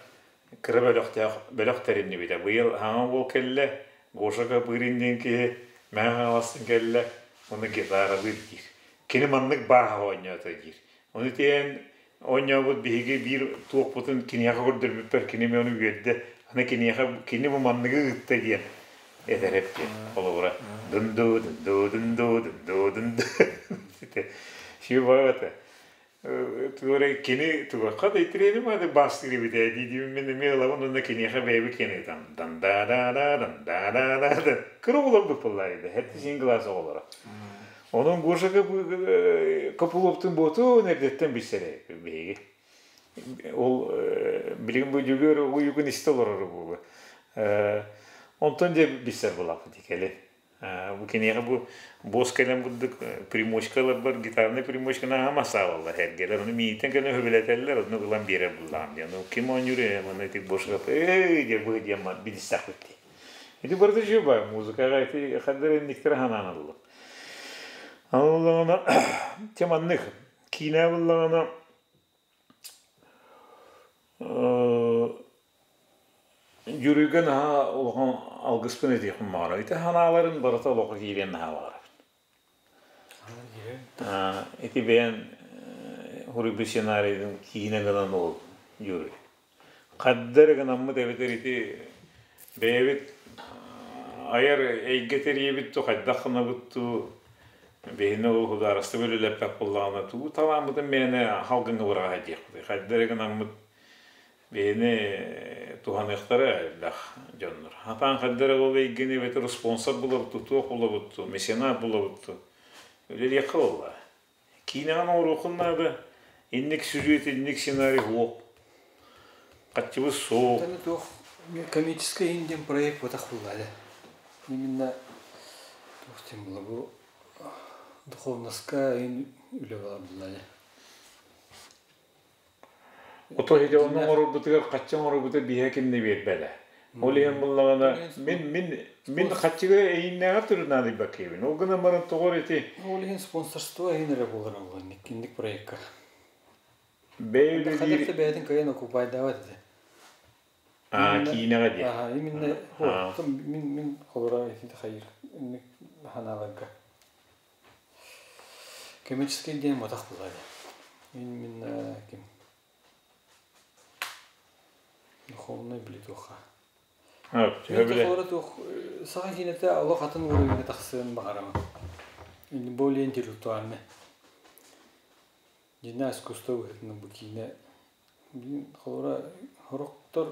кыра бөлөхтөөх бөлөх тэриннибитэ. Быйыл хаҥа уол кэллэ, Гоша Копырин диэн киһи Мэҥэ Хаҥаластан кэллэ, уонна гитаралыыр диир. Кини маннык бааһа оонньоото диир. Ону тиийэн оонньообут биһиги биир туохпутун киниэхэ көрдөрбүппэр кини эмиэ ону үөрдэ. Аны киниэхэ кини бу манныгы ыытта диэн этэр эбит диэн. Холобура дунду дунду дунду дунду дунду Сүүбаҕа этэ. Тугу кини тугахха да итириэним ады бастыыр эбит ээ дии мин эмиэ ылабын уонна киниэхэ бэйэбит киэн ыытам. дан да да да дан да да да да кыра оҕолорбут буоллаа иде хэттисин кылаас оҕолоро. Онон Гоша Копыловтун буотун эрдэттэн билсэрэ биһиги. Ол билигин бу Дьөгүөр уйугун истэ олорор буолуо. Онтон дьэ билсэр буолааппыт кэлин. Бу киниэхэ бу босс кэлэн курдук примочкаларбар гитарнай примочканы аһама саалаллар эргэлэр ону миигиттэн кэлэн хөбүлэтэллэр онно ылан биэрэр буллаҕым диэн ну ким оонньуур ээ манна ити босс эй диэн бу диэн билистэхпит дии ити барыта үчүгэй музыкаҕа ити ханна инниктэрэ ханаан ыллым Аллаҕына те маннык киинэ буллаҕына Дьүрүлгэ наһаа улахан алгыспын этиэхпин баҕарабын. Ити санааларын барыта олоххо киириэн наһаа баҕарабын. Ити бэйэн суруйбут сценарийын киинэ гынан ол Дьүрүл. Хадда эрэ гынаммыт эбэтэр ити бэйэбит айар эйгэ тэрийэбит дуу, хайдах гынабыт дуу, биһини ол судаарыстыба үлэлэппэт буоллаҕына тугу талааммытын мээнэ халгыҥҥа быраҕа диэхпитий. Хайда эрэ гынаммыт биһини туһаныахтара элбэх дьоннор. Хатаан хайда эрэ ол эйгэни эбэтэр спонсор булабыт дуу, туох булабыт дуу, меценат булабыт дуу, үлэлиэххэ буоллаҕа. Киинэҕин оҥоруоххун наада. Инник сюжет, инник сценарий суох. Хаччыбыт суох. Аны туох комический иһин диэн проект буотах буолла ээ. Именно туох диэн буолла бу духовноска иһин үлэ баар буолла ээ. Ото ити онно оҥорорбутугар хаччы оҥорорбутугар биһиэхэ ким да биэрбэтэ. Ол иһин буллаҕына мин мин мин хаччыга эйиннээҕэр туруннаадыйбаккыйбын. Ол гынан баран тоҕо эрэ ити Ол иһин спонсорство иһин эрэ буолар буолла инник проекка. Бэйэ үлэлиир Хадахта бэйэтин кыайан окупайдаабат этэ. Аа киинэҕэ диэн. Аа именно вот мин мин холура ити хайыр инник ханааларга. Коммерческий диэн мотах буолар. Именно ким? Духовный били туохха. Төһө туох саха киинэтэ олох атын уровеньга тахсыан баҕарабын. Более интеллектуальный. Дьиҥнээх искусство быһыытынан бу киинэ холобура сорохтор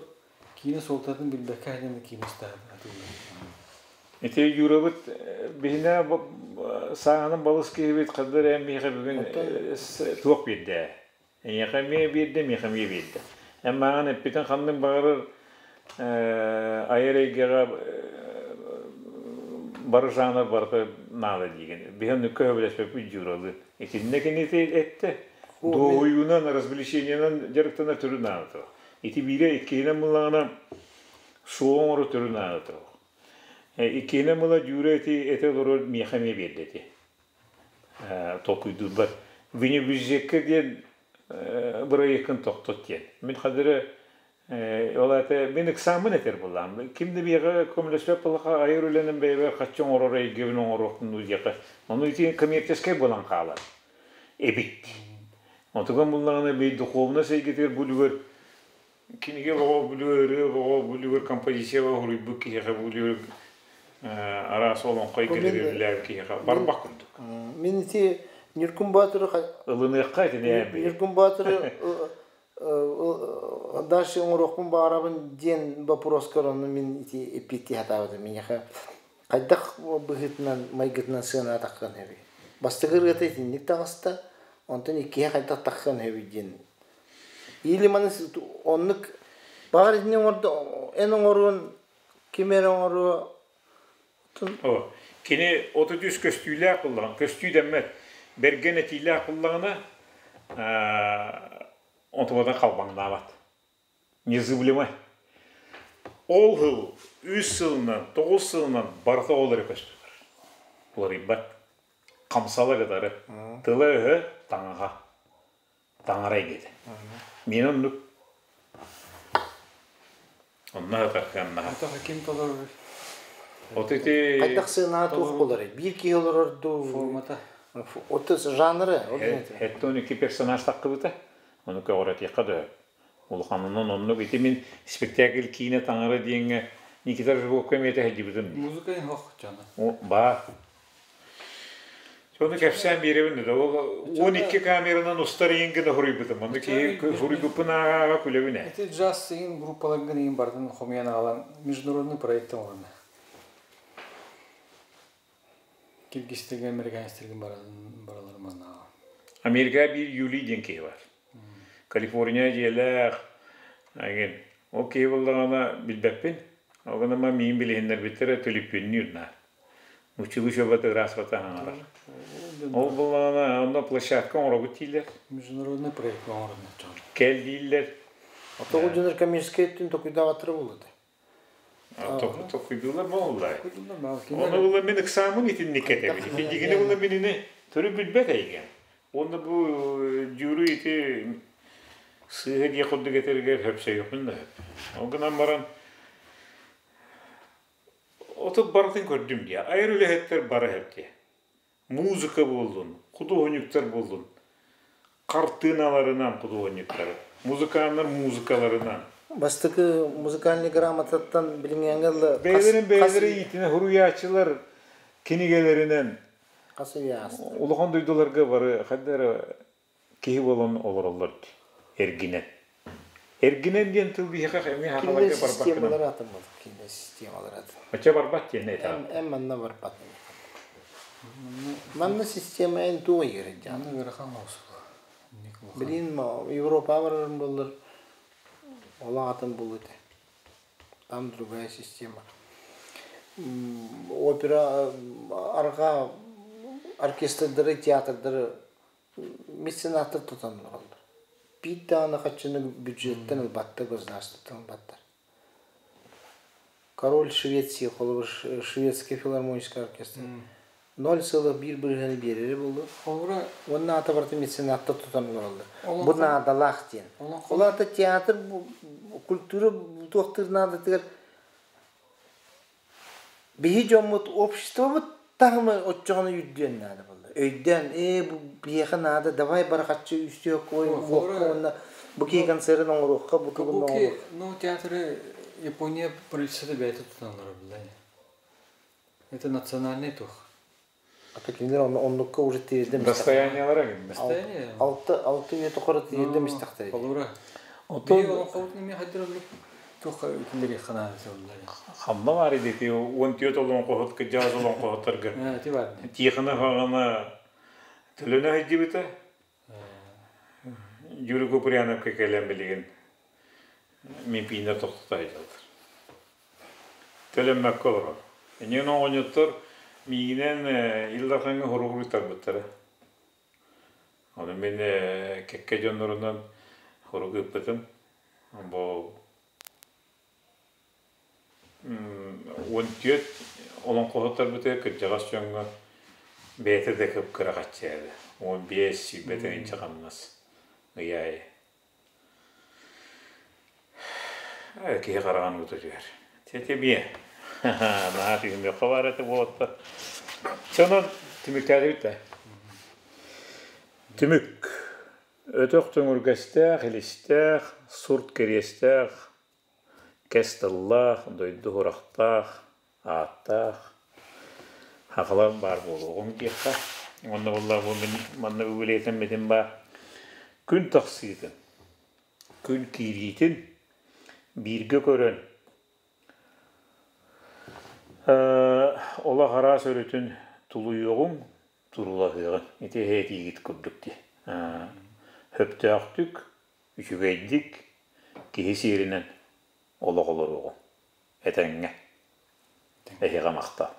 Киинэ суолтатын билбэккэ сылдьан киинэ атыылыыр. Ити Юрабыт биһинэ сааһынан балыс киһибит ханна эрэ миэхэ бүгүн туох биэрдэ? Эйиэхэ эмиэ биэрдэ, миэхэ эмиэ биэрдэ. Эн мааҕын эппитин ханнык баҕарар айар эйгэҕэ бары жанр барыта наада диигин. Биһи оннукка сөбүлэспэппит Юралыы. Итиннэ кини эттэ. Дуоһуйуунан, развлечениенан дьарыктанар төрүт наада. Ити биирэ иккиһинэн буллаҕына суоҕу оҥорор төрүт наада. Иккиһинэн була Дьүүрэ ити этэ олорор миэхэ эмиэ биэрдэ ити. Толкуйдуурбар. Винибюджекка диэн бырайыаккын тохтот диэн. Мин хадыры ол аата мин ыксааммын этэр буоллаҕым. Ким да биэҕэ көмөлөспөт буоллахха айар үлэнэн бэйэбэр хаччы оҥорор эйгэбин оҥоруохпун дуу диэххэ. Ону ити коммерческай буолан хаалар эбит. Онтукам буллаҕына бий духовность эйгэтигэр бу үлүгэр кинигэ оҕо бүлүгэр ырыа оҕо бүлүгэр композиция уруйбут киһиэхэ бүлүгэр араас олоҥхо эйгэлэри үлэлээбит киһиэхэ барбах курдук. Мин ити Ньургун Боотуру ылыныахха итини Ньургун Боотуру дальше оҥоруохпун баҕарабын диэн боппуруоскар ону мин ити эппиэттии сатаабытым. Миэхэ хайдах быһыытынан майгытынан сыанаатаххын сөбүй? Бастакы ырыата итинник таҕыста, онтон иккиһэ хайдах тахсыан сөбүй диэн Или маны оннук баҕар итини оҥордо эн оҥоруон ким эрэ оҥоруо О, кини 33 көстүүлээх буллаҕын, көстүү дэммэт, бэргэн этиилээх буллаҕына, онтубата халбаҥнаабат. Незыблемай. Ол сыл, үс сылынан, 9 сылынан барыта ол эрэ көстүлэр. Уларыйбат. Хамсала кытары. Тыла-өһө таҥаһа. Таҥара эйгэтэ. Миэнэ оннук. Онно сатар Атаха ким толорор? Вот ити Хайдах сыанаҕа туох буоларый? Биир киһи олорор дуу? Формата. Оту жанры? Хэттон икки персонаж таххыбыта. Ону көҕүрэтиэххэ да улаханынан оннук. Ити мин спектакль киинэ таҥара диэҥҥэ Никита Жирковка эмиэ тэһэдьибитим. Музыка хох жана. Баар. Сону кэпсээн биэрэбин да ол 12 камеранан устар иһин гына хуруйбутум. Онно киһи хуруйбуппун ааҕа күлэбин ээ. Ити джаз иһин группаларгын иһин бардын хомуйан аҕалан международный проект оҥорно. Киргизтерге, американецтерге баралар манна. Америка биир Юлий диэн киһи бар. Калифорния дьиэлээх эгин. Ол киһи буллаҕына билбэппин. Ол гынан миин билиһиннэрбиттэрэ төлүппүннүүр наар. Училищебата ыраасбата хаҥарар. Ол буллаҕына онно площадка оҥоробут дииллэр. Международный проект оҥорон Кэл дииллэр. Тоҕу дьонор коммерческий өттүн токуйдаабаттара буолуо Токуйдуулар буоллар. Оны була мин ыксаамын итинник этэбин. Итиннигини була минини төрү билбэт эйген. Онно бу дьүүрү ити сыыһа дии курдук этэригэр хөпсөйөхпүн да хөп. Ол гынан баран отут барытын көрдүм дии. Айар үлэһиттэр бары хөп дии. Музыка буоллун, худуоһунньуктар буоллун, хартыыналарынан худуоһунньуктары, музыканнар музыкаларынан. Бастакы музыкальный грамотаттан билиҥҥээҥҥэ ыла Бэйэлэрин бэйэлэрэ иитинэ суруйааччылар кинигэлэринэн хас үйэ ааста. Улахан дойдуларга бары хайда эрэ киһи буолан олороллор дии. Эргинэн. Эргинэн диэн тыл биһиэхэ эмиэ Кинилэр хахаларга барбаккынан. системалар атын буолар. Кинилэр системалар атын. Оччо барбат диэн этэ. Эн манна барбат. Манна система эн туох иһэр Аны ыарахан оҕус. Билин Европа барарым буоллар ол атын буолуо этэ. Там другая система. Опера арҕаа оркестрдары, театрдары меценаттар тутан олороллор. Биир даҕаны хаччыны бюджеттэн ылбаттар, государствоттан ылбаттар. Король Швеции, холобур, шведский филармонический оркестр 0,1 бырыһыаны биэрэрэ буолуо. Холобура Уонна ата барыта меценаттар тутан олороллор. Бу наадалаах диэн. Ол аата театр культура туохтуур наадатыгар биһи дьоммут обществобут таһымы оччоҕуна үрдүөн наада буолла. Өйдөөн, бу биһиэхэ наада, давай барахаччы үстүөх кой уонна бу киһи концерын оҥоруохха, бу тугун оҥоруохха. Ну, театры Япония правительство бэйэтэ тутан олорор Это национальный тух. А то кинилэр оннукка уже тиэрдем Достояниялара Достояние. 6 6 үйэ тухары тиэрдем истэхтэрэ. Холобура. Оттон Биһи олоҥхобутун эмиэ хайдыр оннук. Туох киллэриэххэ наада сыллар. Ханна баар идити 14 олоҥхоһут кырдьаҕас олоҥхоһуттарга Ити бар. Тихонов аҕана төлөнө сылдьыбыта. Юрий Куприяновка кэлэн билигин мин тохтото сылдьаллар. Төлөммөккө олорор. Иннин оҕонньоттор миигинэн Ил Дархаҥҥа хоругуруйтарбыттара. Ону мин кэккэ дьоннорунан хорук ыыппытым. Бу 14 олоҥхоһуттарбытыгар кырдьаҕас дьоҥҥо бэйэтэ да кып-кыра хаччаада. 15 сүүрбэ тыһыынча хамнас ый аайы. Киһи хараҕын уута түһэр. Ити эмиэ наһаа түһүмүөххэ баар этэ буолуоттар. Чэ онон түмүктээтибит да. Түмүк. Өтөх төҥүргэстээх, илистээх, сурт кириэстээх, кэс тыллаах, дойду сурахтаах, ааттаах хахалар баар буолуоҕуҥ диэххэ. Уонна буолла бу мин манна үгүлээтэммитим баар күн тахсыытын, күн киириитин бииргэ көрөн олох араас өрүтүн тулуйуоҕуҥ, туруулаһыаҕыҥ. Ити эһиэтиигит курдук дии. Сөптөөхтүк, үчүгэйдик, киһи сиэринэн олох олоруоҕуҥ. Этэҥҥэ. Эһиэхэ махтал.